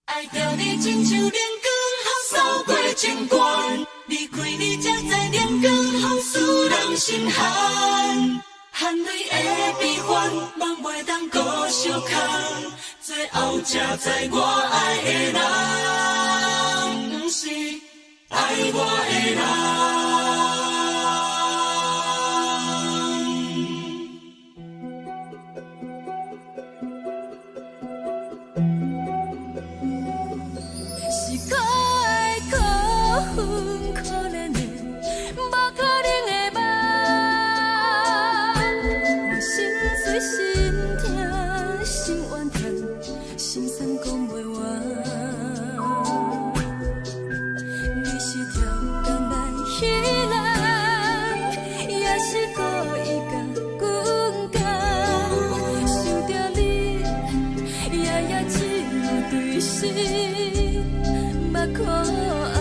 愛著你親像冷光風掃過情關，離開你才知冷光風使人心寒。含淚的悲歡，夢袂當閣相空，最後才知我愛的人，毋是愛我的人。是可愛可恨可憐的，無可能的夢。我心碎心疼心怨嘆，心酸講袂完。你是超工來彼人，也是故意共阮講。想著你，夜夜只有對心目苦紅。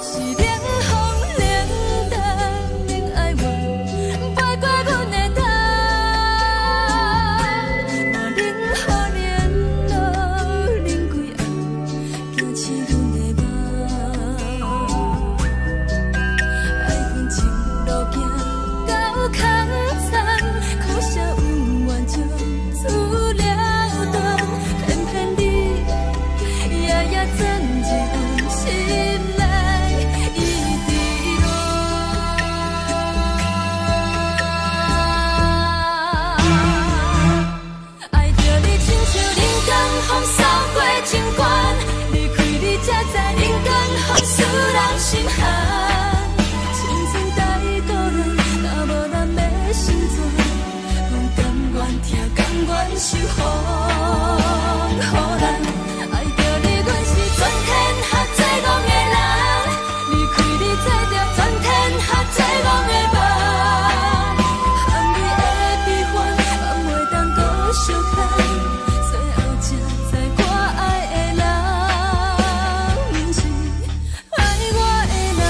是冷風冷淡免哀怨，飛過阮的頭。我冷雨冷露冷規暗，驚醒阮的夢。愛恨情路行到空残，可惜恩怨就此了斷。偏偏你夜夜鑽入阮心內，一直亂。愛著你親像冷光風掃過情關，離開你才知冷光風使人心寒。青春太多亂，若無咱欲成全，阮甘願疼，甘願受風雨難。愛著你，阮是全天下最戇的人，離開你做著全天下最戇的夢。含淚的悲歡，放袂當閣相看，最後才知我愛的人，毋是愛我的人。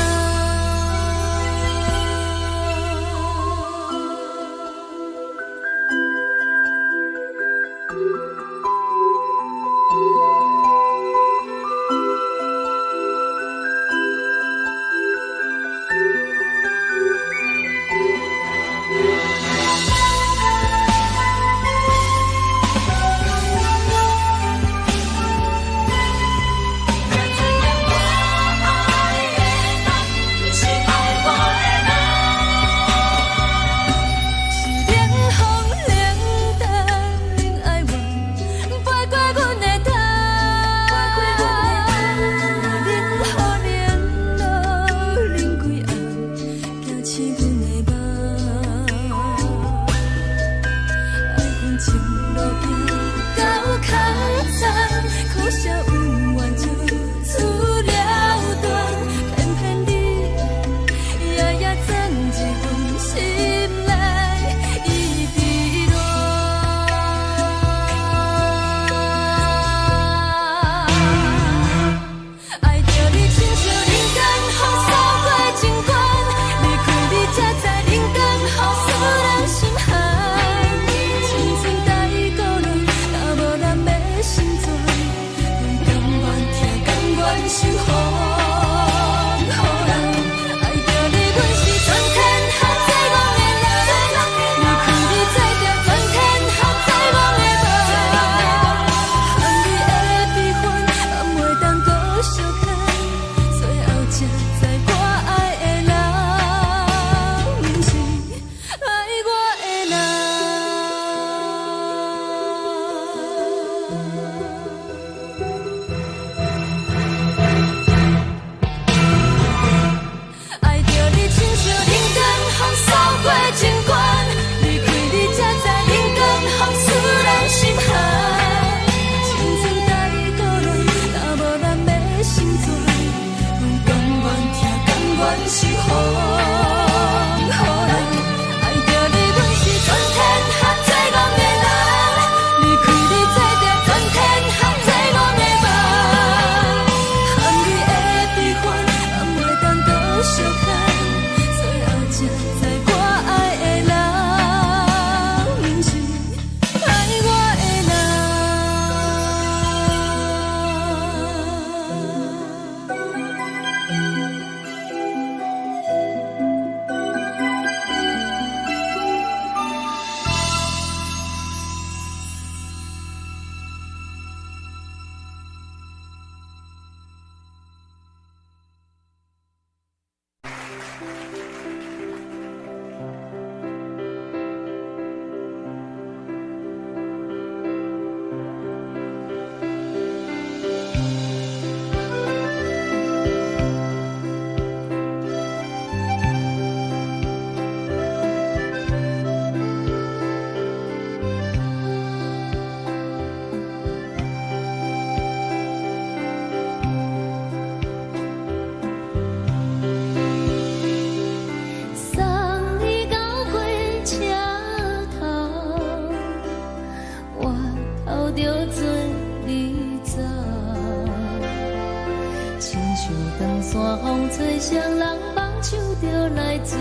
吹，誰人放手就來自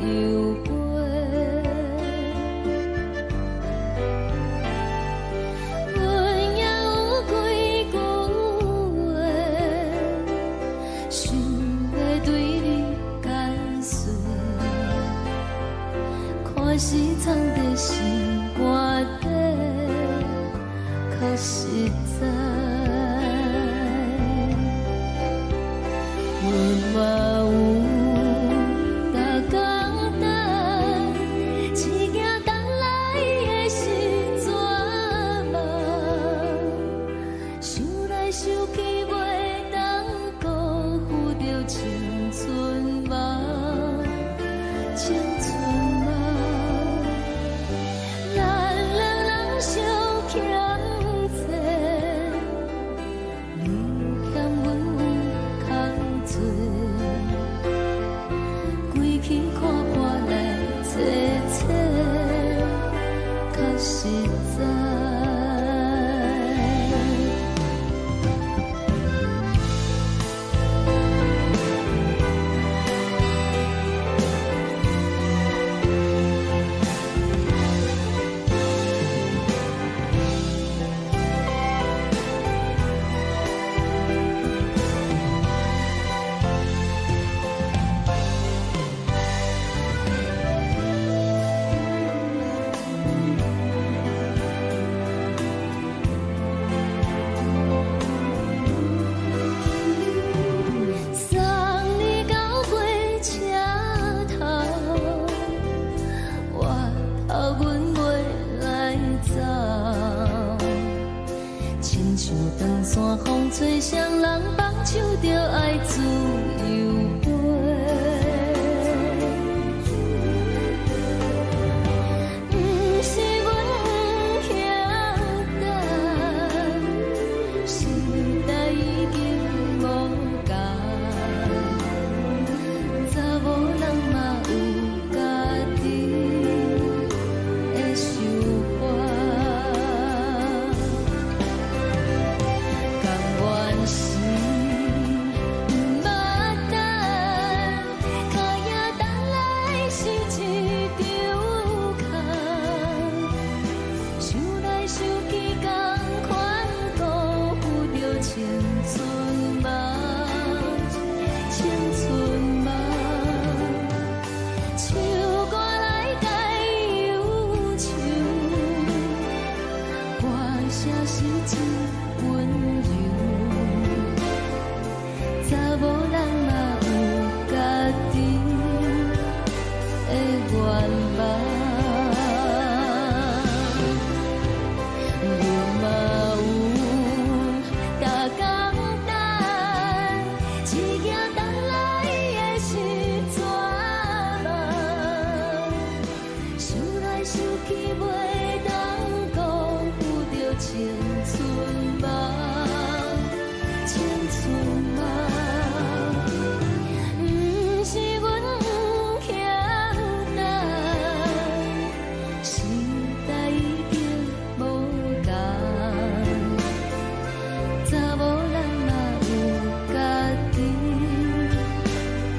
由飛。阮也有幾句話，想欲對你解說，看是藏佇心肝底，較實在。阮嘛有逐工等，一行等來的是绝望，想來想去袂當辜負著青春夢，青春夢。咱兩人相欠債，你欠阮有空濟，規氣看破來坐坐，較實在。送你到火車頭，我頭阮袂來走。親像長山風吹，誰人放手就愛自由飛。毋是阮不肯等，時代已經無仝，查某人嘛有家己的想法。甘願是毋捌等，跤影等來是一場空。想來想去，仝款辜負著青春夢，青春夢。唱歌來解憂愁，歌聲是真溫柔。查某人嘛有家己的願望。阮嘛有逐工等，一行等來的是绝望。想來想去袂當辜負著青春夢，青春夢。毋是阮不肯等，時代已經無仝，查某人嘛有家己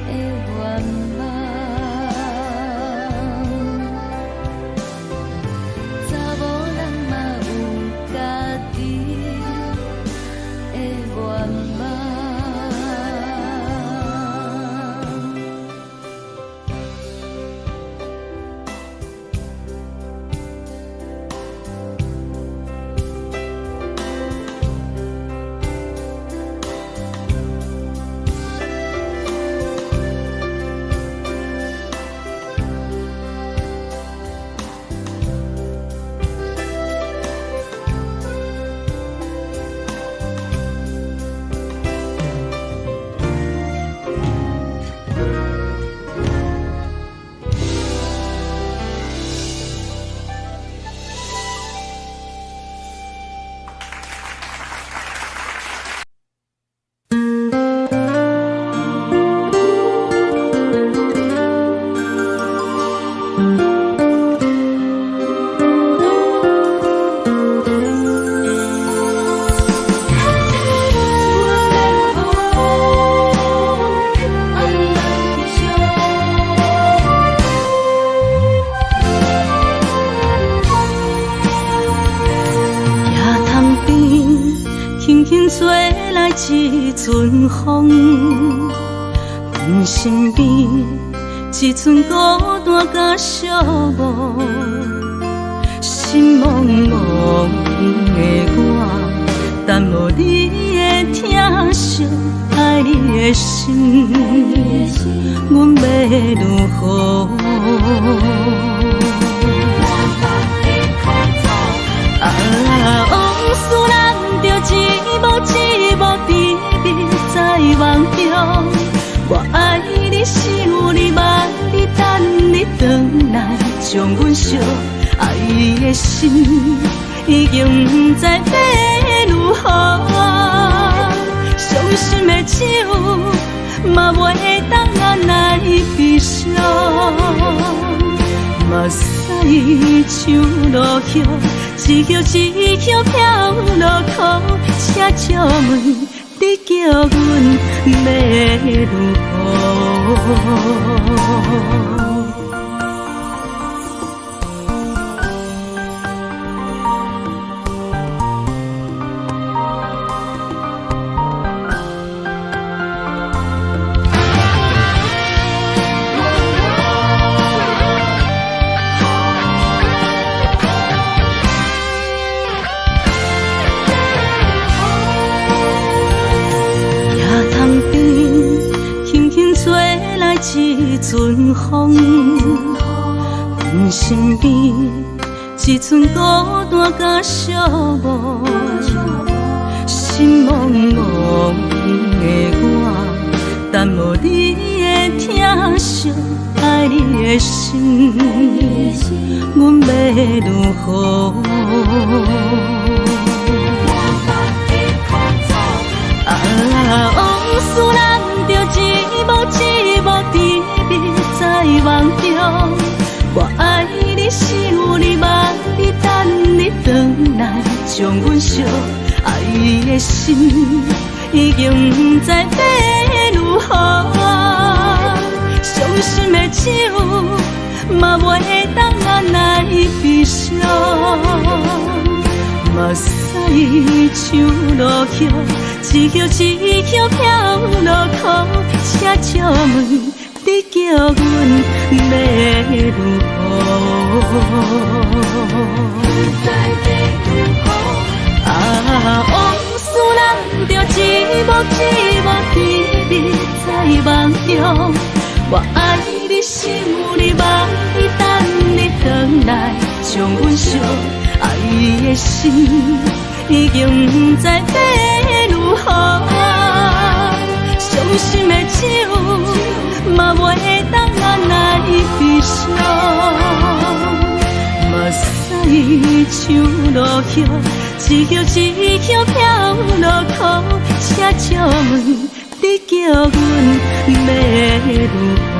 的願望。輕輕吹來一陣風，阮身邊一陣孤單佮寂寞，心茫茫的我，等無你的疼惜，愛你的心，阮欲如何？啊，往事咱著一幕一幕甜蜜在夢中。我愛你，想你，望你，等你轉來，將阮惜。愛的心已經毋知欲如何，傷心的酒嘛袂當按來悲傷。目屎像落葉，一葉一葉飄落空，請借問你叫阮欲如何？一陣風，阮身邊一陣孤單佮寂寞，心茫茫的我，等無你的疼惜，愛你的心，阮欲如何？啊，往事咱著一幕一幕甜蜜在夢中。我愛你，想你，望你，等你轉來，將阮惜。愛的心已經毋知欲如何，傷心的酒嘛袂當按來悲傷。目屎像落葉，一葉一葉飄落空，請借問你叫阮欲如何？啊，往事咱著一幕一幕甜蜜在夢中。我愛你，想你，望你，等你轉來，將阮惜。愛的心已經毋知欲如何，傷心的酒嘛袂當按來悲傷。目屎像落葉，一葉一葉飄落空，請借問你叫阮欲如何？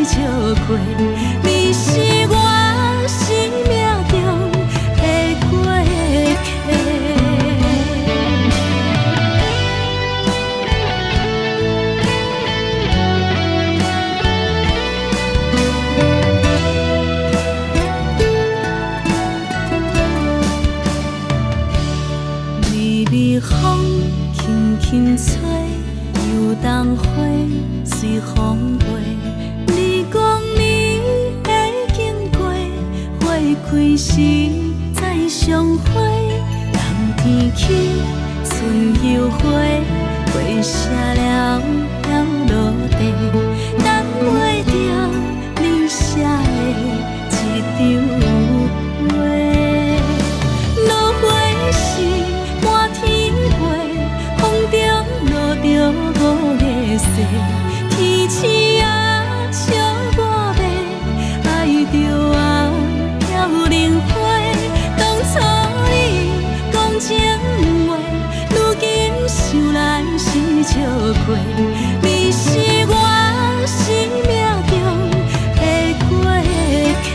笑過，你是我生命中的過客。微微風輕輕吹，油桐花隨風飛。你講你會經過，花開時再相會。冬天起，春又回，花謝了飄落地，等袂著你寫的一張批。落花時滿天飛，風中落著五个誓，天星啊笑我欲，愛著啊飄零花。當初你講情話，如今想來是笑話。你是我生命中的過客。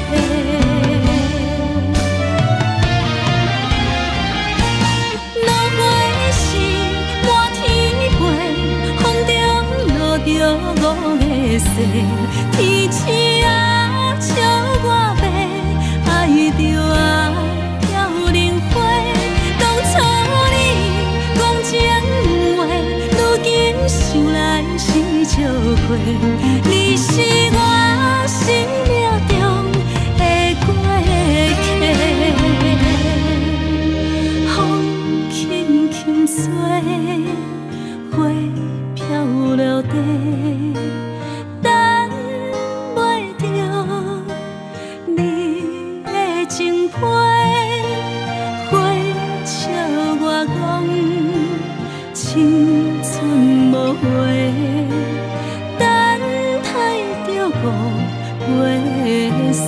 落花時滿天飛，風中落著五个誓，天星啊笑我欲，愛著啊飄零花。當初你講情話，如今想來是笑話。你是我生命中的過客。風輕輕吹，花飄落地，等袂著你的情批，花笑我講青春無話，等待著五月雪。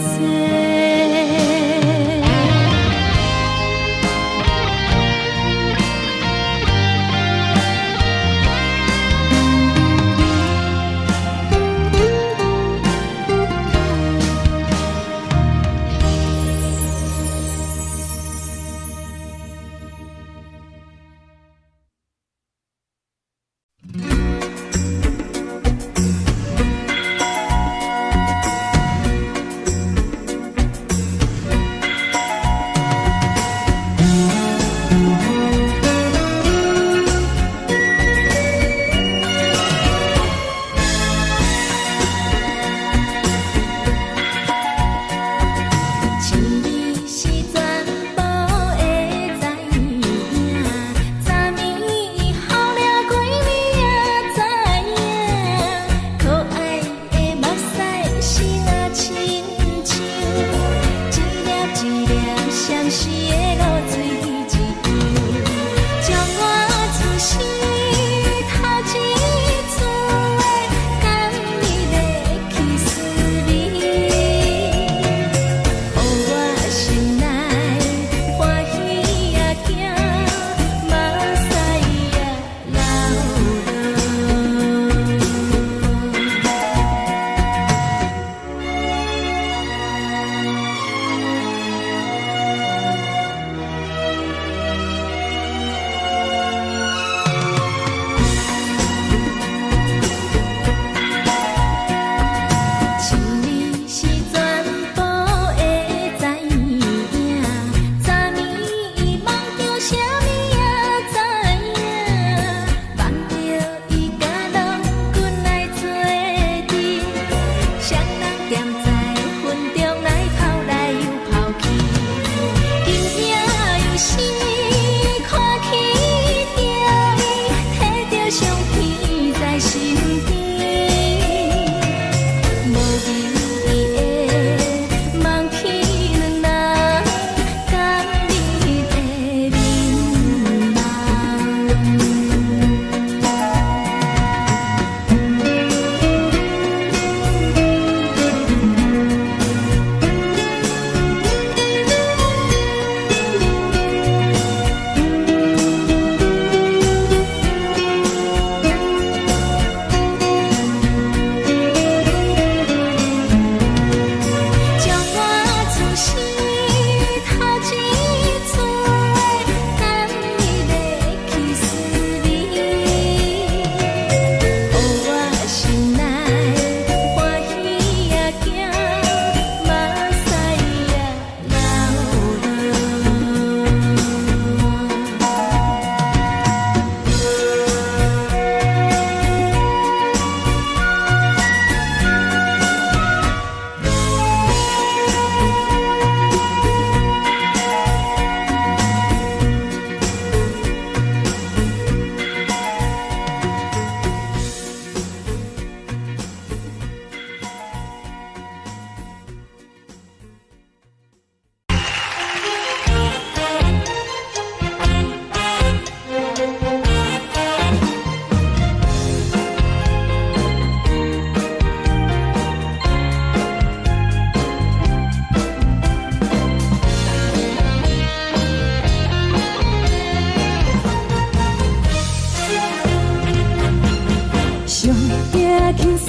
驚輕鬆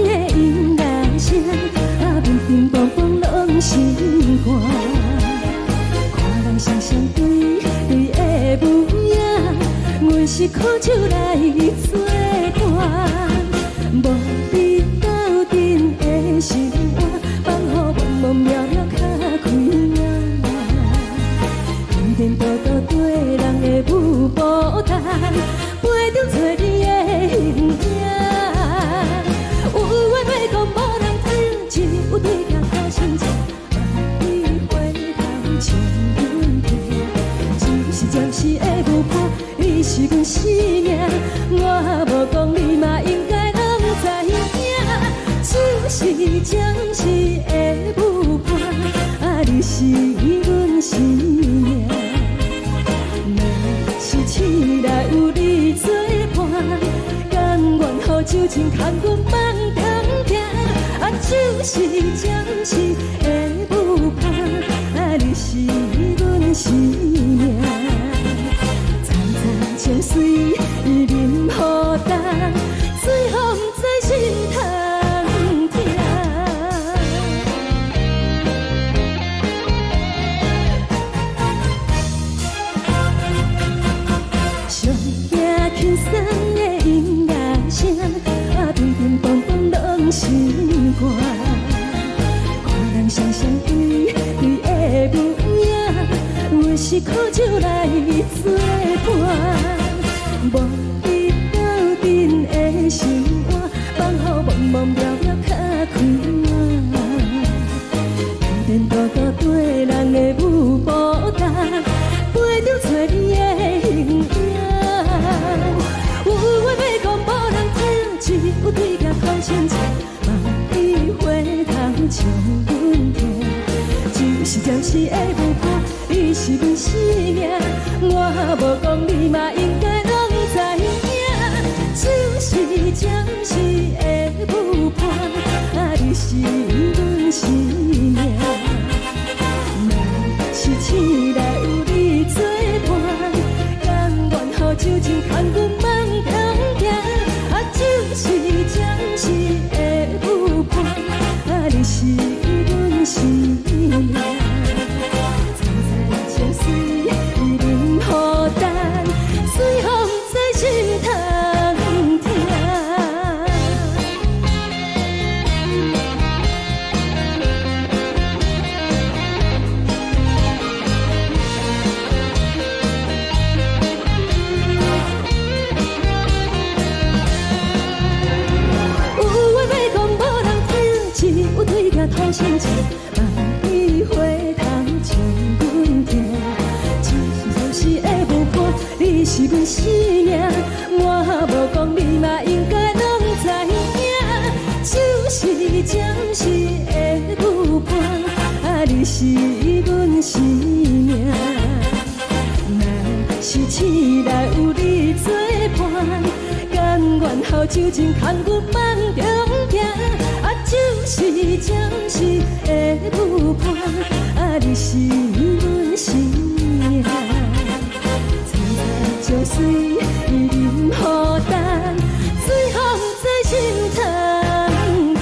的音樂聲，啊，乒乒乓乓攏心肝。看人雙雙對對的舞影，阮是苦酒來做伴，無你鬥陣的生活，放予茫茫渺渺較開眼。天天多多對人的舞步動，陪著找你的形影。有話欲講無人聽，只有對鏡苦心情，望你回頭笑阮聽。只是暫時的舞伴，你是阮生命，我無講你嘛應該攏知影。只是暫時的舞伴，啊，你是阮生命。若是醒來有你做伴，甘願予酒精牽阮放通行。啊，只是暫時的舞伴，啊，你是阮生命。層層情隨淋雨重，最予毋知心通疼。上驚輕鬆的音樂聲，啊，乒乒乓乓攏心肝。看人雙雙對對的舞影，阮是苦酒來做伴，無你鬥陣的生活，放予茫茫渺渺較開眼。天天多多對人的舞步動，陪著找你的形影。有話欲講無人聽，只有對鏡苦心情，望你回頭笑阮聽。只是暫時的舞伴，你是阮生命，我無講你嘛應該攏知影。只是暫時的舞伴，啊，你是阮生命。若是醒來有你做伴，甘願予酒精牽阮放通行。啊，只是暫時的舞伴，啊，你是阮生命。層層情隨淋雨重，最予毋知心通疼。有話欲講無人聽，只有對鏡吐心情，望你回頭笑阮聽。只是暫時的舞伴，你是阮生命，我無講你嘛應該攏知影。只是暫時的舞伴，啊，你是阮生命。若是醒來有你做伴，甘願予酒精牽阮放中行。啊，只是暫時的舞伴，啊，你是阮生命。層層情隨淋雨重，最予毋知心通疼。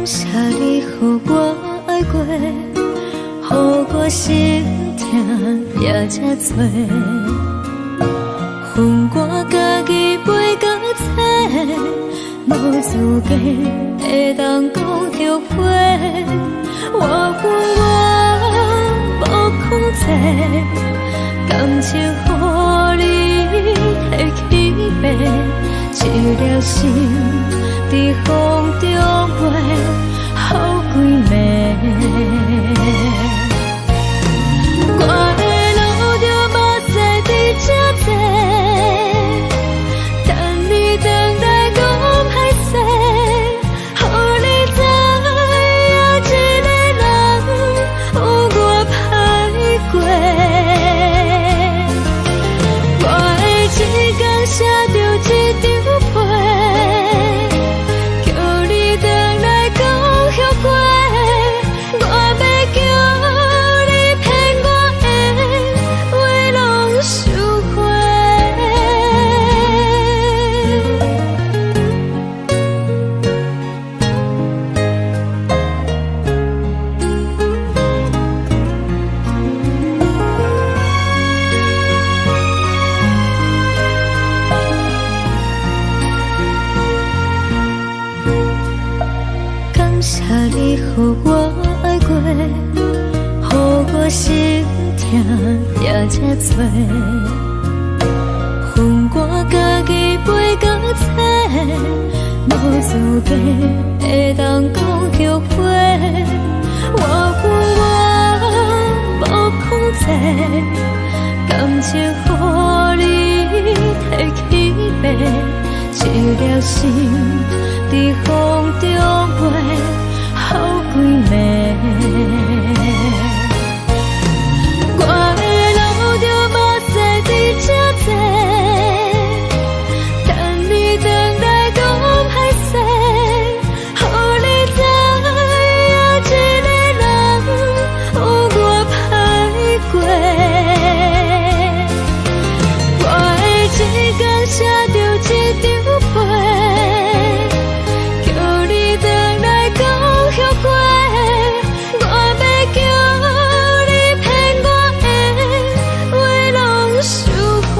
謝你予我愛過，予我心疼也這多。分我家己飛到找，無資格會當講後悔。我有我無控制，感情予你提去爬，一粒心佇風中飛，予幾暝。我會流著目屎佇這坐，等你轉來講歹勢，予你知影一个人有偌歹過。我會一工寫著一張批，叫你轉來講後悔。我欲叫你騙我的話攏收回。感謝你予我愛過，予我心疼也這多。分我家己飛到找，無資格會當講後悔。我有我無控制，感情予你提去爬，一粒心佇風中飛，予幾暝。我會流著目屎佇這坐，等你轉來講歹勢，予你知影一個人有偌歹過。我會一工寫著一張批，叫你轉來講後悔。我欲叫你騙我的話攏收回。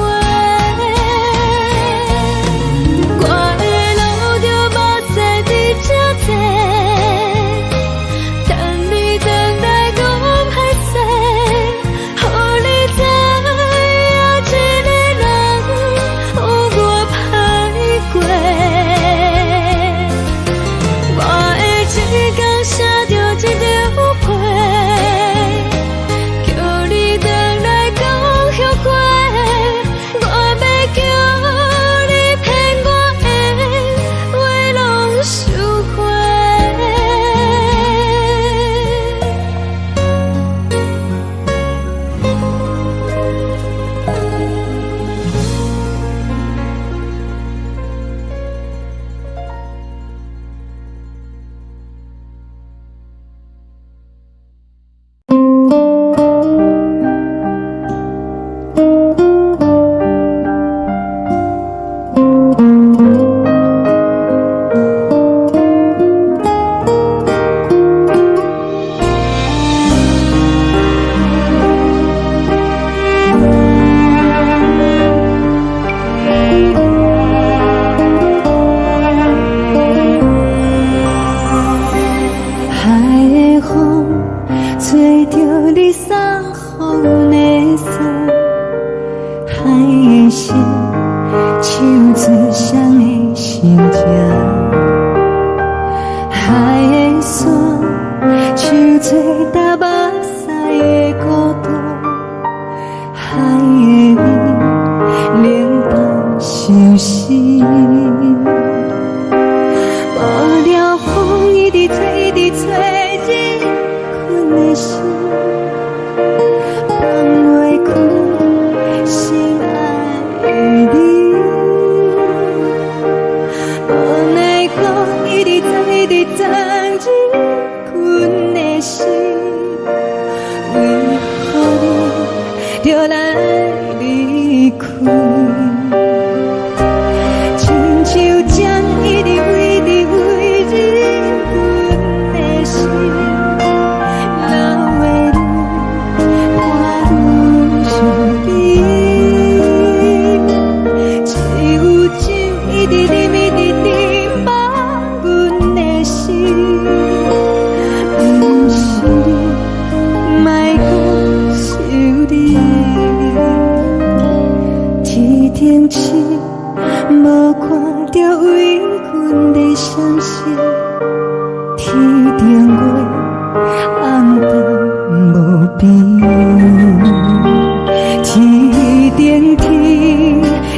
我會流著目屎佇這坐，等你轉來講歹勢，予你知影一個人有偌歹過。我會一工寫著一張批，叫你轉來講後悔。我欲叫你騙我的話攏收回。海的風吹著你送予阮的衫，海的心唱出誰的心情，海的山唱出踏目屎的孤獨，海的味冷淡相思。無聊風一直吹，一直吹，入困的心，放袂開心愛的你。無奈何一直藏，一直藏入阮的心，為何你著來離開？親像鳥一直飛，一直飛入阮天頂月暗淡無邊，天頂天，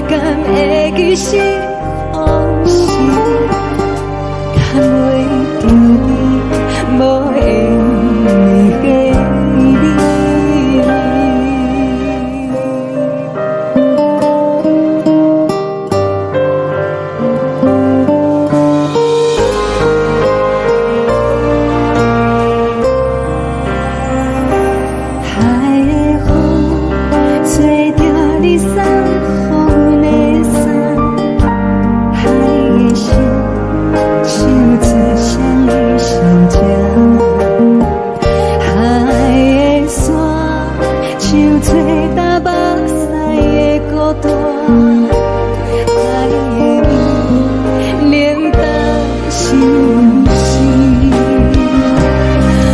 敢會記是予是？牽袂著你，無緣的你。海的風吹著你送予阮的衫，海的心唱做啥物心情？海的沙唱做担目屎的孤單，海的味冷淡相思。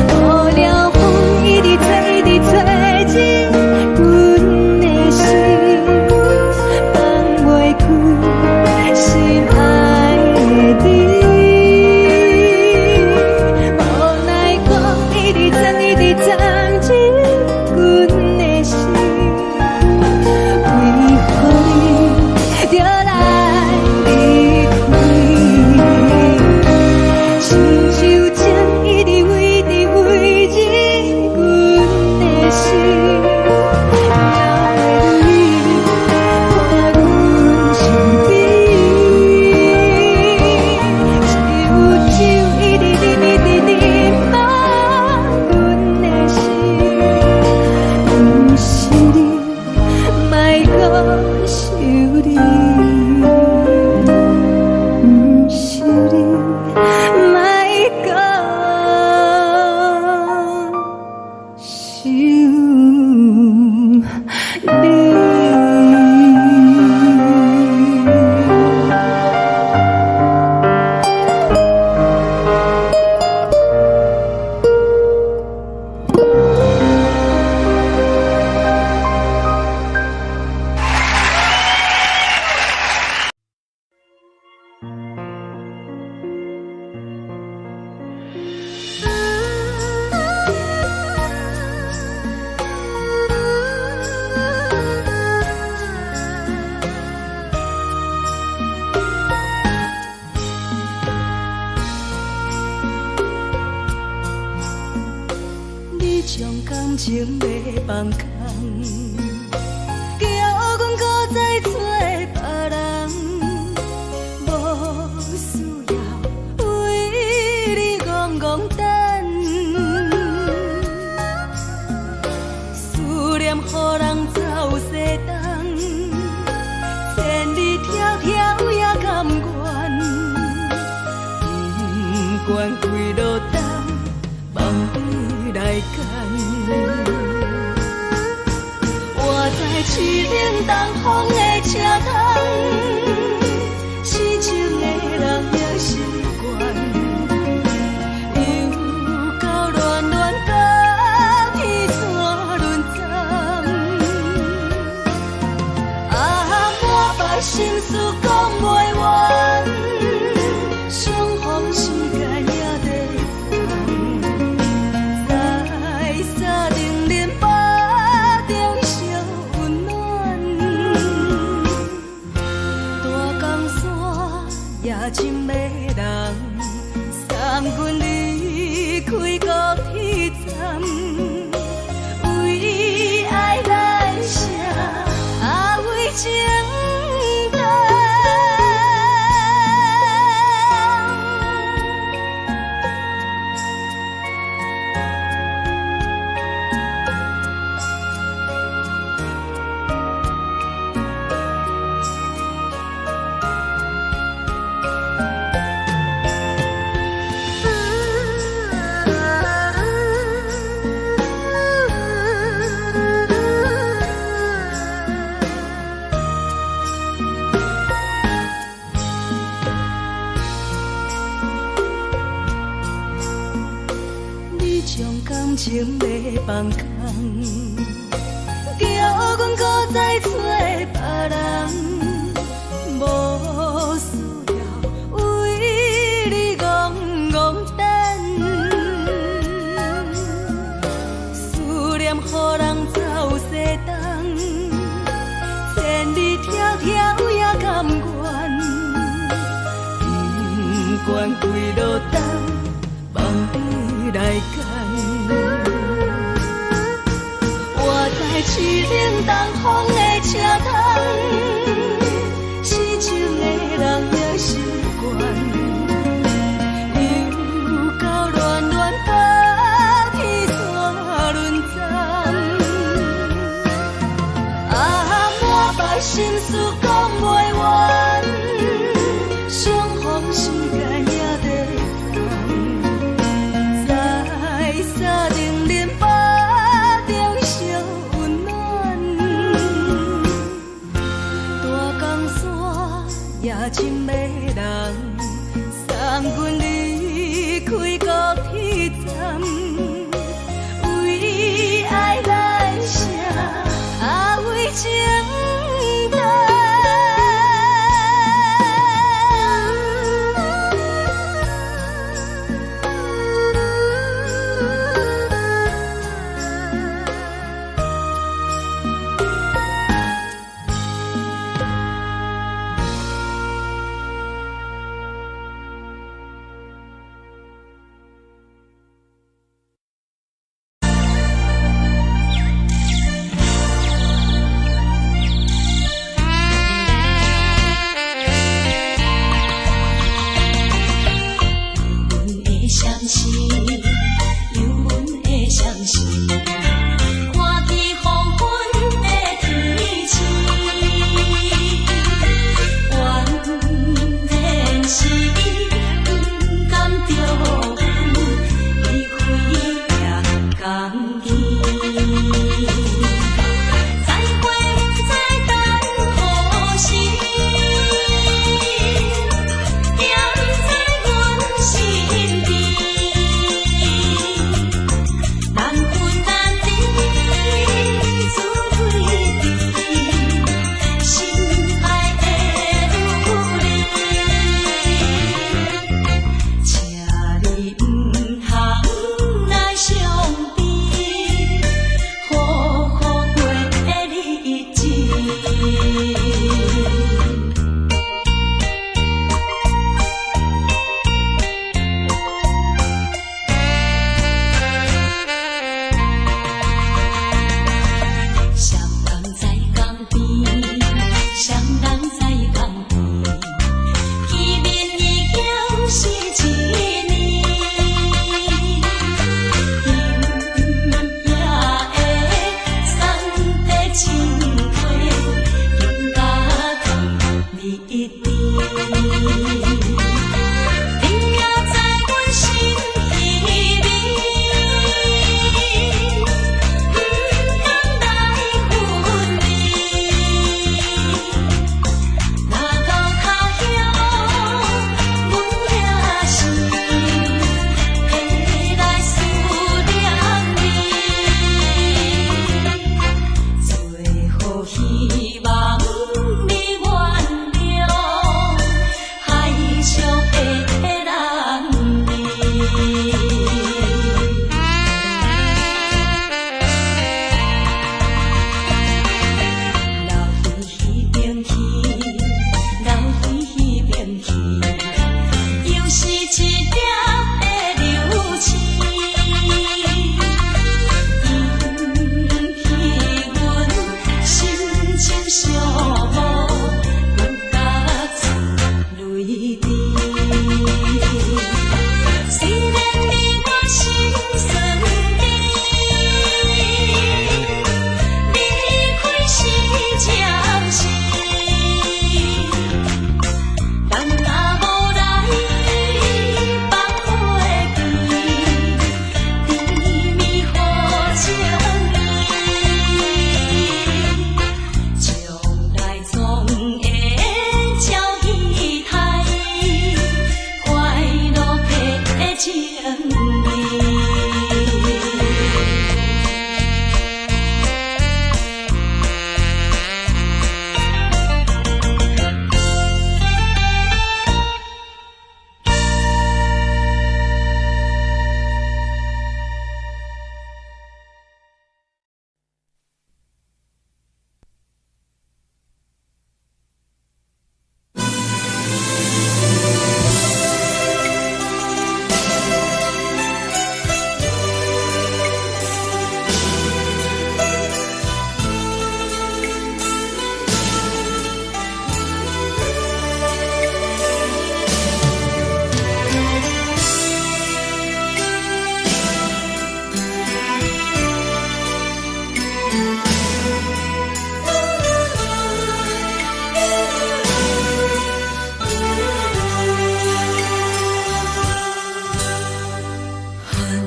無聊風一直吹，一直吹入阮的心，放袂開心愛的你。無奈風一直鑽，一直鑽入阮的心，為何你著來離開？親像情一直飛，一直飛入阮的心，留你伴阮身邊。只有酒一直啉，一直啉，放阮的心，毋是你，莫閣想你，毋是你，莫閣想你。你將感情欲放空，叫阮閣再找別人，無需要為你戇戇等，思念予人走西東，千里迢迢也甘願，不管幾落冬，望你來牽。我知凄冷東風的車窗，痴情的人也習慣，又到暖暖甲天山轮转，啊，满腹心事講袂完，相逢時間也短暫，在三重林腹中相溫暖，大江山也真迷人，送阮離開高鐵站，為愛來寫，啊為情等。你將感情欲放空，叫阮閣再找別人，無需要為你戇戇等，人走西東，千里迢迢也甘願，不管幾落冬，望你來牽。活在凄冷東風的車窗，痴情的人也習慣。又到暖暖北天山輪站，啊，滿腹心事講袂完，相逢時間也短暫，在三重林北中相溫暖，大江山也真迷人，送阮離開高鐵站，為愛來寫，啊為情等。阮的相思，有阮的相思，看见黃昏的天星，原來是伊不甘著阮離開也甘去。再會不知等何時，惦在阮身邊。難分難離，自對甜，心愛的女兒，請你毋通來傷悲，好好過日子。雙人在江邊，雙人在江邊，見面已經是一年。今夜的送的情話，更加甜蜜甜。你也在阮心裡面，不甘來分離。若到他鄉，阮也是會來思念你。最好希望你原諒海上的男兒。留伫彼邊去，留伫彼邊去，又是一粒的流星，引起阮心情寂寞，搁加出淚滴。雖然你我心酸甜，離開是暫時，人若無來放袂記，甜蜜好情意，將來總會照期待，快樂的情意。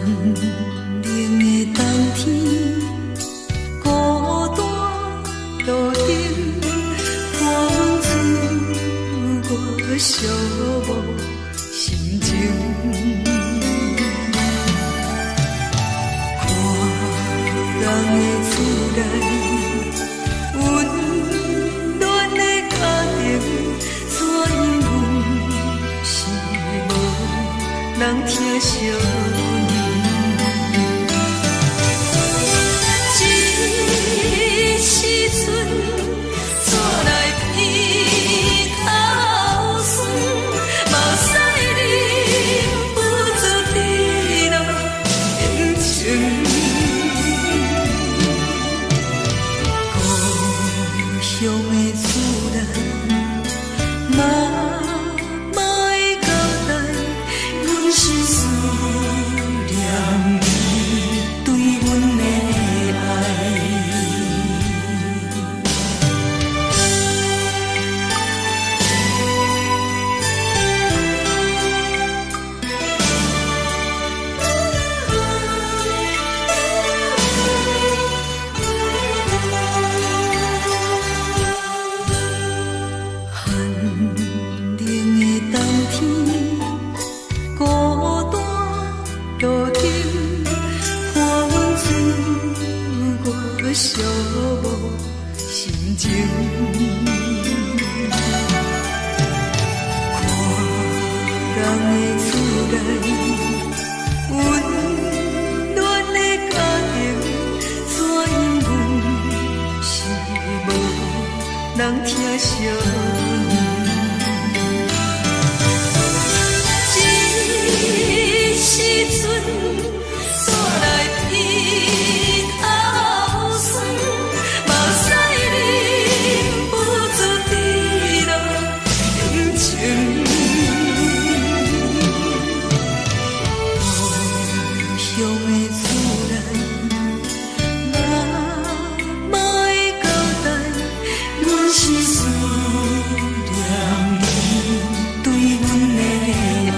冷的冬天，孤單路燈，伴阮自我寂寞心情。看人的厝內，溫暖的家庭，怎樣阮是無人疼惜你。這時陣，煞來鼻頭酸，目屎忍不住滴落眼睛。故鄉的厝內，媽媽的交代，阮是思念你對阮的愛。寒冷的冬天，孤單路燈，伴阮自我寂寞心情。看人的厝內，溫暖的家庭，怎樣阮是無人疼惜你。這時陣，煞來鼻頭酸，目屎忍不住滴落眼睛。故鄉的厝內，媽媽的交代，阮是思念你對阮的愛。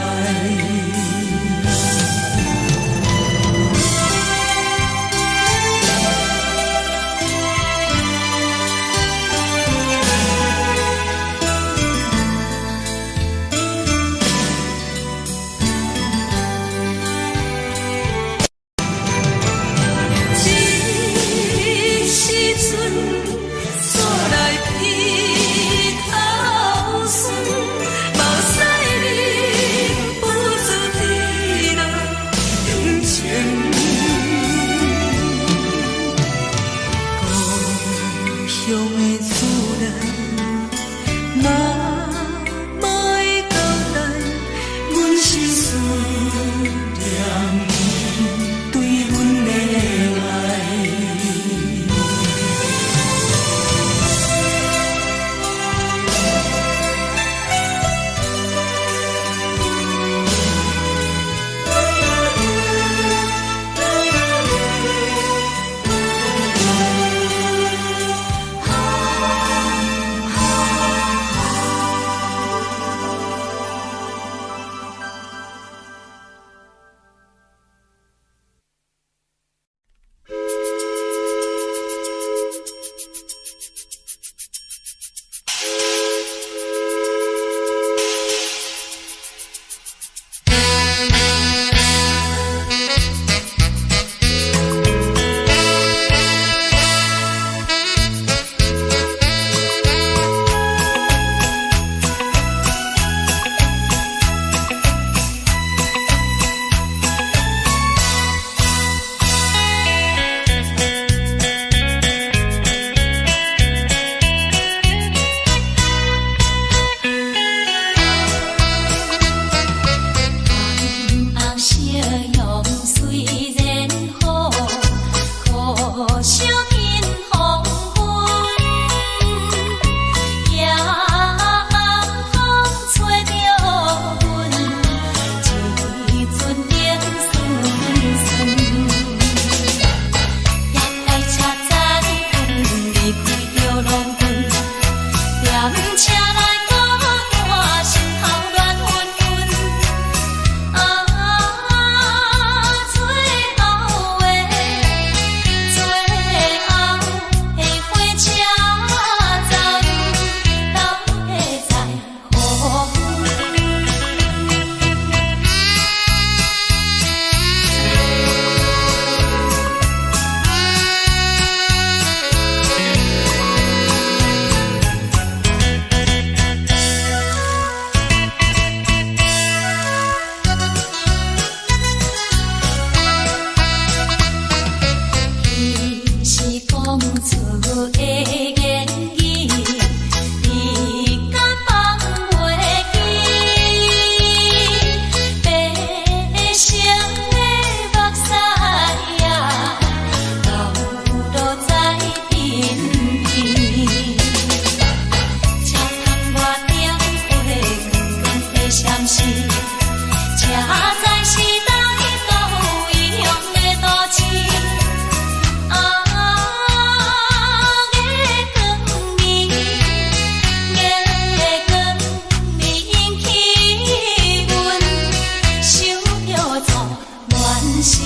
時。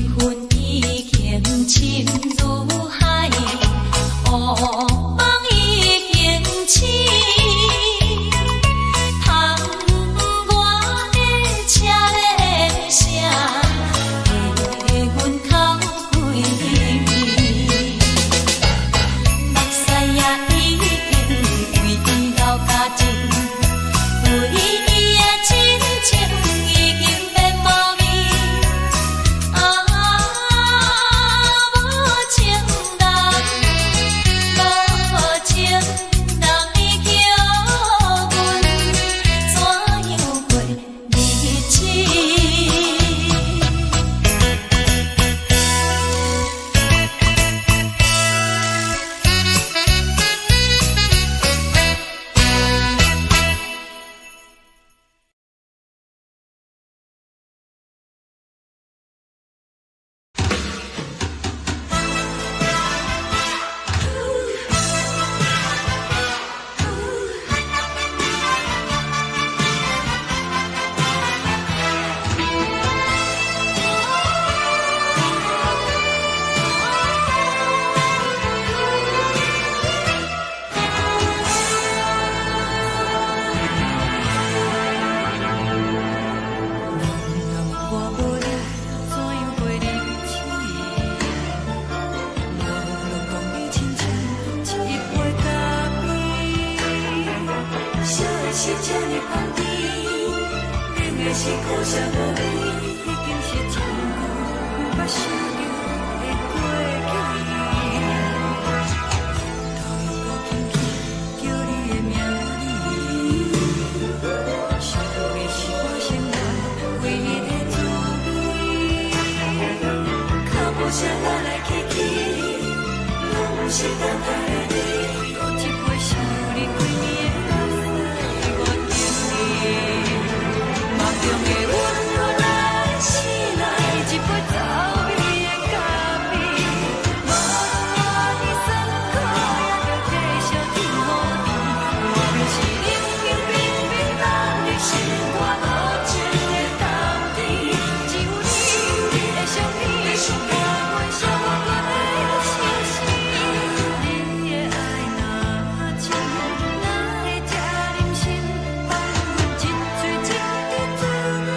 彼份已經深如海，烏夢已經醒。窗外的車鈴聲，替阮哭規暝。目屎也已經為伊流乾淨，為伊的真情已經變無味。啊，無情人，無情人，你叫阮怎樣過日子？人若問我無你，怎樣過日子？我攏講伊親像一杯咖啡。燒的是這呢香甜，冷的是苦涩無味。已經是真久毋捌想著的過去。頭又閣輕輕叫你的名字，想你是我生活唯一的滋味。腳步聲來來去去，攏是等待的你。閣一杯想你規暝的目屎，我敬你。夢中的阮閣來醒來，一杯走味的咖啡。無論偌尼酸苦，也著繼續天予甜。莫非是冷冰冰冰冷的心肝無情的冬天？只有你的相片，予阮寂寞的相思。你的愛若深，哪會這忍心放阮一嘴一滴做阮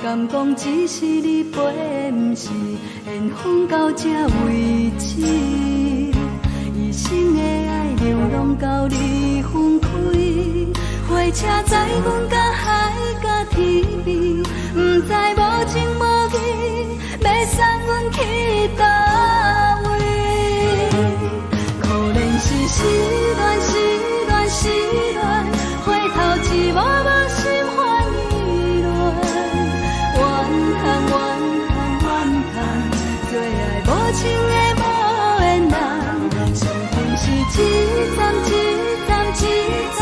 敢講只是你陪，毋是緣分到這為止。一生的愛流浪到你分開，火車載阮到海角天邊，毋知無情無義，欲送阮去佗位？可憐是失戀，失戀，失戀，回頭一幕幕心煩意亂，怨嘆怨嘆怨嘆，做愛無情的無緣人，相逢是一站一站一站，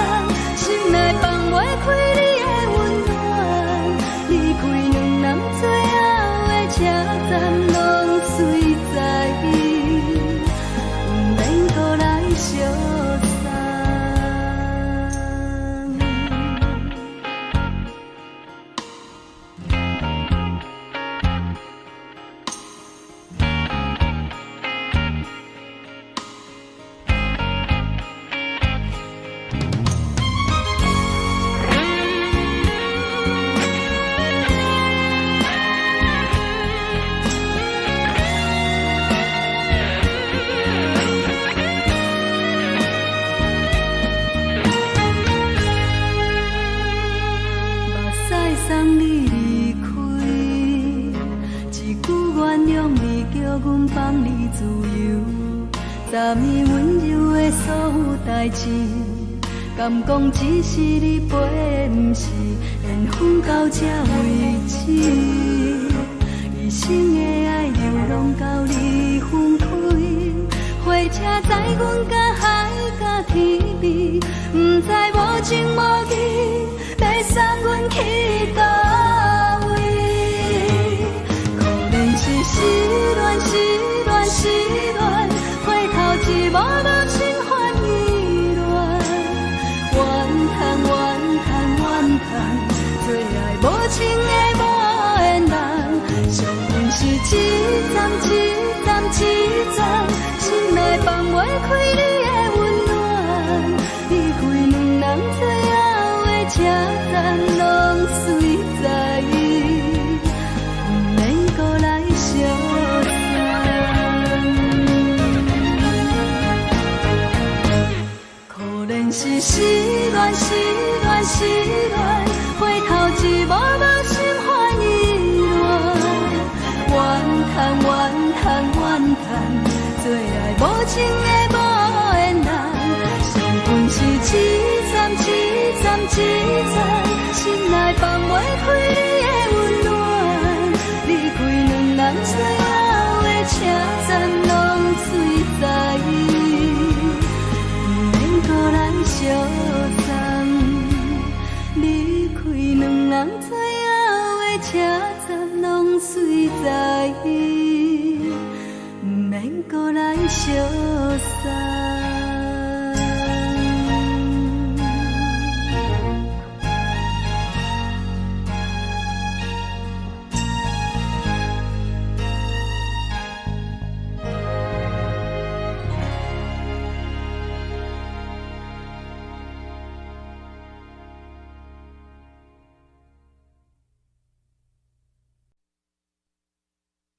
心內放袂開你的溫暖，離開兩人最後的車站，攏隨在伊，毋免閣來相送。目屎送你離開，一句原諒你，叫阮放你自由。昨暝溫柔的所有代誌，敢講只是你陪，毋是緣分到這為止。一生的愛流浪到你分開，火車載阮到海角天邊，毋知無情無義，欲送阮去佗位？可憐是失戀，失戀，失戀，回頭一幕幕心煩意亂，怨嘆怨嘆怨嘆，做愛無情的無緣人，相逢是一站一站一站，心內放袂開你的溫暖，離開兩人最後的車站，攏隨在伊，毋免閣來相送。可憐是失戀，失戀，失戀，回頭一幕幕心煩意亂，怨嘆怨嘆怨嘆，做愛無情的無緣人，相逢是一站一站一站，心內放袂開你的溫暖，離開兩人最後的車站，攏隨在伊，毋免閣來相送。離開兩人最後的車站，攏隨在伊，毋免閣來相送。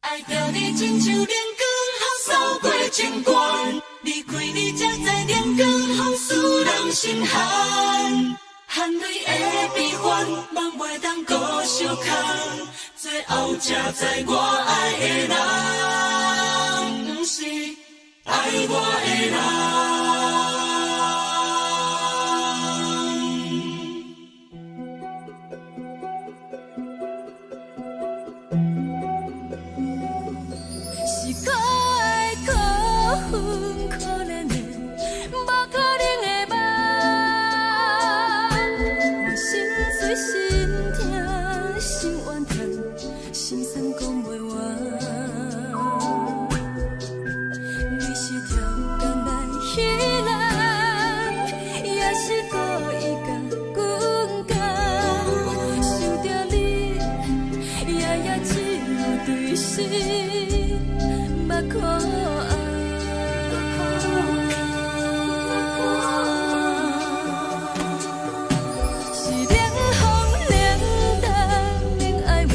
愛著你親像冷光予掃過情關，離開你才知冷光風使人心寒，汗淚的悲歡，夢袂當閣相空，最後才知我愛的人，毋是愛我的人。是可愛可恨可憐的，無可能的夢。我心碎心痛心怨嘆，心酸講袂完。你是超工來彼人，也是故意共阮講。想著你，夜夜只有對心目苦紅。是冷風冷淡免哀怨，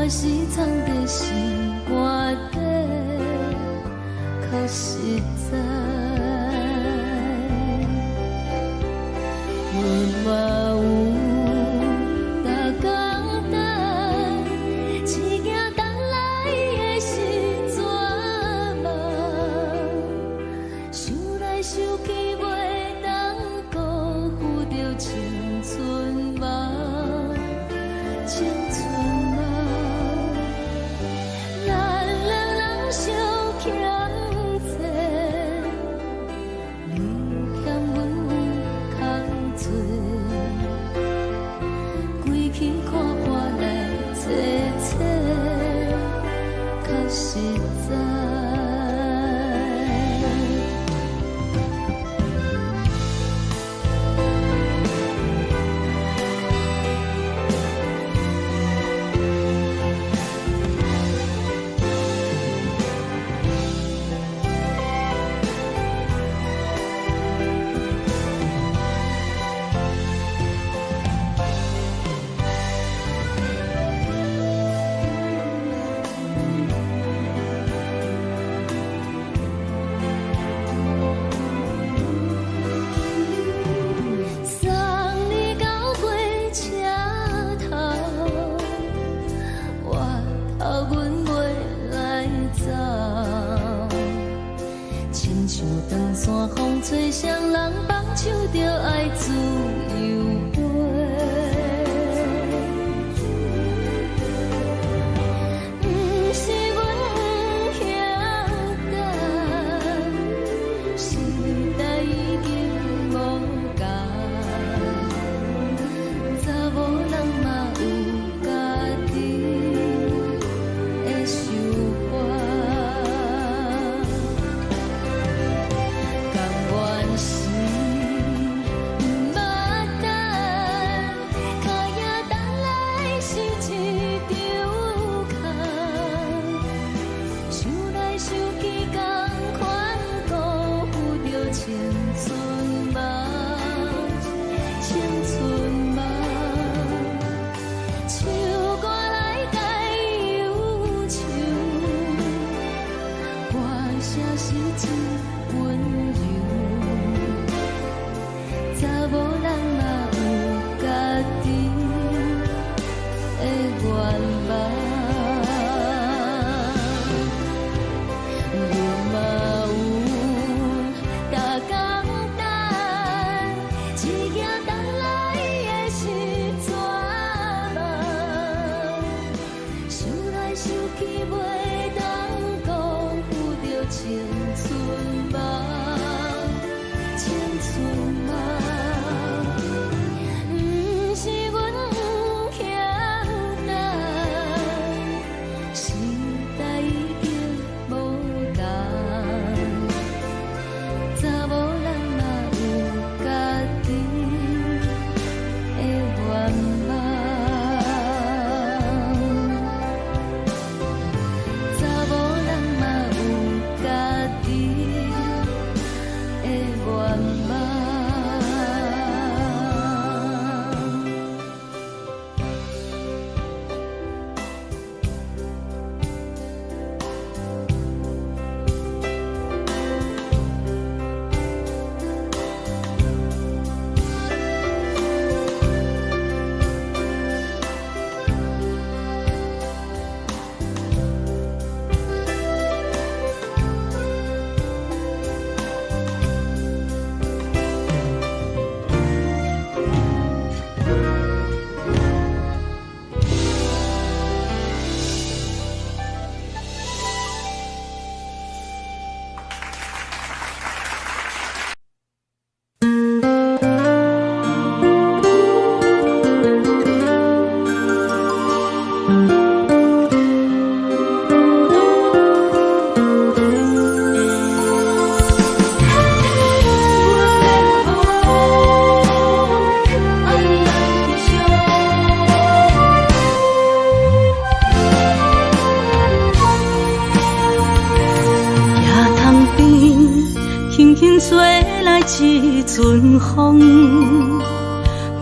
是藏佇心肝底，較實在。阮嘛有逐工等，一行等來的是绝望，想來想去袂當辜負著青春夢，青春夢。咱兩人相欠債，你欠阮有空做，规气看破來找找，較實在。送你到火車頭，我頭阮袂來走。親像長山風吹誰人放手就愛自由飛。毋是阮不曉等，時代已經無仝，查某人嘛有家己的想法。甘願是毋捌等，跤影等來是一場空，想來想去，仝款辜負著青春夢，青春夢。唱歌來解憂愁，歌聲是真溫柔。查某人嘛有家己的願望，阮嘛有逐工等，一行等來的是绝望，想來想去袂當辜負著青春夢，青春夢。毋是阮不曉等，時代已經無仝，查某人嘛有家己的願望，查某人嘛有家己的願望。野塘邊，輕輕吹來一陣風，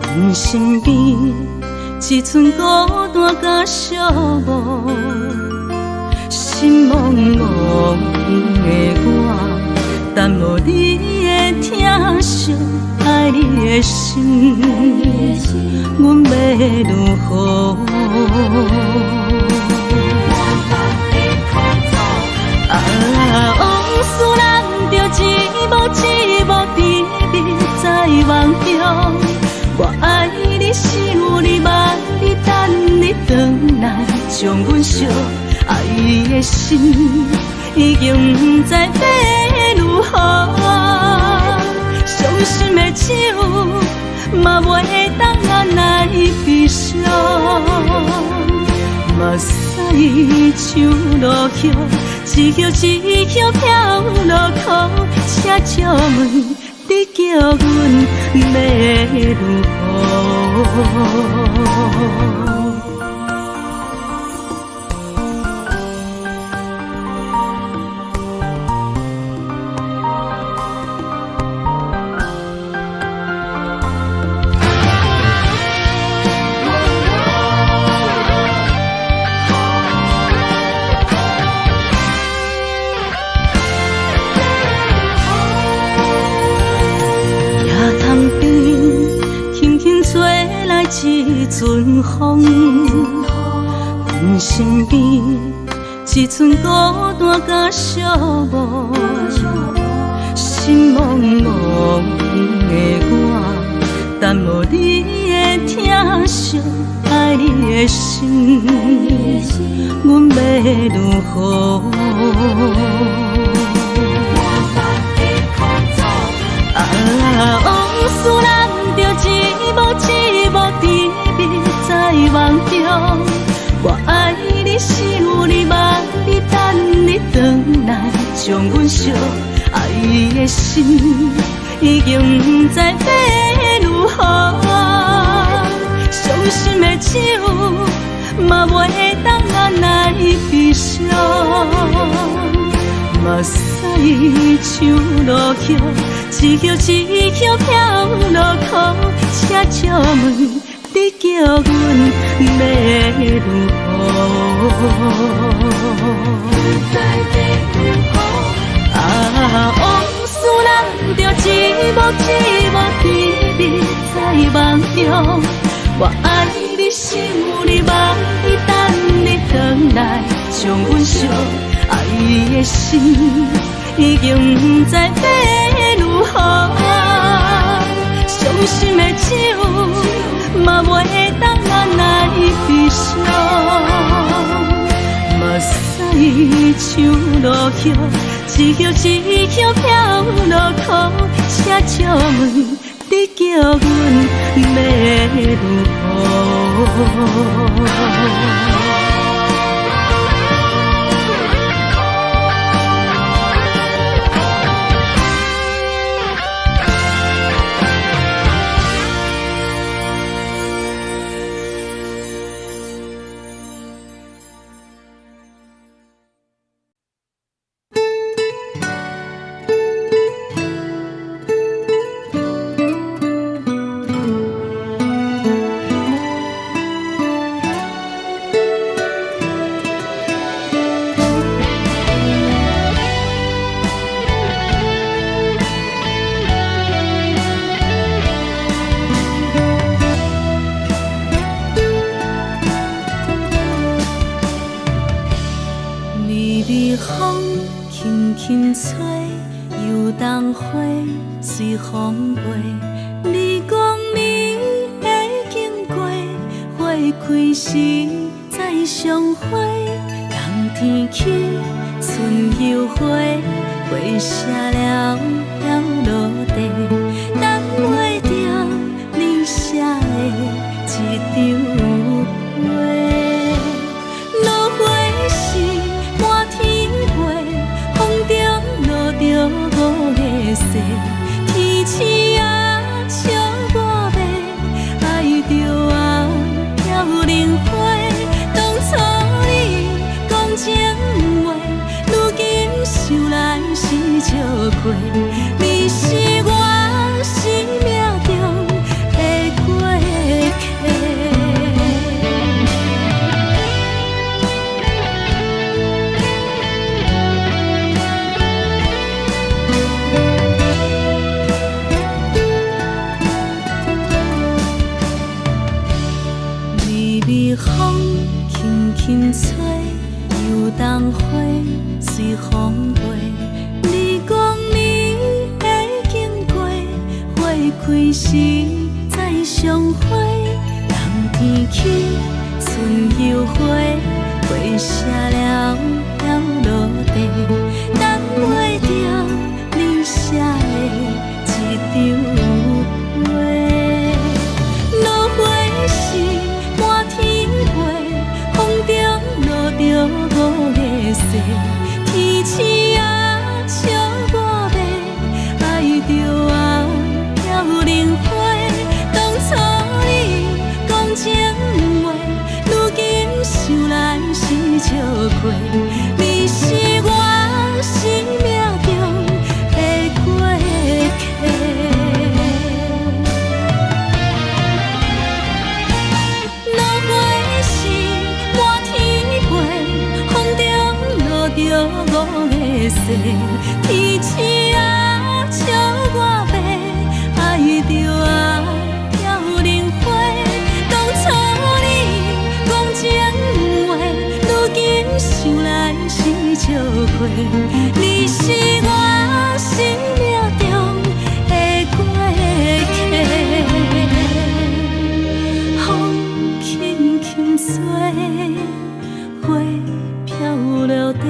阮身邊一一寸孤單佮寂寞，心茫茫的我，等無你的疼惜，愛你的心，阮欲如何？啊，往事咱著一幕一幕甜蜜在夢中。我愛你，想你，望你，等你轉來，將阮惜。愛的心已經毋知欲如何，傷心的酒嘛袂當按來悲傷，目屎像落葉，一葉一葉飄落空，請借問你叫阮欲如何？一陣風，阮身邊一寸孤單佮寂寞，心茫茫的我，等無你的疼惜，愛你的心，阮欲如何？啊，往事咱著一幕一幕甜蜜在夢中。我愛你，想你，望你，等你轉來，將阮惜。愛的心已經毋知欲如何，傷心的酒嘛袂當按來悲傷，目屎像落葉，一葉一葉飄落空，請借問你叫阮欲如何？啊，往事咱著一幕一幕甜蜜在夢中。我愛你，想你，望你，等你轉來，將阮惜。愛的心已經毋知欲如何，傷心的酒嘛袂當按來悲傷，目屎像落葉，一葉一葉飄落空，請借問你叫阮欲如何？輕吹，油桐花隨風飛。你講你會經過，花開時再相會。冬天起，春又回，花謝了飄落地，等袂著你寫的這張批。落花時滿天飛，風中落著五个誓，天星啊笑我欲，愛著啊飄零花。當初你講情話，如今想來是笑話。你是我生命中的過客。落花時滿天飛，風中落著五个誓，天星啊笑我欲，愛著啊飄零花。當初你講情話，如今想來是笑話。你是我生命中的過客。風輕輕吹，花飄落地，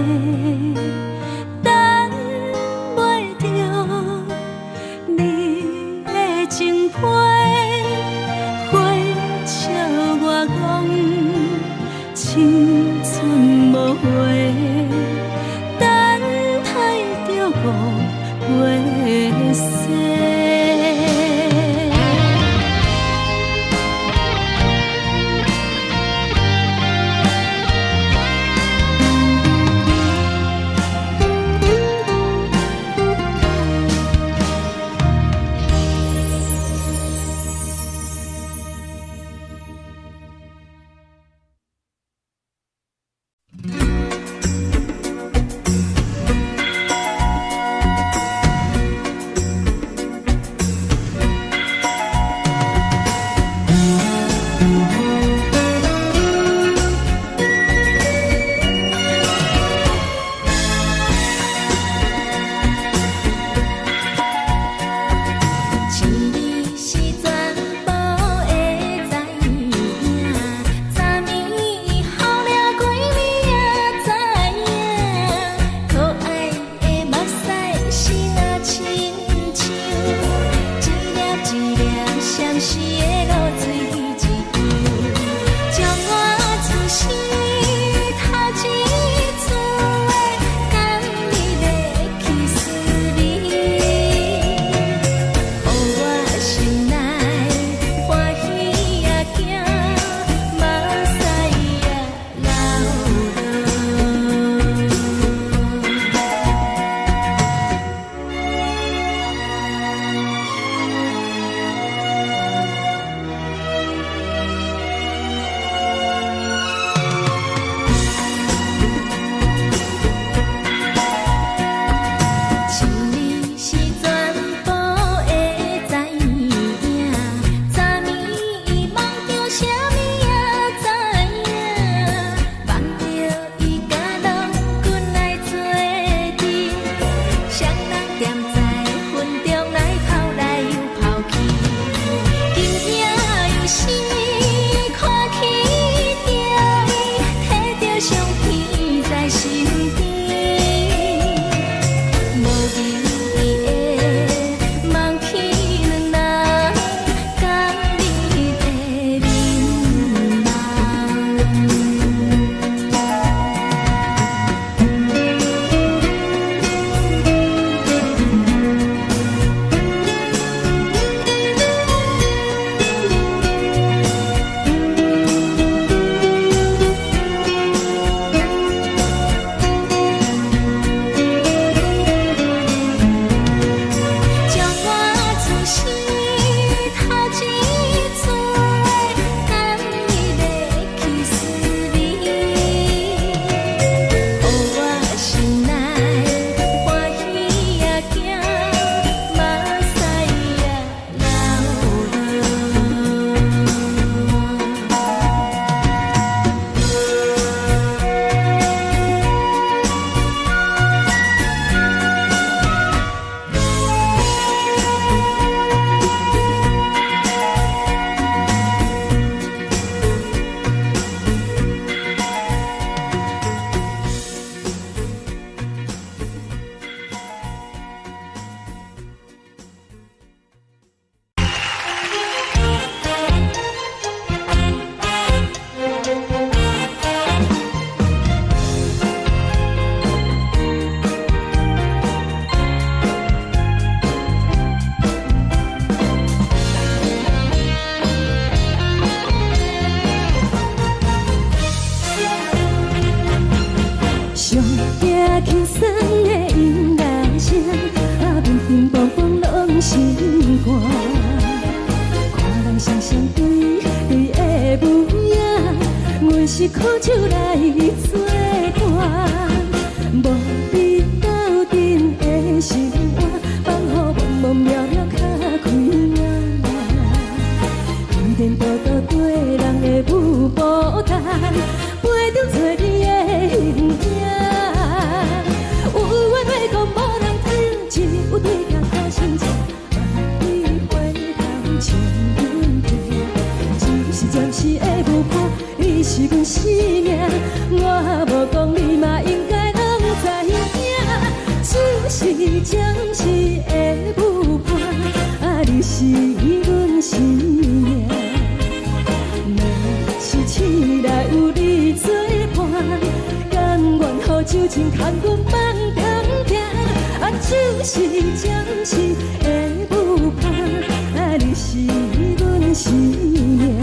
等袂著你的情批。花笑我講青春無話，等待著五月雪。是苦酒來做伴，無你鬥陣的生活，放予茫茫渺渺較開朗。天顛倒倒對人的舞步動，陪著找你的形影。有話欲講無人聽，只有對鏡苦心情，萬里回頭笑阮聽。只是暫時的舞伴，你是阮生命，我無講你嘛應該攏知影。只是暫時的舞伴，啊，你是阮生命。若是醒來有你做伴，甘願予酒精牽阮夢中行。啊，只是暫時的舞伴，啊，你是阮生命。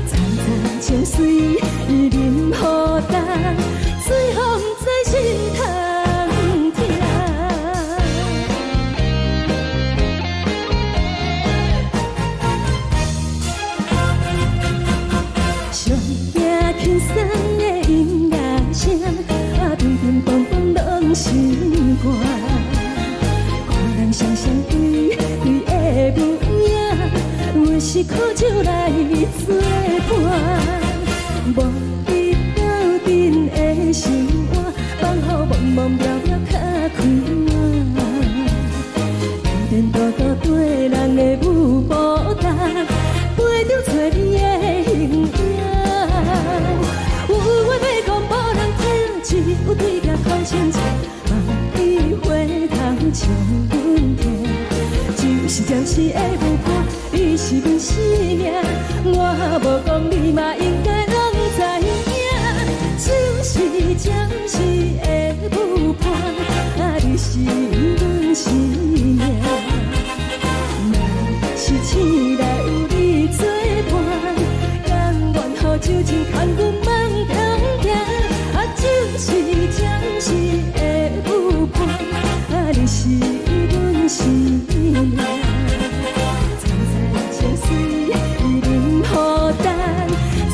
層層情隨淋雨重，最予毋知心通疼。上驚輕鬆的音樂聲，啊，乒乒乓乓攏是歌。看人雙雙對對的舞影，阮是苦酒來做伴，無你鬥陣的生活，放予茫茫渺渺較開朗。天顛倒倒對人的舞步動，陪著找你的形影。有話欲講無人聽，只有對鏡苦心情，萬里回頭笑阮聽。只是暫時的舞伴，你是阮生命，我無講你嘛應該攏知影。只是暫時的舞伴，啊，你是阮生命。若是醒來有你做伴，甘願予酒精牽阮夢中行。啊，只是暫時的舞伴，啊，你是阮生命。層層情隨淋雨重，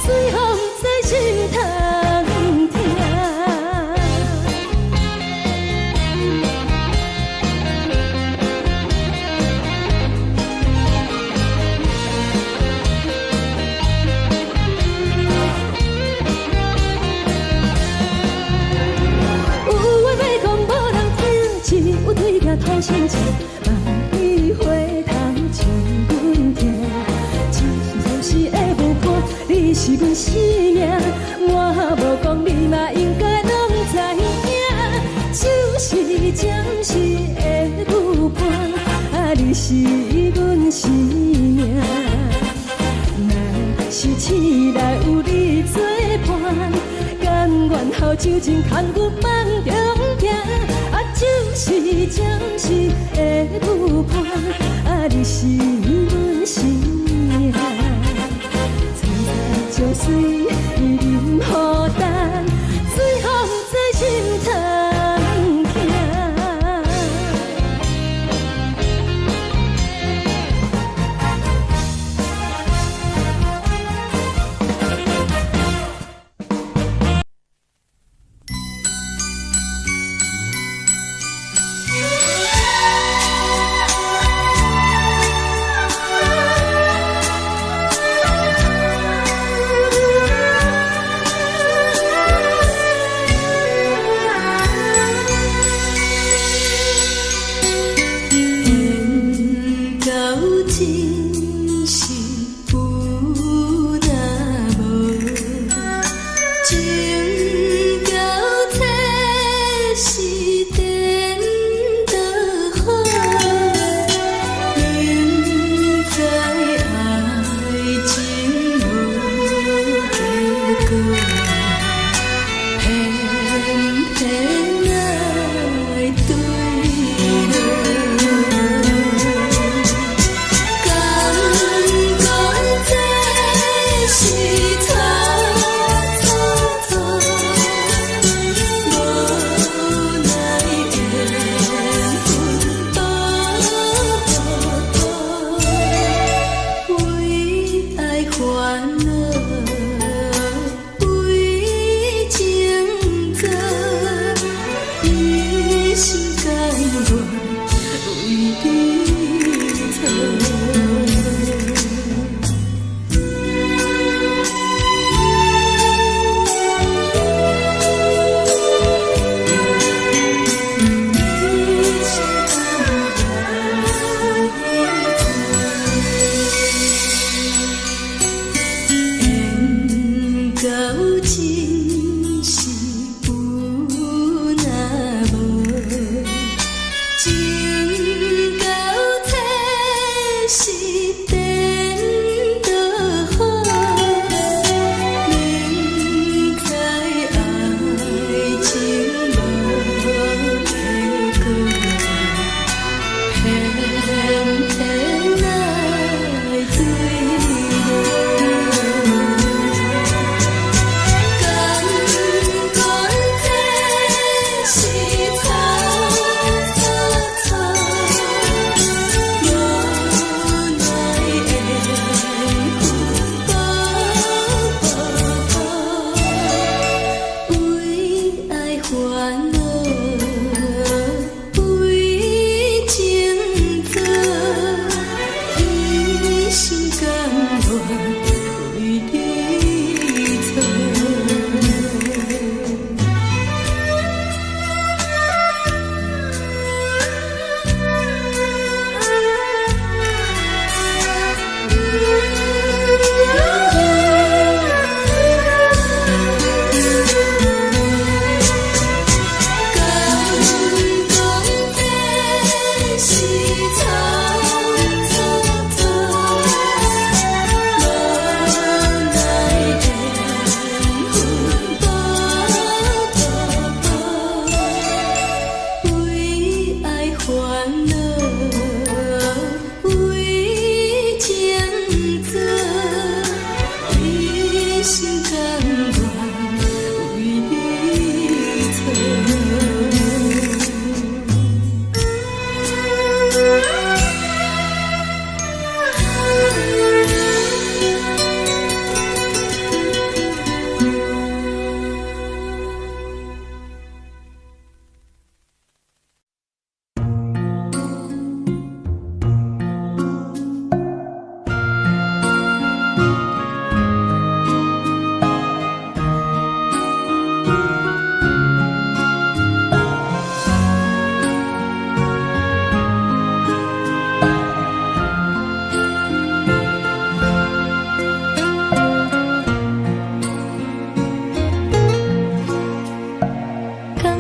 最予毋知心通疼。有話欲講無人聽，只有對鏡吐心情，萬里回頭笑阮聽。只是暫時的舞伴，你是阮生命，我無講你嘛應該攏知影。只是暫時的舞伴，啊，你是阮生命。若是醒來有你做伴，甘願予酒精牽阮夢中行。啊，只是暫時的舞伴，啊，你是阮生命。層層情隨淋雨重，最予毋知心通疼。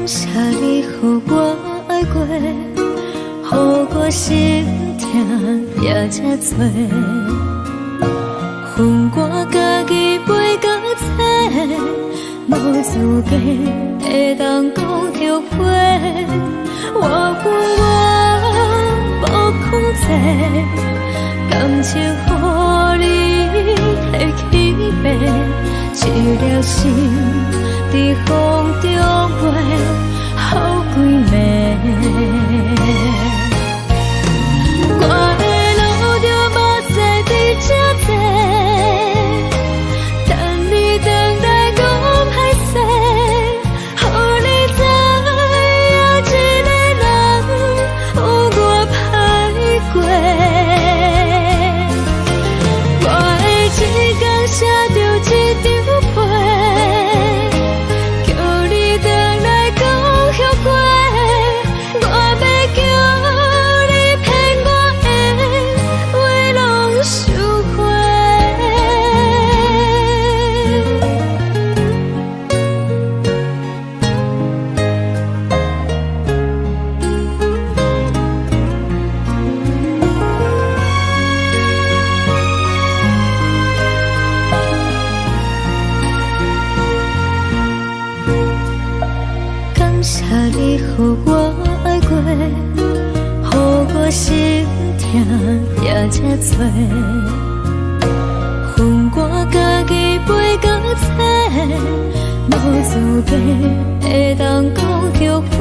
謝你予我愛過，予我心疼也這多。分我家己飛到找，無資格會當講後悔。我有我無控制，感情予你提去爬，一粒心佇風中飛，予規暝。我會流著目屎佇這坐，等你轉來講歹勢，予你知影一个人有偌歹過。我會一工寫著一張批，叫你轉來講後悔。我欲叫你騙我的話攏收回。感謝你予我愛過，予我心疼也這多。分我家己飛到找，無資格會當講後悔。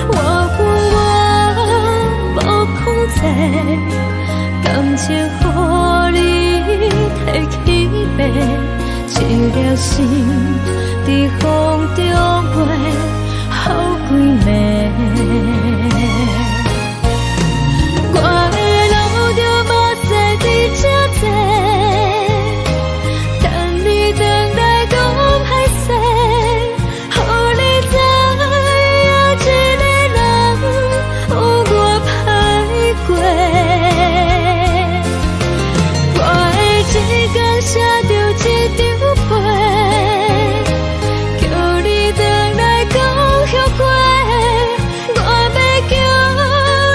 我有我無控制，感情予你提去爬，一粒心佇風中飛，予規暝。我會流著目屎佇這坐，等你轉來講歹勢，予你知影一個人有偌歹過。我會一工寫著一張批，叫你轉來講後悔。我欲叫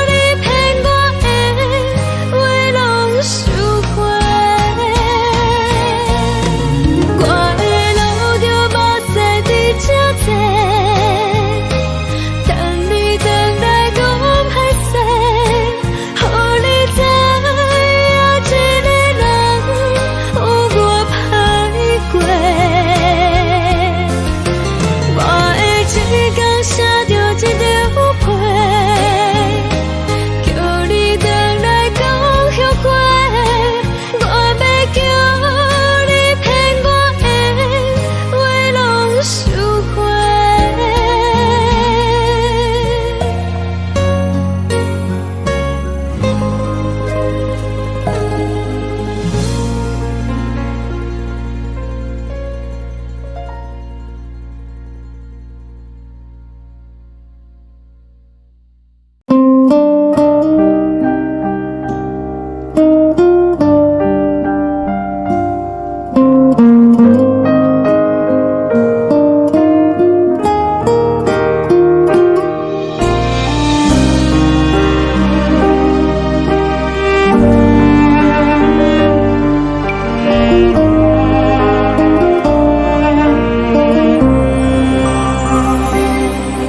你騙我的話攏收回。我會流著目屎佇這坐，等你轉來講歹勢，予你知影一個人有偌歹過。我會一工寫著一張批，叫你轉來講後悔。我欲叫你騙我的話攏收回。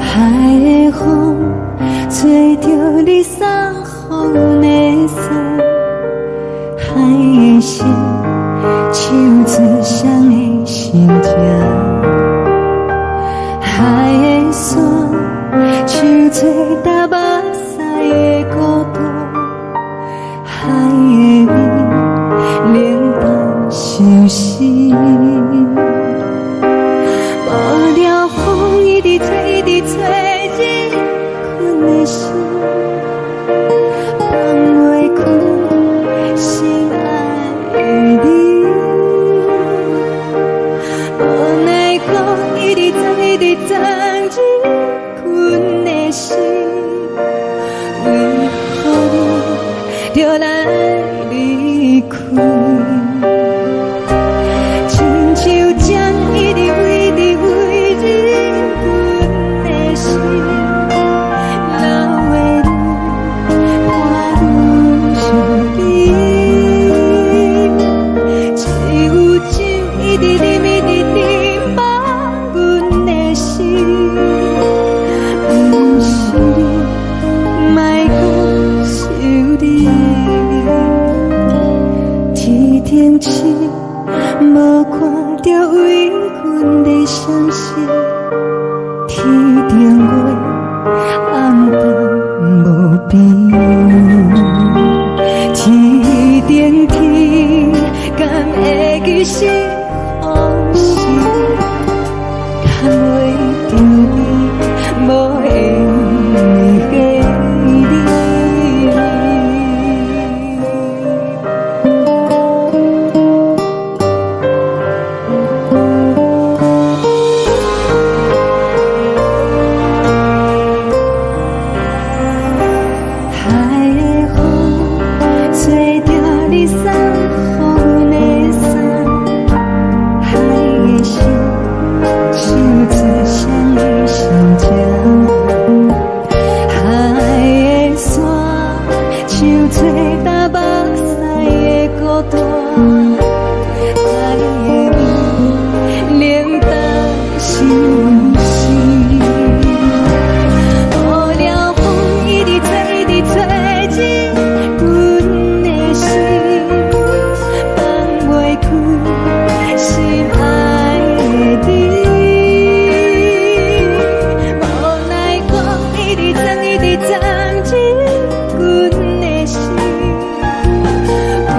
海的風吹著你送予的衫，海的心唱出誰的心情，海的沙唱出流目屎的孤獨，海的味冷淡相思。無聊風一直吹，一直吹，入困的心，放袂開心愛的你。無奈風一直吹，一直鑽入困的心，為何你著來離開？親像針一直飛，一直飛入阮的相信，天頂月暗淡無邊，天頂天敢會記是予是，牽袂著你無緣的你。海的風吹著你送予阮的衫，海的心像做誰的心情，海的山像做担目屎的孤單，海的暝冷淡心事。無聊風一直吹，一直吹進阮的心，放袂開心愛的你。無奈風一直鑽，一直鑽進阮的心，為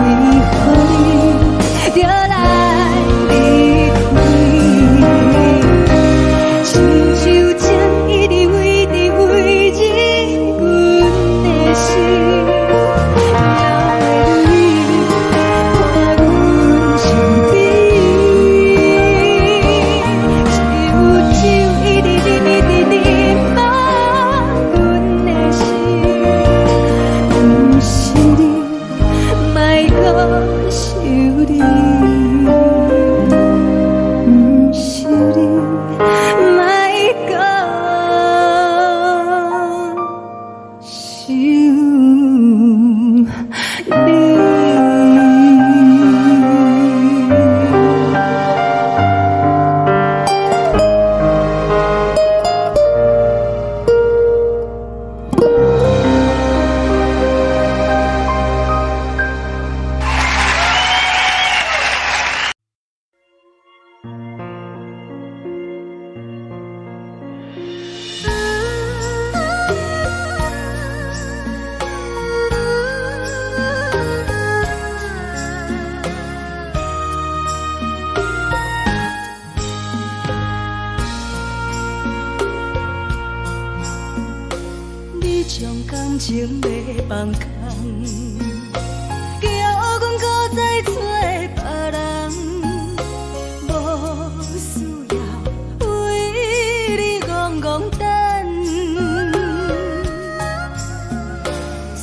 何你著來離開？親像情一直圍直圍進阮的心，流的淚伴阮身邊。只有酒一直啉，一直啉滿阮的心，毋是你，莫閣想你，毋是你，莫閣想你。你將感情欲放空，叫阮閣再找別人，無需要為你戇戇等，思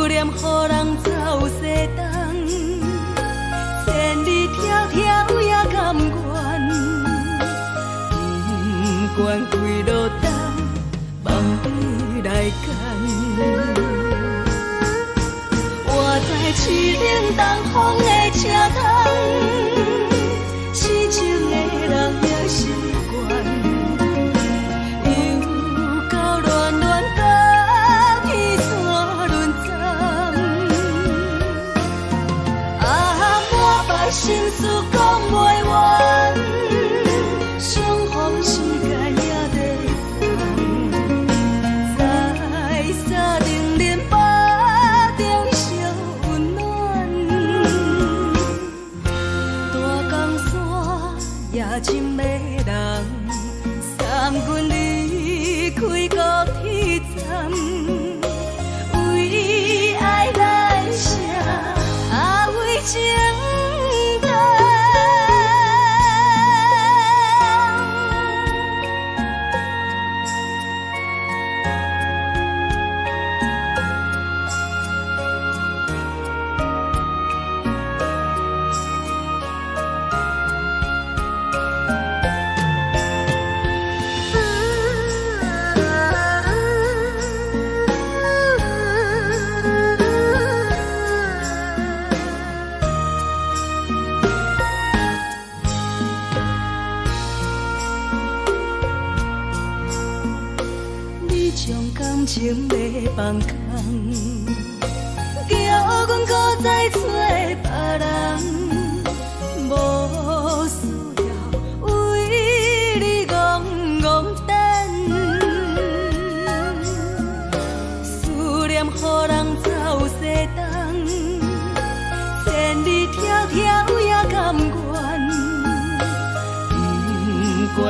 念予人走西東，千里迢迢也甘願，不管幾落冬，放你來揀。我知凄冷東風的車窗，痴情的人也習慣，又到暖暖甲天山轮转，啊，满腹心事講袂完，相逢時間也短暫，在三重林腹中相溫暖，大江山也真迷人，送阮離開高鐵站，為愛來寫，啊為情等。你將感情欲放空，叫阮閣再找別人，無需要為你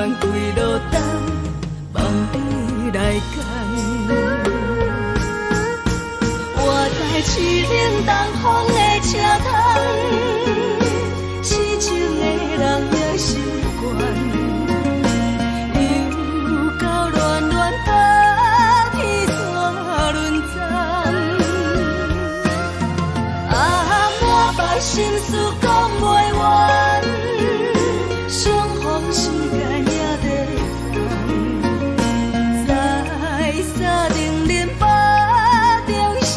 願跪落東，望你來牽。活在凄冷東風的車窗，痴情的人也習慣。又到暖暖冬天煞輪轉。啊，滿腹心事講袂完，相逢時間也短暫，在三重恁腹中相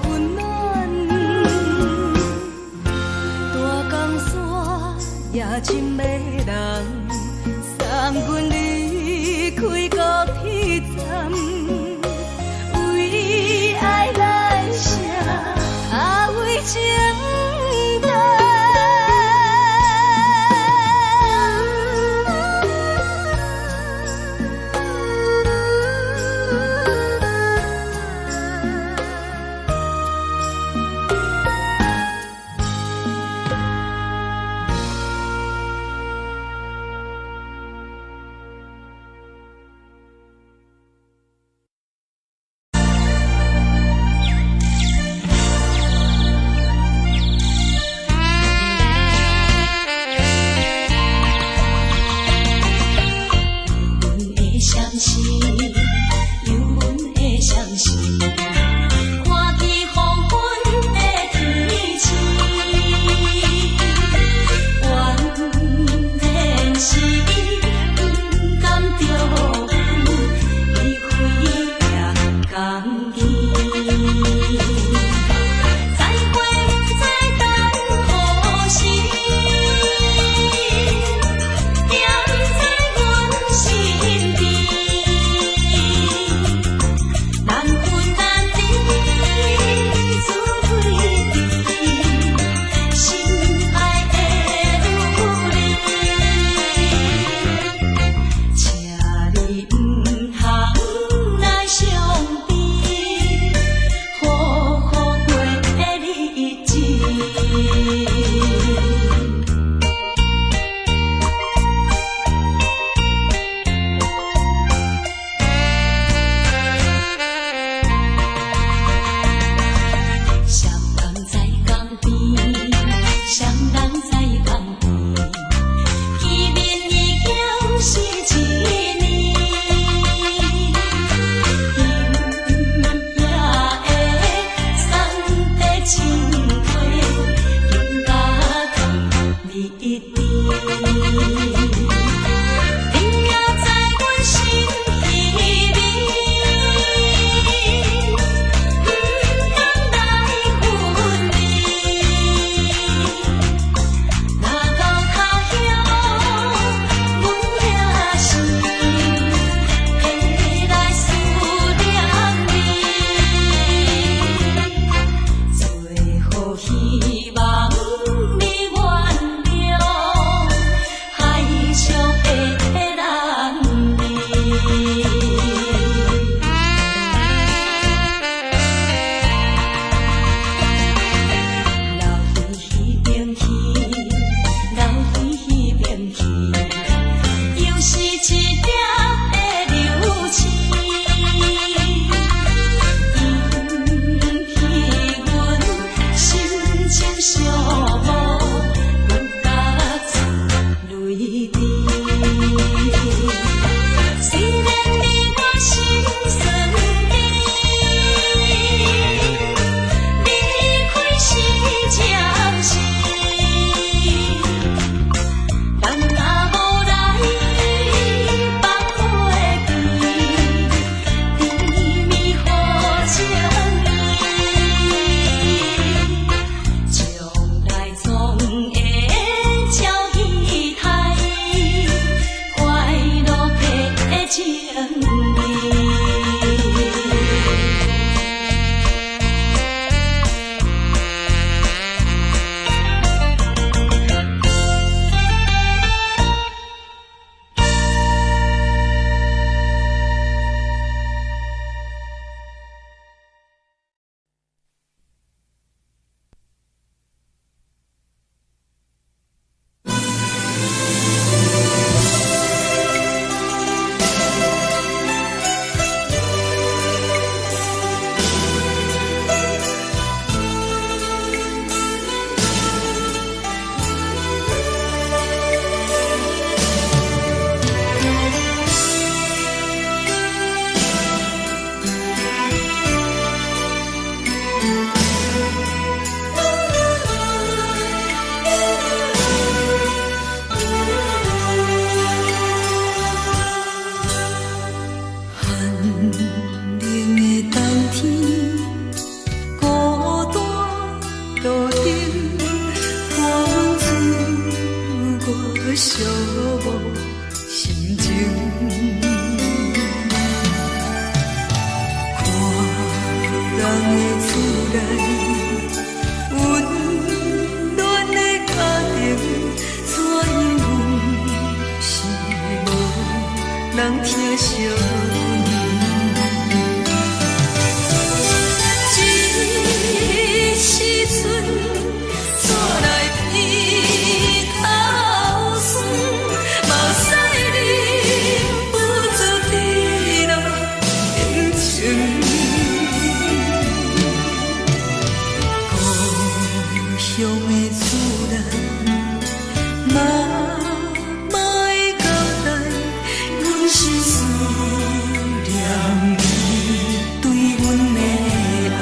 溫暖。大江山也真迷人，送阮離開高鐵站，為愛來寫，啊為情談。人疼惜你。這時陣，煞來鼻頭酸，目屎忍不住滴落眼睛。故鄉的厝內，媽媽的交代，阮是思念你對阮的愛。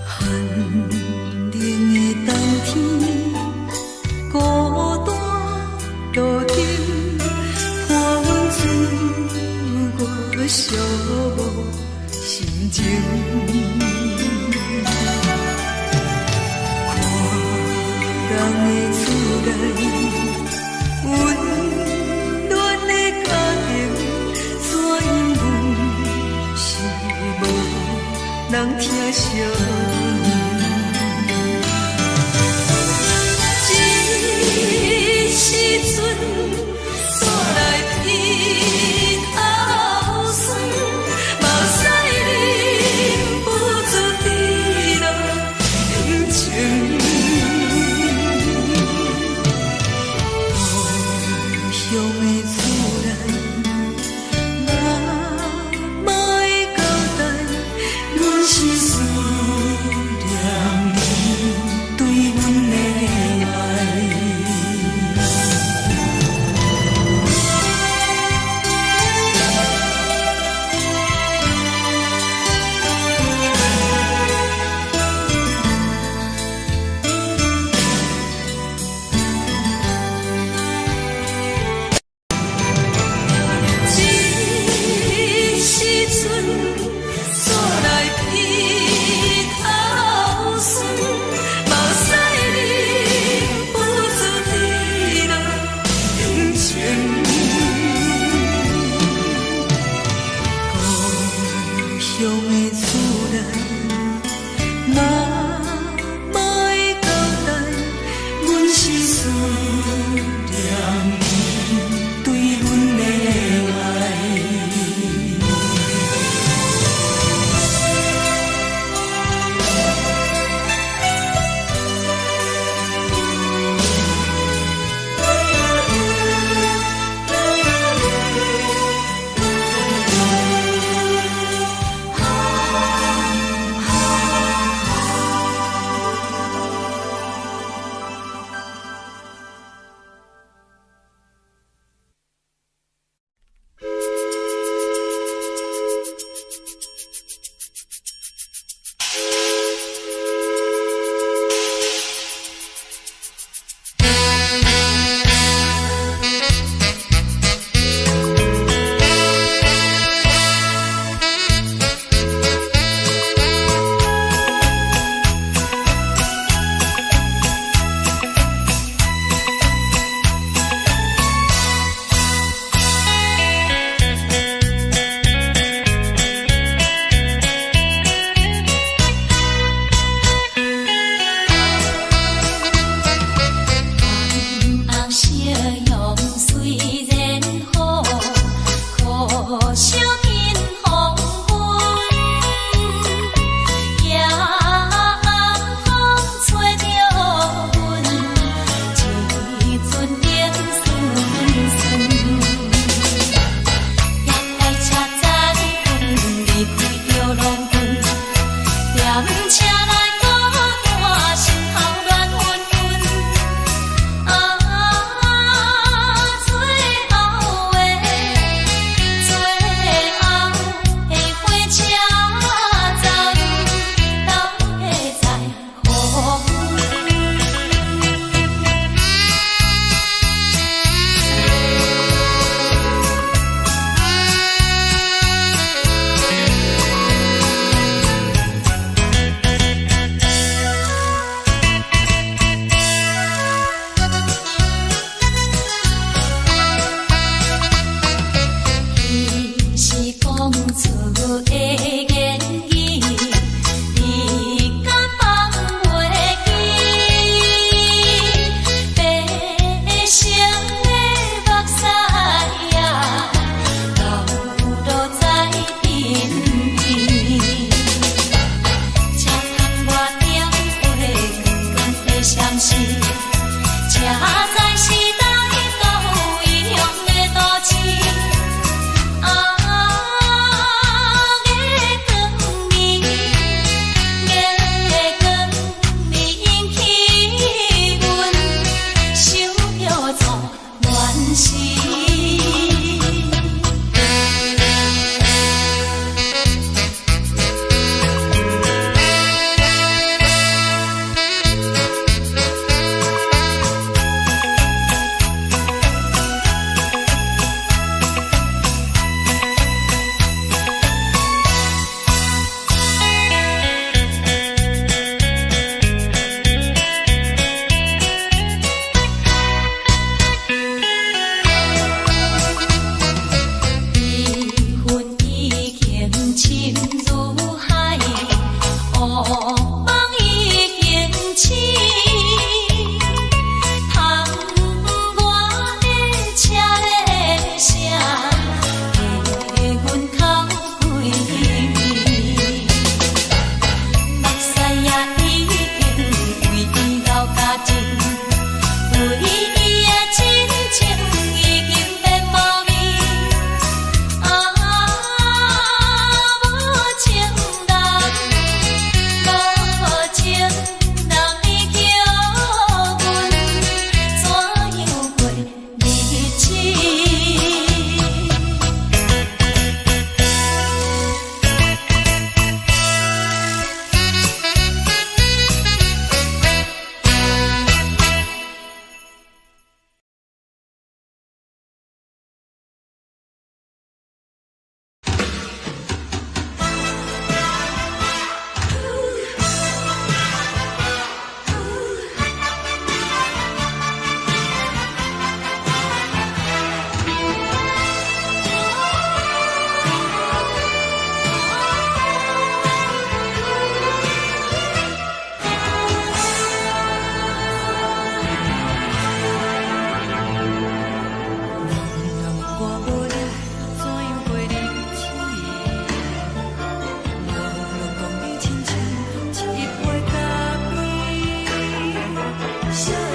寒冷的冬天，孤單路燈，伴阮自我寂寞心情。看人的厝內，溫暖的家庭，怎樣阮是無人疼惜你。這時陣，煞來鼻頭酸，目屎忍不住滴落眼睛。故鄉的厝內，媽媽的交代，阮是思念你對阮的愛。這時陣，煞來鼻頭酸，目屎忍不住滴落眼睛。故鄉的厝內，媽媽的交代，阮是思念你對阮的愛。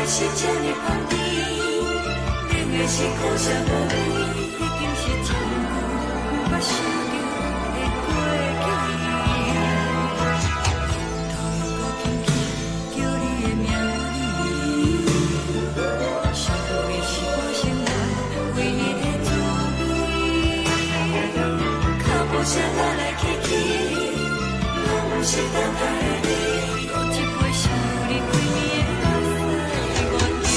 是這呢香甜，冷的是苦涩無味，已經是真久毋捌想著的過去。頭又閣輕輕叫你的名字，想你是我生活唯一的滋味。腳步聲來來去去，攏毋是等待的你。閣一擺想你規暝的目屎，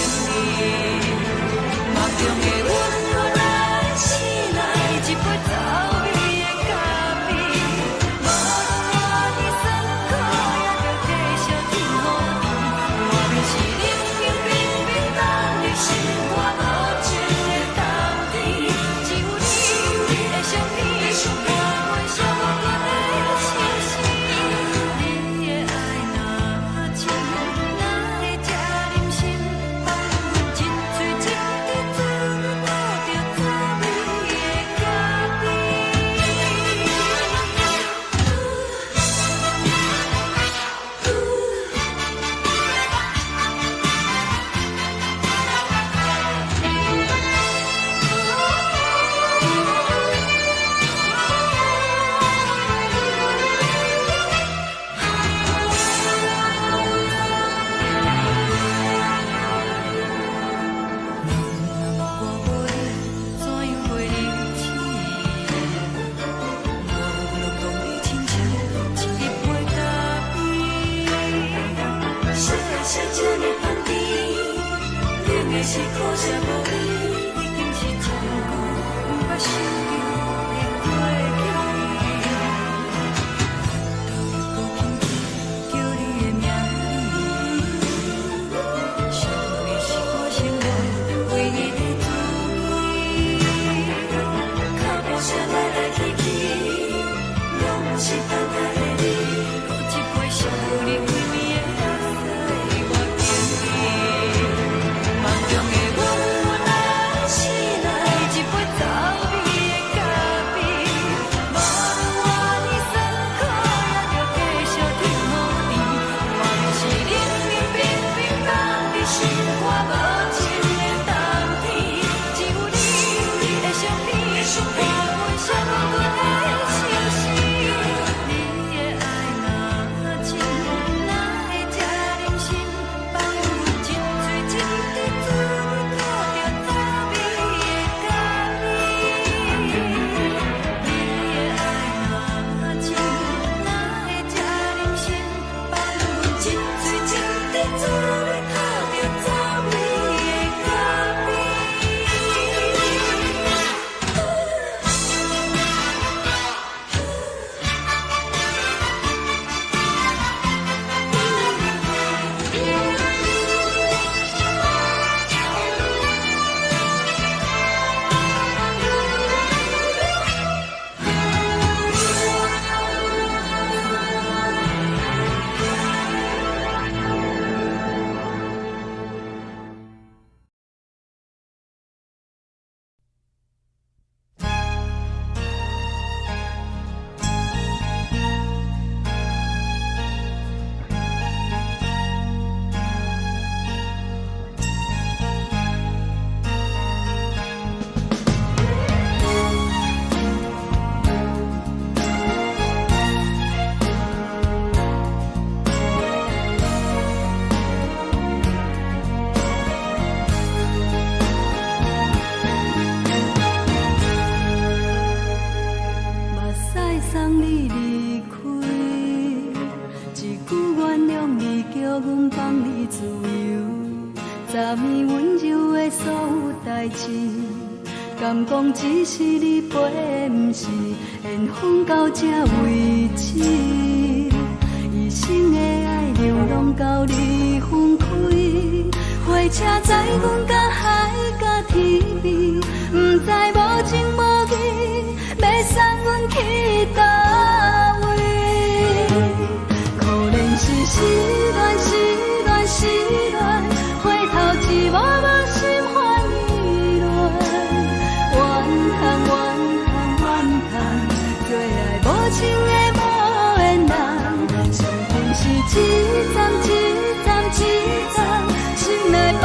我求你。夢中的阮予咱醒來，一杯走味的咖啡。無論偌呢酸苦，也著繼續天予甜。外面是冷冷冰冰凍入心肝無情的冬天，只有你的相片，伴阮寂寞的相思。你的愛若深，哪會這忍心放阮一喙一滴嘴吐著滋味的咖啡？若我無你，怎樣過日子？我攏當你親像一杯咖啡。酸的是這呢香甜，冷的是苦澀無味，已經是真久毋捌想著的過去。頭又閣輕輕叫你的名字，想你是我生活唯一的滋味。腳步聲來來去去，攏毋是等待的你。閣一擺想你規暝的目屎，我求你。夢中的阮來醒來，一杯走味的咖啡。無論偌呢酸苦，也著繼續天予甜。外面是冷冷冰冰凍入心肝無情的冬天，只有你的相片，伴阮寂寞的相思。你的愛若深，哪會這忍心放阮一喙一滴嘴吐著滋味的咖啡？你的愛若深，哪會這忍心放阮一喙一滴嘴吐著滋味的咖啡？目屎送你離開，一句原諒你，叫阮放你自由。昨暝溫柔的所有代誌，敢講只是你陪，毋是緣分到這為止。一生的愛流浪到你分開，火車載阮甲海甲天邊，毋知無情無義，欲送阮去佗位？可憐是失戀，失戀，失戀，回頭一幕幕心煩意亂。怨嘆怨嘆怨嘆，做愛無情的無緣人，傷心是一站一站一站，心內放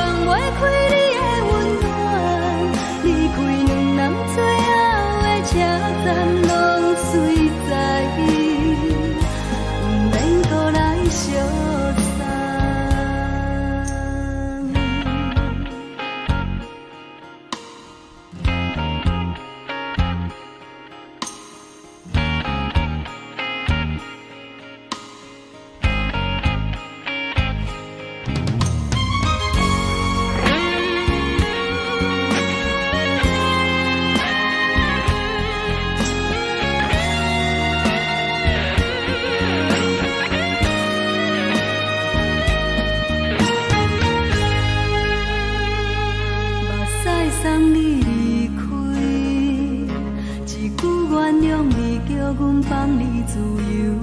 放你自由。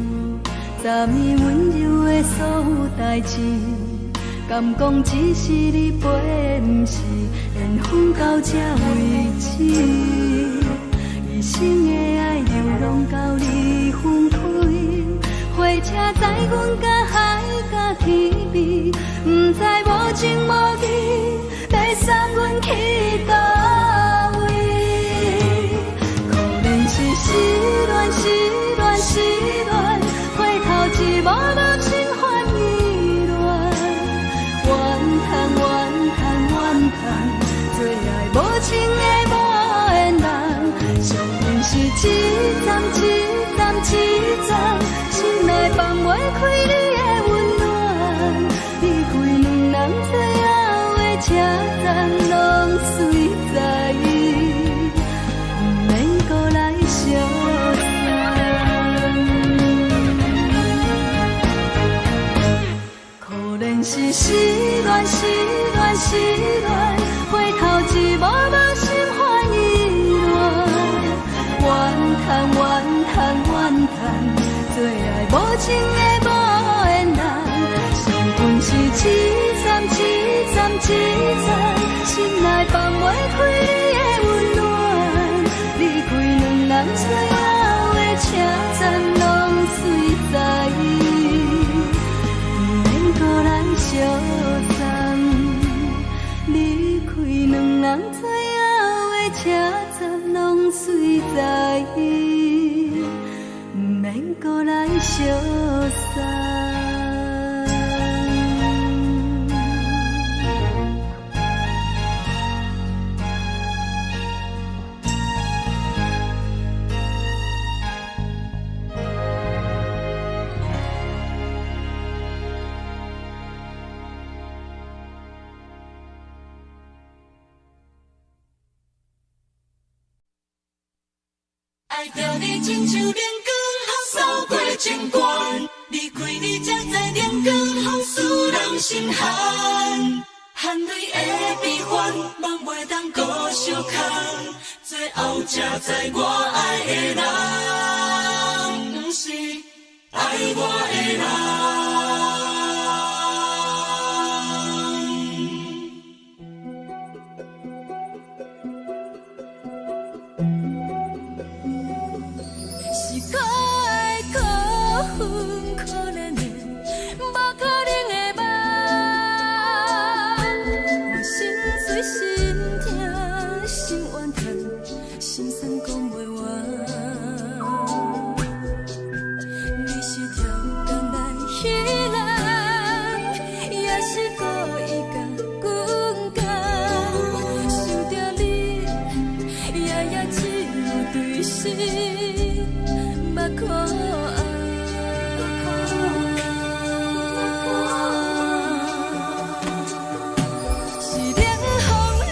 昨暝温柔的所有代誌，敢講只是你陪，毋是緣分到這為止。一生的愛流浪到你分開，火車載阮甲海佮天邊，毋知無情無義，欲送阮去佗位？可憐是失戀，失戀，失戀，回頭一望無心煩意亂，怨嘆怨嘆怨嘆，做愛無情的無緣人，相信是一站一站一站，心內放袂開你的溫暖，離開兩人最後的車站，攏隨在意，毋免閣來相送。可憐是失戀，失戀，失戀，回頭一望無心煩意亂，怨嘆怨嘆怨嘆，做愛無情的無緣人，相逢是一站一站一站，心內放袂開你的溫暖，離開兩人最後的車站，攏隨在意，毋免閣來相送。離開兩人最後的車站，攏隨在意，毋免閣來相送。愛著你親像冷光予掃過情關，離開你才知冷光予使人心寒。汗淚的悲歡，夢袂當閣相空，最後才知我愛的人，毋是愛我的人。是可愛可恨可憐的，無可能的夢。我心碎心疼心怨嘆，心酸講袂完。你是超工來彼人，也是故意共阮講。想著你，夜夜只有對心目苦紅。是冷風冷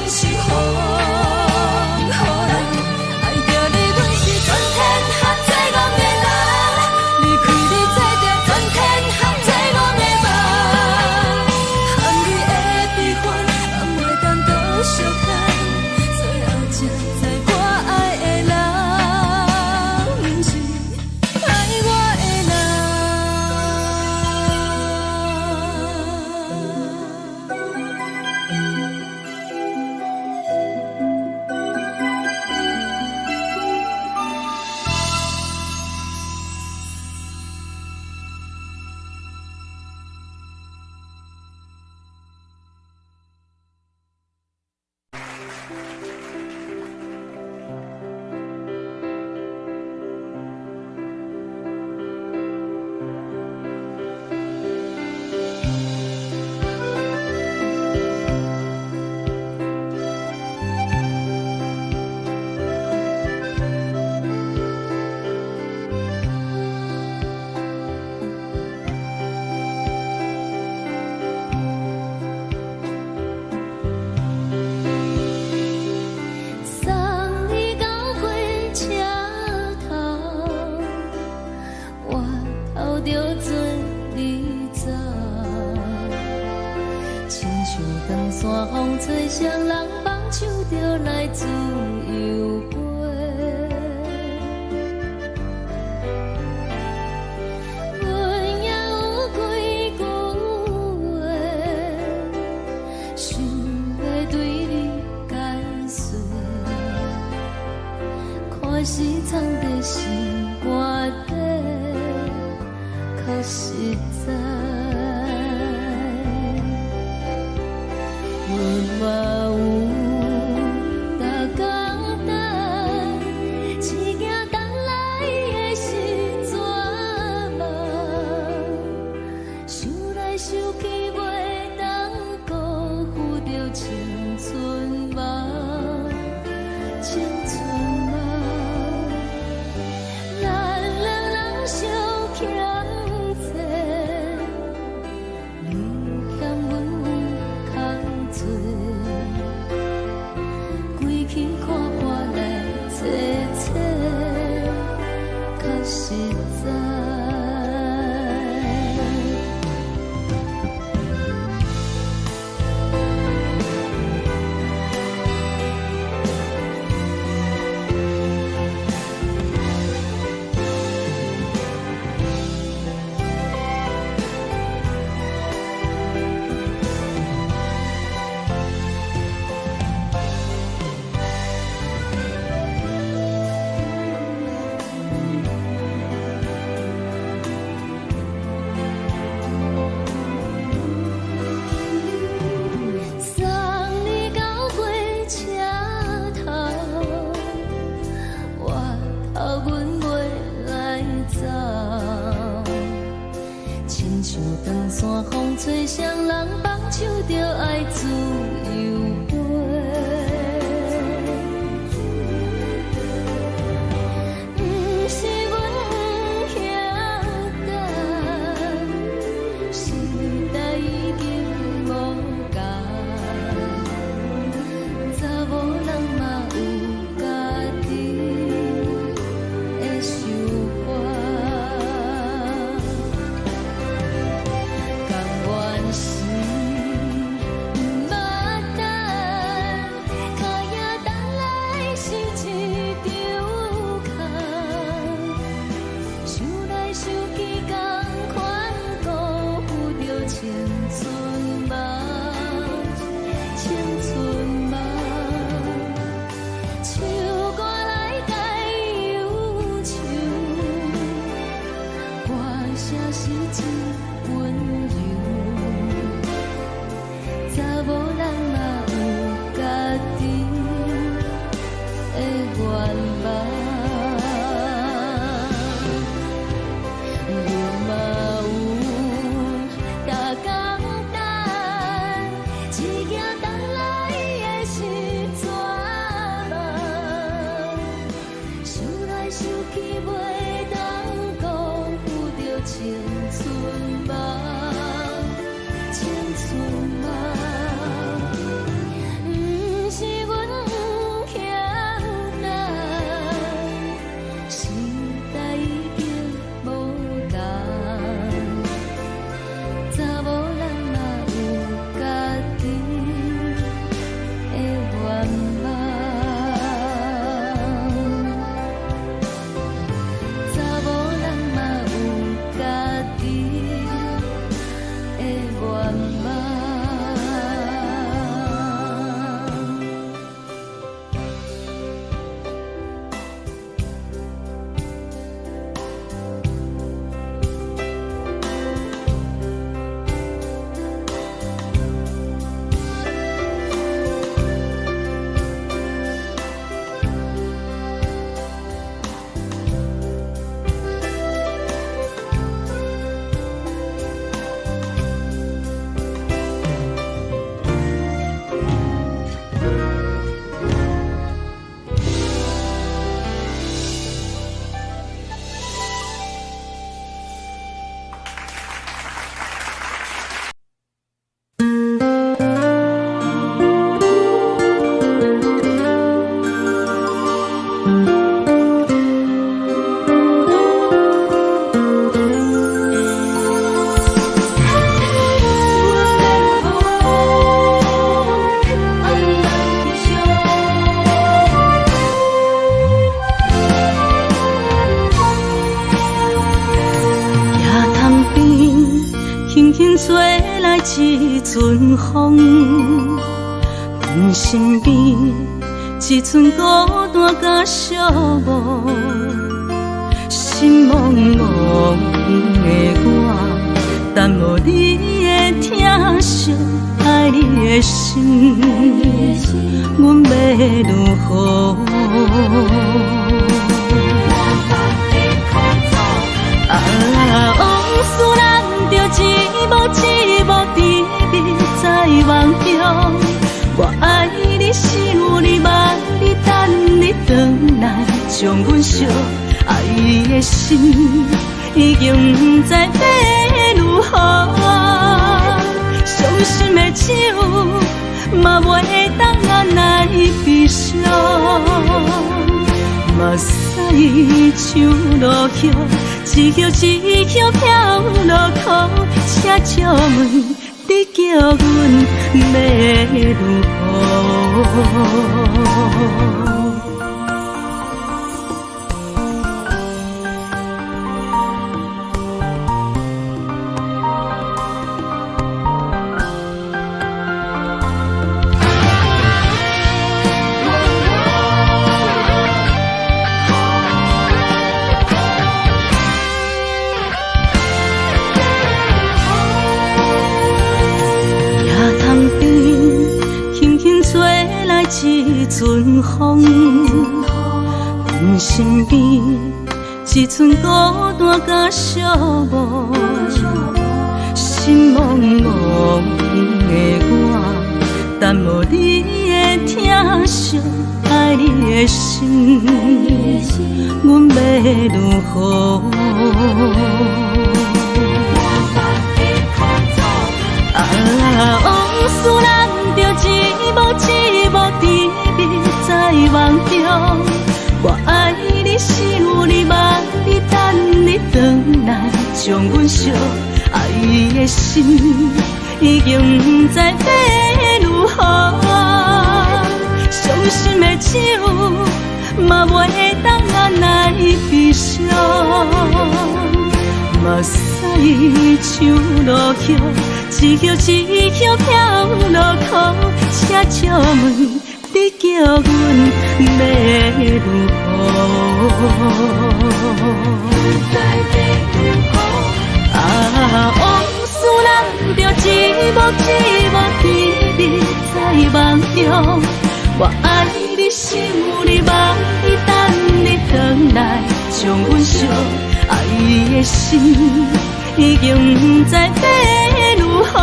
是風雨人。愛著你，阮是全天下最戇的人。離開你，做著全天下最戇的夢。含你的悲歡，嘛袂當閣相看。最後才知我愛的人，毋是愛我的人。送你到火車頭，我頭著准你走。親像長山風吹，誰人放手就來自由飛。阮也有幾句話，想欲對你解說。看是藏佇心肝底，較實在。阮嘛有逐工等，只驚等來的是绝望。想來想去，袂當辜負著青春夢，青春夢。咱兩人相欠債，一陣風，阮身邊一陣孤單佮寂寞，心茫茫的我，等無你的疼惜，愛你的心，阮欲如何？啊，往事咱著一幕一幕甜蜜在夢中。我愛你，想你，望你，等你轉來，將阮惜。愛的心已經毋知欲如何，傷心的酒嘛袂當按來悲傷。目屎像落葉，一葉一葉飄落苦，請借問你叫阮欲如何？一陣風，阮身邊一陣孤單佮寂寞，心茫茫的我，等無你的疼惜，愛你的心，阮欲如何？啊，往事咱著一幕一幕甜蜜在夢中。我愛你，想你，望你，等你轉來，將阮惜。愛的心已經毋知欲如何，傷心的酒嘛袂當按來悲傷。目屎像落葉，一葉一葉飄落苦，請借問你叫阮欲如何？啊，往事咱著一幕一幕甜蜜在夢中。我愛你，想你，望你，等你轉來，將阮惜。愛的心已經毋知欲如何，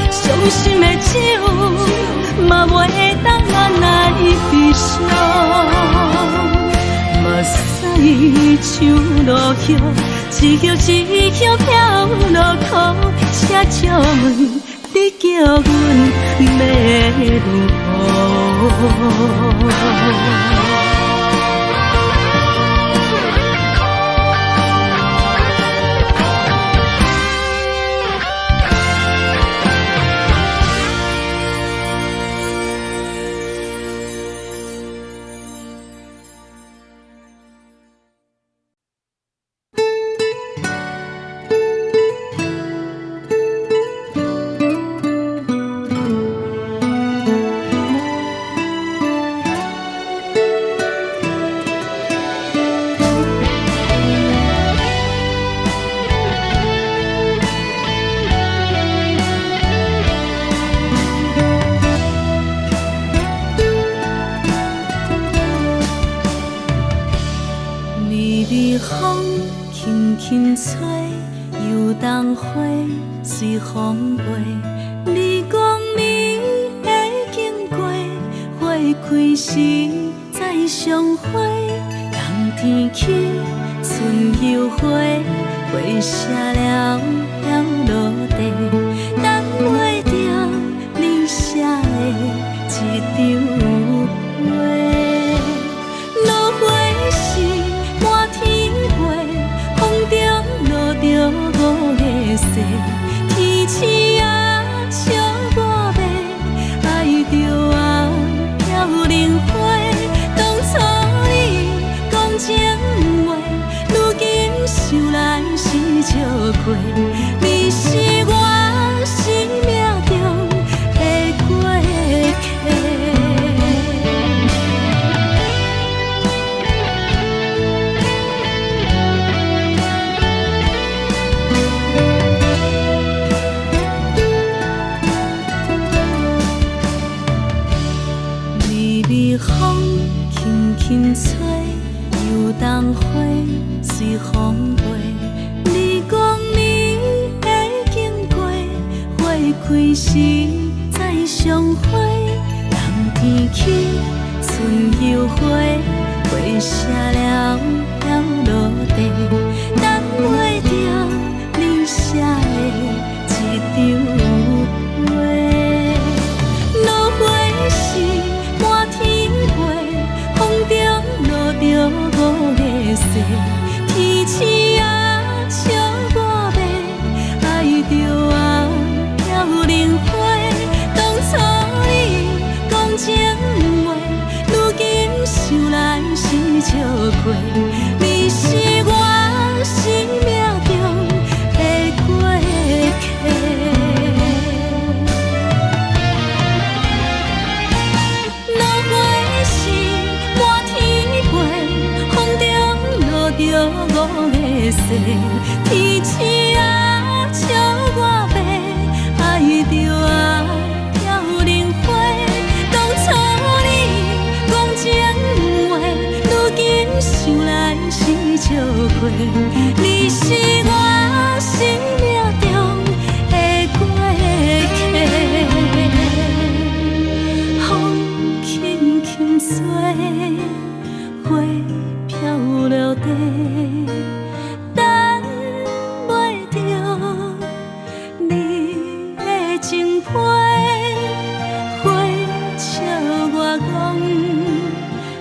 傷心的酒嘛袂當按來悲傷。目屎像落葉，一葉一葉飄落苦，請借問你叫阮欲如何？想來是笑過，你是我。風輕輕吹，油桐花隨風飛。你講你會經過，花開時再相會。冬天起，春又回，花謝了飄落地，等袂著你寫的這張批。落花時滿天飛，風中落著五个誓，天星啊笑我欲，愛著啊飄零花。當初你講情話，如今想來是笑話。你是我生命中的過客。落花時滿天飛，風中落著五个誓，天星啊笑我欲，愛著啊飄零花。當初你講情話，如今想來是笑話。你是我生命中的過客。風輕輕吹，花飄落地，等袂著你的情批，花笑我講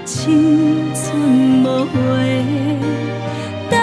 青春無話，等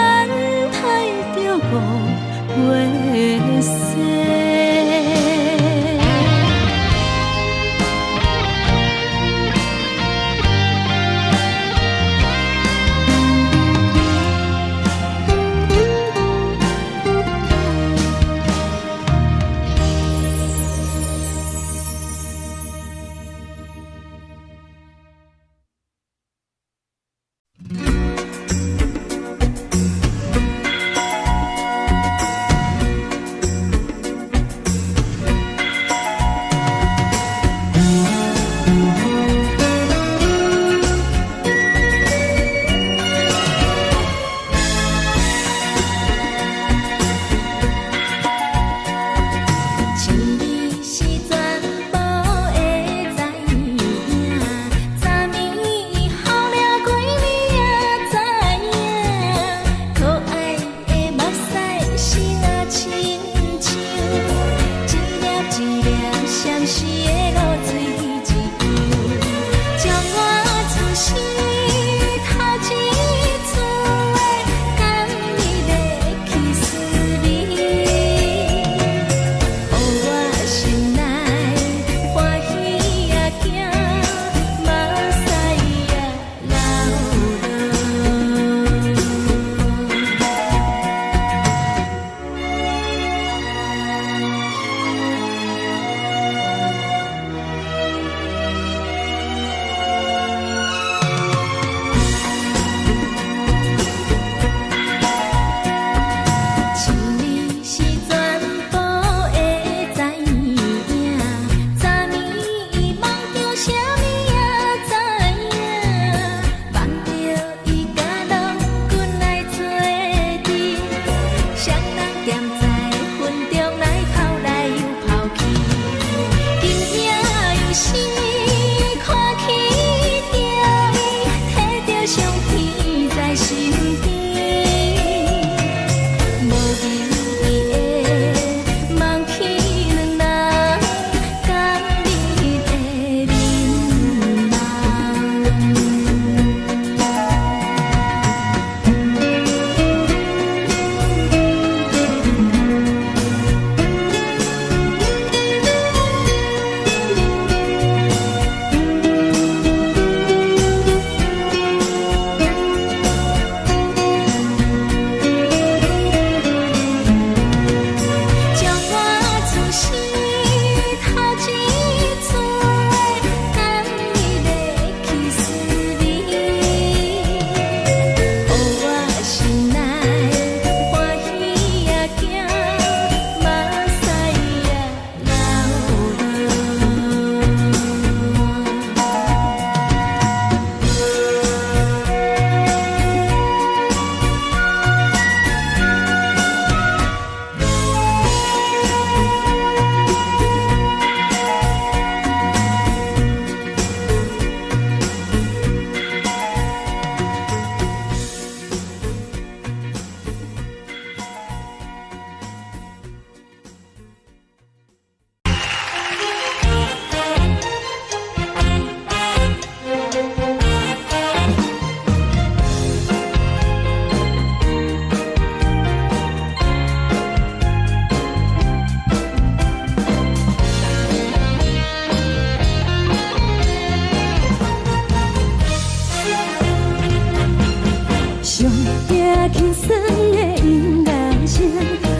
輕鬆的音樂聲，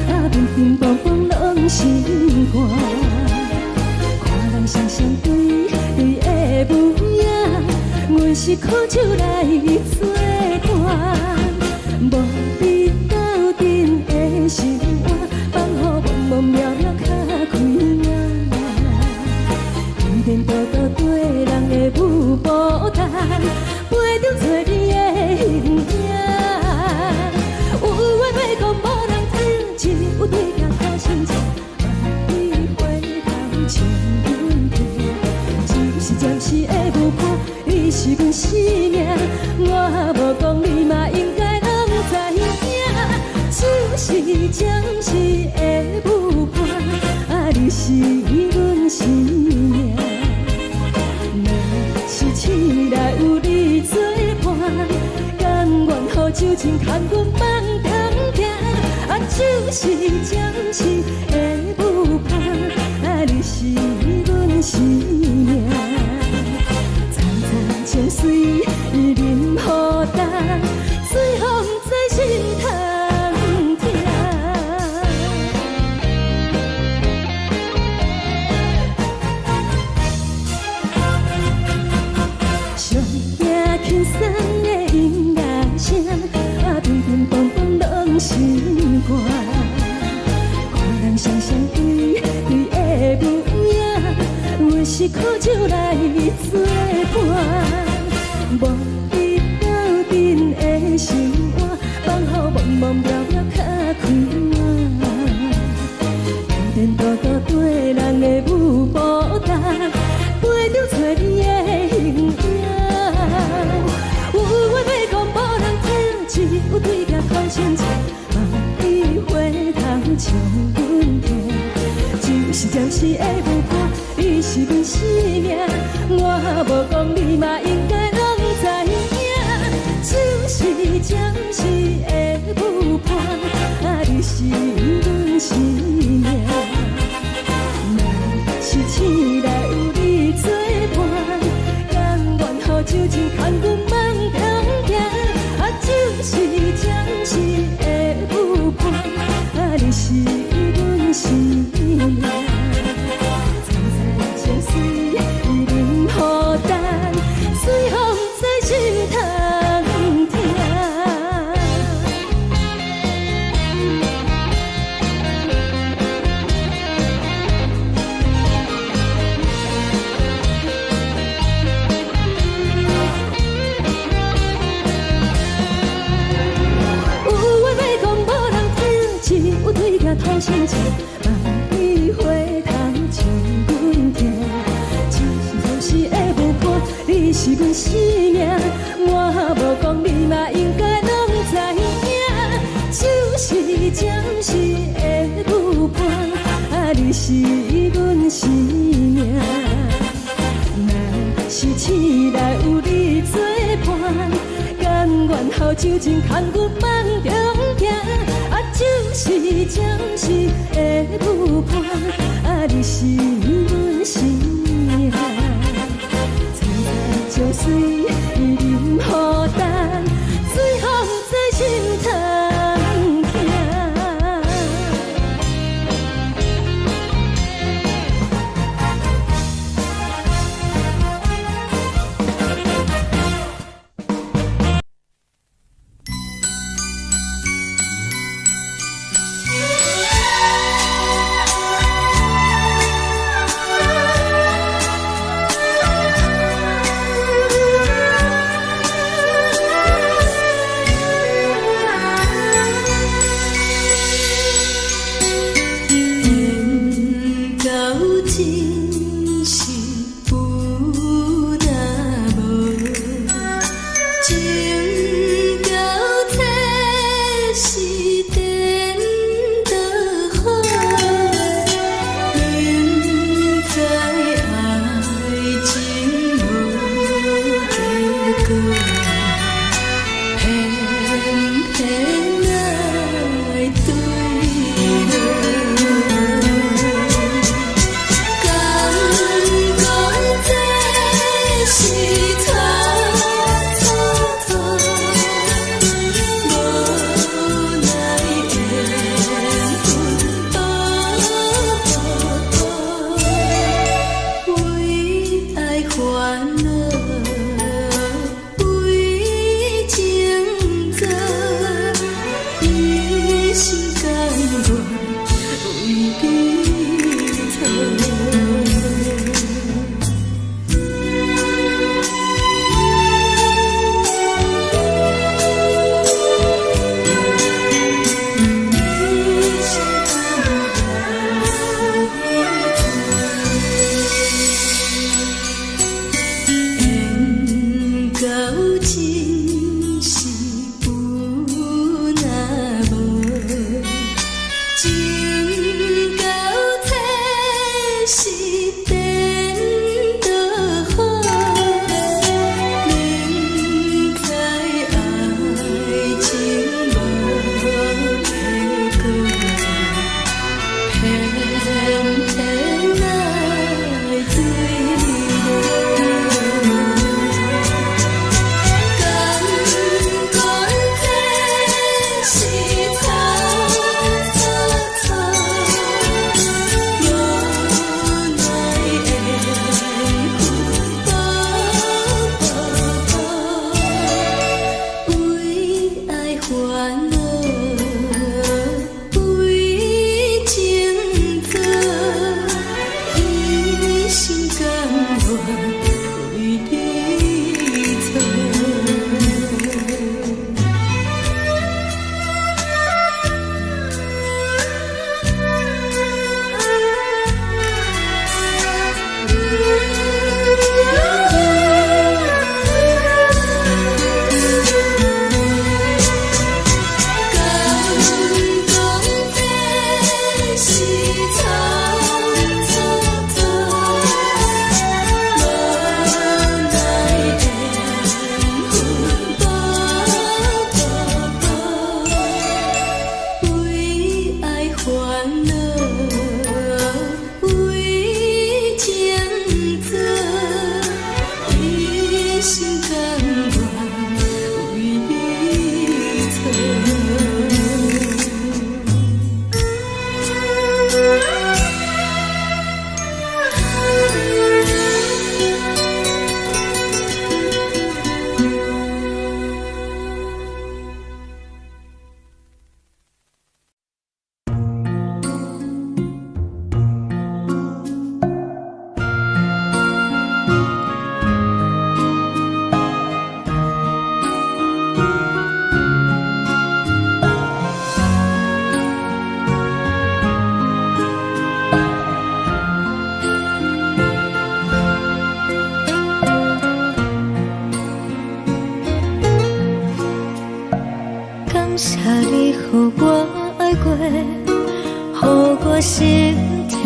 啊，乒乒乓乓攏心肝。看人雙雙對對的舞影，阮是苦酒來做伴，無比鬥陣的生活，放予茫茫渺渺較開眼。天道道對人的舞步單，陪著找你的形影。有話欲講無人聽，只有對鏡苦心情，萬里回頭唱阮聽。只是暫時的舞伴，你是阮生命，我無講你嘛應該攏知影。只是暫時的舞伴，啊，你是阮生命。若是醒來有你做伴，甘願予酒精牽阮放通行。啊，只是暫時的舞伴，啊，你是阮生命。層層情隨淋雨重，最予毋知心通疼。上驚輕鬆的音樂聲，啊，乒乒乓乓攏心肝。看人雙雙對對的舞影，阮是苦酒來做伴，無比鬥陣的生活，放予茫茫渺渺較開眼。天道道對人的舞步重，陪著找你的形影。有話欲講無人聽，只有對鏡苦心情，萬里回頭唱阮聽。只是暫時的舞伴，你是阮生命，我無講你嘛應該攏知影。只是暫時的舞伴，啊，你是阮生命。若是醒來有你做伴，甘願予酒精牽阮放通行。啊，只是暫時的舞伴，啊，你是阮生命。層層情隨淋雨重，最予毋知心通疼。有話欲講無人聽，只有對鏡吐心情，萬里回頭唱阮聽。只是暫時的舞伴，你是阮生命，我無講你嘛應該攏知影。只是暫時的舞伴，啊，你是阮生命。若是醒來有你做伴，甘願予酒精牽阮放中行。啊，只是暫時的舞伴，啊，你是阮生命。層層情隨淋雨重，最予毋知心通疼。恼，为情做，一心甘愿为你错。缘到尽是有若无，情到彻是颠倒好。明知爱情无结果，偏偏爱坠落。甘愿这是错错错，无奈缘分薄薄薄，为爱烦恼，为情做，一心甘愿为你错。甘讲这是错错错，无奈缘分薄薄薄，为爱烦恼，为情做，一心甘愿为你错。感谢你予我爱过，予我心痛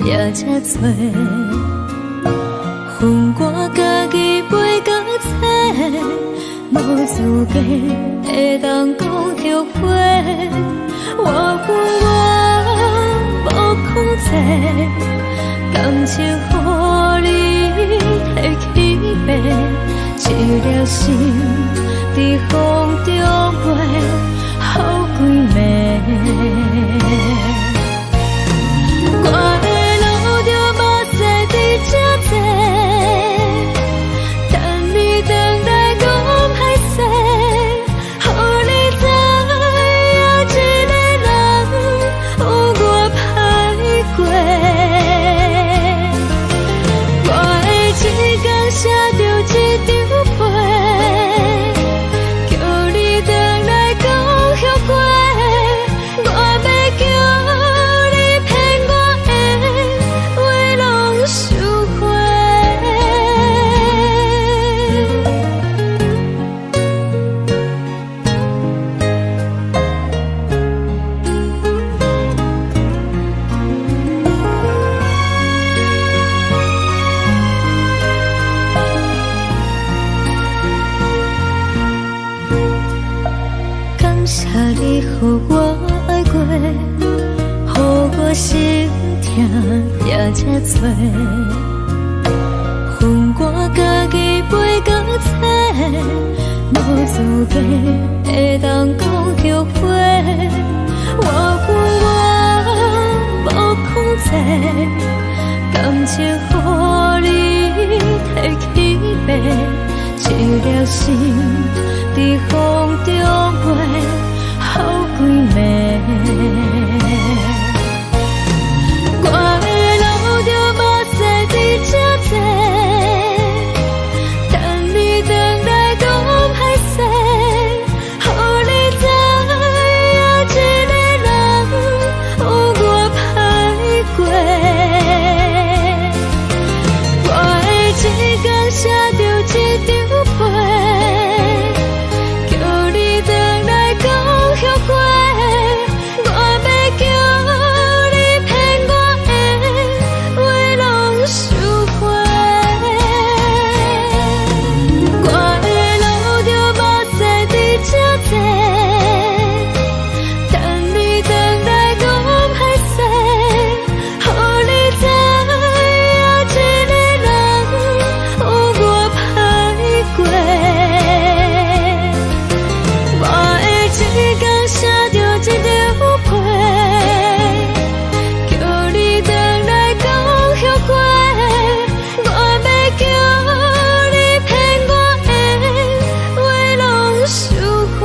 也这多。分我家己飞到册，无资格会当讲后悔。我有我无控制，感情予你提去爬，一粒心伫风中飞，予规暝。我会流着目屎伫这坐，等你转来讲歹势，予你知影一个人有偌歹过。我会一工写著一张批，叫你转来讲后悔。我欲叫你骗我的话拢收回。感谢你予我爱过，予我心痛也这多。分我家己飞到册，无资格会当讲后悔。我有我无控制，感情予你提去一粒心佇風中飛予幾暝。我會流著目屎佇這坐，等你轉來講歹勢，予你知影一个人有偌歹過。我會一工寫著一張批，叫你轉來講後悔。我欲叫你騙我的話攏收回。我會流著目屎佇這坐，等你轉來講歹勢，予你知影一個人有偌歹過。我會一工寫著一張批，叫你轉來講後悔。我欲叫你騙我的話攏收回。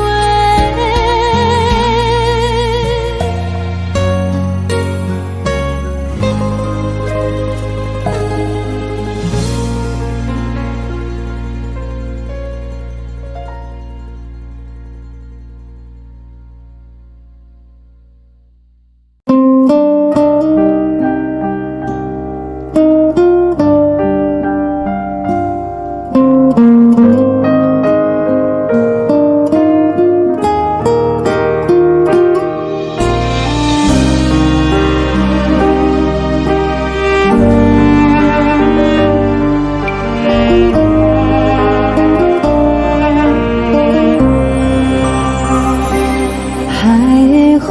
海的風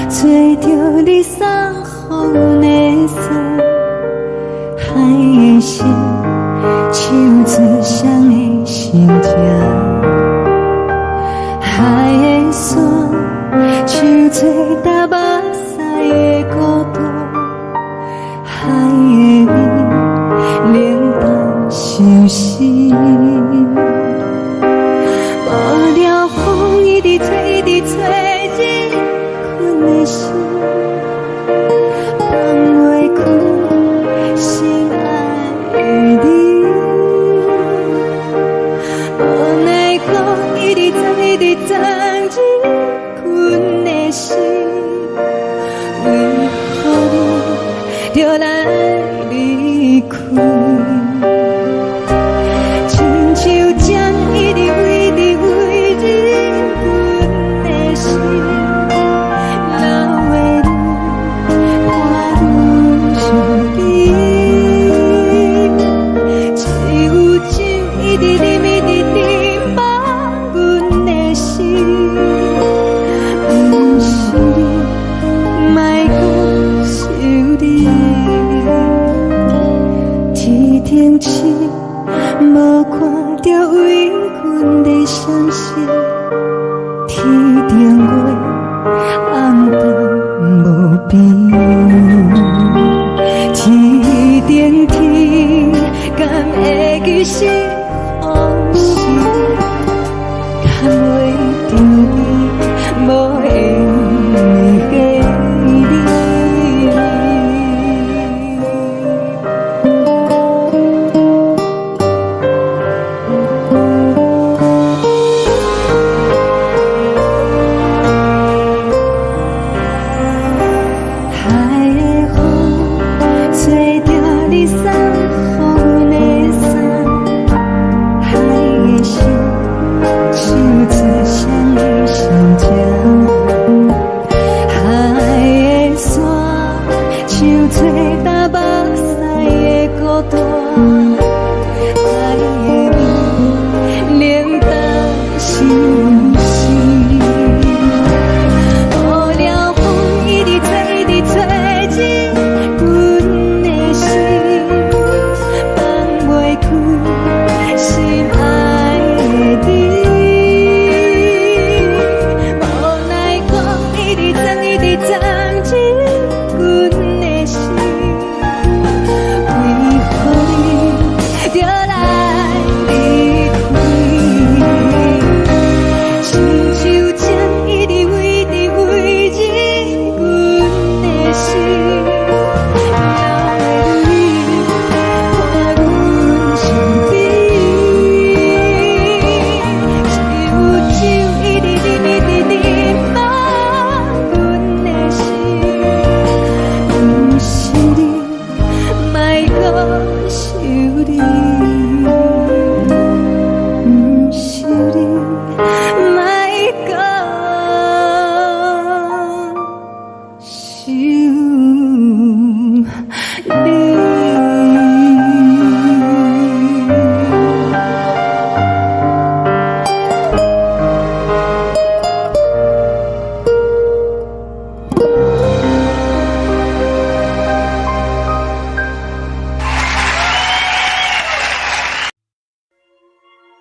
吹著你送予阮的衫，海的心唱出誰的心情，海的山唱出踏目屎的孤獨，海的味冷淡相思。無聊風一直吹，一直吹，入阮的心，放袂開心愛的你。無奈何一直鑽，一直鑽入阮的心，為何你著來離開？親像針一直一直飛入阮的心，留的愈看愈伤悲。只有酒一直啉，一直啉，放阮的心，毋是你，莫閣想你。天頂星無看著為阮咧傷心，天頂月暗淡無邊，天頂天敢會記是予是？牽袂著你，無緣的你。海的風吹著你送予阮的衫，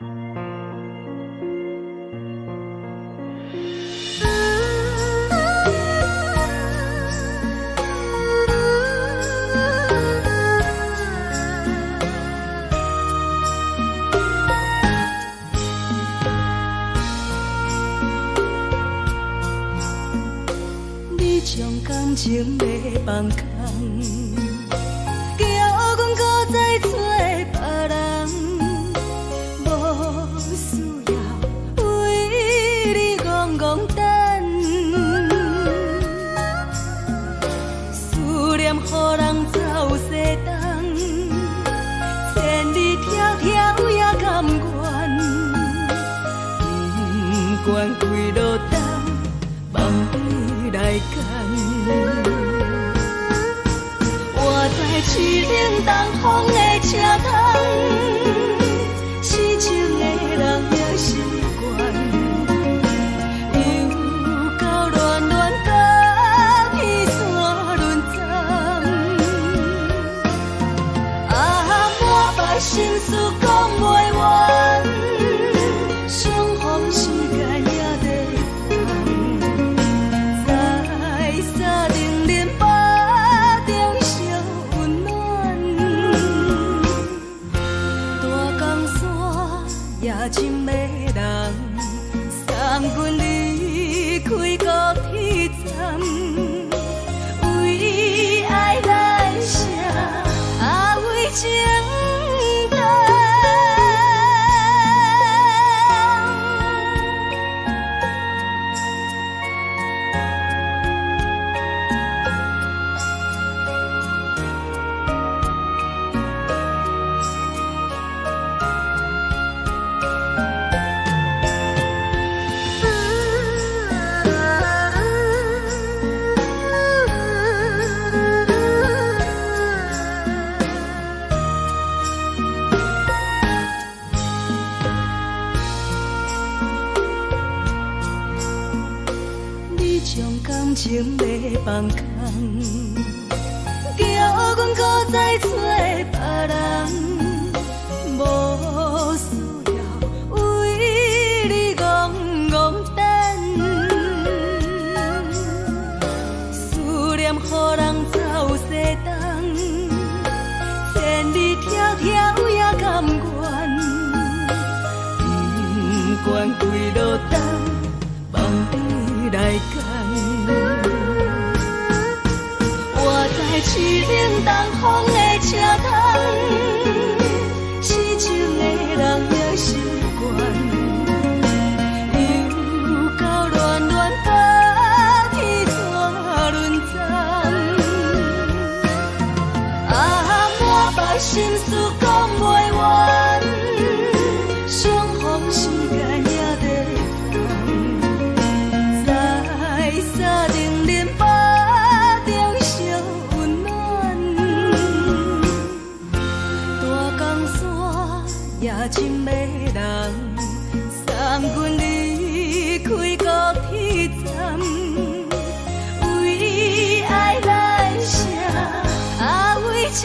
你將感情欲放空，叫阮閣再揣別人，無需要為你戇戇等，思念予人走西東，千里迢迢也甘願，不管幾落冬，放你來揀。我知淒冷東風的車窗，痴情的人也習慣，又到戀戀甲彼山輪站，啊，滿腹心事講袂完，相逢時間也短暫，在三重恁腹中相溫暖，大江山也真迷人，送阮離開高鐵站，為愛來寫，啊為情等。你將感情欲放空，叫阮閣再揣別人，無需要為你戇戇等，思念予人走西東，千里迢迢也甘願，不管幾落冬，放你來揀。我知淒冷東風的車窗，痴情的人也習慣，又到戀戀甲彼山輪站，啊，滿腹心事講袂完，相逢時間也短暫，在三重恁腹中相溫暖，大江山也真迷人，送阮離開高鐵站，為愛來寫，啊為情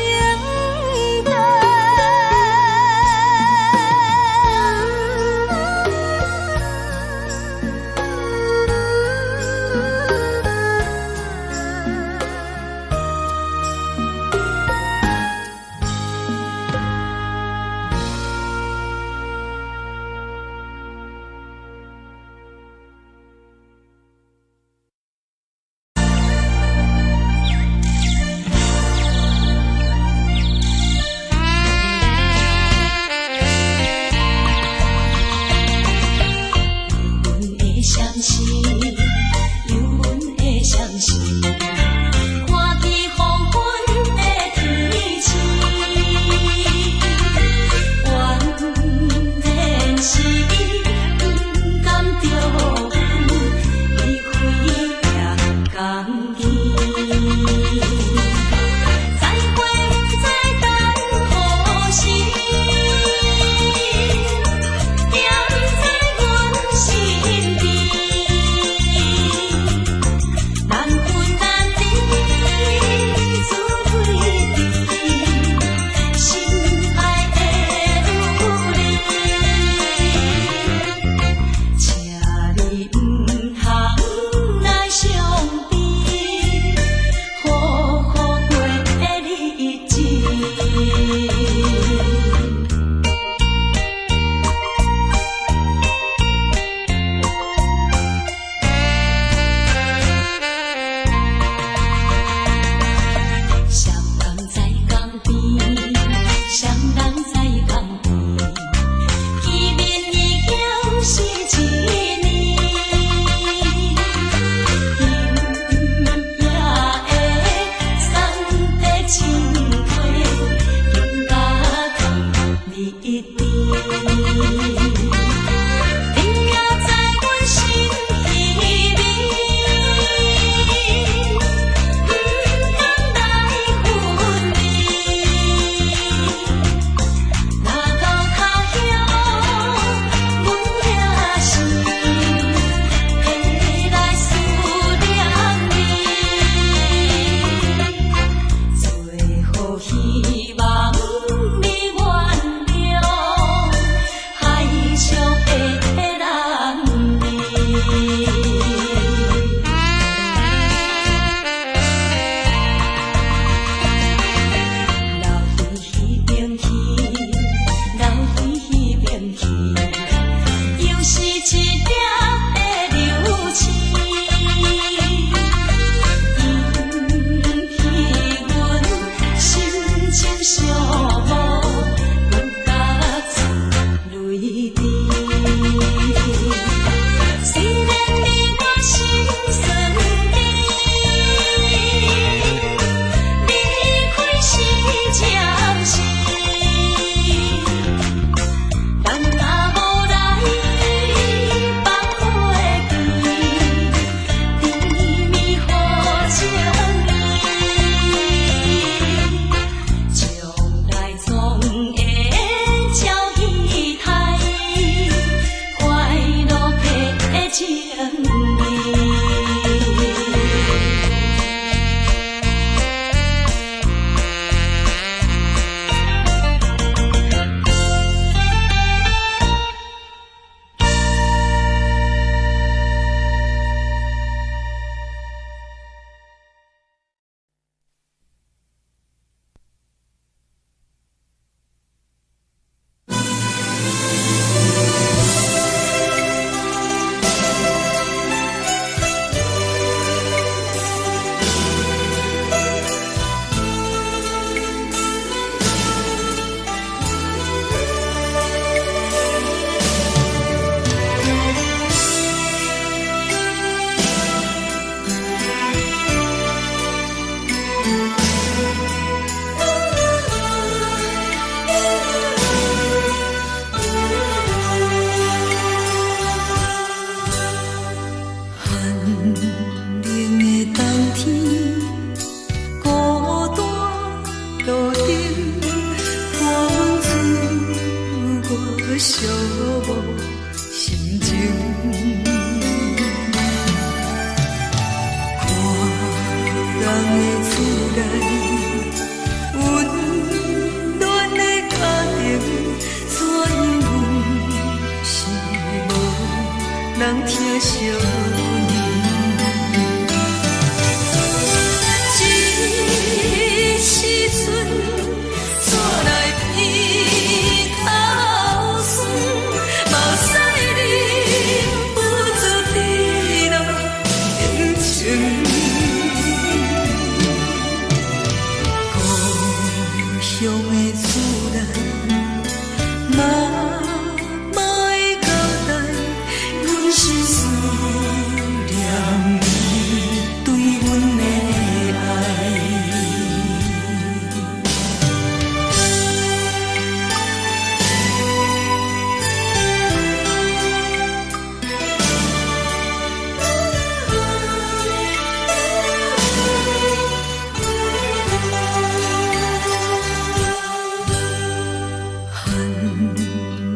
等。你也在阮心里，毋甘来分离。若到他乡，阮也是会来思念你。最好希望你原谅，海上的男儿。留伫彼边去，留伫彼边去，又是一粒的流星。引起阮心情寂寞，搁较出泪滴。虽然你我心酸甜，离开是暂时，人若无来放袂记，甜蜜予情意，将来总会照彼台，快乐的情意。寒冷的冬天，孤单路灯，伴阮自我寂寞心情。看人的厝内，温暖的家庭，怎样阮是无人疼惜阮。这时阵，煞来鼻头酸，目屎忍不住滴落眼睛。故乡的厝内，妈妈的交代，阮是思念你对阮的爱。寒冷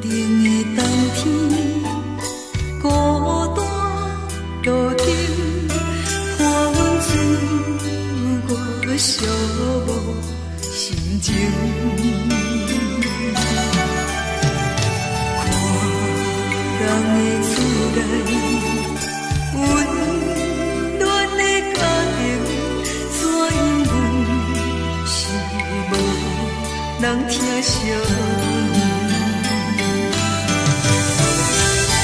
的冬天，孤单路灯，伴阮自我寂寞心情。看人的厝内，温暖的家庭，怎样阮是无人疼惜阮。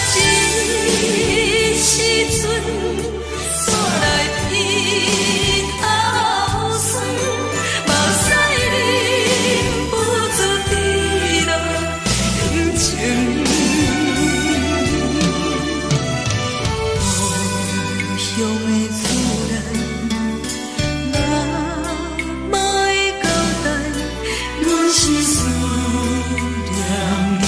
这时阵，煞来鼻头酸，目屎忍不住滴落眼睛。故乡的厝内，妈妈的交代，阮是思念你。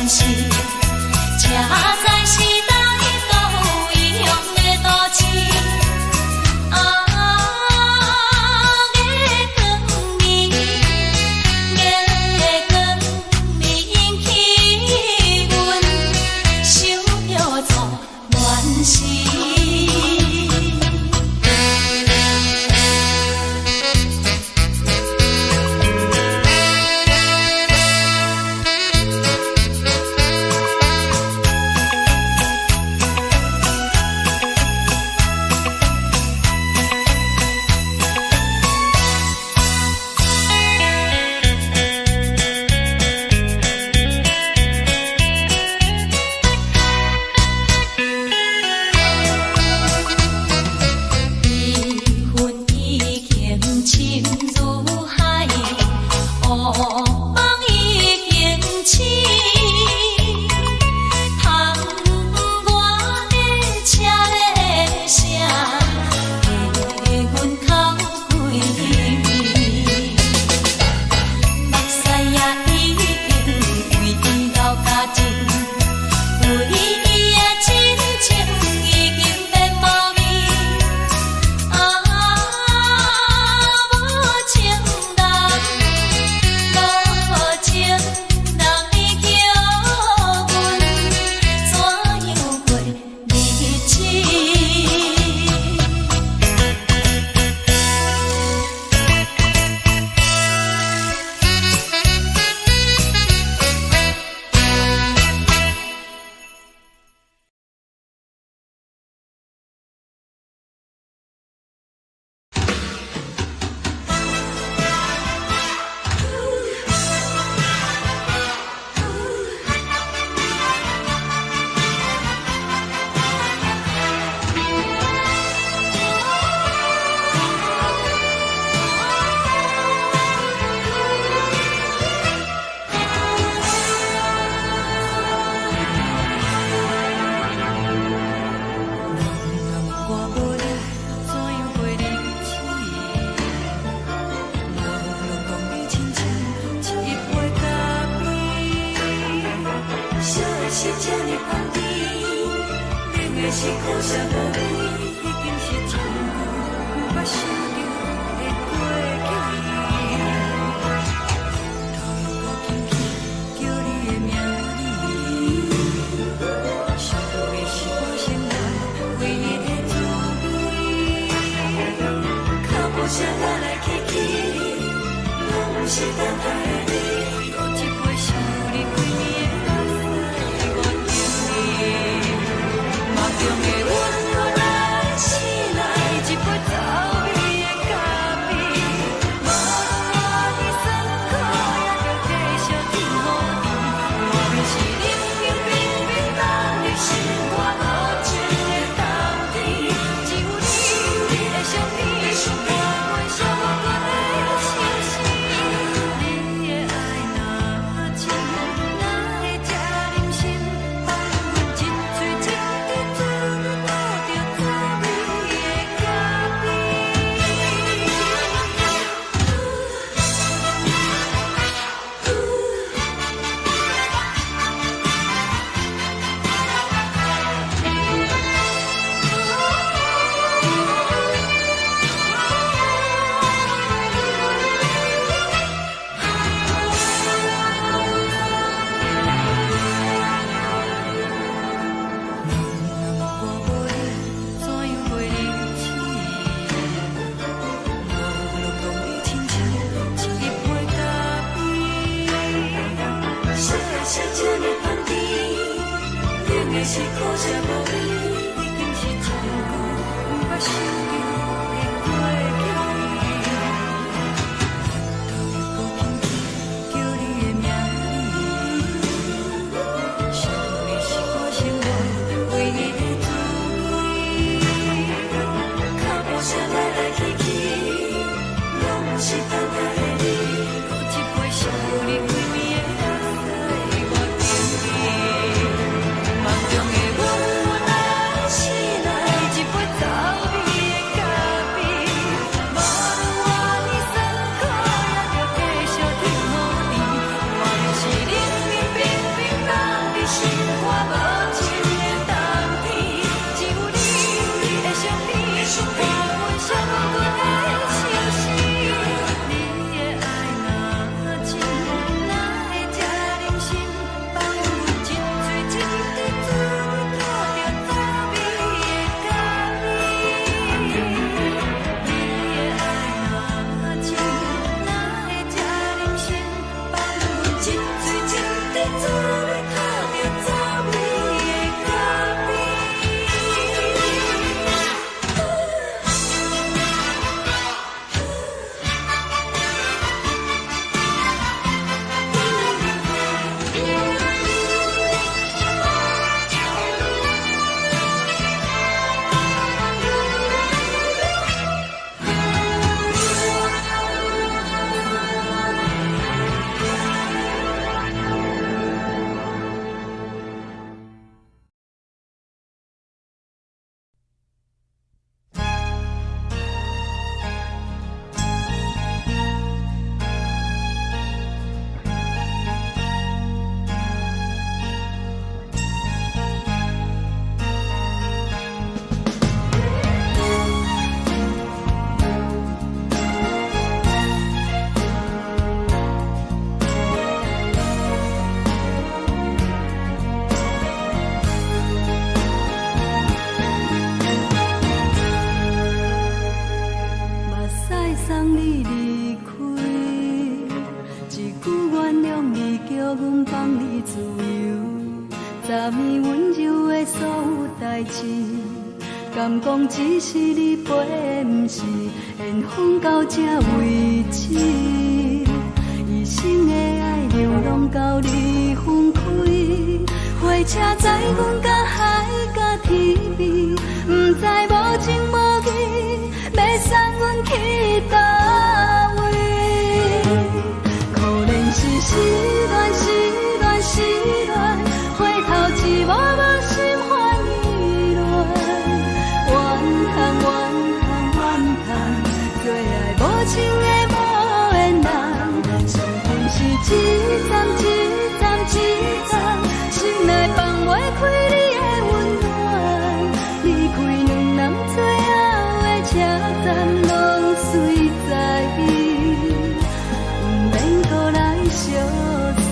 時，才知是佗位異鄉的都市。啊，月光暝，月光暝引起阮想著初戀時。悲恨已經深如海，惡夢已經醒。窗外的車鈴聲，替阮哭規暝。目屎也已經為伊流乾淨，為伊的真情已經變無味。啊，無情人，無情人，你叫阮怎樣過日子？人若我無你，怎樣過日子？無論講你親像一杯咖啡，燒的是這呢香甜，冷的是苦澀無味，已經是真久毋捌想著的過去。頭又閣輕輕叫你的名字，想你是我生活唯一的滋味。腳步聲來來去去，攏是等待的你。閣一杯想你規暝的目屎，我敬你。夢中的阮來醒來，一杯走味的咖啡。無論偌尼酸苦，也著繼續天予甜。莫非是冷冷冰冰放入心肝無情的冬天？只有你，你的相片，伴阮寂寞的相思。你的愛若真，哪會這忍心放阮一喙一滴做倒著滋味的咖啡？人若我無你，怎樣過日子？無論講你親像一杯咖啡，燒的是這呢香甜，冷的是苦澀無味，已經是真久毋捌想著的過去。頭又閣輕輕叫你的名字，想你是我生活唯一的滋味。腳步聲來來去去，攏是等待的你。閣一杯想你規暝的目屎，我敬你。夢中的阮來醒來，一杯走味的你自由，昨暝溫柔的所有代誌，敢講只是你陪，毋是緣分到這為止。一生的愛流浪到你分開，火車載阮到海角天邊，毋知無情無義，欲送阮去佗位。可憐是失戀，失戀，失戀，回頭一幕幕心煩意亂。怨嘆怨嘆怨嘆，做愛無情的無緣人，相逢是一站一站一站，心內放袂開你的溫暖。離開兩人最後的車站，攏隨在意，毋免閣來相送。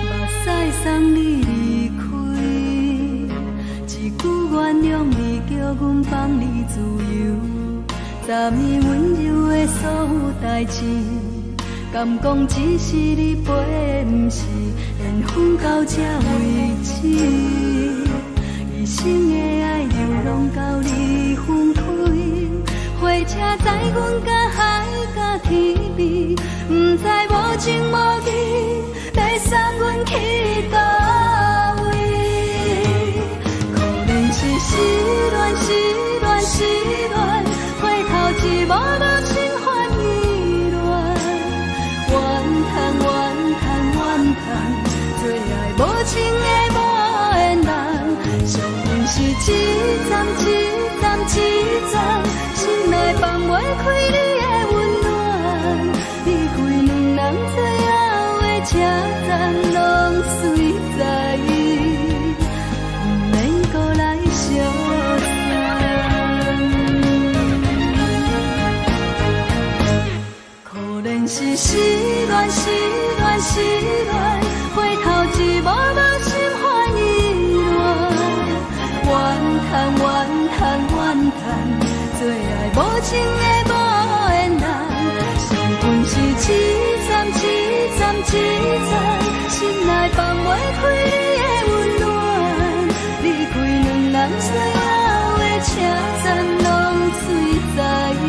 目屎送你離開，一句原諒你，叫阮放你自由。昨暝溫柔的所有代誌，敢講只是你陪，毋是緣分到這為止。一生的愛流浪到你分開，火車載阮到海角天邊，毋知無情無義，欲送阮去佗位。可憐是失戀，失戀，失戀，回頭一幕幕心煩意亂。怨嘆怨嘆怨嘆，做愛無情的無緣人，相逢是一站一站一站，心內放袂開你的溫暖。離開兩人最後的車站，攏隨在意，毋免閣來相送。可憐是失戀，失戀，失戀，回頭一幕幕心煩意亂。怨嘆怨嘆怨嘆，做愛無情的無緣人，相逢是一站一站一站，心內放袂開你的溫暖。離開兩人最後的車站，攏隨在意，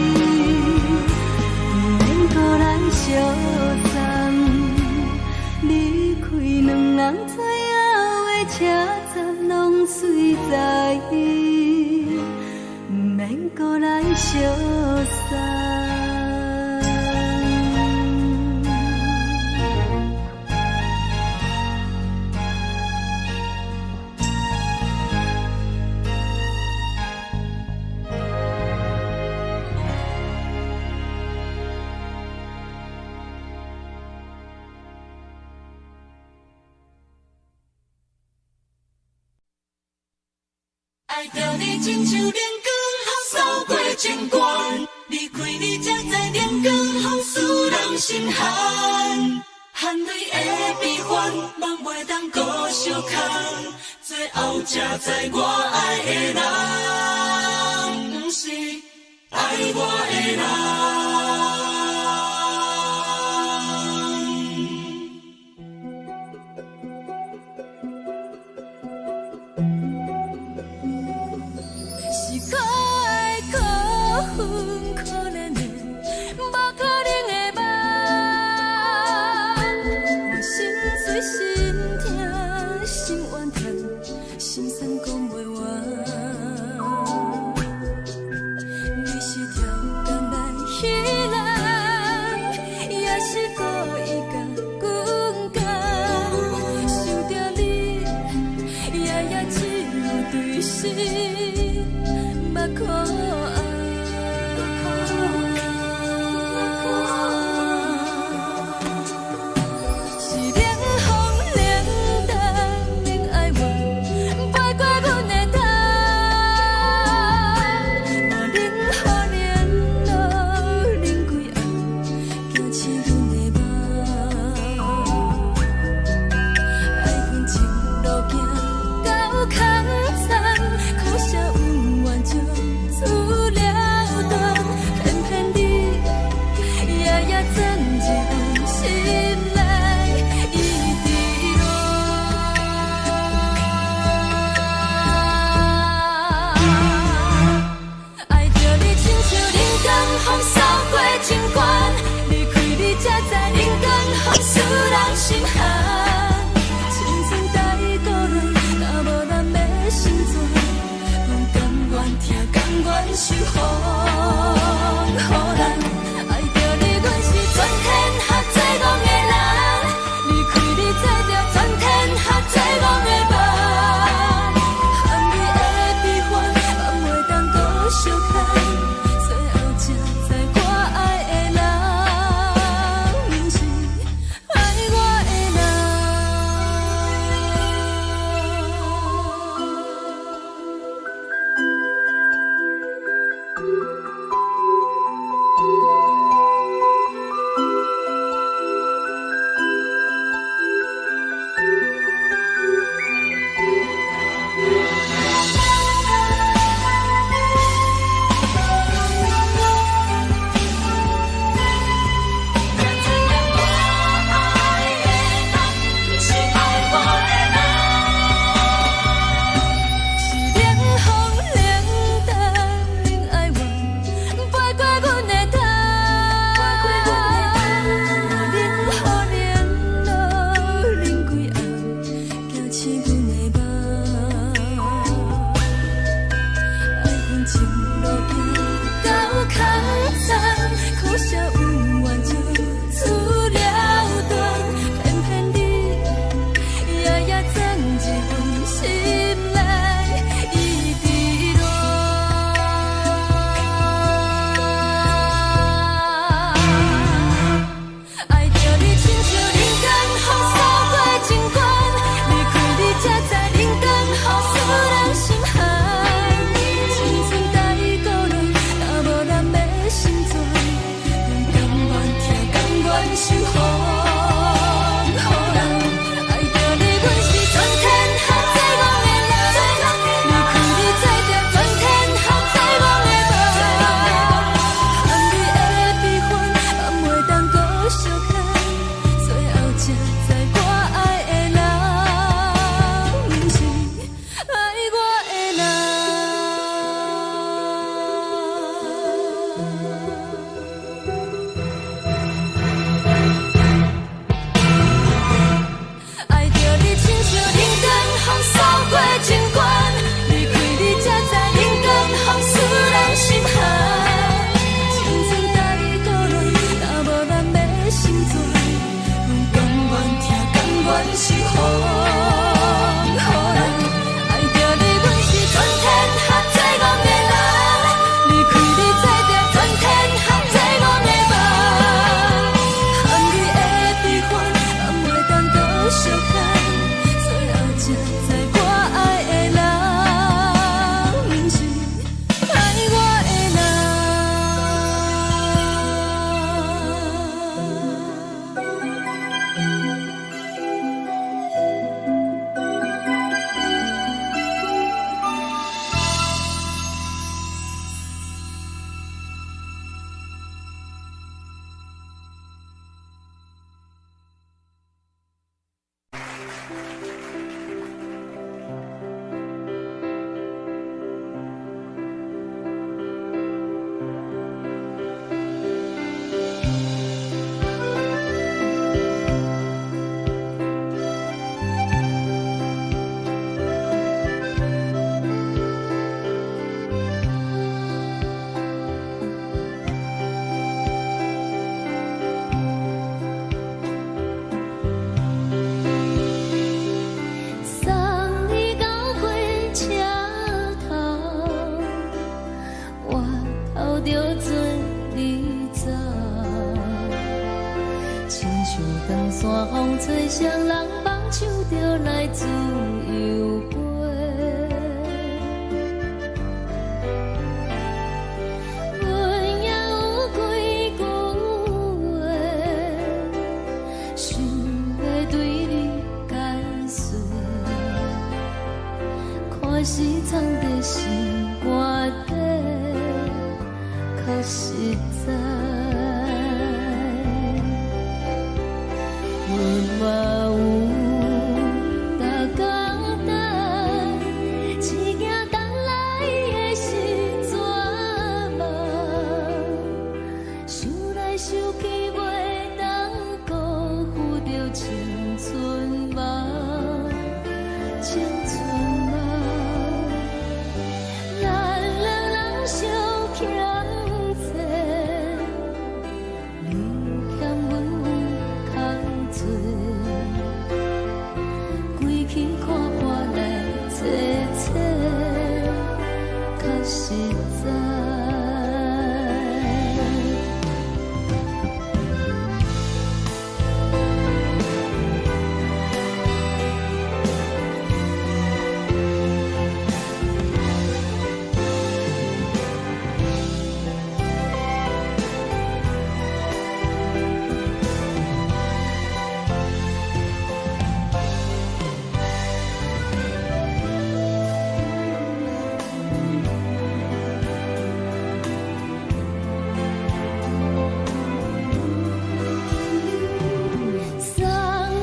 毋免閣來相送。離開兩人最後的車站，攏隨在意，毋免閣來相送。愛著你親像冷光予掃過情關，離開你才知冷光予使人心寒。含淚的悲歡，夢袂當閣相牽，最後才知我愛的人，毋是愛我的人。是可愛可恨可憐的，無可能的夢。我心碎心痛心怨嘆，心酸講袂完。你是跳江來彼人，醒阮的夢。愛阮一路行到空残，可惜恩怨就此了斷，偏偏你夜夜鑽入阮心內，一直戀。愛著你親像人間風掃過情關，離開你才知人間風使人心寒。青春太孤單，若無咱欲成全，阮甘願疼，甘願受風雨難。愛著你，阮是全天下最戇的人，離開你做著全天下最戇的夢。含淚的悲歡，放袂當閣相牽，最後才知我愛的人，毋是愛我的人。才知影我愛的人，毋是愛我的人。是冷風冷淡，恁愛我，飛過阮的頭。我冷雨冷露冷幾暗，驚醒阮的夢。愛阮一路行到空残，可惜恩怨就此了斷，偏偏你夜夜鑽入阮心內，一直戀。愛著你親像人間風掃過情關，離開你才知人間風使人心寒。青春太孤單，若無咱欲成全，阮甘願疼，甘願受風雨難。愛著你，阮是全天下最戇的人，離開你做著全天下最戇的夢。含淚的悲歡，放袂當閣相牽，最後才知我愛的人，毋是愛我的人。愛著你親像人間風掃過情關，離開你才知人間風使人心寒。青春太孤單，若無咱欲成全，阮甘願疼，甘願受風雨難。愛著你，阮是全天下最戇的人，離開你做著全天下最戇的夢。含淚的悲歡，放袂當閣相牽，最後才知我愛的人，毋是愛我的人。送你到火車頭，我頭著做你走，親像長山風吹，誰人放手就來自由飛。阮也有幾句話，藏佇心肝底，較實在。阮嘛有逐工等，一行等來的是绝望，想來想去袂當辜負著青春夢，青春夢。咱兩人相欠債，你欠阮有空做，规气看破來坐坐，較實在。送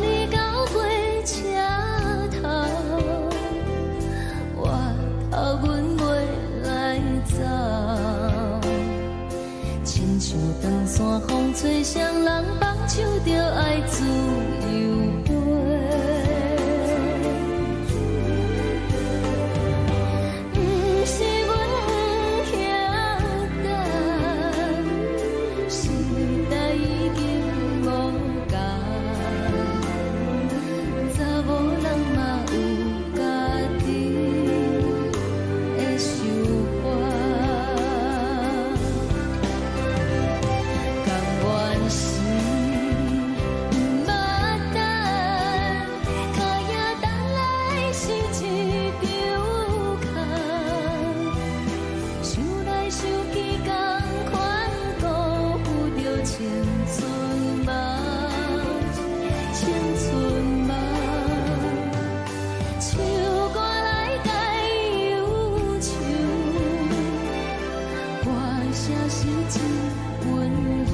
你到火車頭，我頭阮袂來走。親像長山風吹，誰人放手就愛自由飛。毋是阮欠等，時代已經無仝，查某人嘛有家己的想法。甘願是毋捌等，脚影等來是一場空。想來想去，仝款辜負著青春夢，青春夢。唱歌來解憂愁，歌聲是真溫柔。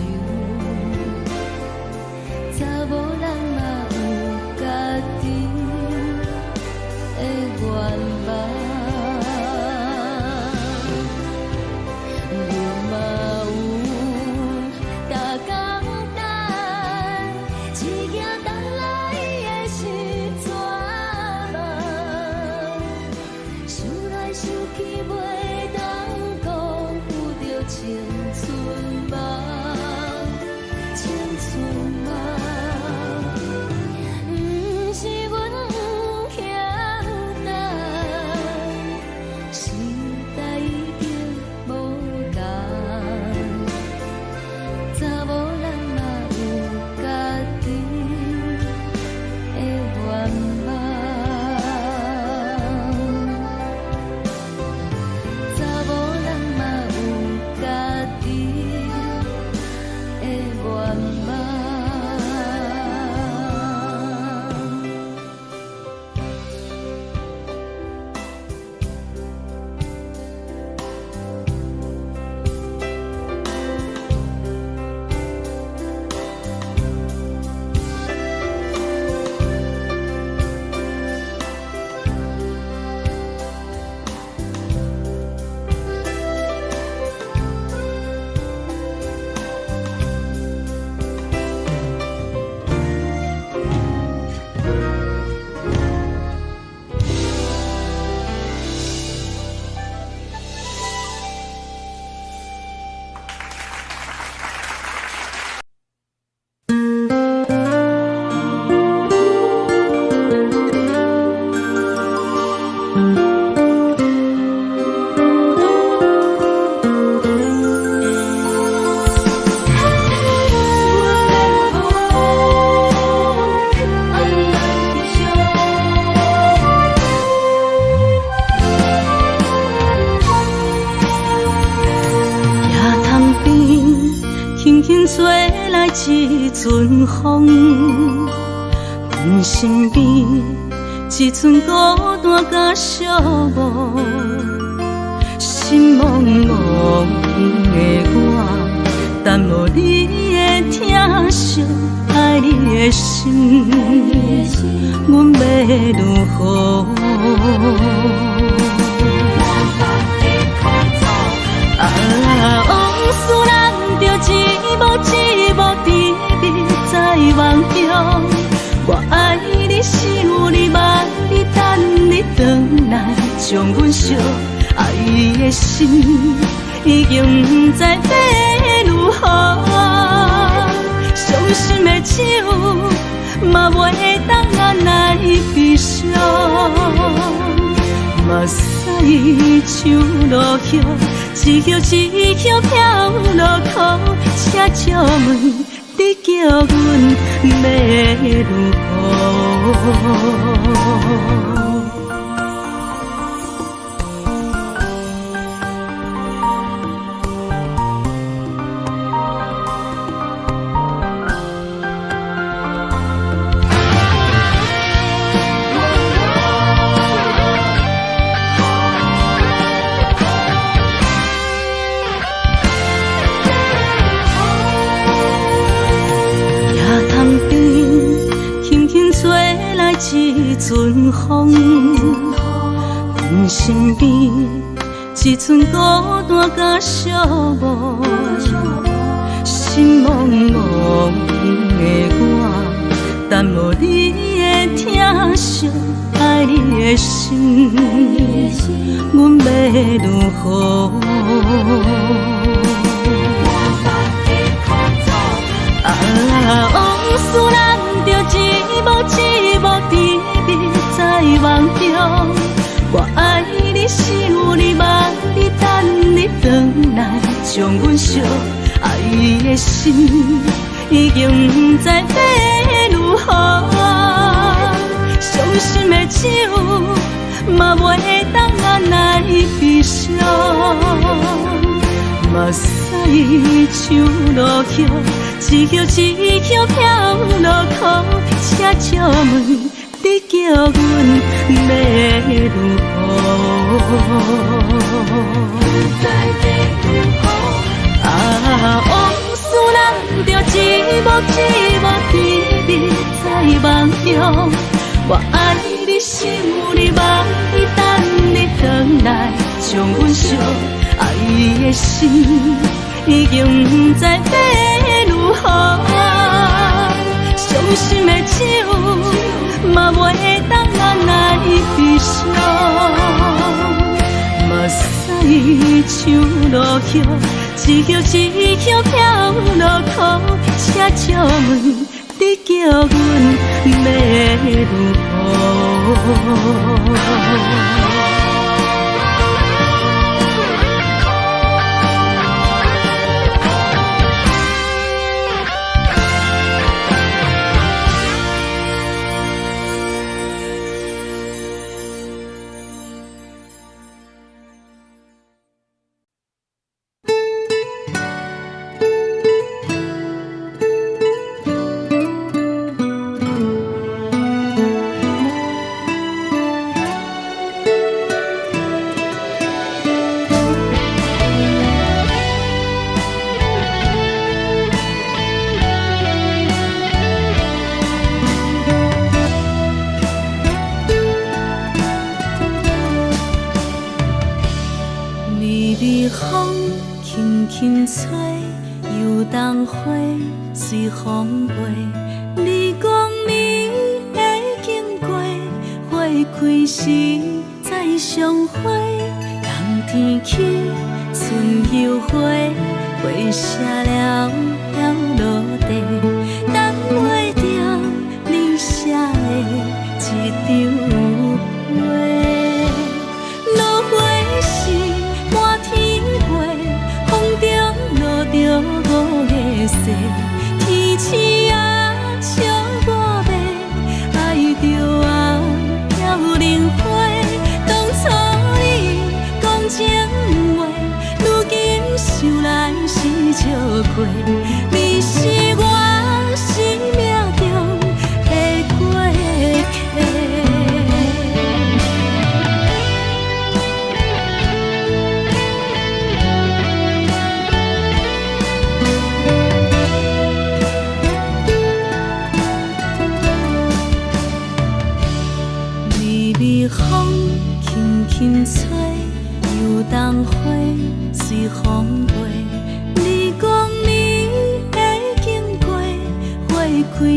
查某人嘛有家己的願望。阮嘛有逐工等，一行等來的是绝望。想來想去袂當辜負著青春夢，青春夢。毋是阮欠等，時代已經無仝，查某人嘛有家己的願望。查某人嘛有家己的願望。野潭邊，輕輕吹來一陣風，阮身邊一一寸孤單佮寂寞，心茫茫的我，等無你的疼惜，愛你的心，阮欲如何？啊，往事咱著一幕一幕甜蜜在夢中。我愛你，想你，望你，等你轉來，將阮惜愛的心已經毋知欲如何。傷心的酒嘛袂當按來悲傷，目屎像落葉，一葉一葉飄落苦，請借問你叫阮欲如何？一阵風，阮身邊一寸孤單佮寂寞，心茫茫的我，等無你的疼惜，愛你的心，阮欲如何？啊，往事咱著一幕一幕甜蜜在夢中。我愛你，想你，望你，等你轉來，將阮惜愛的心已經毋知欲如何。傷心的酒嘛袂當按來悲傷，目屎像落葉，一葉一葉飄落苦，請借問你叫阮欲如何？啊，往事咱著一幕一幕甜蜜在夢中。我愛你，想你，望你，等你轉來，將阮惜愛的心已經毋知欲如何。傷心的酒嘛袂當按來悲傷，目屎像落葉，一葉一葉飄落苦，請借問你叫阮欲如何？微微風輕輕吹，油桐花隨風飛。你講你會經過，花開時再相會。冬天起，春又回，花謝了飄落地，等袂著你寫的這張批。落花時滿天飛，風中落著五月雪，天鼠仔笑我欲愛著啊飄零花。當初你講情話，如今想來是笑虧。你是我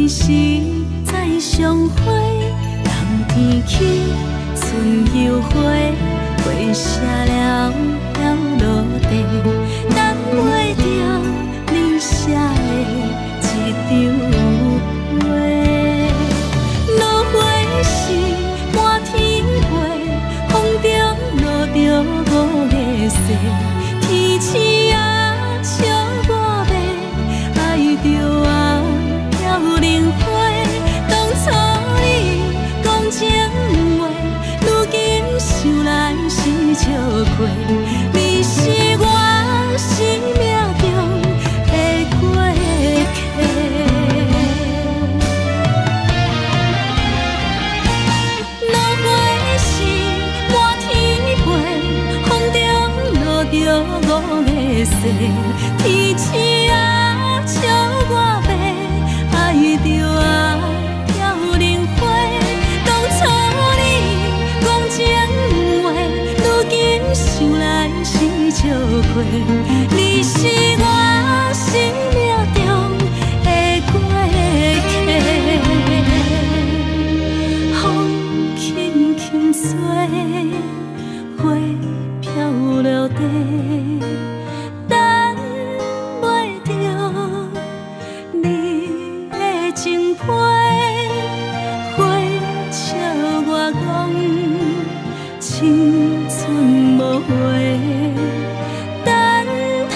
時再相會，冬天起，春又回，花謝了了落地，等袂著你寫的這張批。落花時滿天飛，風中落著五个誓，天星啊笑我欲，愛著啊飄零花。當初你講情話，如今想來是笑虧。你是我生命中的過客。落花時滿天飛，風中落著五个誓，天星啊笑我欲，愛著啊飄零花。當初你講情話，如今想來是笑虧。你是我生命中的過客。風輕輕吹，花飄落地，等袂著你的情批。花笑我講，青春無回，等待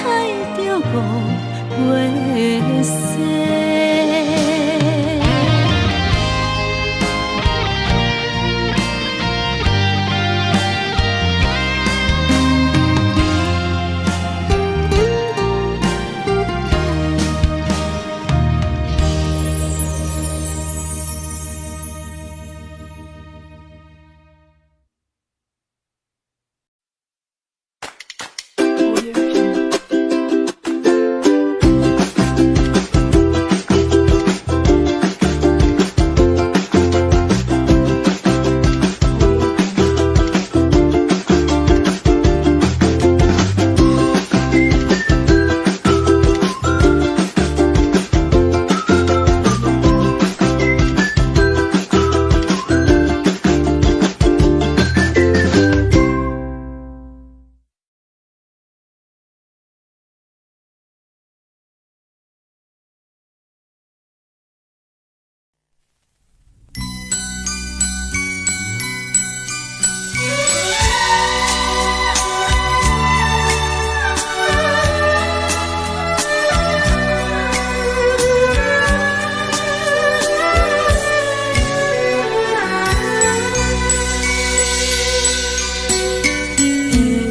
著五月雪。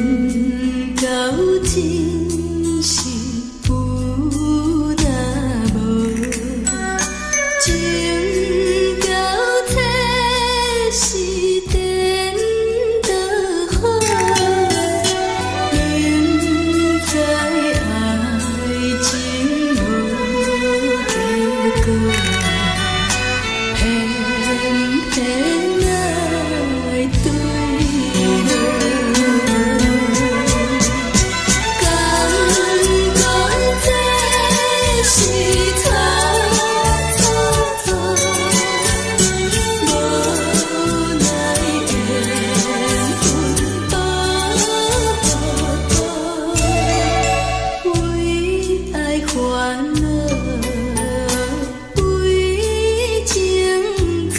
緣到真是有若無，情到這是顛倒好，明知愛情無結果，偏偏愛對落。敢講這是錯錯錯，無奈緣分糊塗，為愛煩惱，為情做，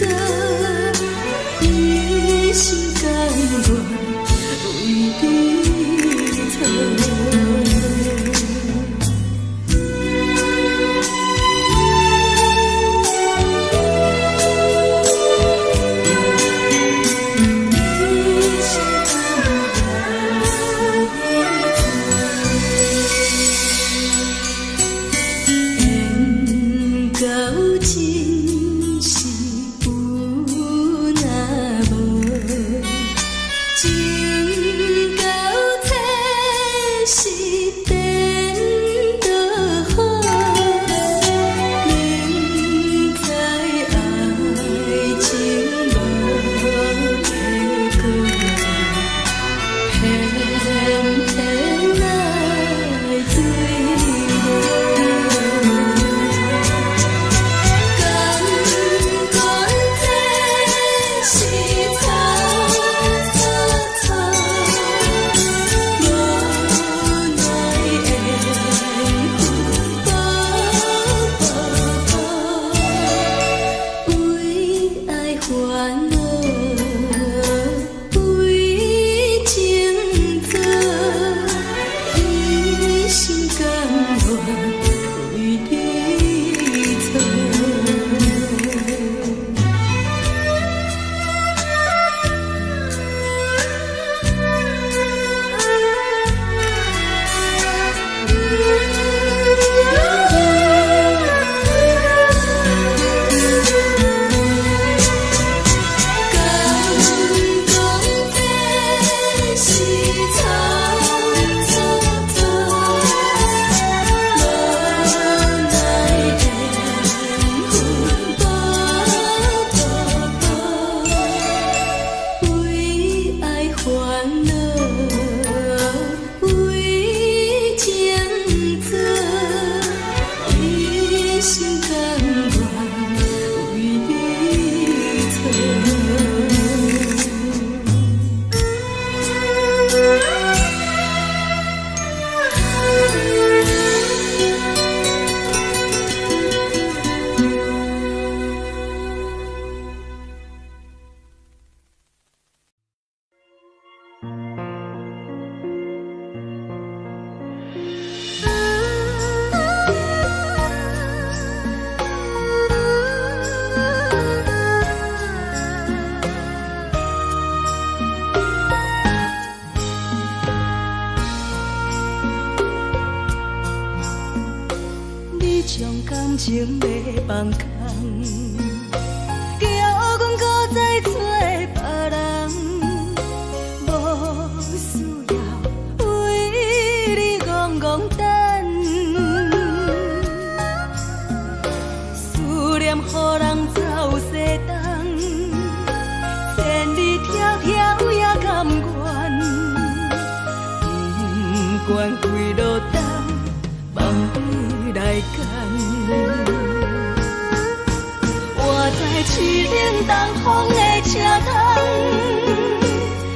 一心甘願為你做。一心甘願為你做。緣到真是有若無，情到這是顛倒好，明知愛情無結果，偏偏愛對落。敢情欲放空，叫阮閣再揣別人，無需要為你戇戇等，思念予人走西東，千里迢迢也甘願，不管幾落冬，放你來揀。我知凄冷東風的車窗，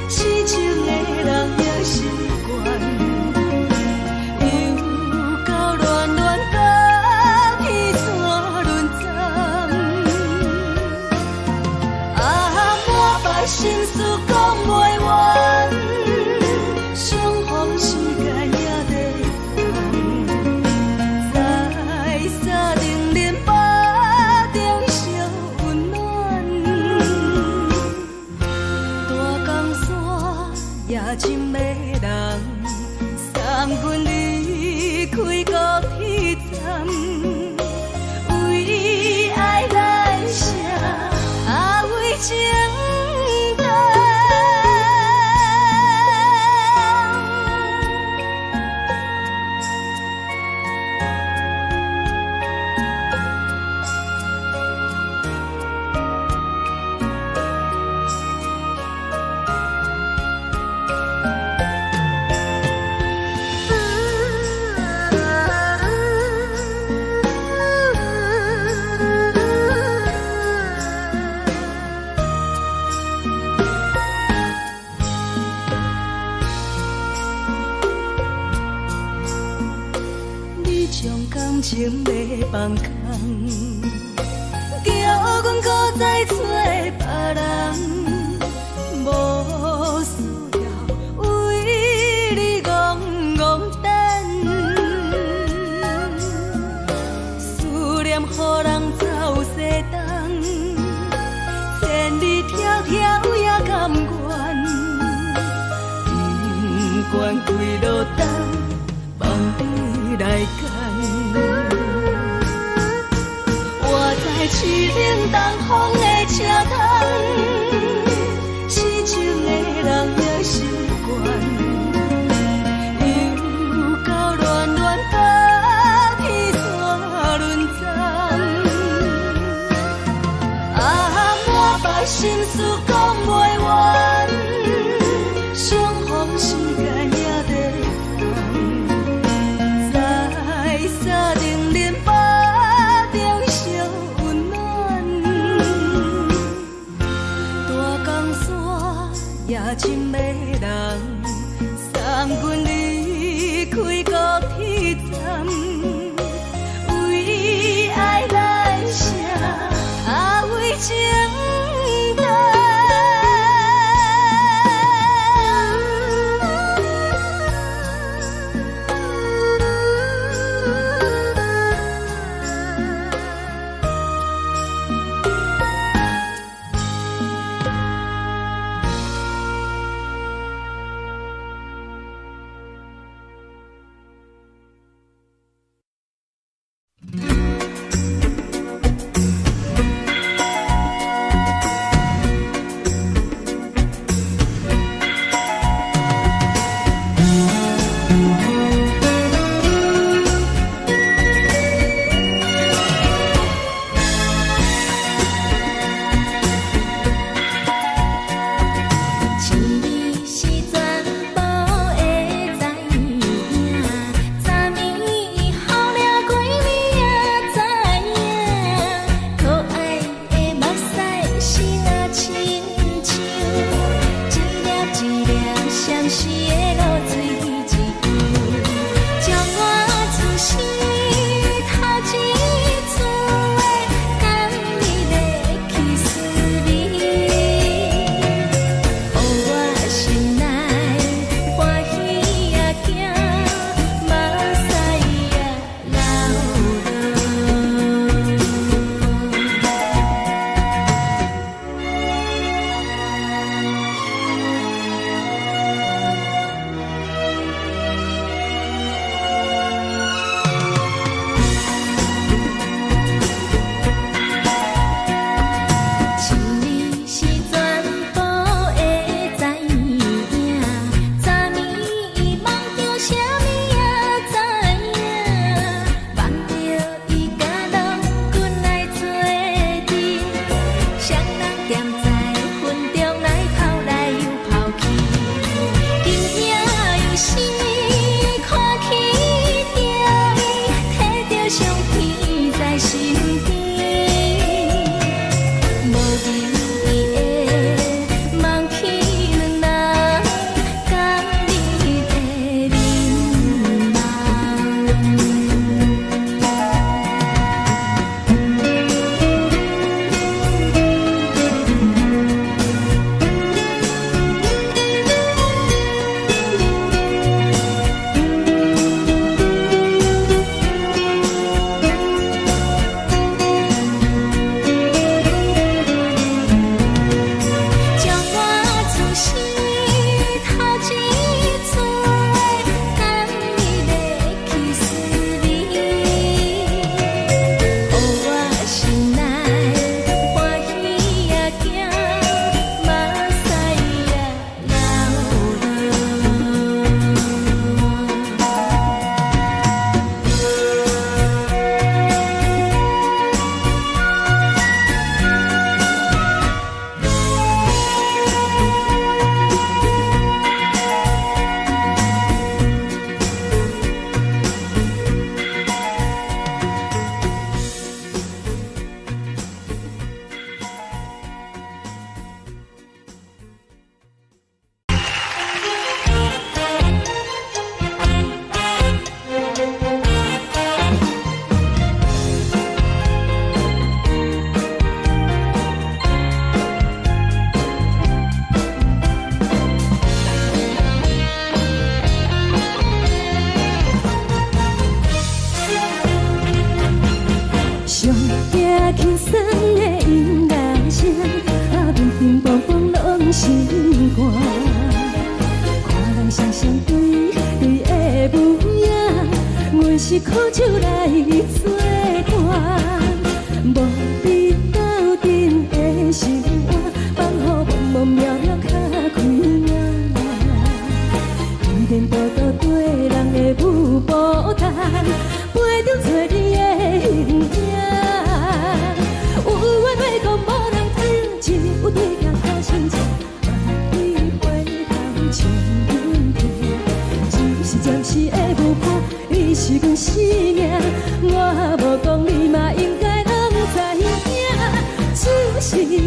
痴情的人也習慣，又到戀戀甲彼山輪站，啊，滿腹心事講袂完，相逢時間也短暫，在三重恁腹中相溫暖，大江山也真迷人，送阮離開高鐵站，為愛來寫，啊為情等。你將感情欲放空，叫阮閣再揣別人，無需要為你戇戇等，思念予人走西東，千里迢迢也甘願，不管幾落冬，放你來揀。我知凄冷東風的車窗，痴情的人也習慣，又到戀戀甲彼山輪站，啊，滿腹心事講袂完，相逢時間也短暫，在三重恁腹中相溫暖，大江山也真迷人，送阮離開高鐵站，為愛來寫，啊為情等。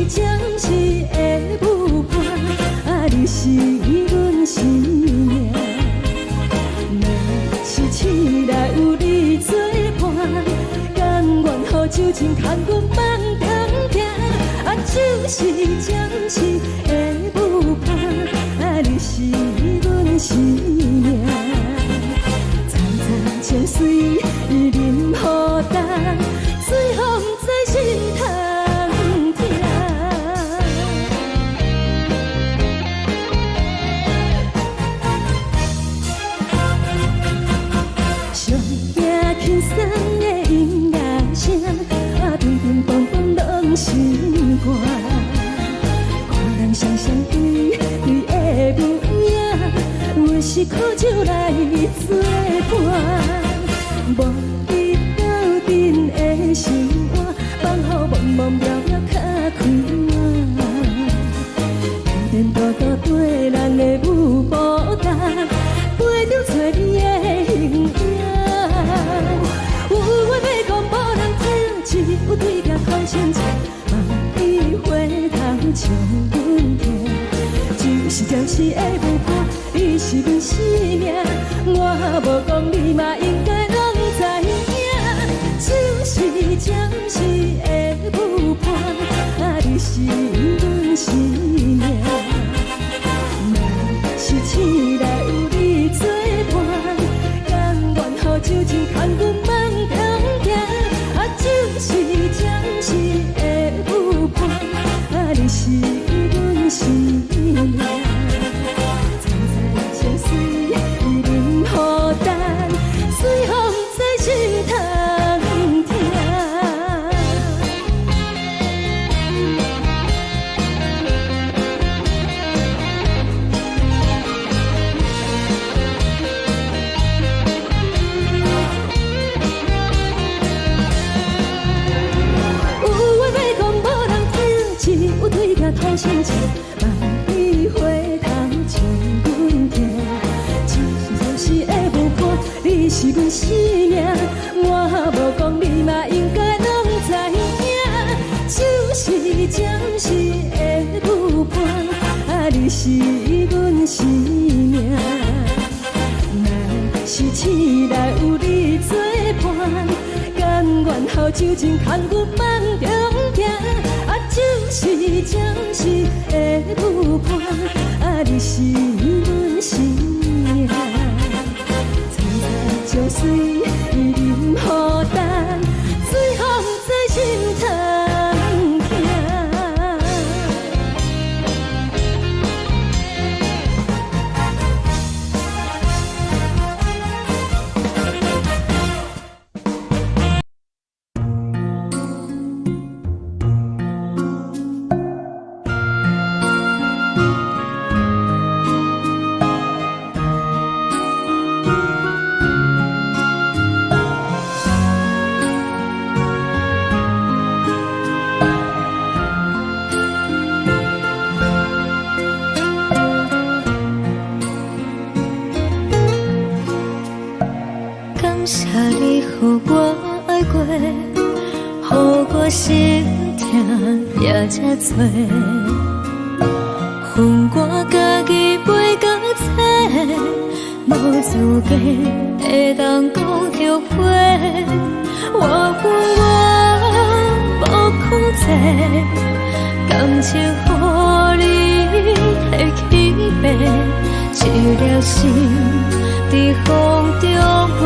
暫時的舞伴，啊，你是阮生命。若是醒來有你做伴，甘願予酒精牽阮夢中行。啊，酒是暫時的舞伴，啊，你是阮生命。層層情水啉予乾，醉予毋知心通疼。上驚輕鬆的音樂聲，啊，乒乒乓乓攏心肝。看人雙雙對對的舞影，阮是苦酒來作伴。無你鬥陣的生活，放予茫茫渺渺較開朗。天天多多對人的舞步動，陪著找你的形影。有話欲講無人聽，只有對鏡哭清醒，望你回頭笑阮聽。酒是暫時的舞伴，你是阮生命，我無講你嘛應該攏知影。酒是暫時的舞伴，啊，你是阮生命。若是醒來有你作伴，甘願予酒精牽阮夢中行。啊，酒是暫時的舞伴，啊，你是阮生命。層層情水啉予乾，醉予毋知心通疼。有話欲講無人聽，只有對鏡吐心情，望你回頭笑阮聽。酒是暫時的舞伴，你是阮生命，我無講你嘛應該攏知影。酒是暫時的舞伴，啊，你是阮生命。若是醒來有你作伴，甘願予酒精牽阮夢中行。啊，酒是暫時的舞伴，啊，你是阮生命。層層情水啉予乾，醉予毋知心通疼。感謝你予我愛過，予我心疼也這多。予我家己飛到找，無資格會當講後悔。我有我無控制，感情予你提去爬，一粒心佇風中飛，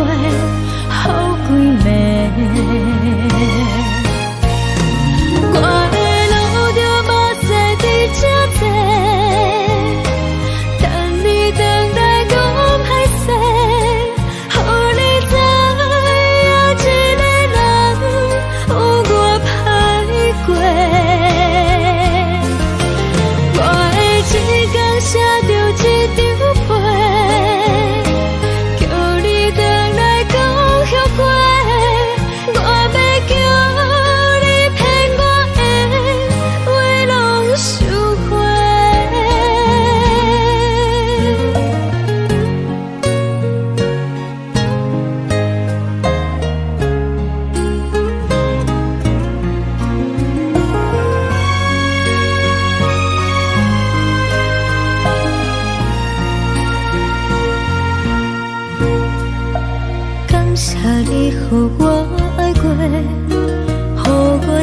予規暝。我會流著目屎佇這坐，等你轉來講歹勢，予你知影一個人有偌歹過。我會一工寫著一張批，叫你轉來講後悔。我欲叫你騙我的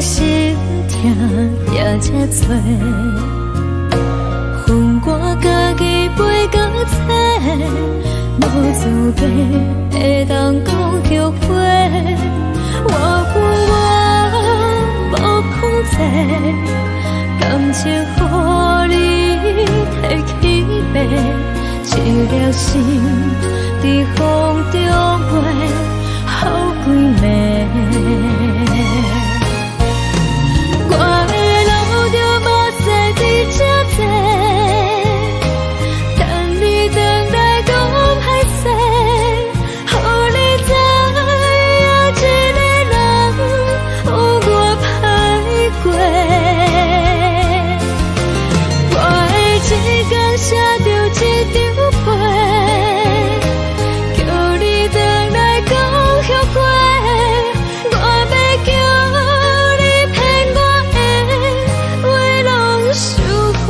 心疼也這多。予我家己飞到册，無資格會當講後悔。我有我無控制，感情予你提去爬，一粒心佇風中飛，予規暝。我會流著目屎佇這坐，等你轉來講歹勢，予你知影一個人有偌歹過。我會一工寫著一張批，叫你轉來講後悔。我欲叫你騙我的話攏收回。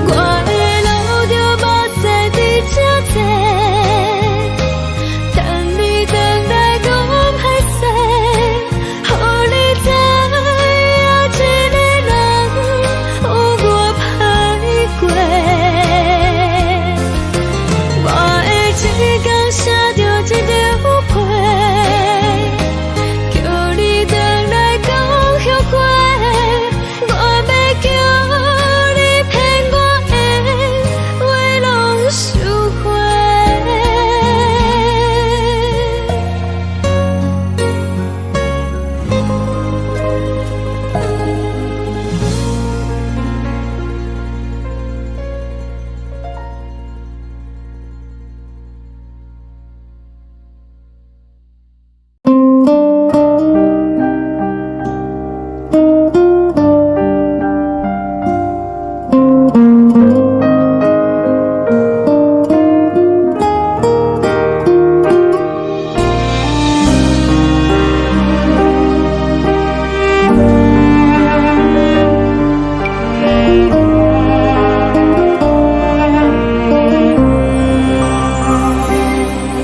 我會流著目屎佇這坐，等你轉來講歹勢，予你知影一個人有偌歹過。我會一工寫著一張批，叫你轉來講後悔。我欲叫你騙我的話攏收回。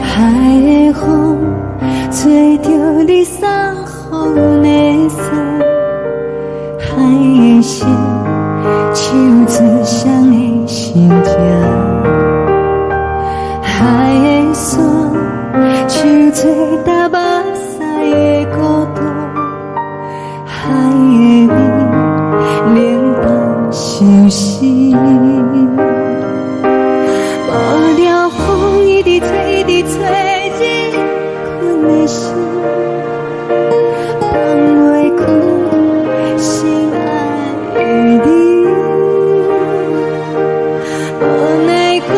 海的風吹著你送予阮的衫，海的心唱出誰的心情，海的山唱出流目屎的孤單，海的味冷淡相思。無聊風一直吹，一直吹入阮的心，放袂開心愛的你。無奈何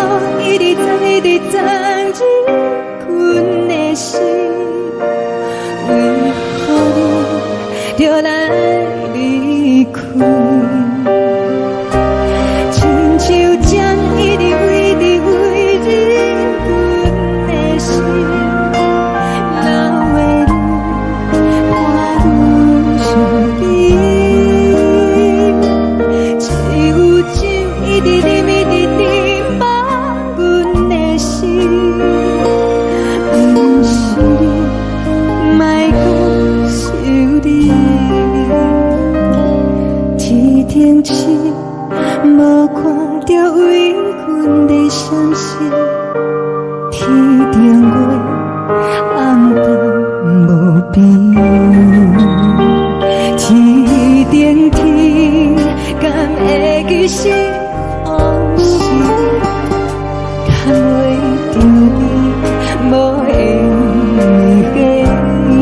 一直鑽，一直鑽入阮的心，為何你著來離開？親像針一直飛，一直飛入阮的心，留的淚伴阮相依。只有酒一直啉，一直啉，放阮的心，毋是你，莫閣想你。天頂星無看著為阮咧閃爍，天頂月暗淡無邊。天頂天敢會記是予是？牽袂著你，無緣的你。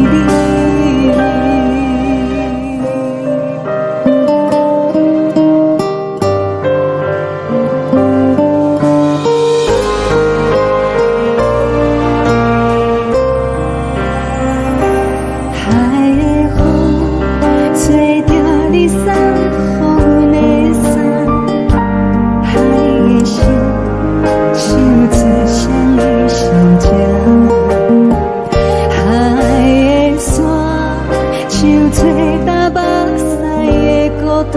海的風吹著你送予阮的衫，海的心唱出誰的心情，海的山唱出流目屎的孤單，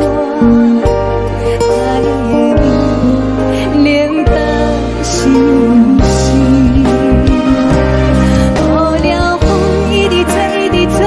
海的味冷淡相思。無聊風一直吹，一直吹。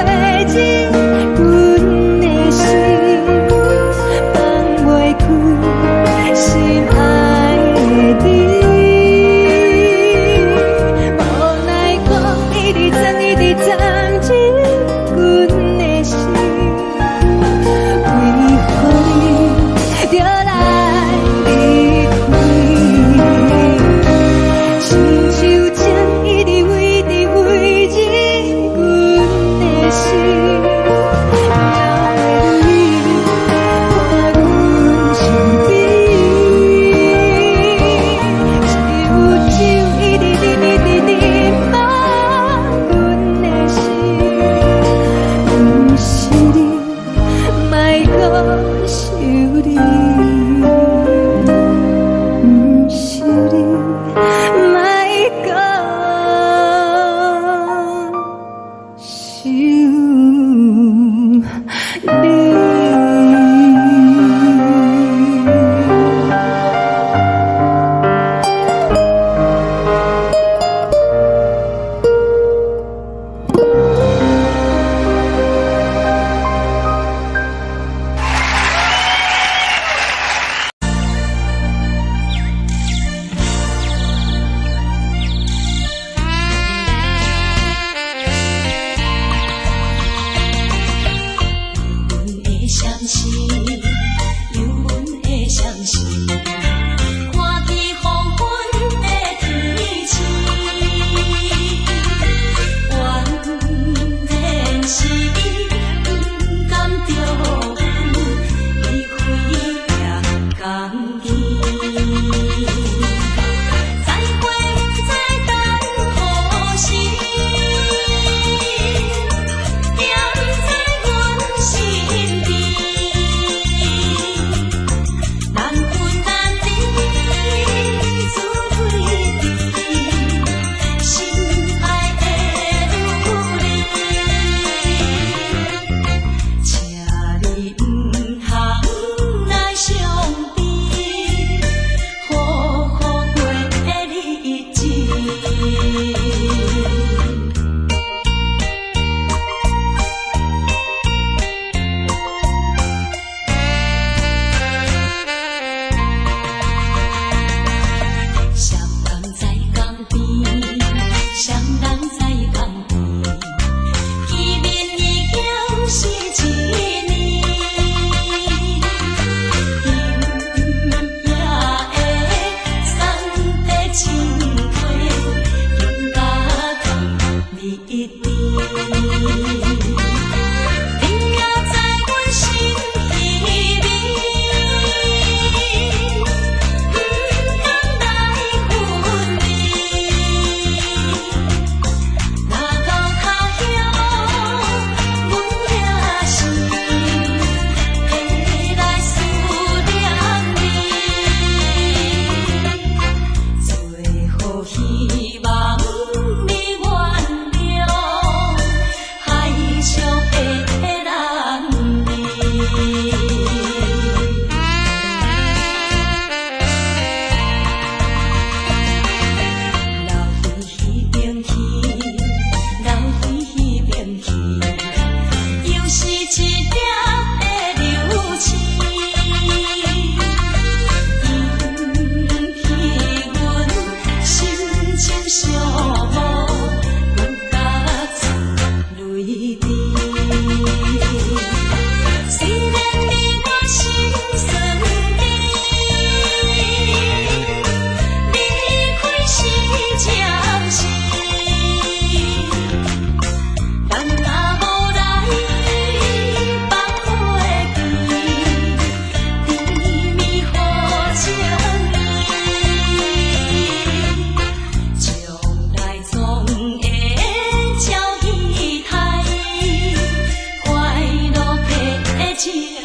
情味。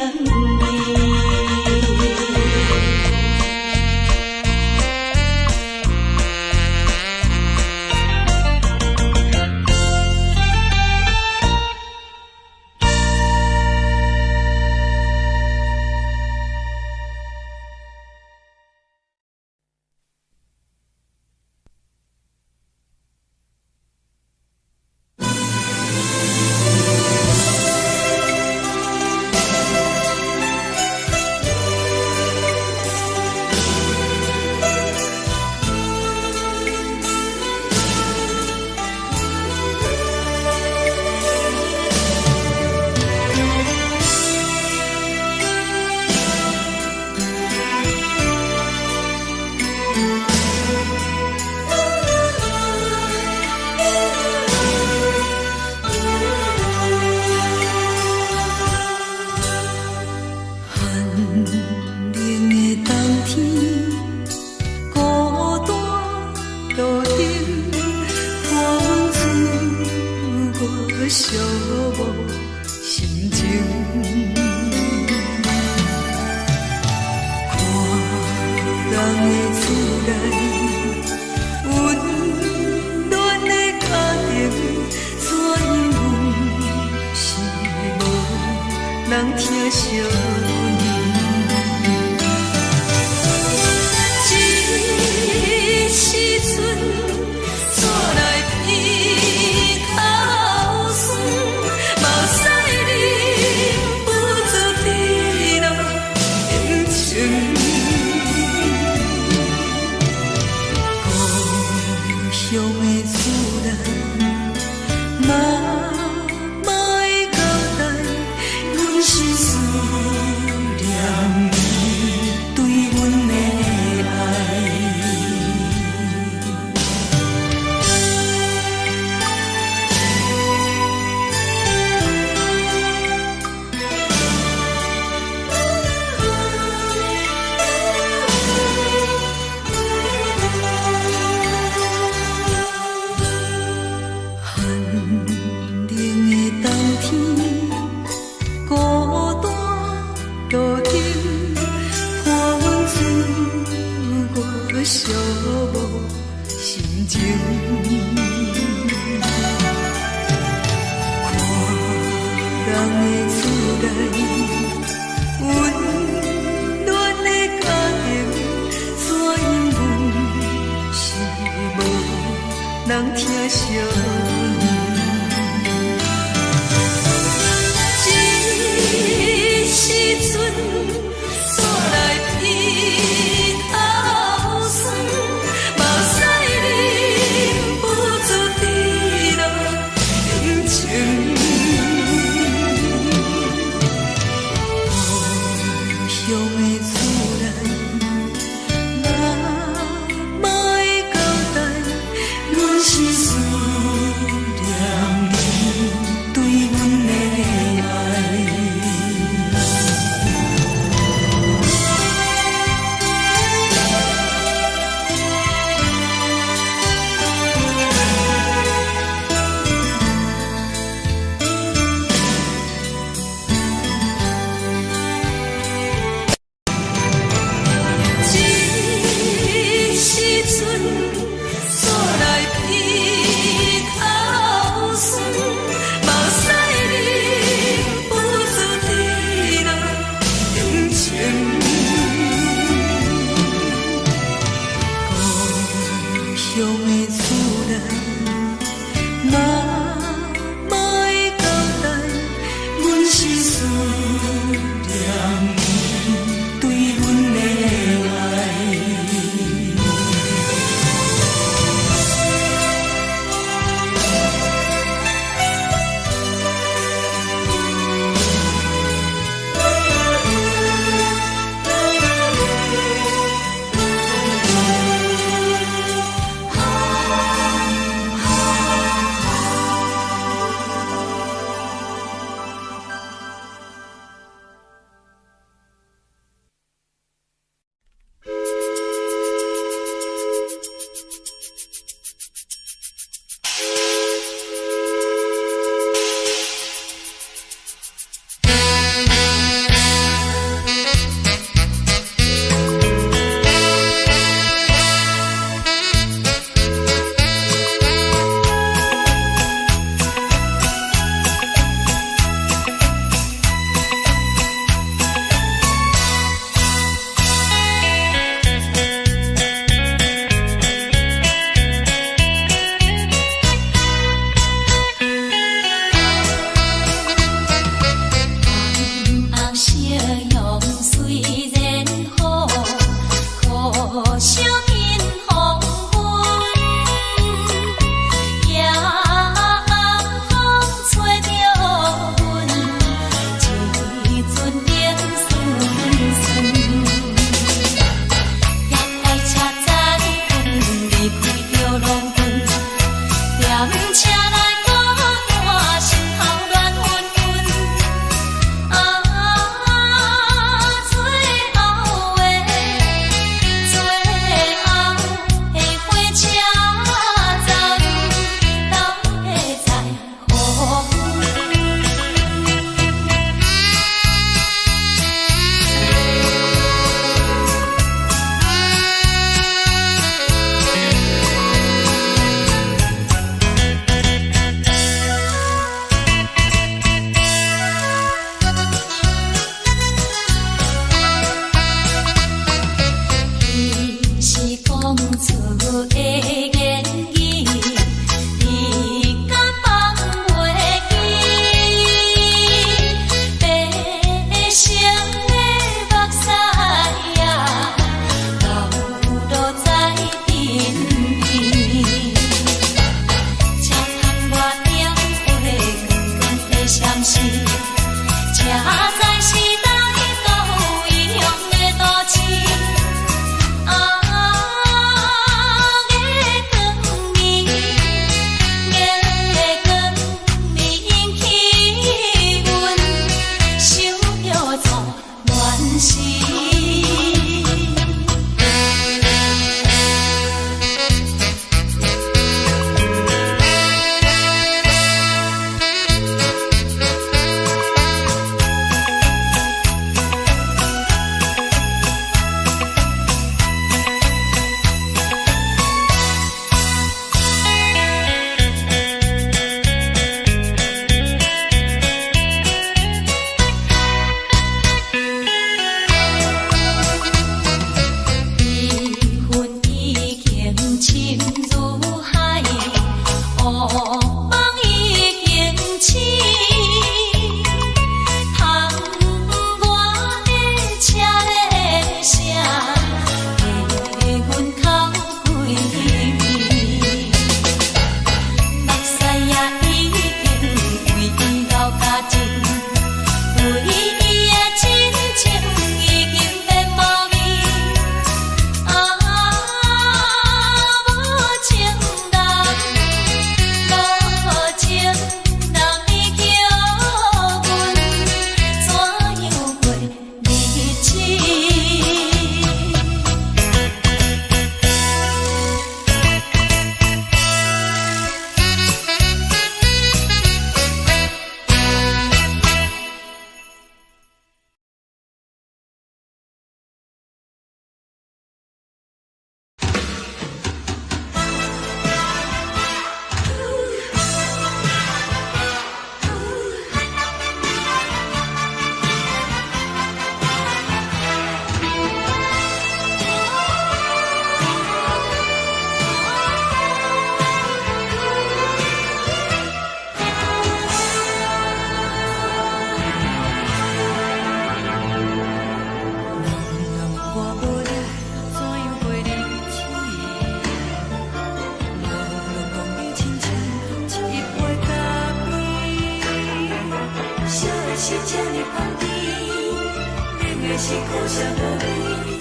的是苦涩無味，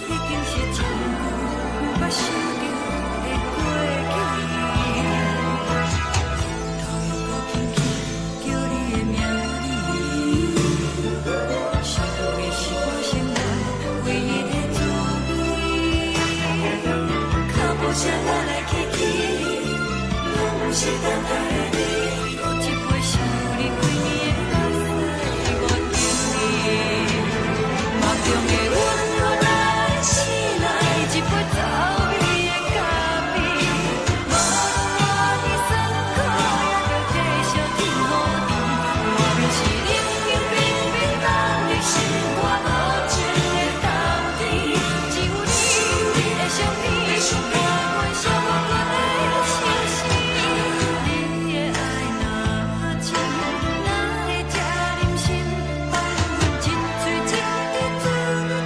已經是真久毋捌想著的過去。頭又閣輕輕叫你的名字，想的是我生活唯一的滋味。腳步聲來來去去，攏毋是等待的你。閣一擺想你規暝的目屎，我求你。夢中的阮來醒來，一杯走味的咖啡，無論偌尼酸苦，也著繼續天雨甜。外面是冷冷冰冰凍入心肝無情的冬天，只有你的相片，伴阮寂寞的相思。你的愛若真，哪會這忍心放阮一喙一滴嘴吐著滋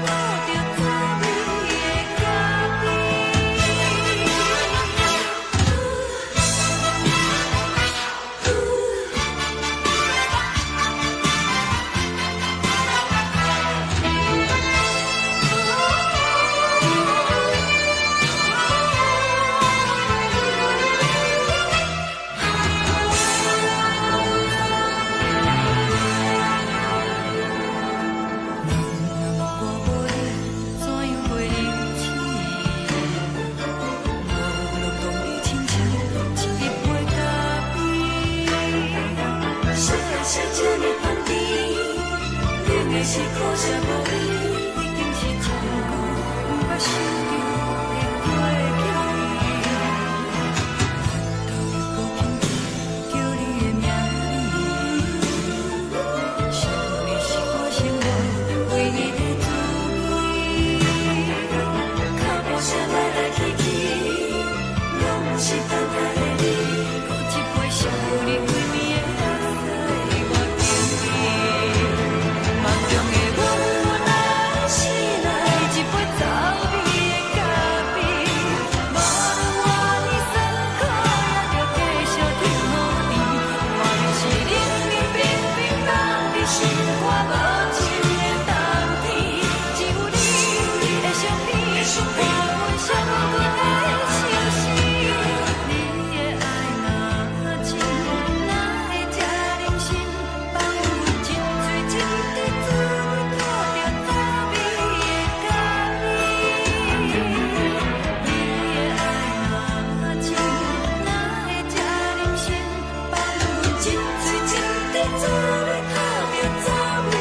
味的咖啡？人若無我無你，怎樣過日子？無論當你親像一杯咖啡。啥人是這呢香甜？冷的是苦澀無味，已經是真久毋捌想著的過去。頭又閣輕輕叫你的名字，想你是我生活唯一的滋味。腳步聲來來去去，攏毋是等待的你。閣一擺想你規暝的目屎，我求你。夢中的阮來醒來，一杯走味的咖啡。無論偌尼酸苦，也著繼續天雨甜。外面是冷冷冰冰凍入心肝無情的冬天，只有你的相片，伴阮寂寞的相思。你的愛若真，哪會這忍心放阮一喙一滴嘴吐著滋味的咖啡？你的愛若真，哪會這忍心放阮一喙一滴嘴吐著滋味的咖啡？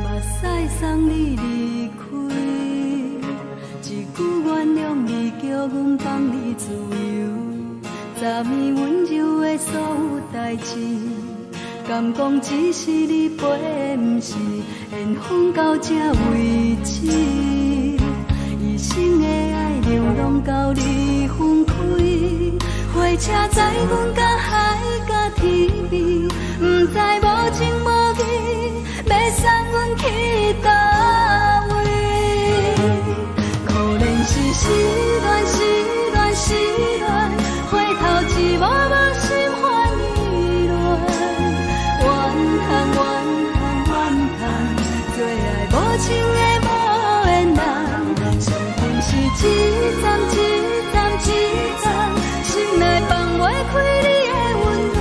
目屎送你離開，一句原諒你，叫阮放你自由。昨暝溫柔的所有代誌，敢講只是你陪的，毋是緣分到這為止。一生的愛流浪到你分開，火車載阮甲海甲天邊，毋知無情無義，欲送阮去佗位？可憐是失戀，失戀，失戀，回頭一幕幕心煩意亂。怨嘆怨嘆怨嘆，做愛無情的無緣人，傷痕是一層一層一層，心內放袂開你的溫暖。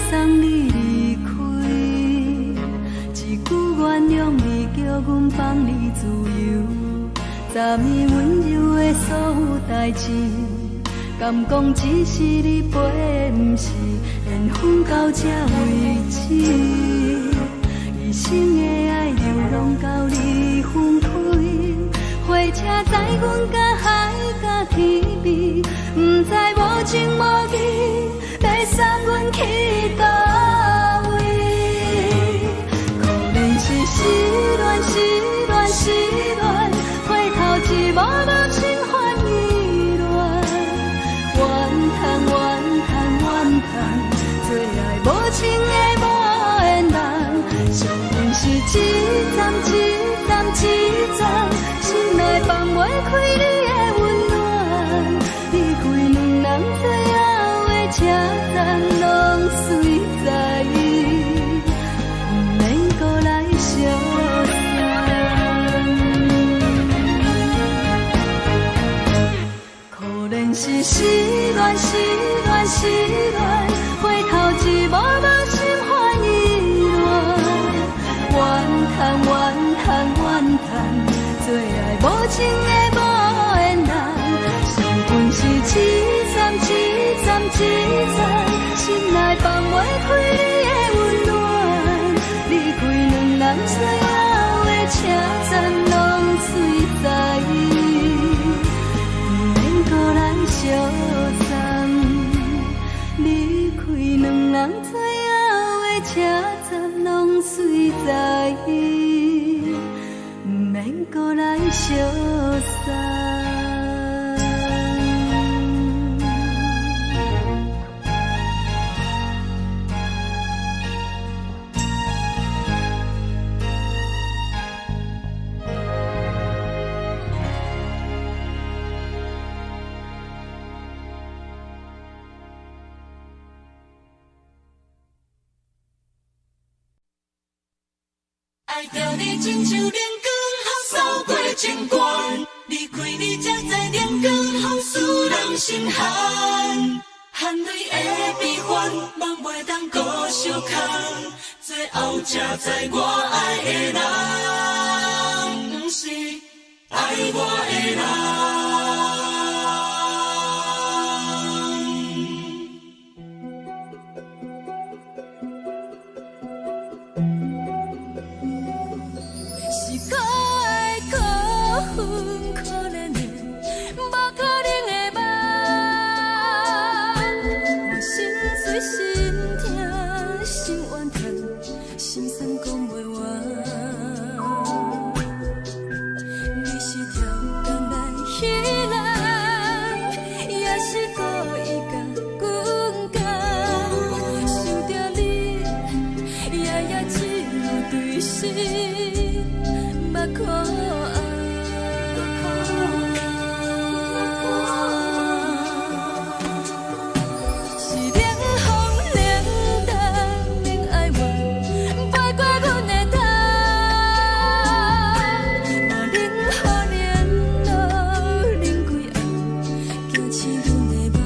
送你離開。一句原諒你，叫阮放你自由。昨暝溫柔的所有代誌，敢講只是你陪，毋是緣分到這為止。一生的愛流浪到你分開，火車載阮甲海甲天邊，毋知無情無義，欲送阮去佗位？可憐是失戀，失戀，失戀，回頭一幕幕心煩意亂，怨嘆怨嘆怨嘆，做愛無情的無緣人，惜阮是一站一站一站，心內放袂開你的溫暖，離開兩人最後的車站，攏隨在意，毋免閣來相送。可憐是失戀，失戀，失戀，回頭一幕幕心煩意亂，怨嘆怨嘆怨嘆，做愛無情的無緣人，惜阮是一站一站一站，心內放袂開你的溫暖，離開兩人最後的車站，攏隨在意，毋免閣來相送。離開兩人最後的車站，攏隨在意，毋免閣來相送。愛著你親像冷光予掃過情關，離開你才知冷光予使人心寒。含淚的悲歡，夢袂當閣相空，最後才知我愛的人，毋是愛我的人。是可愛可恨可憐的，無可能的夢。我心碎心痛心怨嘆，心酸講袂完。你是超工來彼人，也是故意共阮講。想著你，夜夜只有對心目苦紅。是冷風冷淡免哀怨，飞過阮的頭。嘛冷雨連露冷規暗，驚醒阮的夢。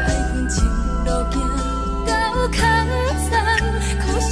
愛恨情路行到空残，可惜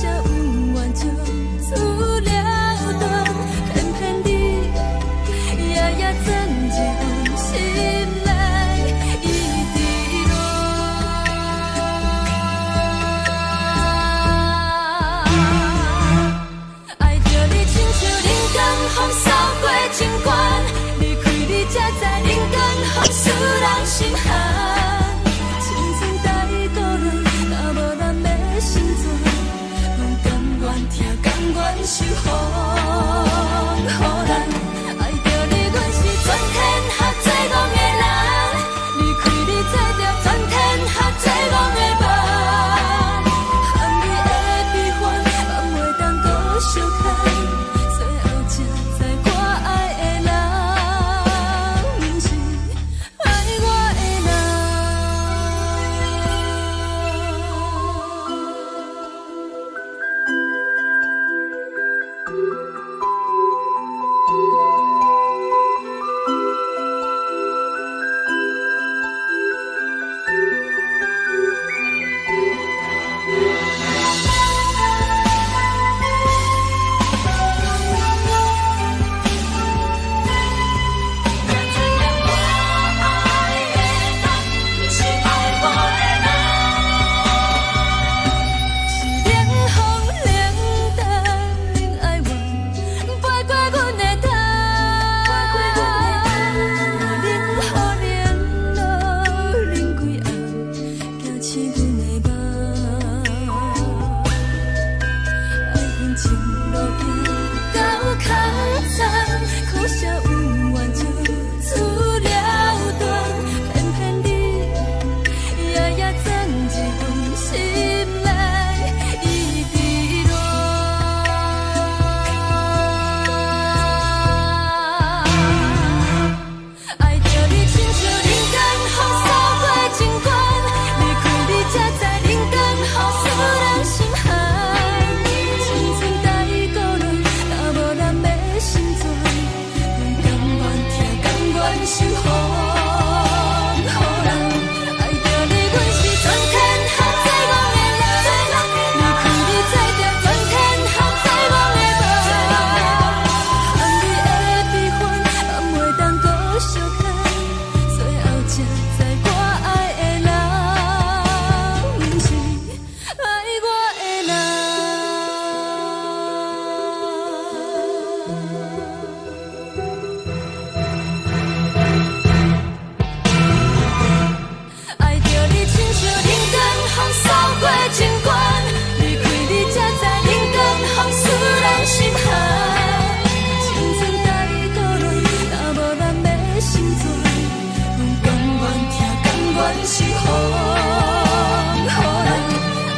是風雨人，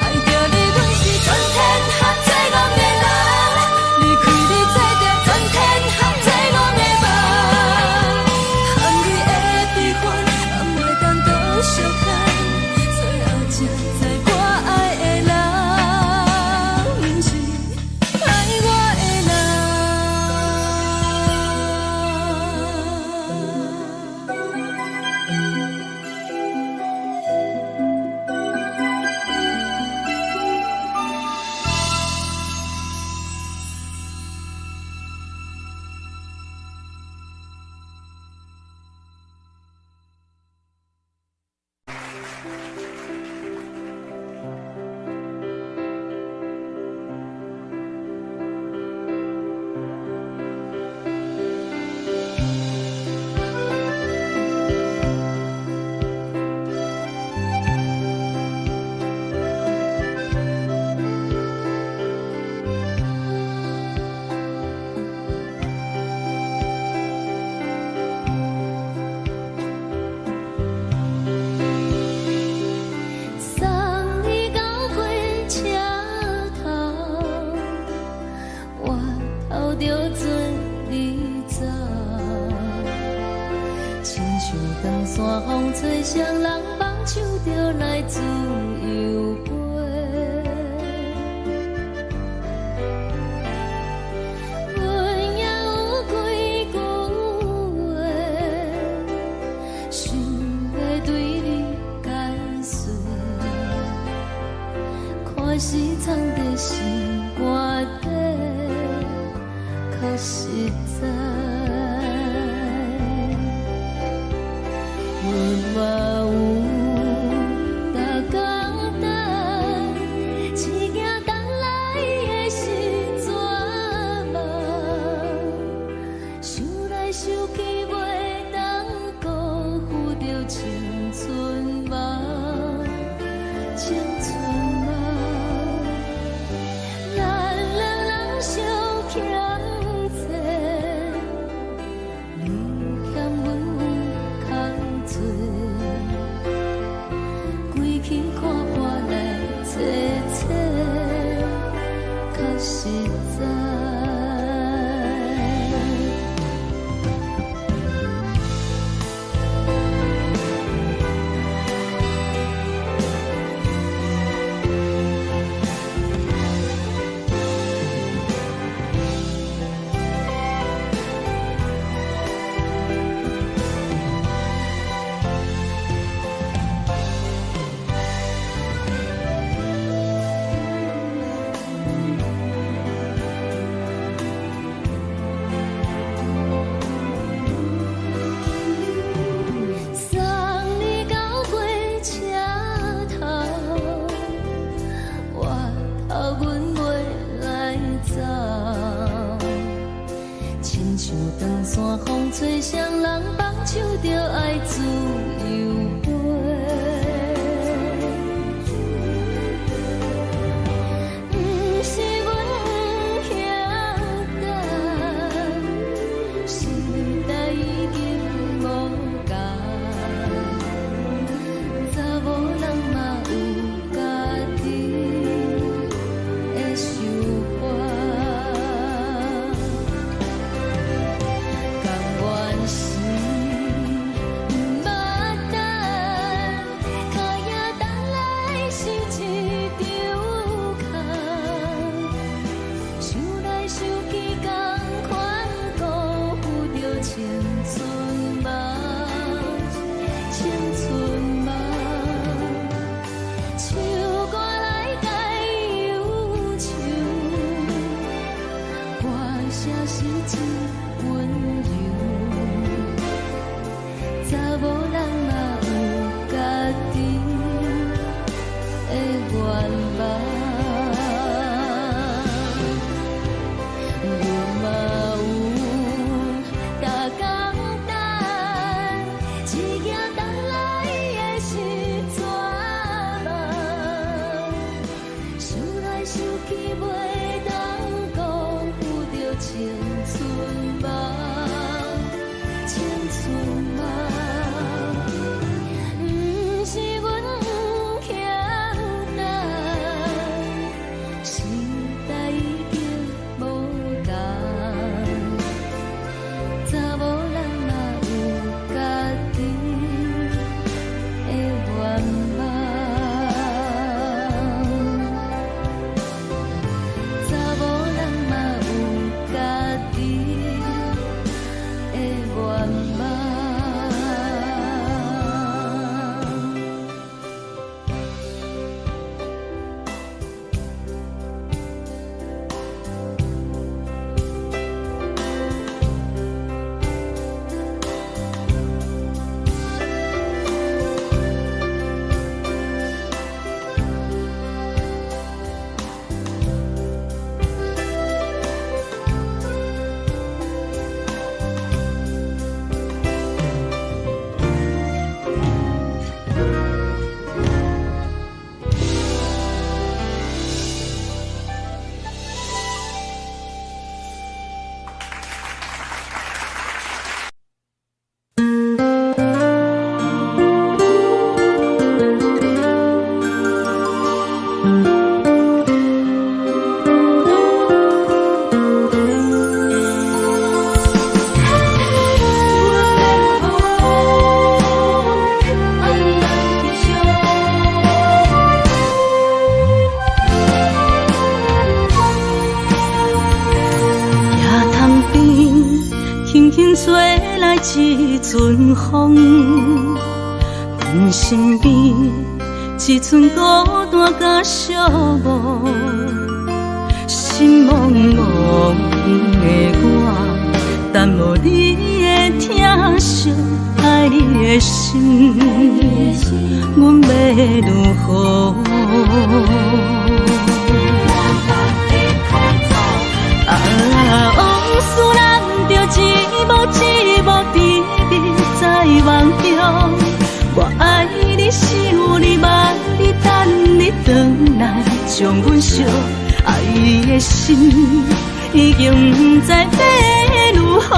愛著你，阮是全天下最戇的人。離開你，做著全天下最戇的夢。含你的悲歡，嘛袂當閣相看，最後才知我愛的人，毋是愛我的人。送你到火車頭，我頭著准你走。親像冬山風吹，雙人放手就來自由飛。阮也有幾句話，想欲對你解說。看是藏佇心肝底，較實在。阮嘛有逐工等，只驚等來的是绝望。想來想去，袂當辜負著青春夢，青春夢。咱兩人相欠債，一陣風，阮身邊一陣孤單佮寂寞，心茫茫的我，等無你的疼惜，愛你的心，阮欲如何？啊，往事咱著一幕一幕甜蜜在夢中。我愛你，想你，望你，等你轉來，將阮惜愛的心已經毋知欲如何。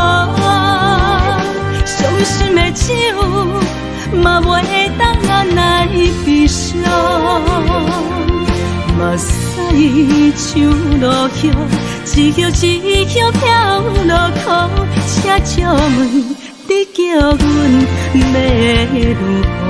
傷心的酒嘛袂當來悲傷，目屎像落葉，一葉一葉飄落空，請借問你叫阮欲如何？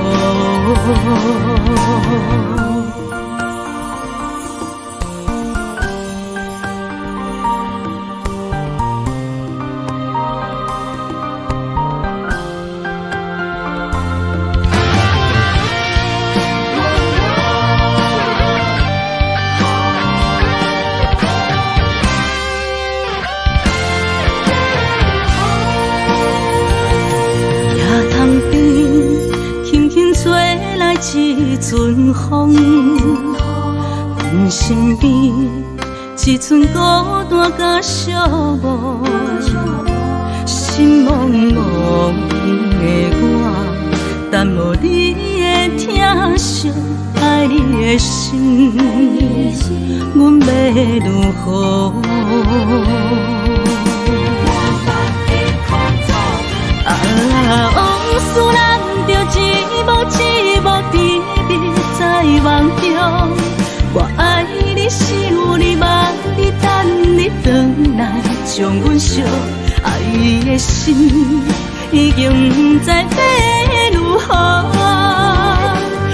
一陣風，阮身邊一陣孤單佮寂寞，心茫茫的我，等無你的疼惜，愛你的心，阮欲如何？啊，往事咱著一幕一幕甜蜜在夢中。我愛你，想你，望你，等你轉來，將阮惜愛的心已經毋知欲如何。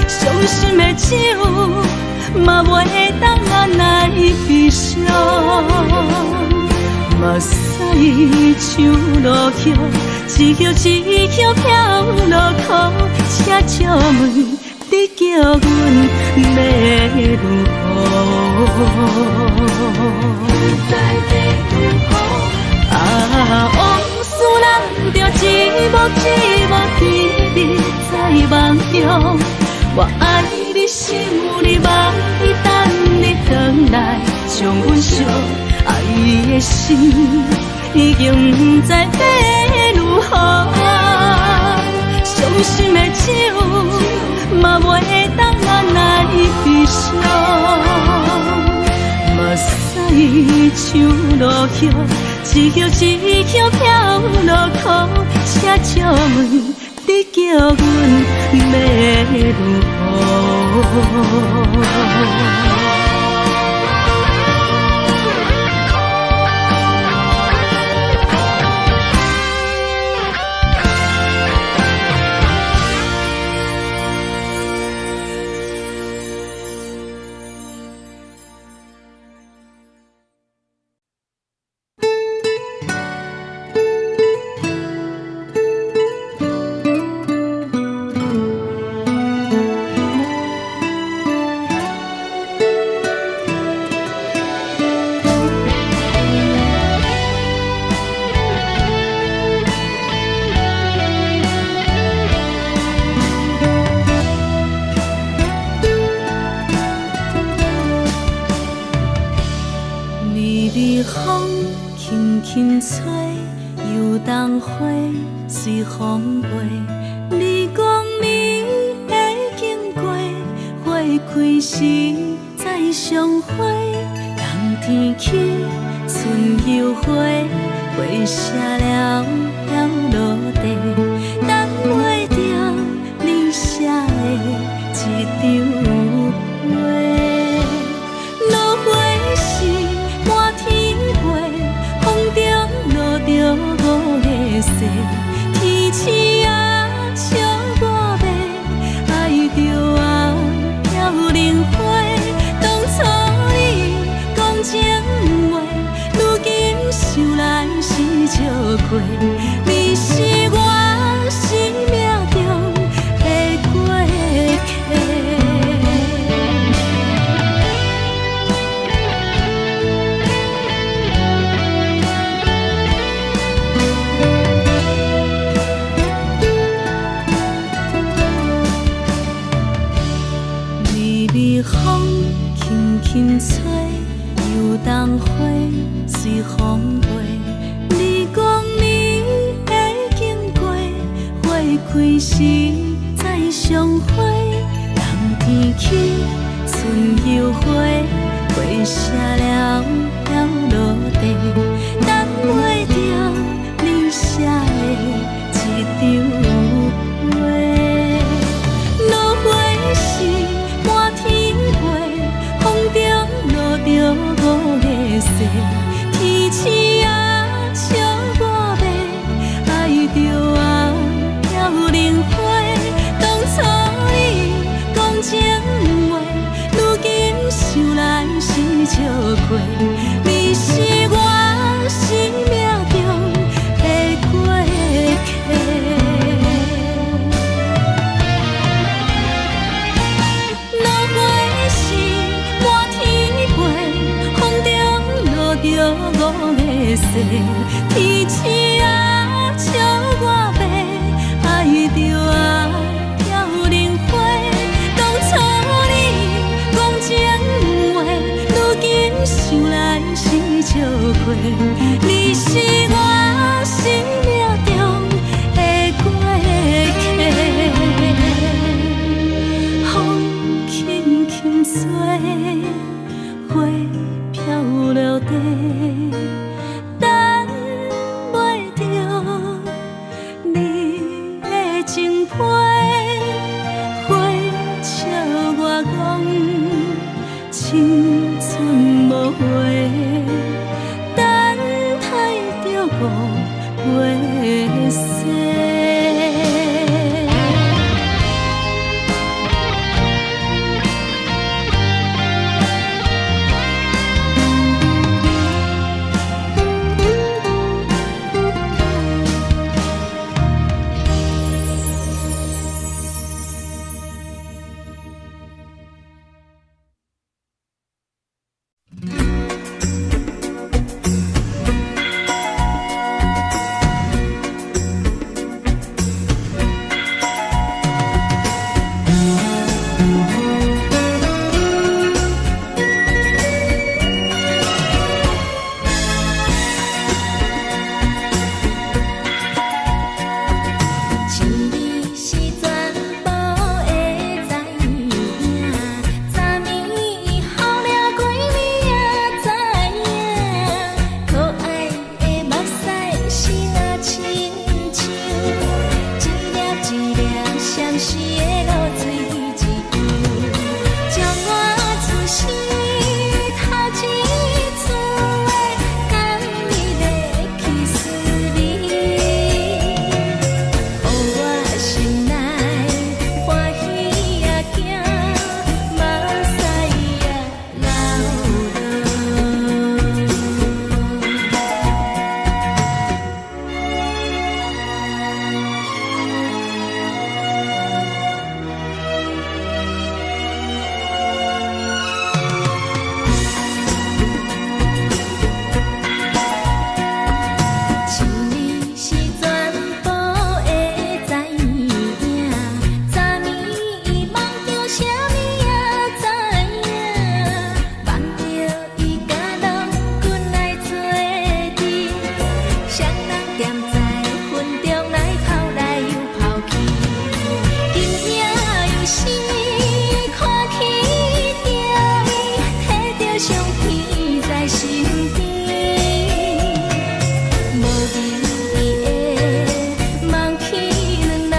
傷心的酒嘛袂當來悲傷，目屎像落葉，一葉一葉飄落空，請借問你叫阮欲如何？啊，往事咱著一幕一幕甜蜜在夢中。我愛你，想你，望你，等你轉來，將阮惜愛的心已經毋知欲如何。傷心的酒嘛袂當來悲傷，目屎像落葉，一葉一葉飄落空，請借問你叫阮欲如何？想來是笑過，你是我。風輕輕吹，油桐花隨風飛。你講你會經過，花開時再相會。冬天起，春又回，花謝了飄落地，等袂著你寫的這張批。落花是滿天飛，風中落著五个誓，天星啊笑我欲，愛著啊飄零花。當初你講情話，如今想來是笑虧。你是我生命中的過客。落花是滿天飛，風中落著五个誓，天星啊笑我欲，愛著啊飄零花。當初你講情話，如今想來是笑虧。你是我生命中的過客。風輕輕吹，花飄落地，等袂著你的情批，花笑我講青春無話，等待著五月雪。情你是全部的知影，昨暝予了規暝也知影，可愛的目屎是若親像一粒一粒閃爍的露水一樣，將我此生頭一次的甘蜜的去思念。予我心內歡喜也驚，目屎也流落。情你是全部的知影，昨暝夢著啥物也知影，夢著伊佮郎君來做陣，雙人踮在雲中來跑來又跑去，今夜又是看起著伊，提著相片在身邊。無意義的忘去兩人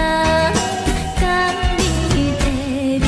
甘蜜的面。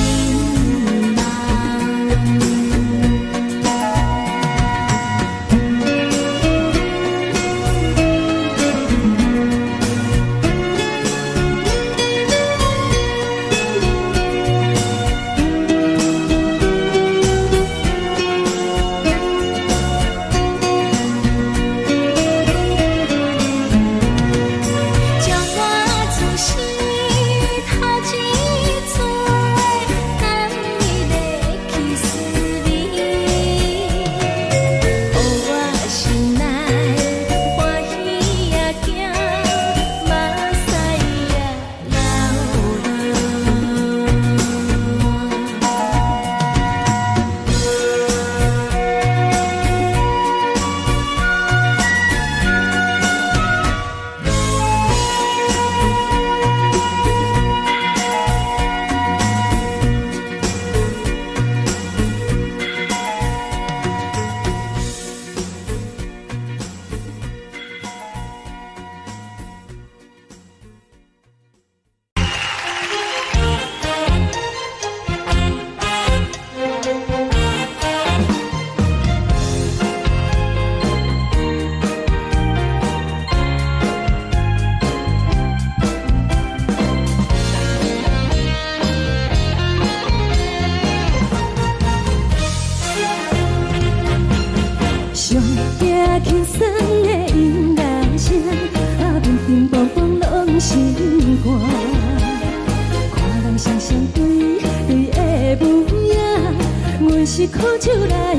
是苦酒來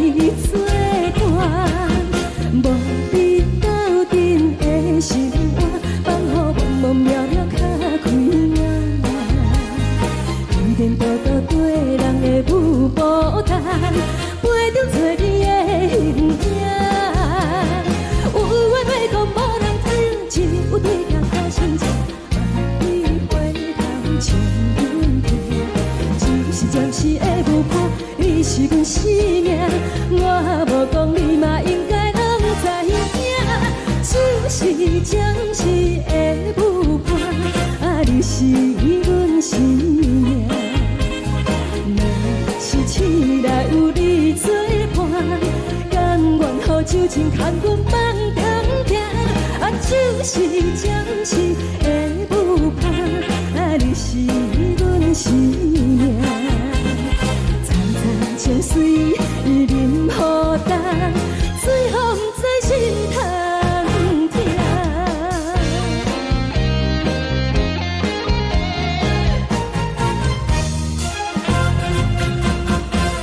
做伴，無你鬥陣的生活，放予茫茫渺渺較開眼。依然獨獨綴人的舞步單，陪著找你的形影。有話欲講無人聽，只有對鏡苦心情，望你回頭笑阮聽。只是暫時的舞伴，你是阮生命，我無講你嘛應該攏知影。只是暫時的舞伴，啊，你是阮生命。若是醒來有你做伴，甘願予酒精牽阮夢中行。啊，只是暫時的舞伴，啊，你是阮生命。層層情水伊啉予乾，最予毋知心通疼。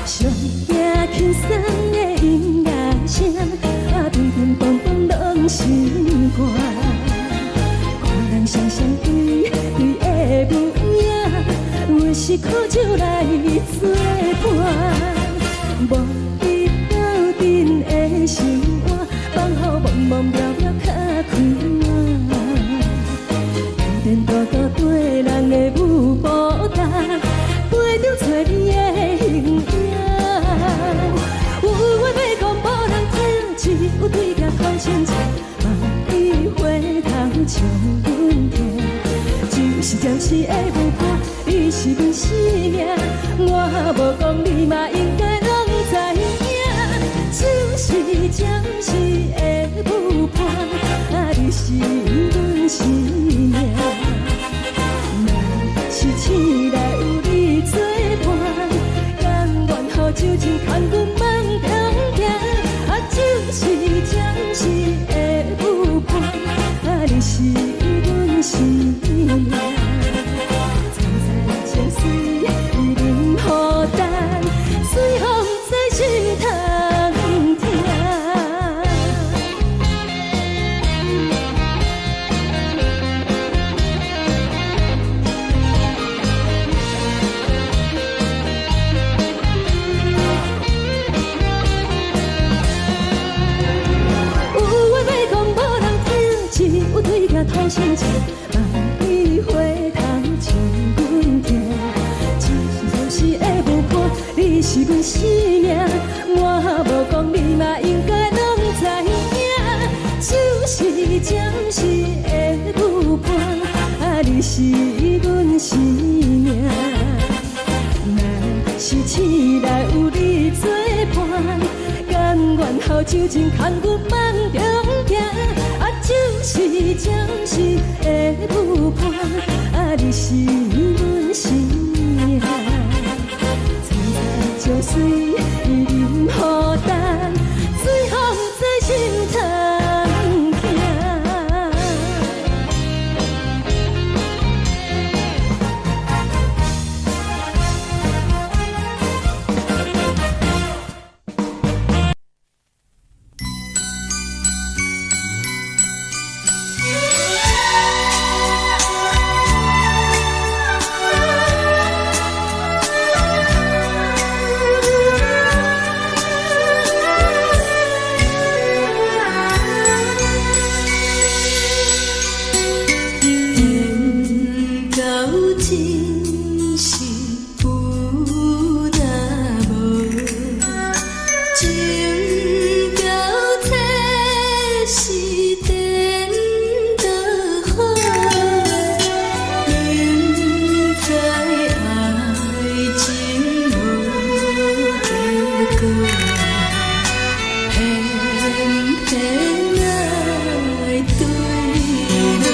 上驚輕鬆的音樂聲，啊，乒乒乓乓攏是歌。看人雙雙對對的舞影，阮是苦酒來做伴，無你鬥陣的生活，放予茫茫渺渺較開眼。依然獨獨綴人的舞步單，陪著找你的形影。有話欲講無人聽，只有對鏡苦心情，望你回頭笑阮聽。只是暫時的舞伴，你是阮生命，我無講你嘛應該攏知影。只是暫時的舞伴，啊，你是阮生命。若是醒來有你做伴，甘願予酒精牽阮夢中行。啊，只是暫時的舞伴，啊，你是阮生命。層層情水伊啉予乾，最予毋知心通疼。有話欲講無人聽，只有對鏡吐心情，望你回頭笑阮聽。只是暫時的舞伴，你是阮生命，我無講你嘛應該攏知影。只是暫時的舞伴，啊，你是阮生命。若是醒來有你做伴，甘願予酒精牽阮夢中行。啊，只是暫時的舞伴，啊，你是阮生命。層層情水伊啉予乾，最予毋知心通疼。緣到真是有若無，情到這是顛倒好，明知愛情無結果，偏偏愛對落。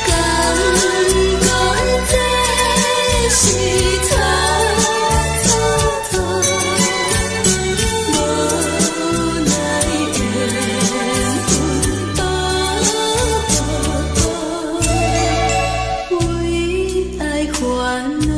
感覺這是錯錯錯，無奈緣分渡過，為愛煩惱。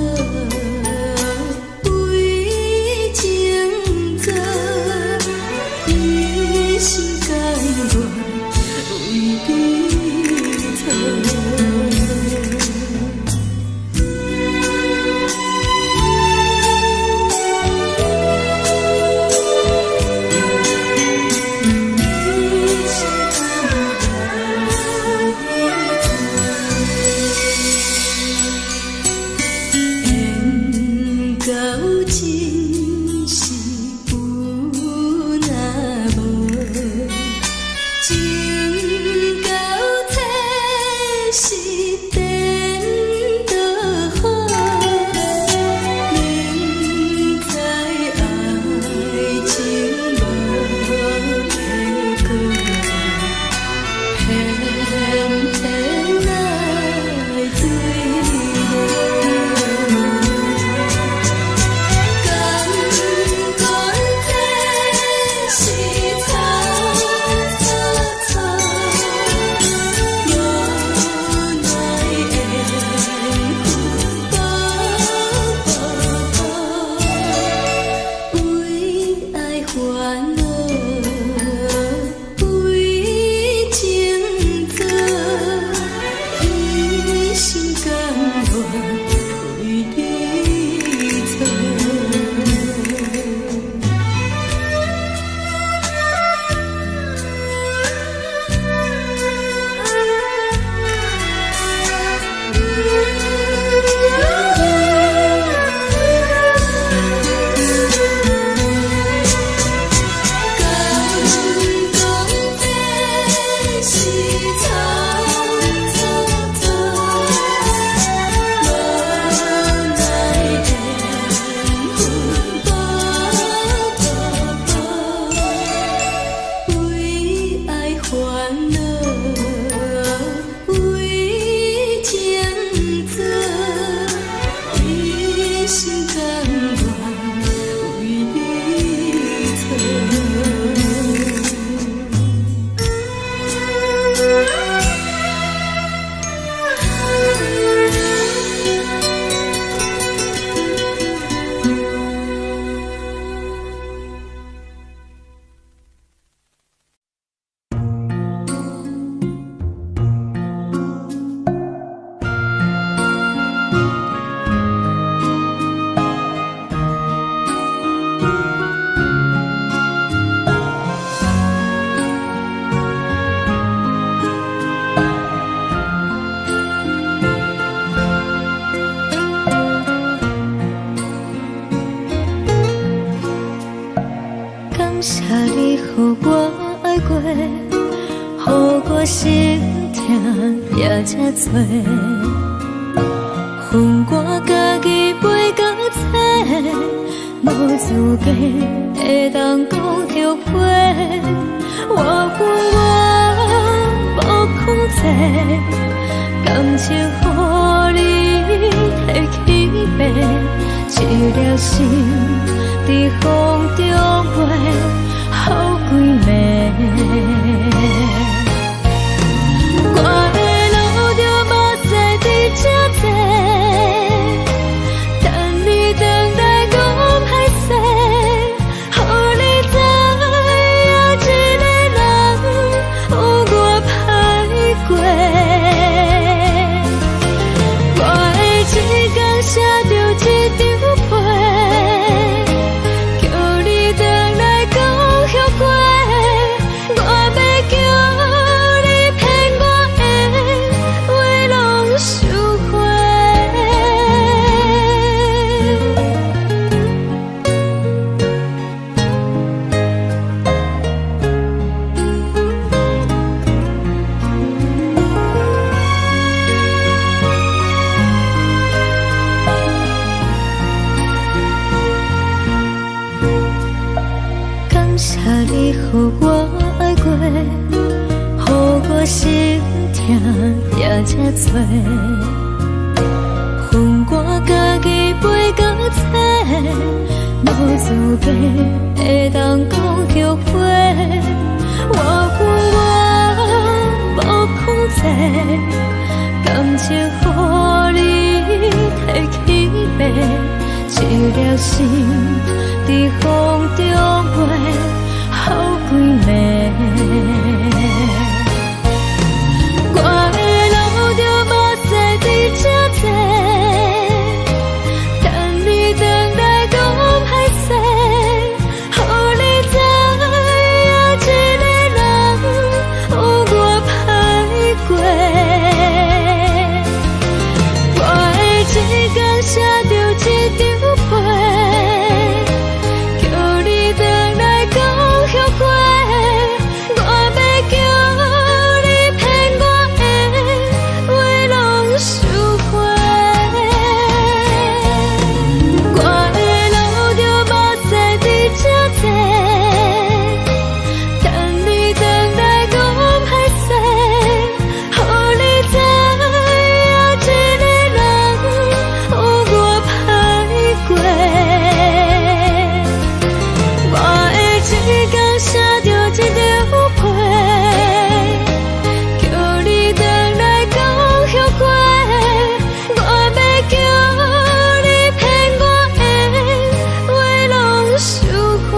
予我心疼也這濟。分我家己飛到找，無資格會當講後悔。我分我無控制，感情予你提去爬，一粒心佇風中飛，予規暝。我會流著目屎佇這坐，等你轉來講歹勢，予你知影一个人有偌歹過。我會一工寫著一張批，叫你轉來講後悔。我欲叫你騙我的話攏收回。感謝你予我愛過，予我心疼也這濟。分我家己飛到找，無資格會當講後悔。我分我無控制，感情予你提去爬，一粒心佇風中飛，予規暝。我會流著目屎佇這坐，等你轉來講歹勢，予你知影一個人有偌歹過。我會一工寫著一張批，叫你轉來講後悔。我欲叫你騙我的話攏收回。我會流著目屎佇這坐，等你轉來講歹勢，予你知影一個人有偌歹過。我會一工寫著一張批，叫你轉來講後悔。我欲叫你騙我的話攏收回。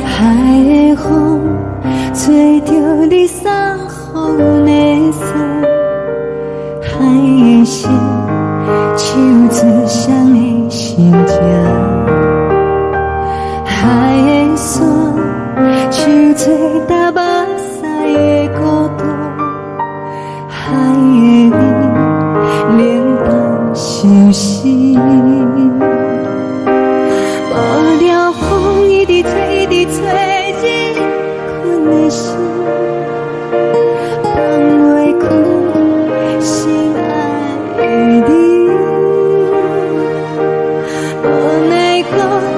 海的風吹著你送予的衫，海的心唱出誰的心情，海的山唱出踏目屎的孤獨，海的雨冷淡相思。無聊風一直吹，一直吹，入困的心，放袂開心愛的你。無奈何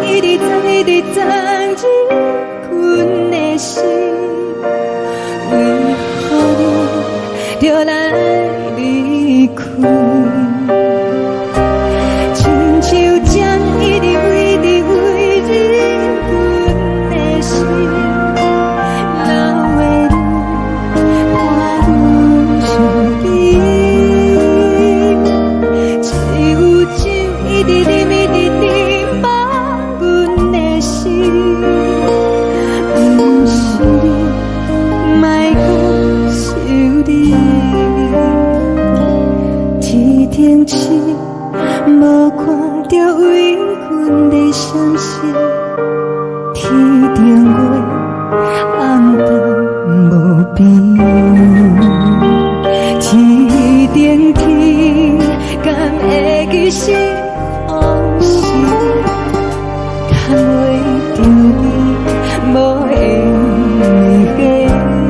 一直鑽，一直鑽入困的心，為何你著來離開？一無看著為阮的閃爍，天頂月暗淡無邊，天頂天敢會記是予時，趁袂著你無緣的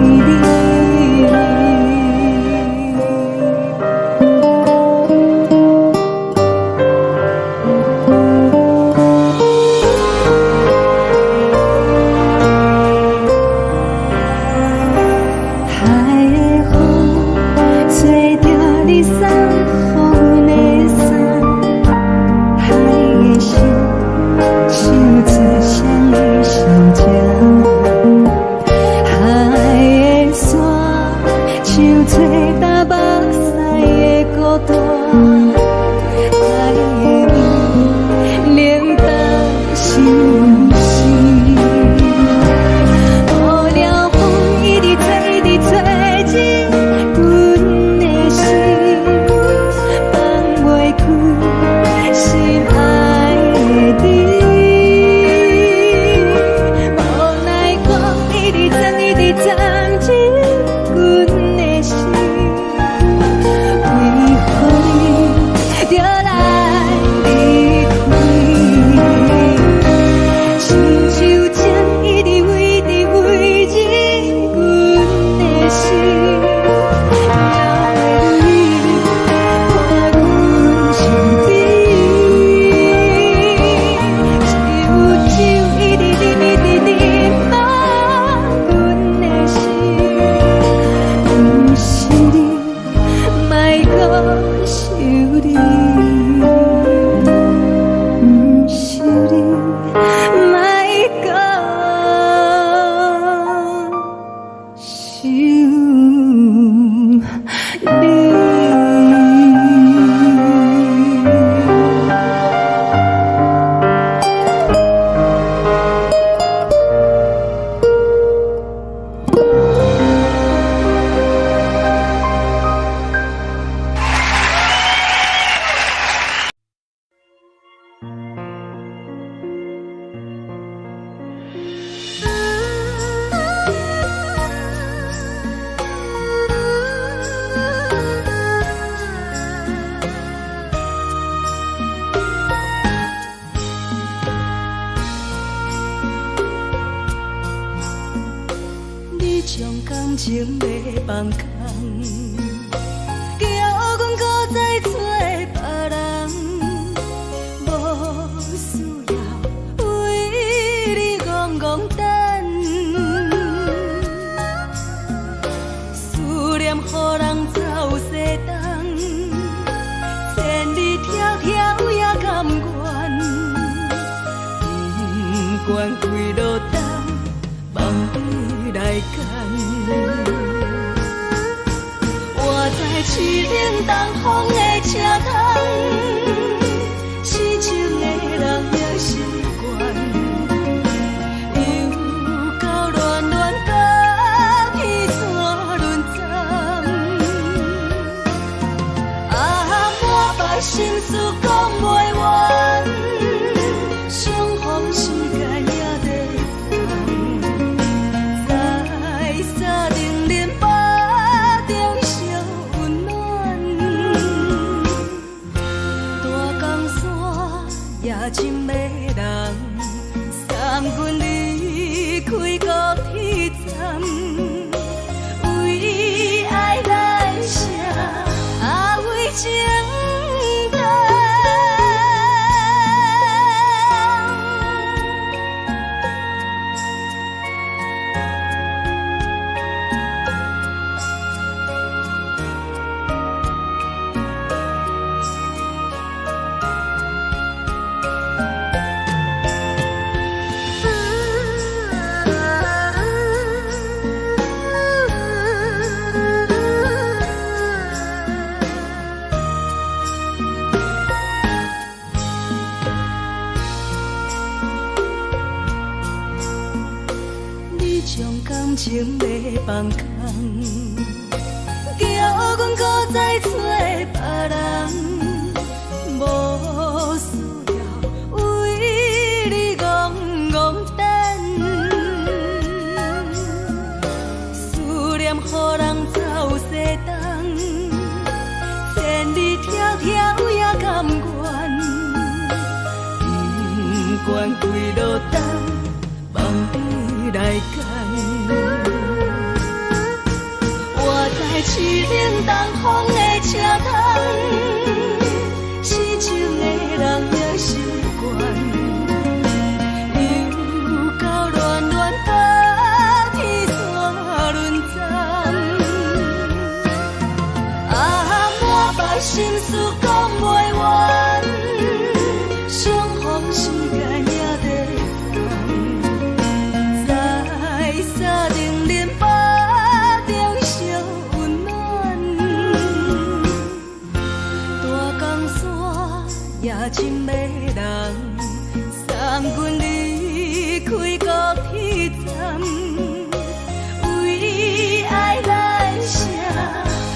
你。海的風吹著你送予阮的衫，海的心唱出双语双情，海的山像吹干目屎的孤單，海的暝冷淡心事。無聊風一直吹，一直吹入阮的心，放袂開心愛的你。無奈風一直鑽，一直鑽入阮的心，為何你著來離開？親像情一直飛，一直飛入阮的心，留你伴阮身邊。只有酒一直啉，一直啉滿阮的心，毋是你，莫閣想你，毋是你，莫閣想你。你將感情欲放空，叫阮閣再找別人，無需要為你戇戇等，思念予人走西東，千里迢迢也甘願，不管幾落冬，放你來揀。我在凄冷東風的車窗，痴情的人也習慣，又到暖暖甲彼山轮转。啊，满腹心事講袂完，相逢時間也在轉，在三重林腹中相溫暖。大江山也真迷人，送阮離開高鐵站，為愛來寫，啊為情人。你將感情欲放空，叫阮閣再找別人，無也真迷人，送阮離開高鐵站，為愛來寫，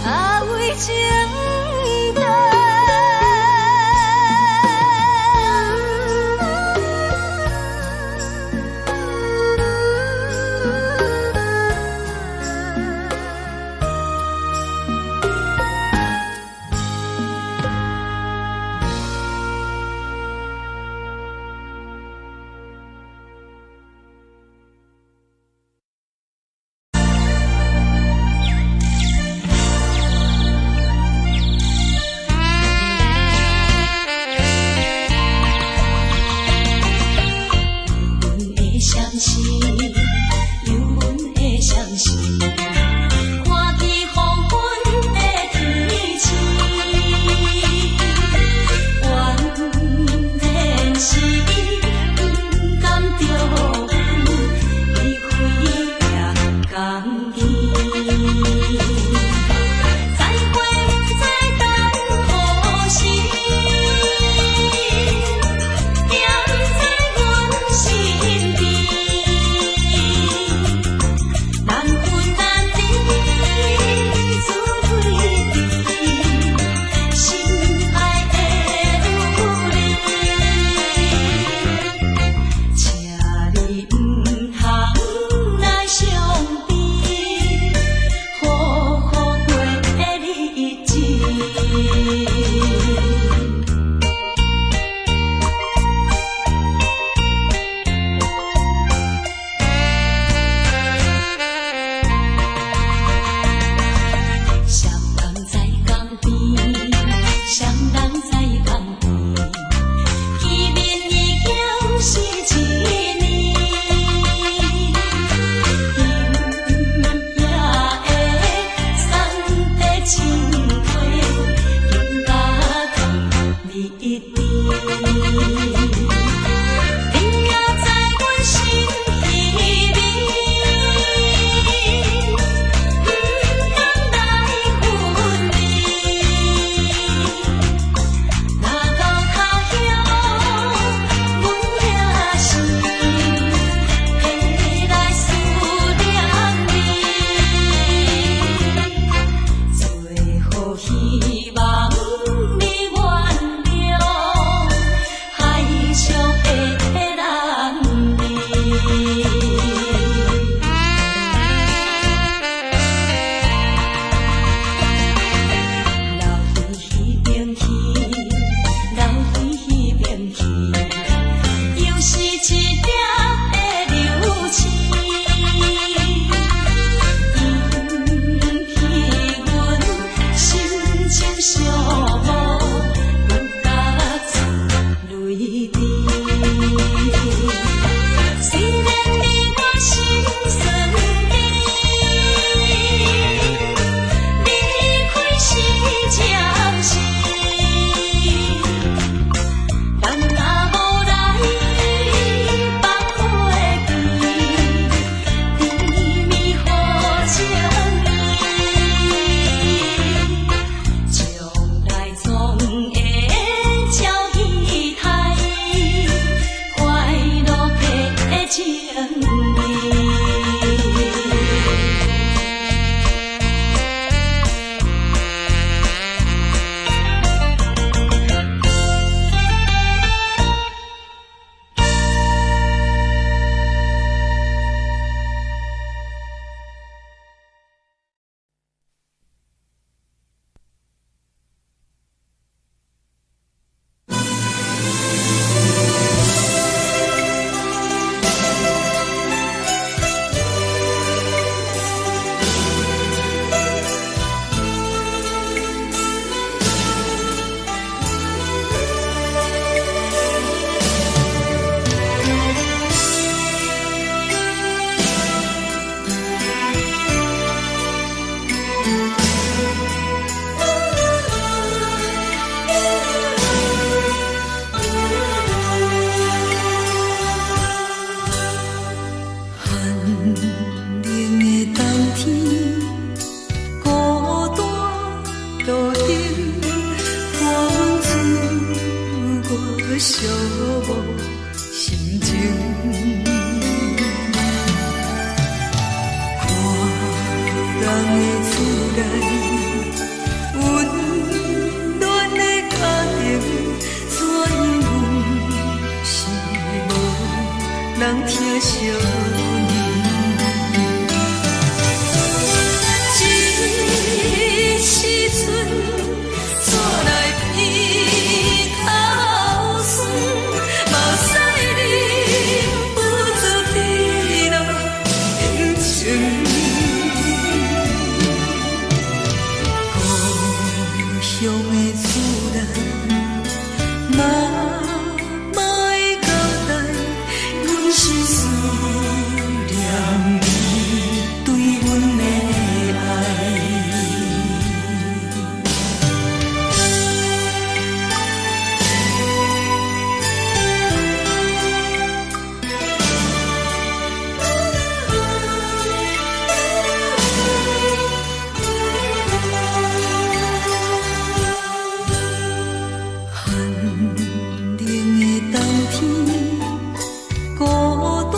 啊為情等。阮的相思，有阮的相思，看见黃昏的天星，原來是伊不甘著阮離開也甘去。再會不知等何時，惦在阮身邊。難分難離，自對對，心愛的有你，請你毋通來傷悲，好好過日子。雙人在江邊，雙人在江邊，見面已經是一年。今夜的送的情話，更加甜蜜甜。你也在阮心裡面，不甘來分離。若到他鄉，阮也是會來思念你。最後希望你原諒，海寂寞心情。看人的厝內，溫暖的家庭，怎樣阮是無人疼惜阮。這時陣煞來鼻頭酸，目屎忍不住滴落眼睛。故鄉的厝內，媽媽的交代，阮是思念你對阮的愛。寒冷的冬天，孤單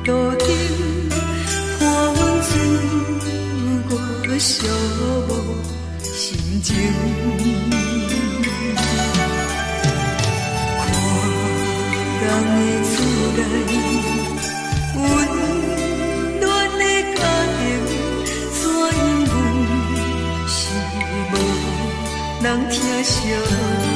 路燈，伴阮追我寂寞心情。看人的厝內，溫暖的家庭，怎樣阮是無人疼惜阮。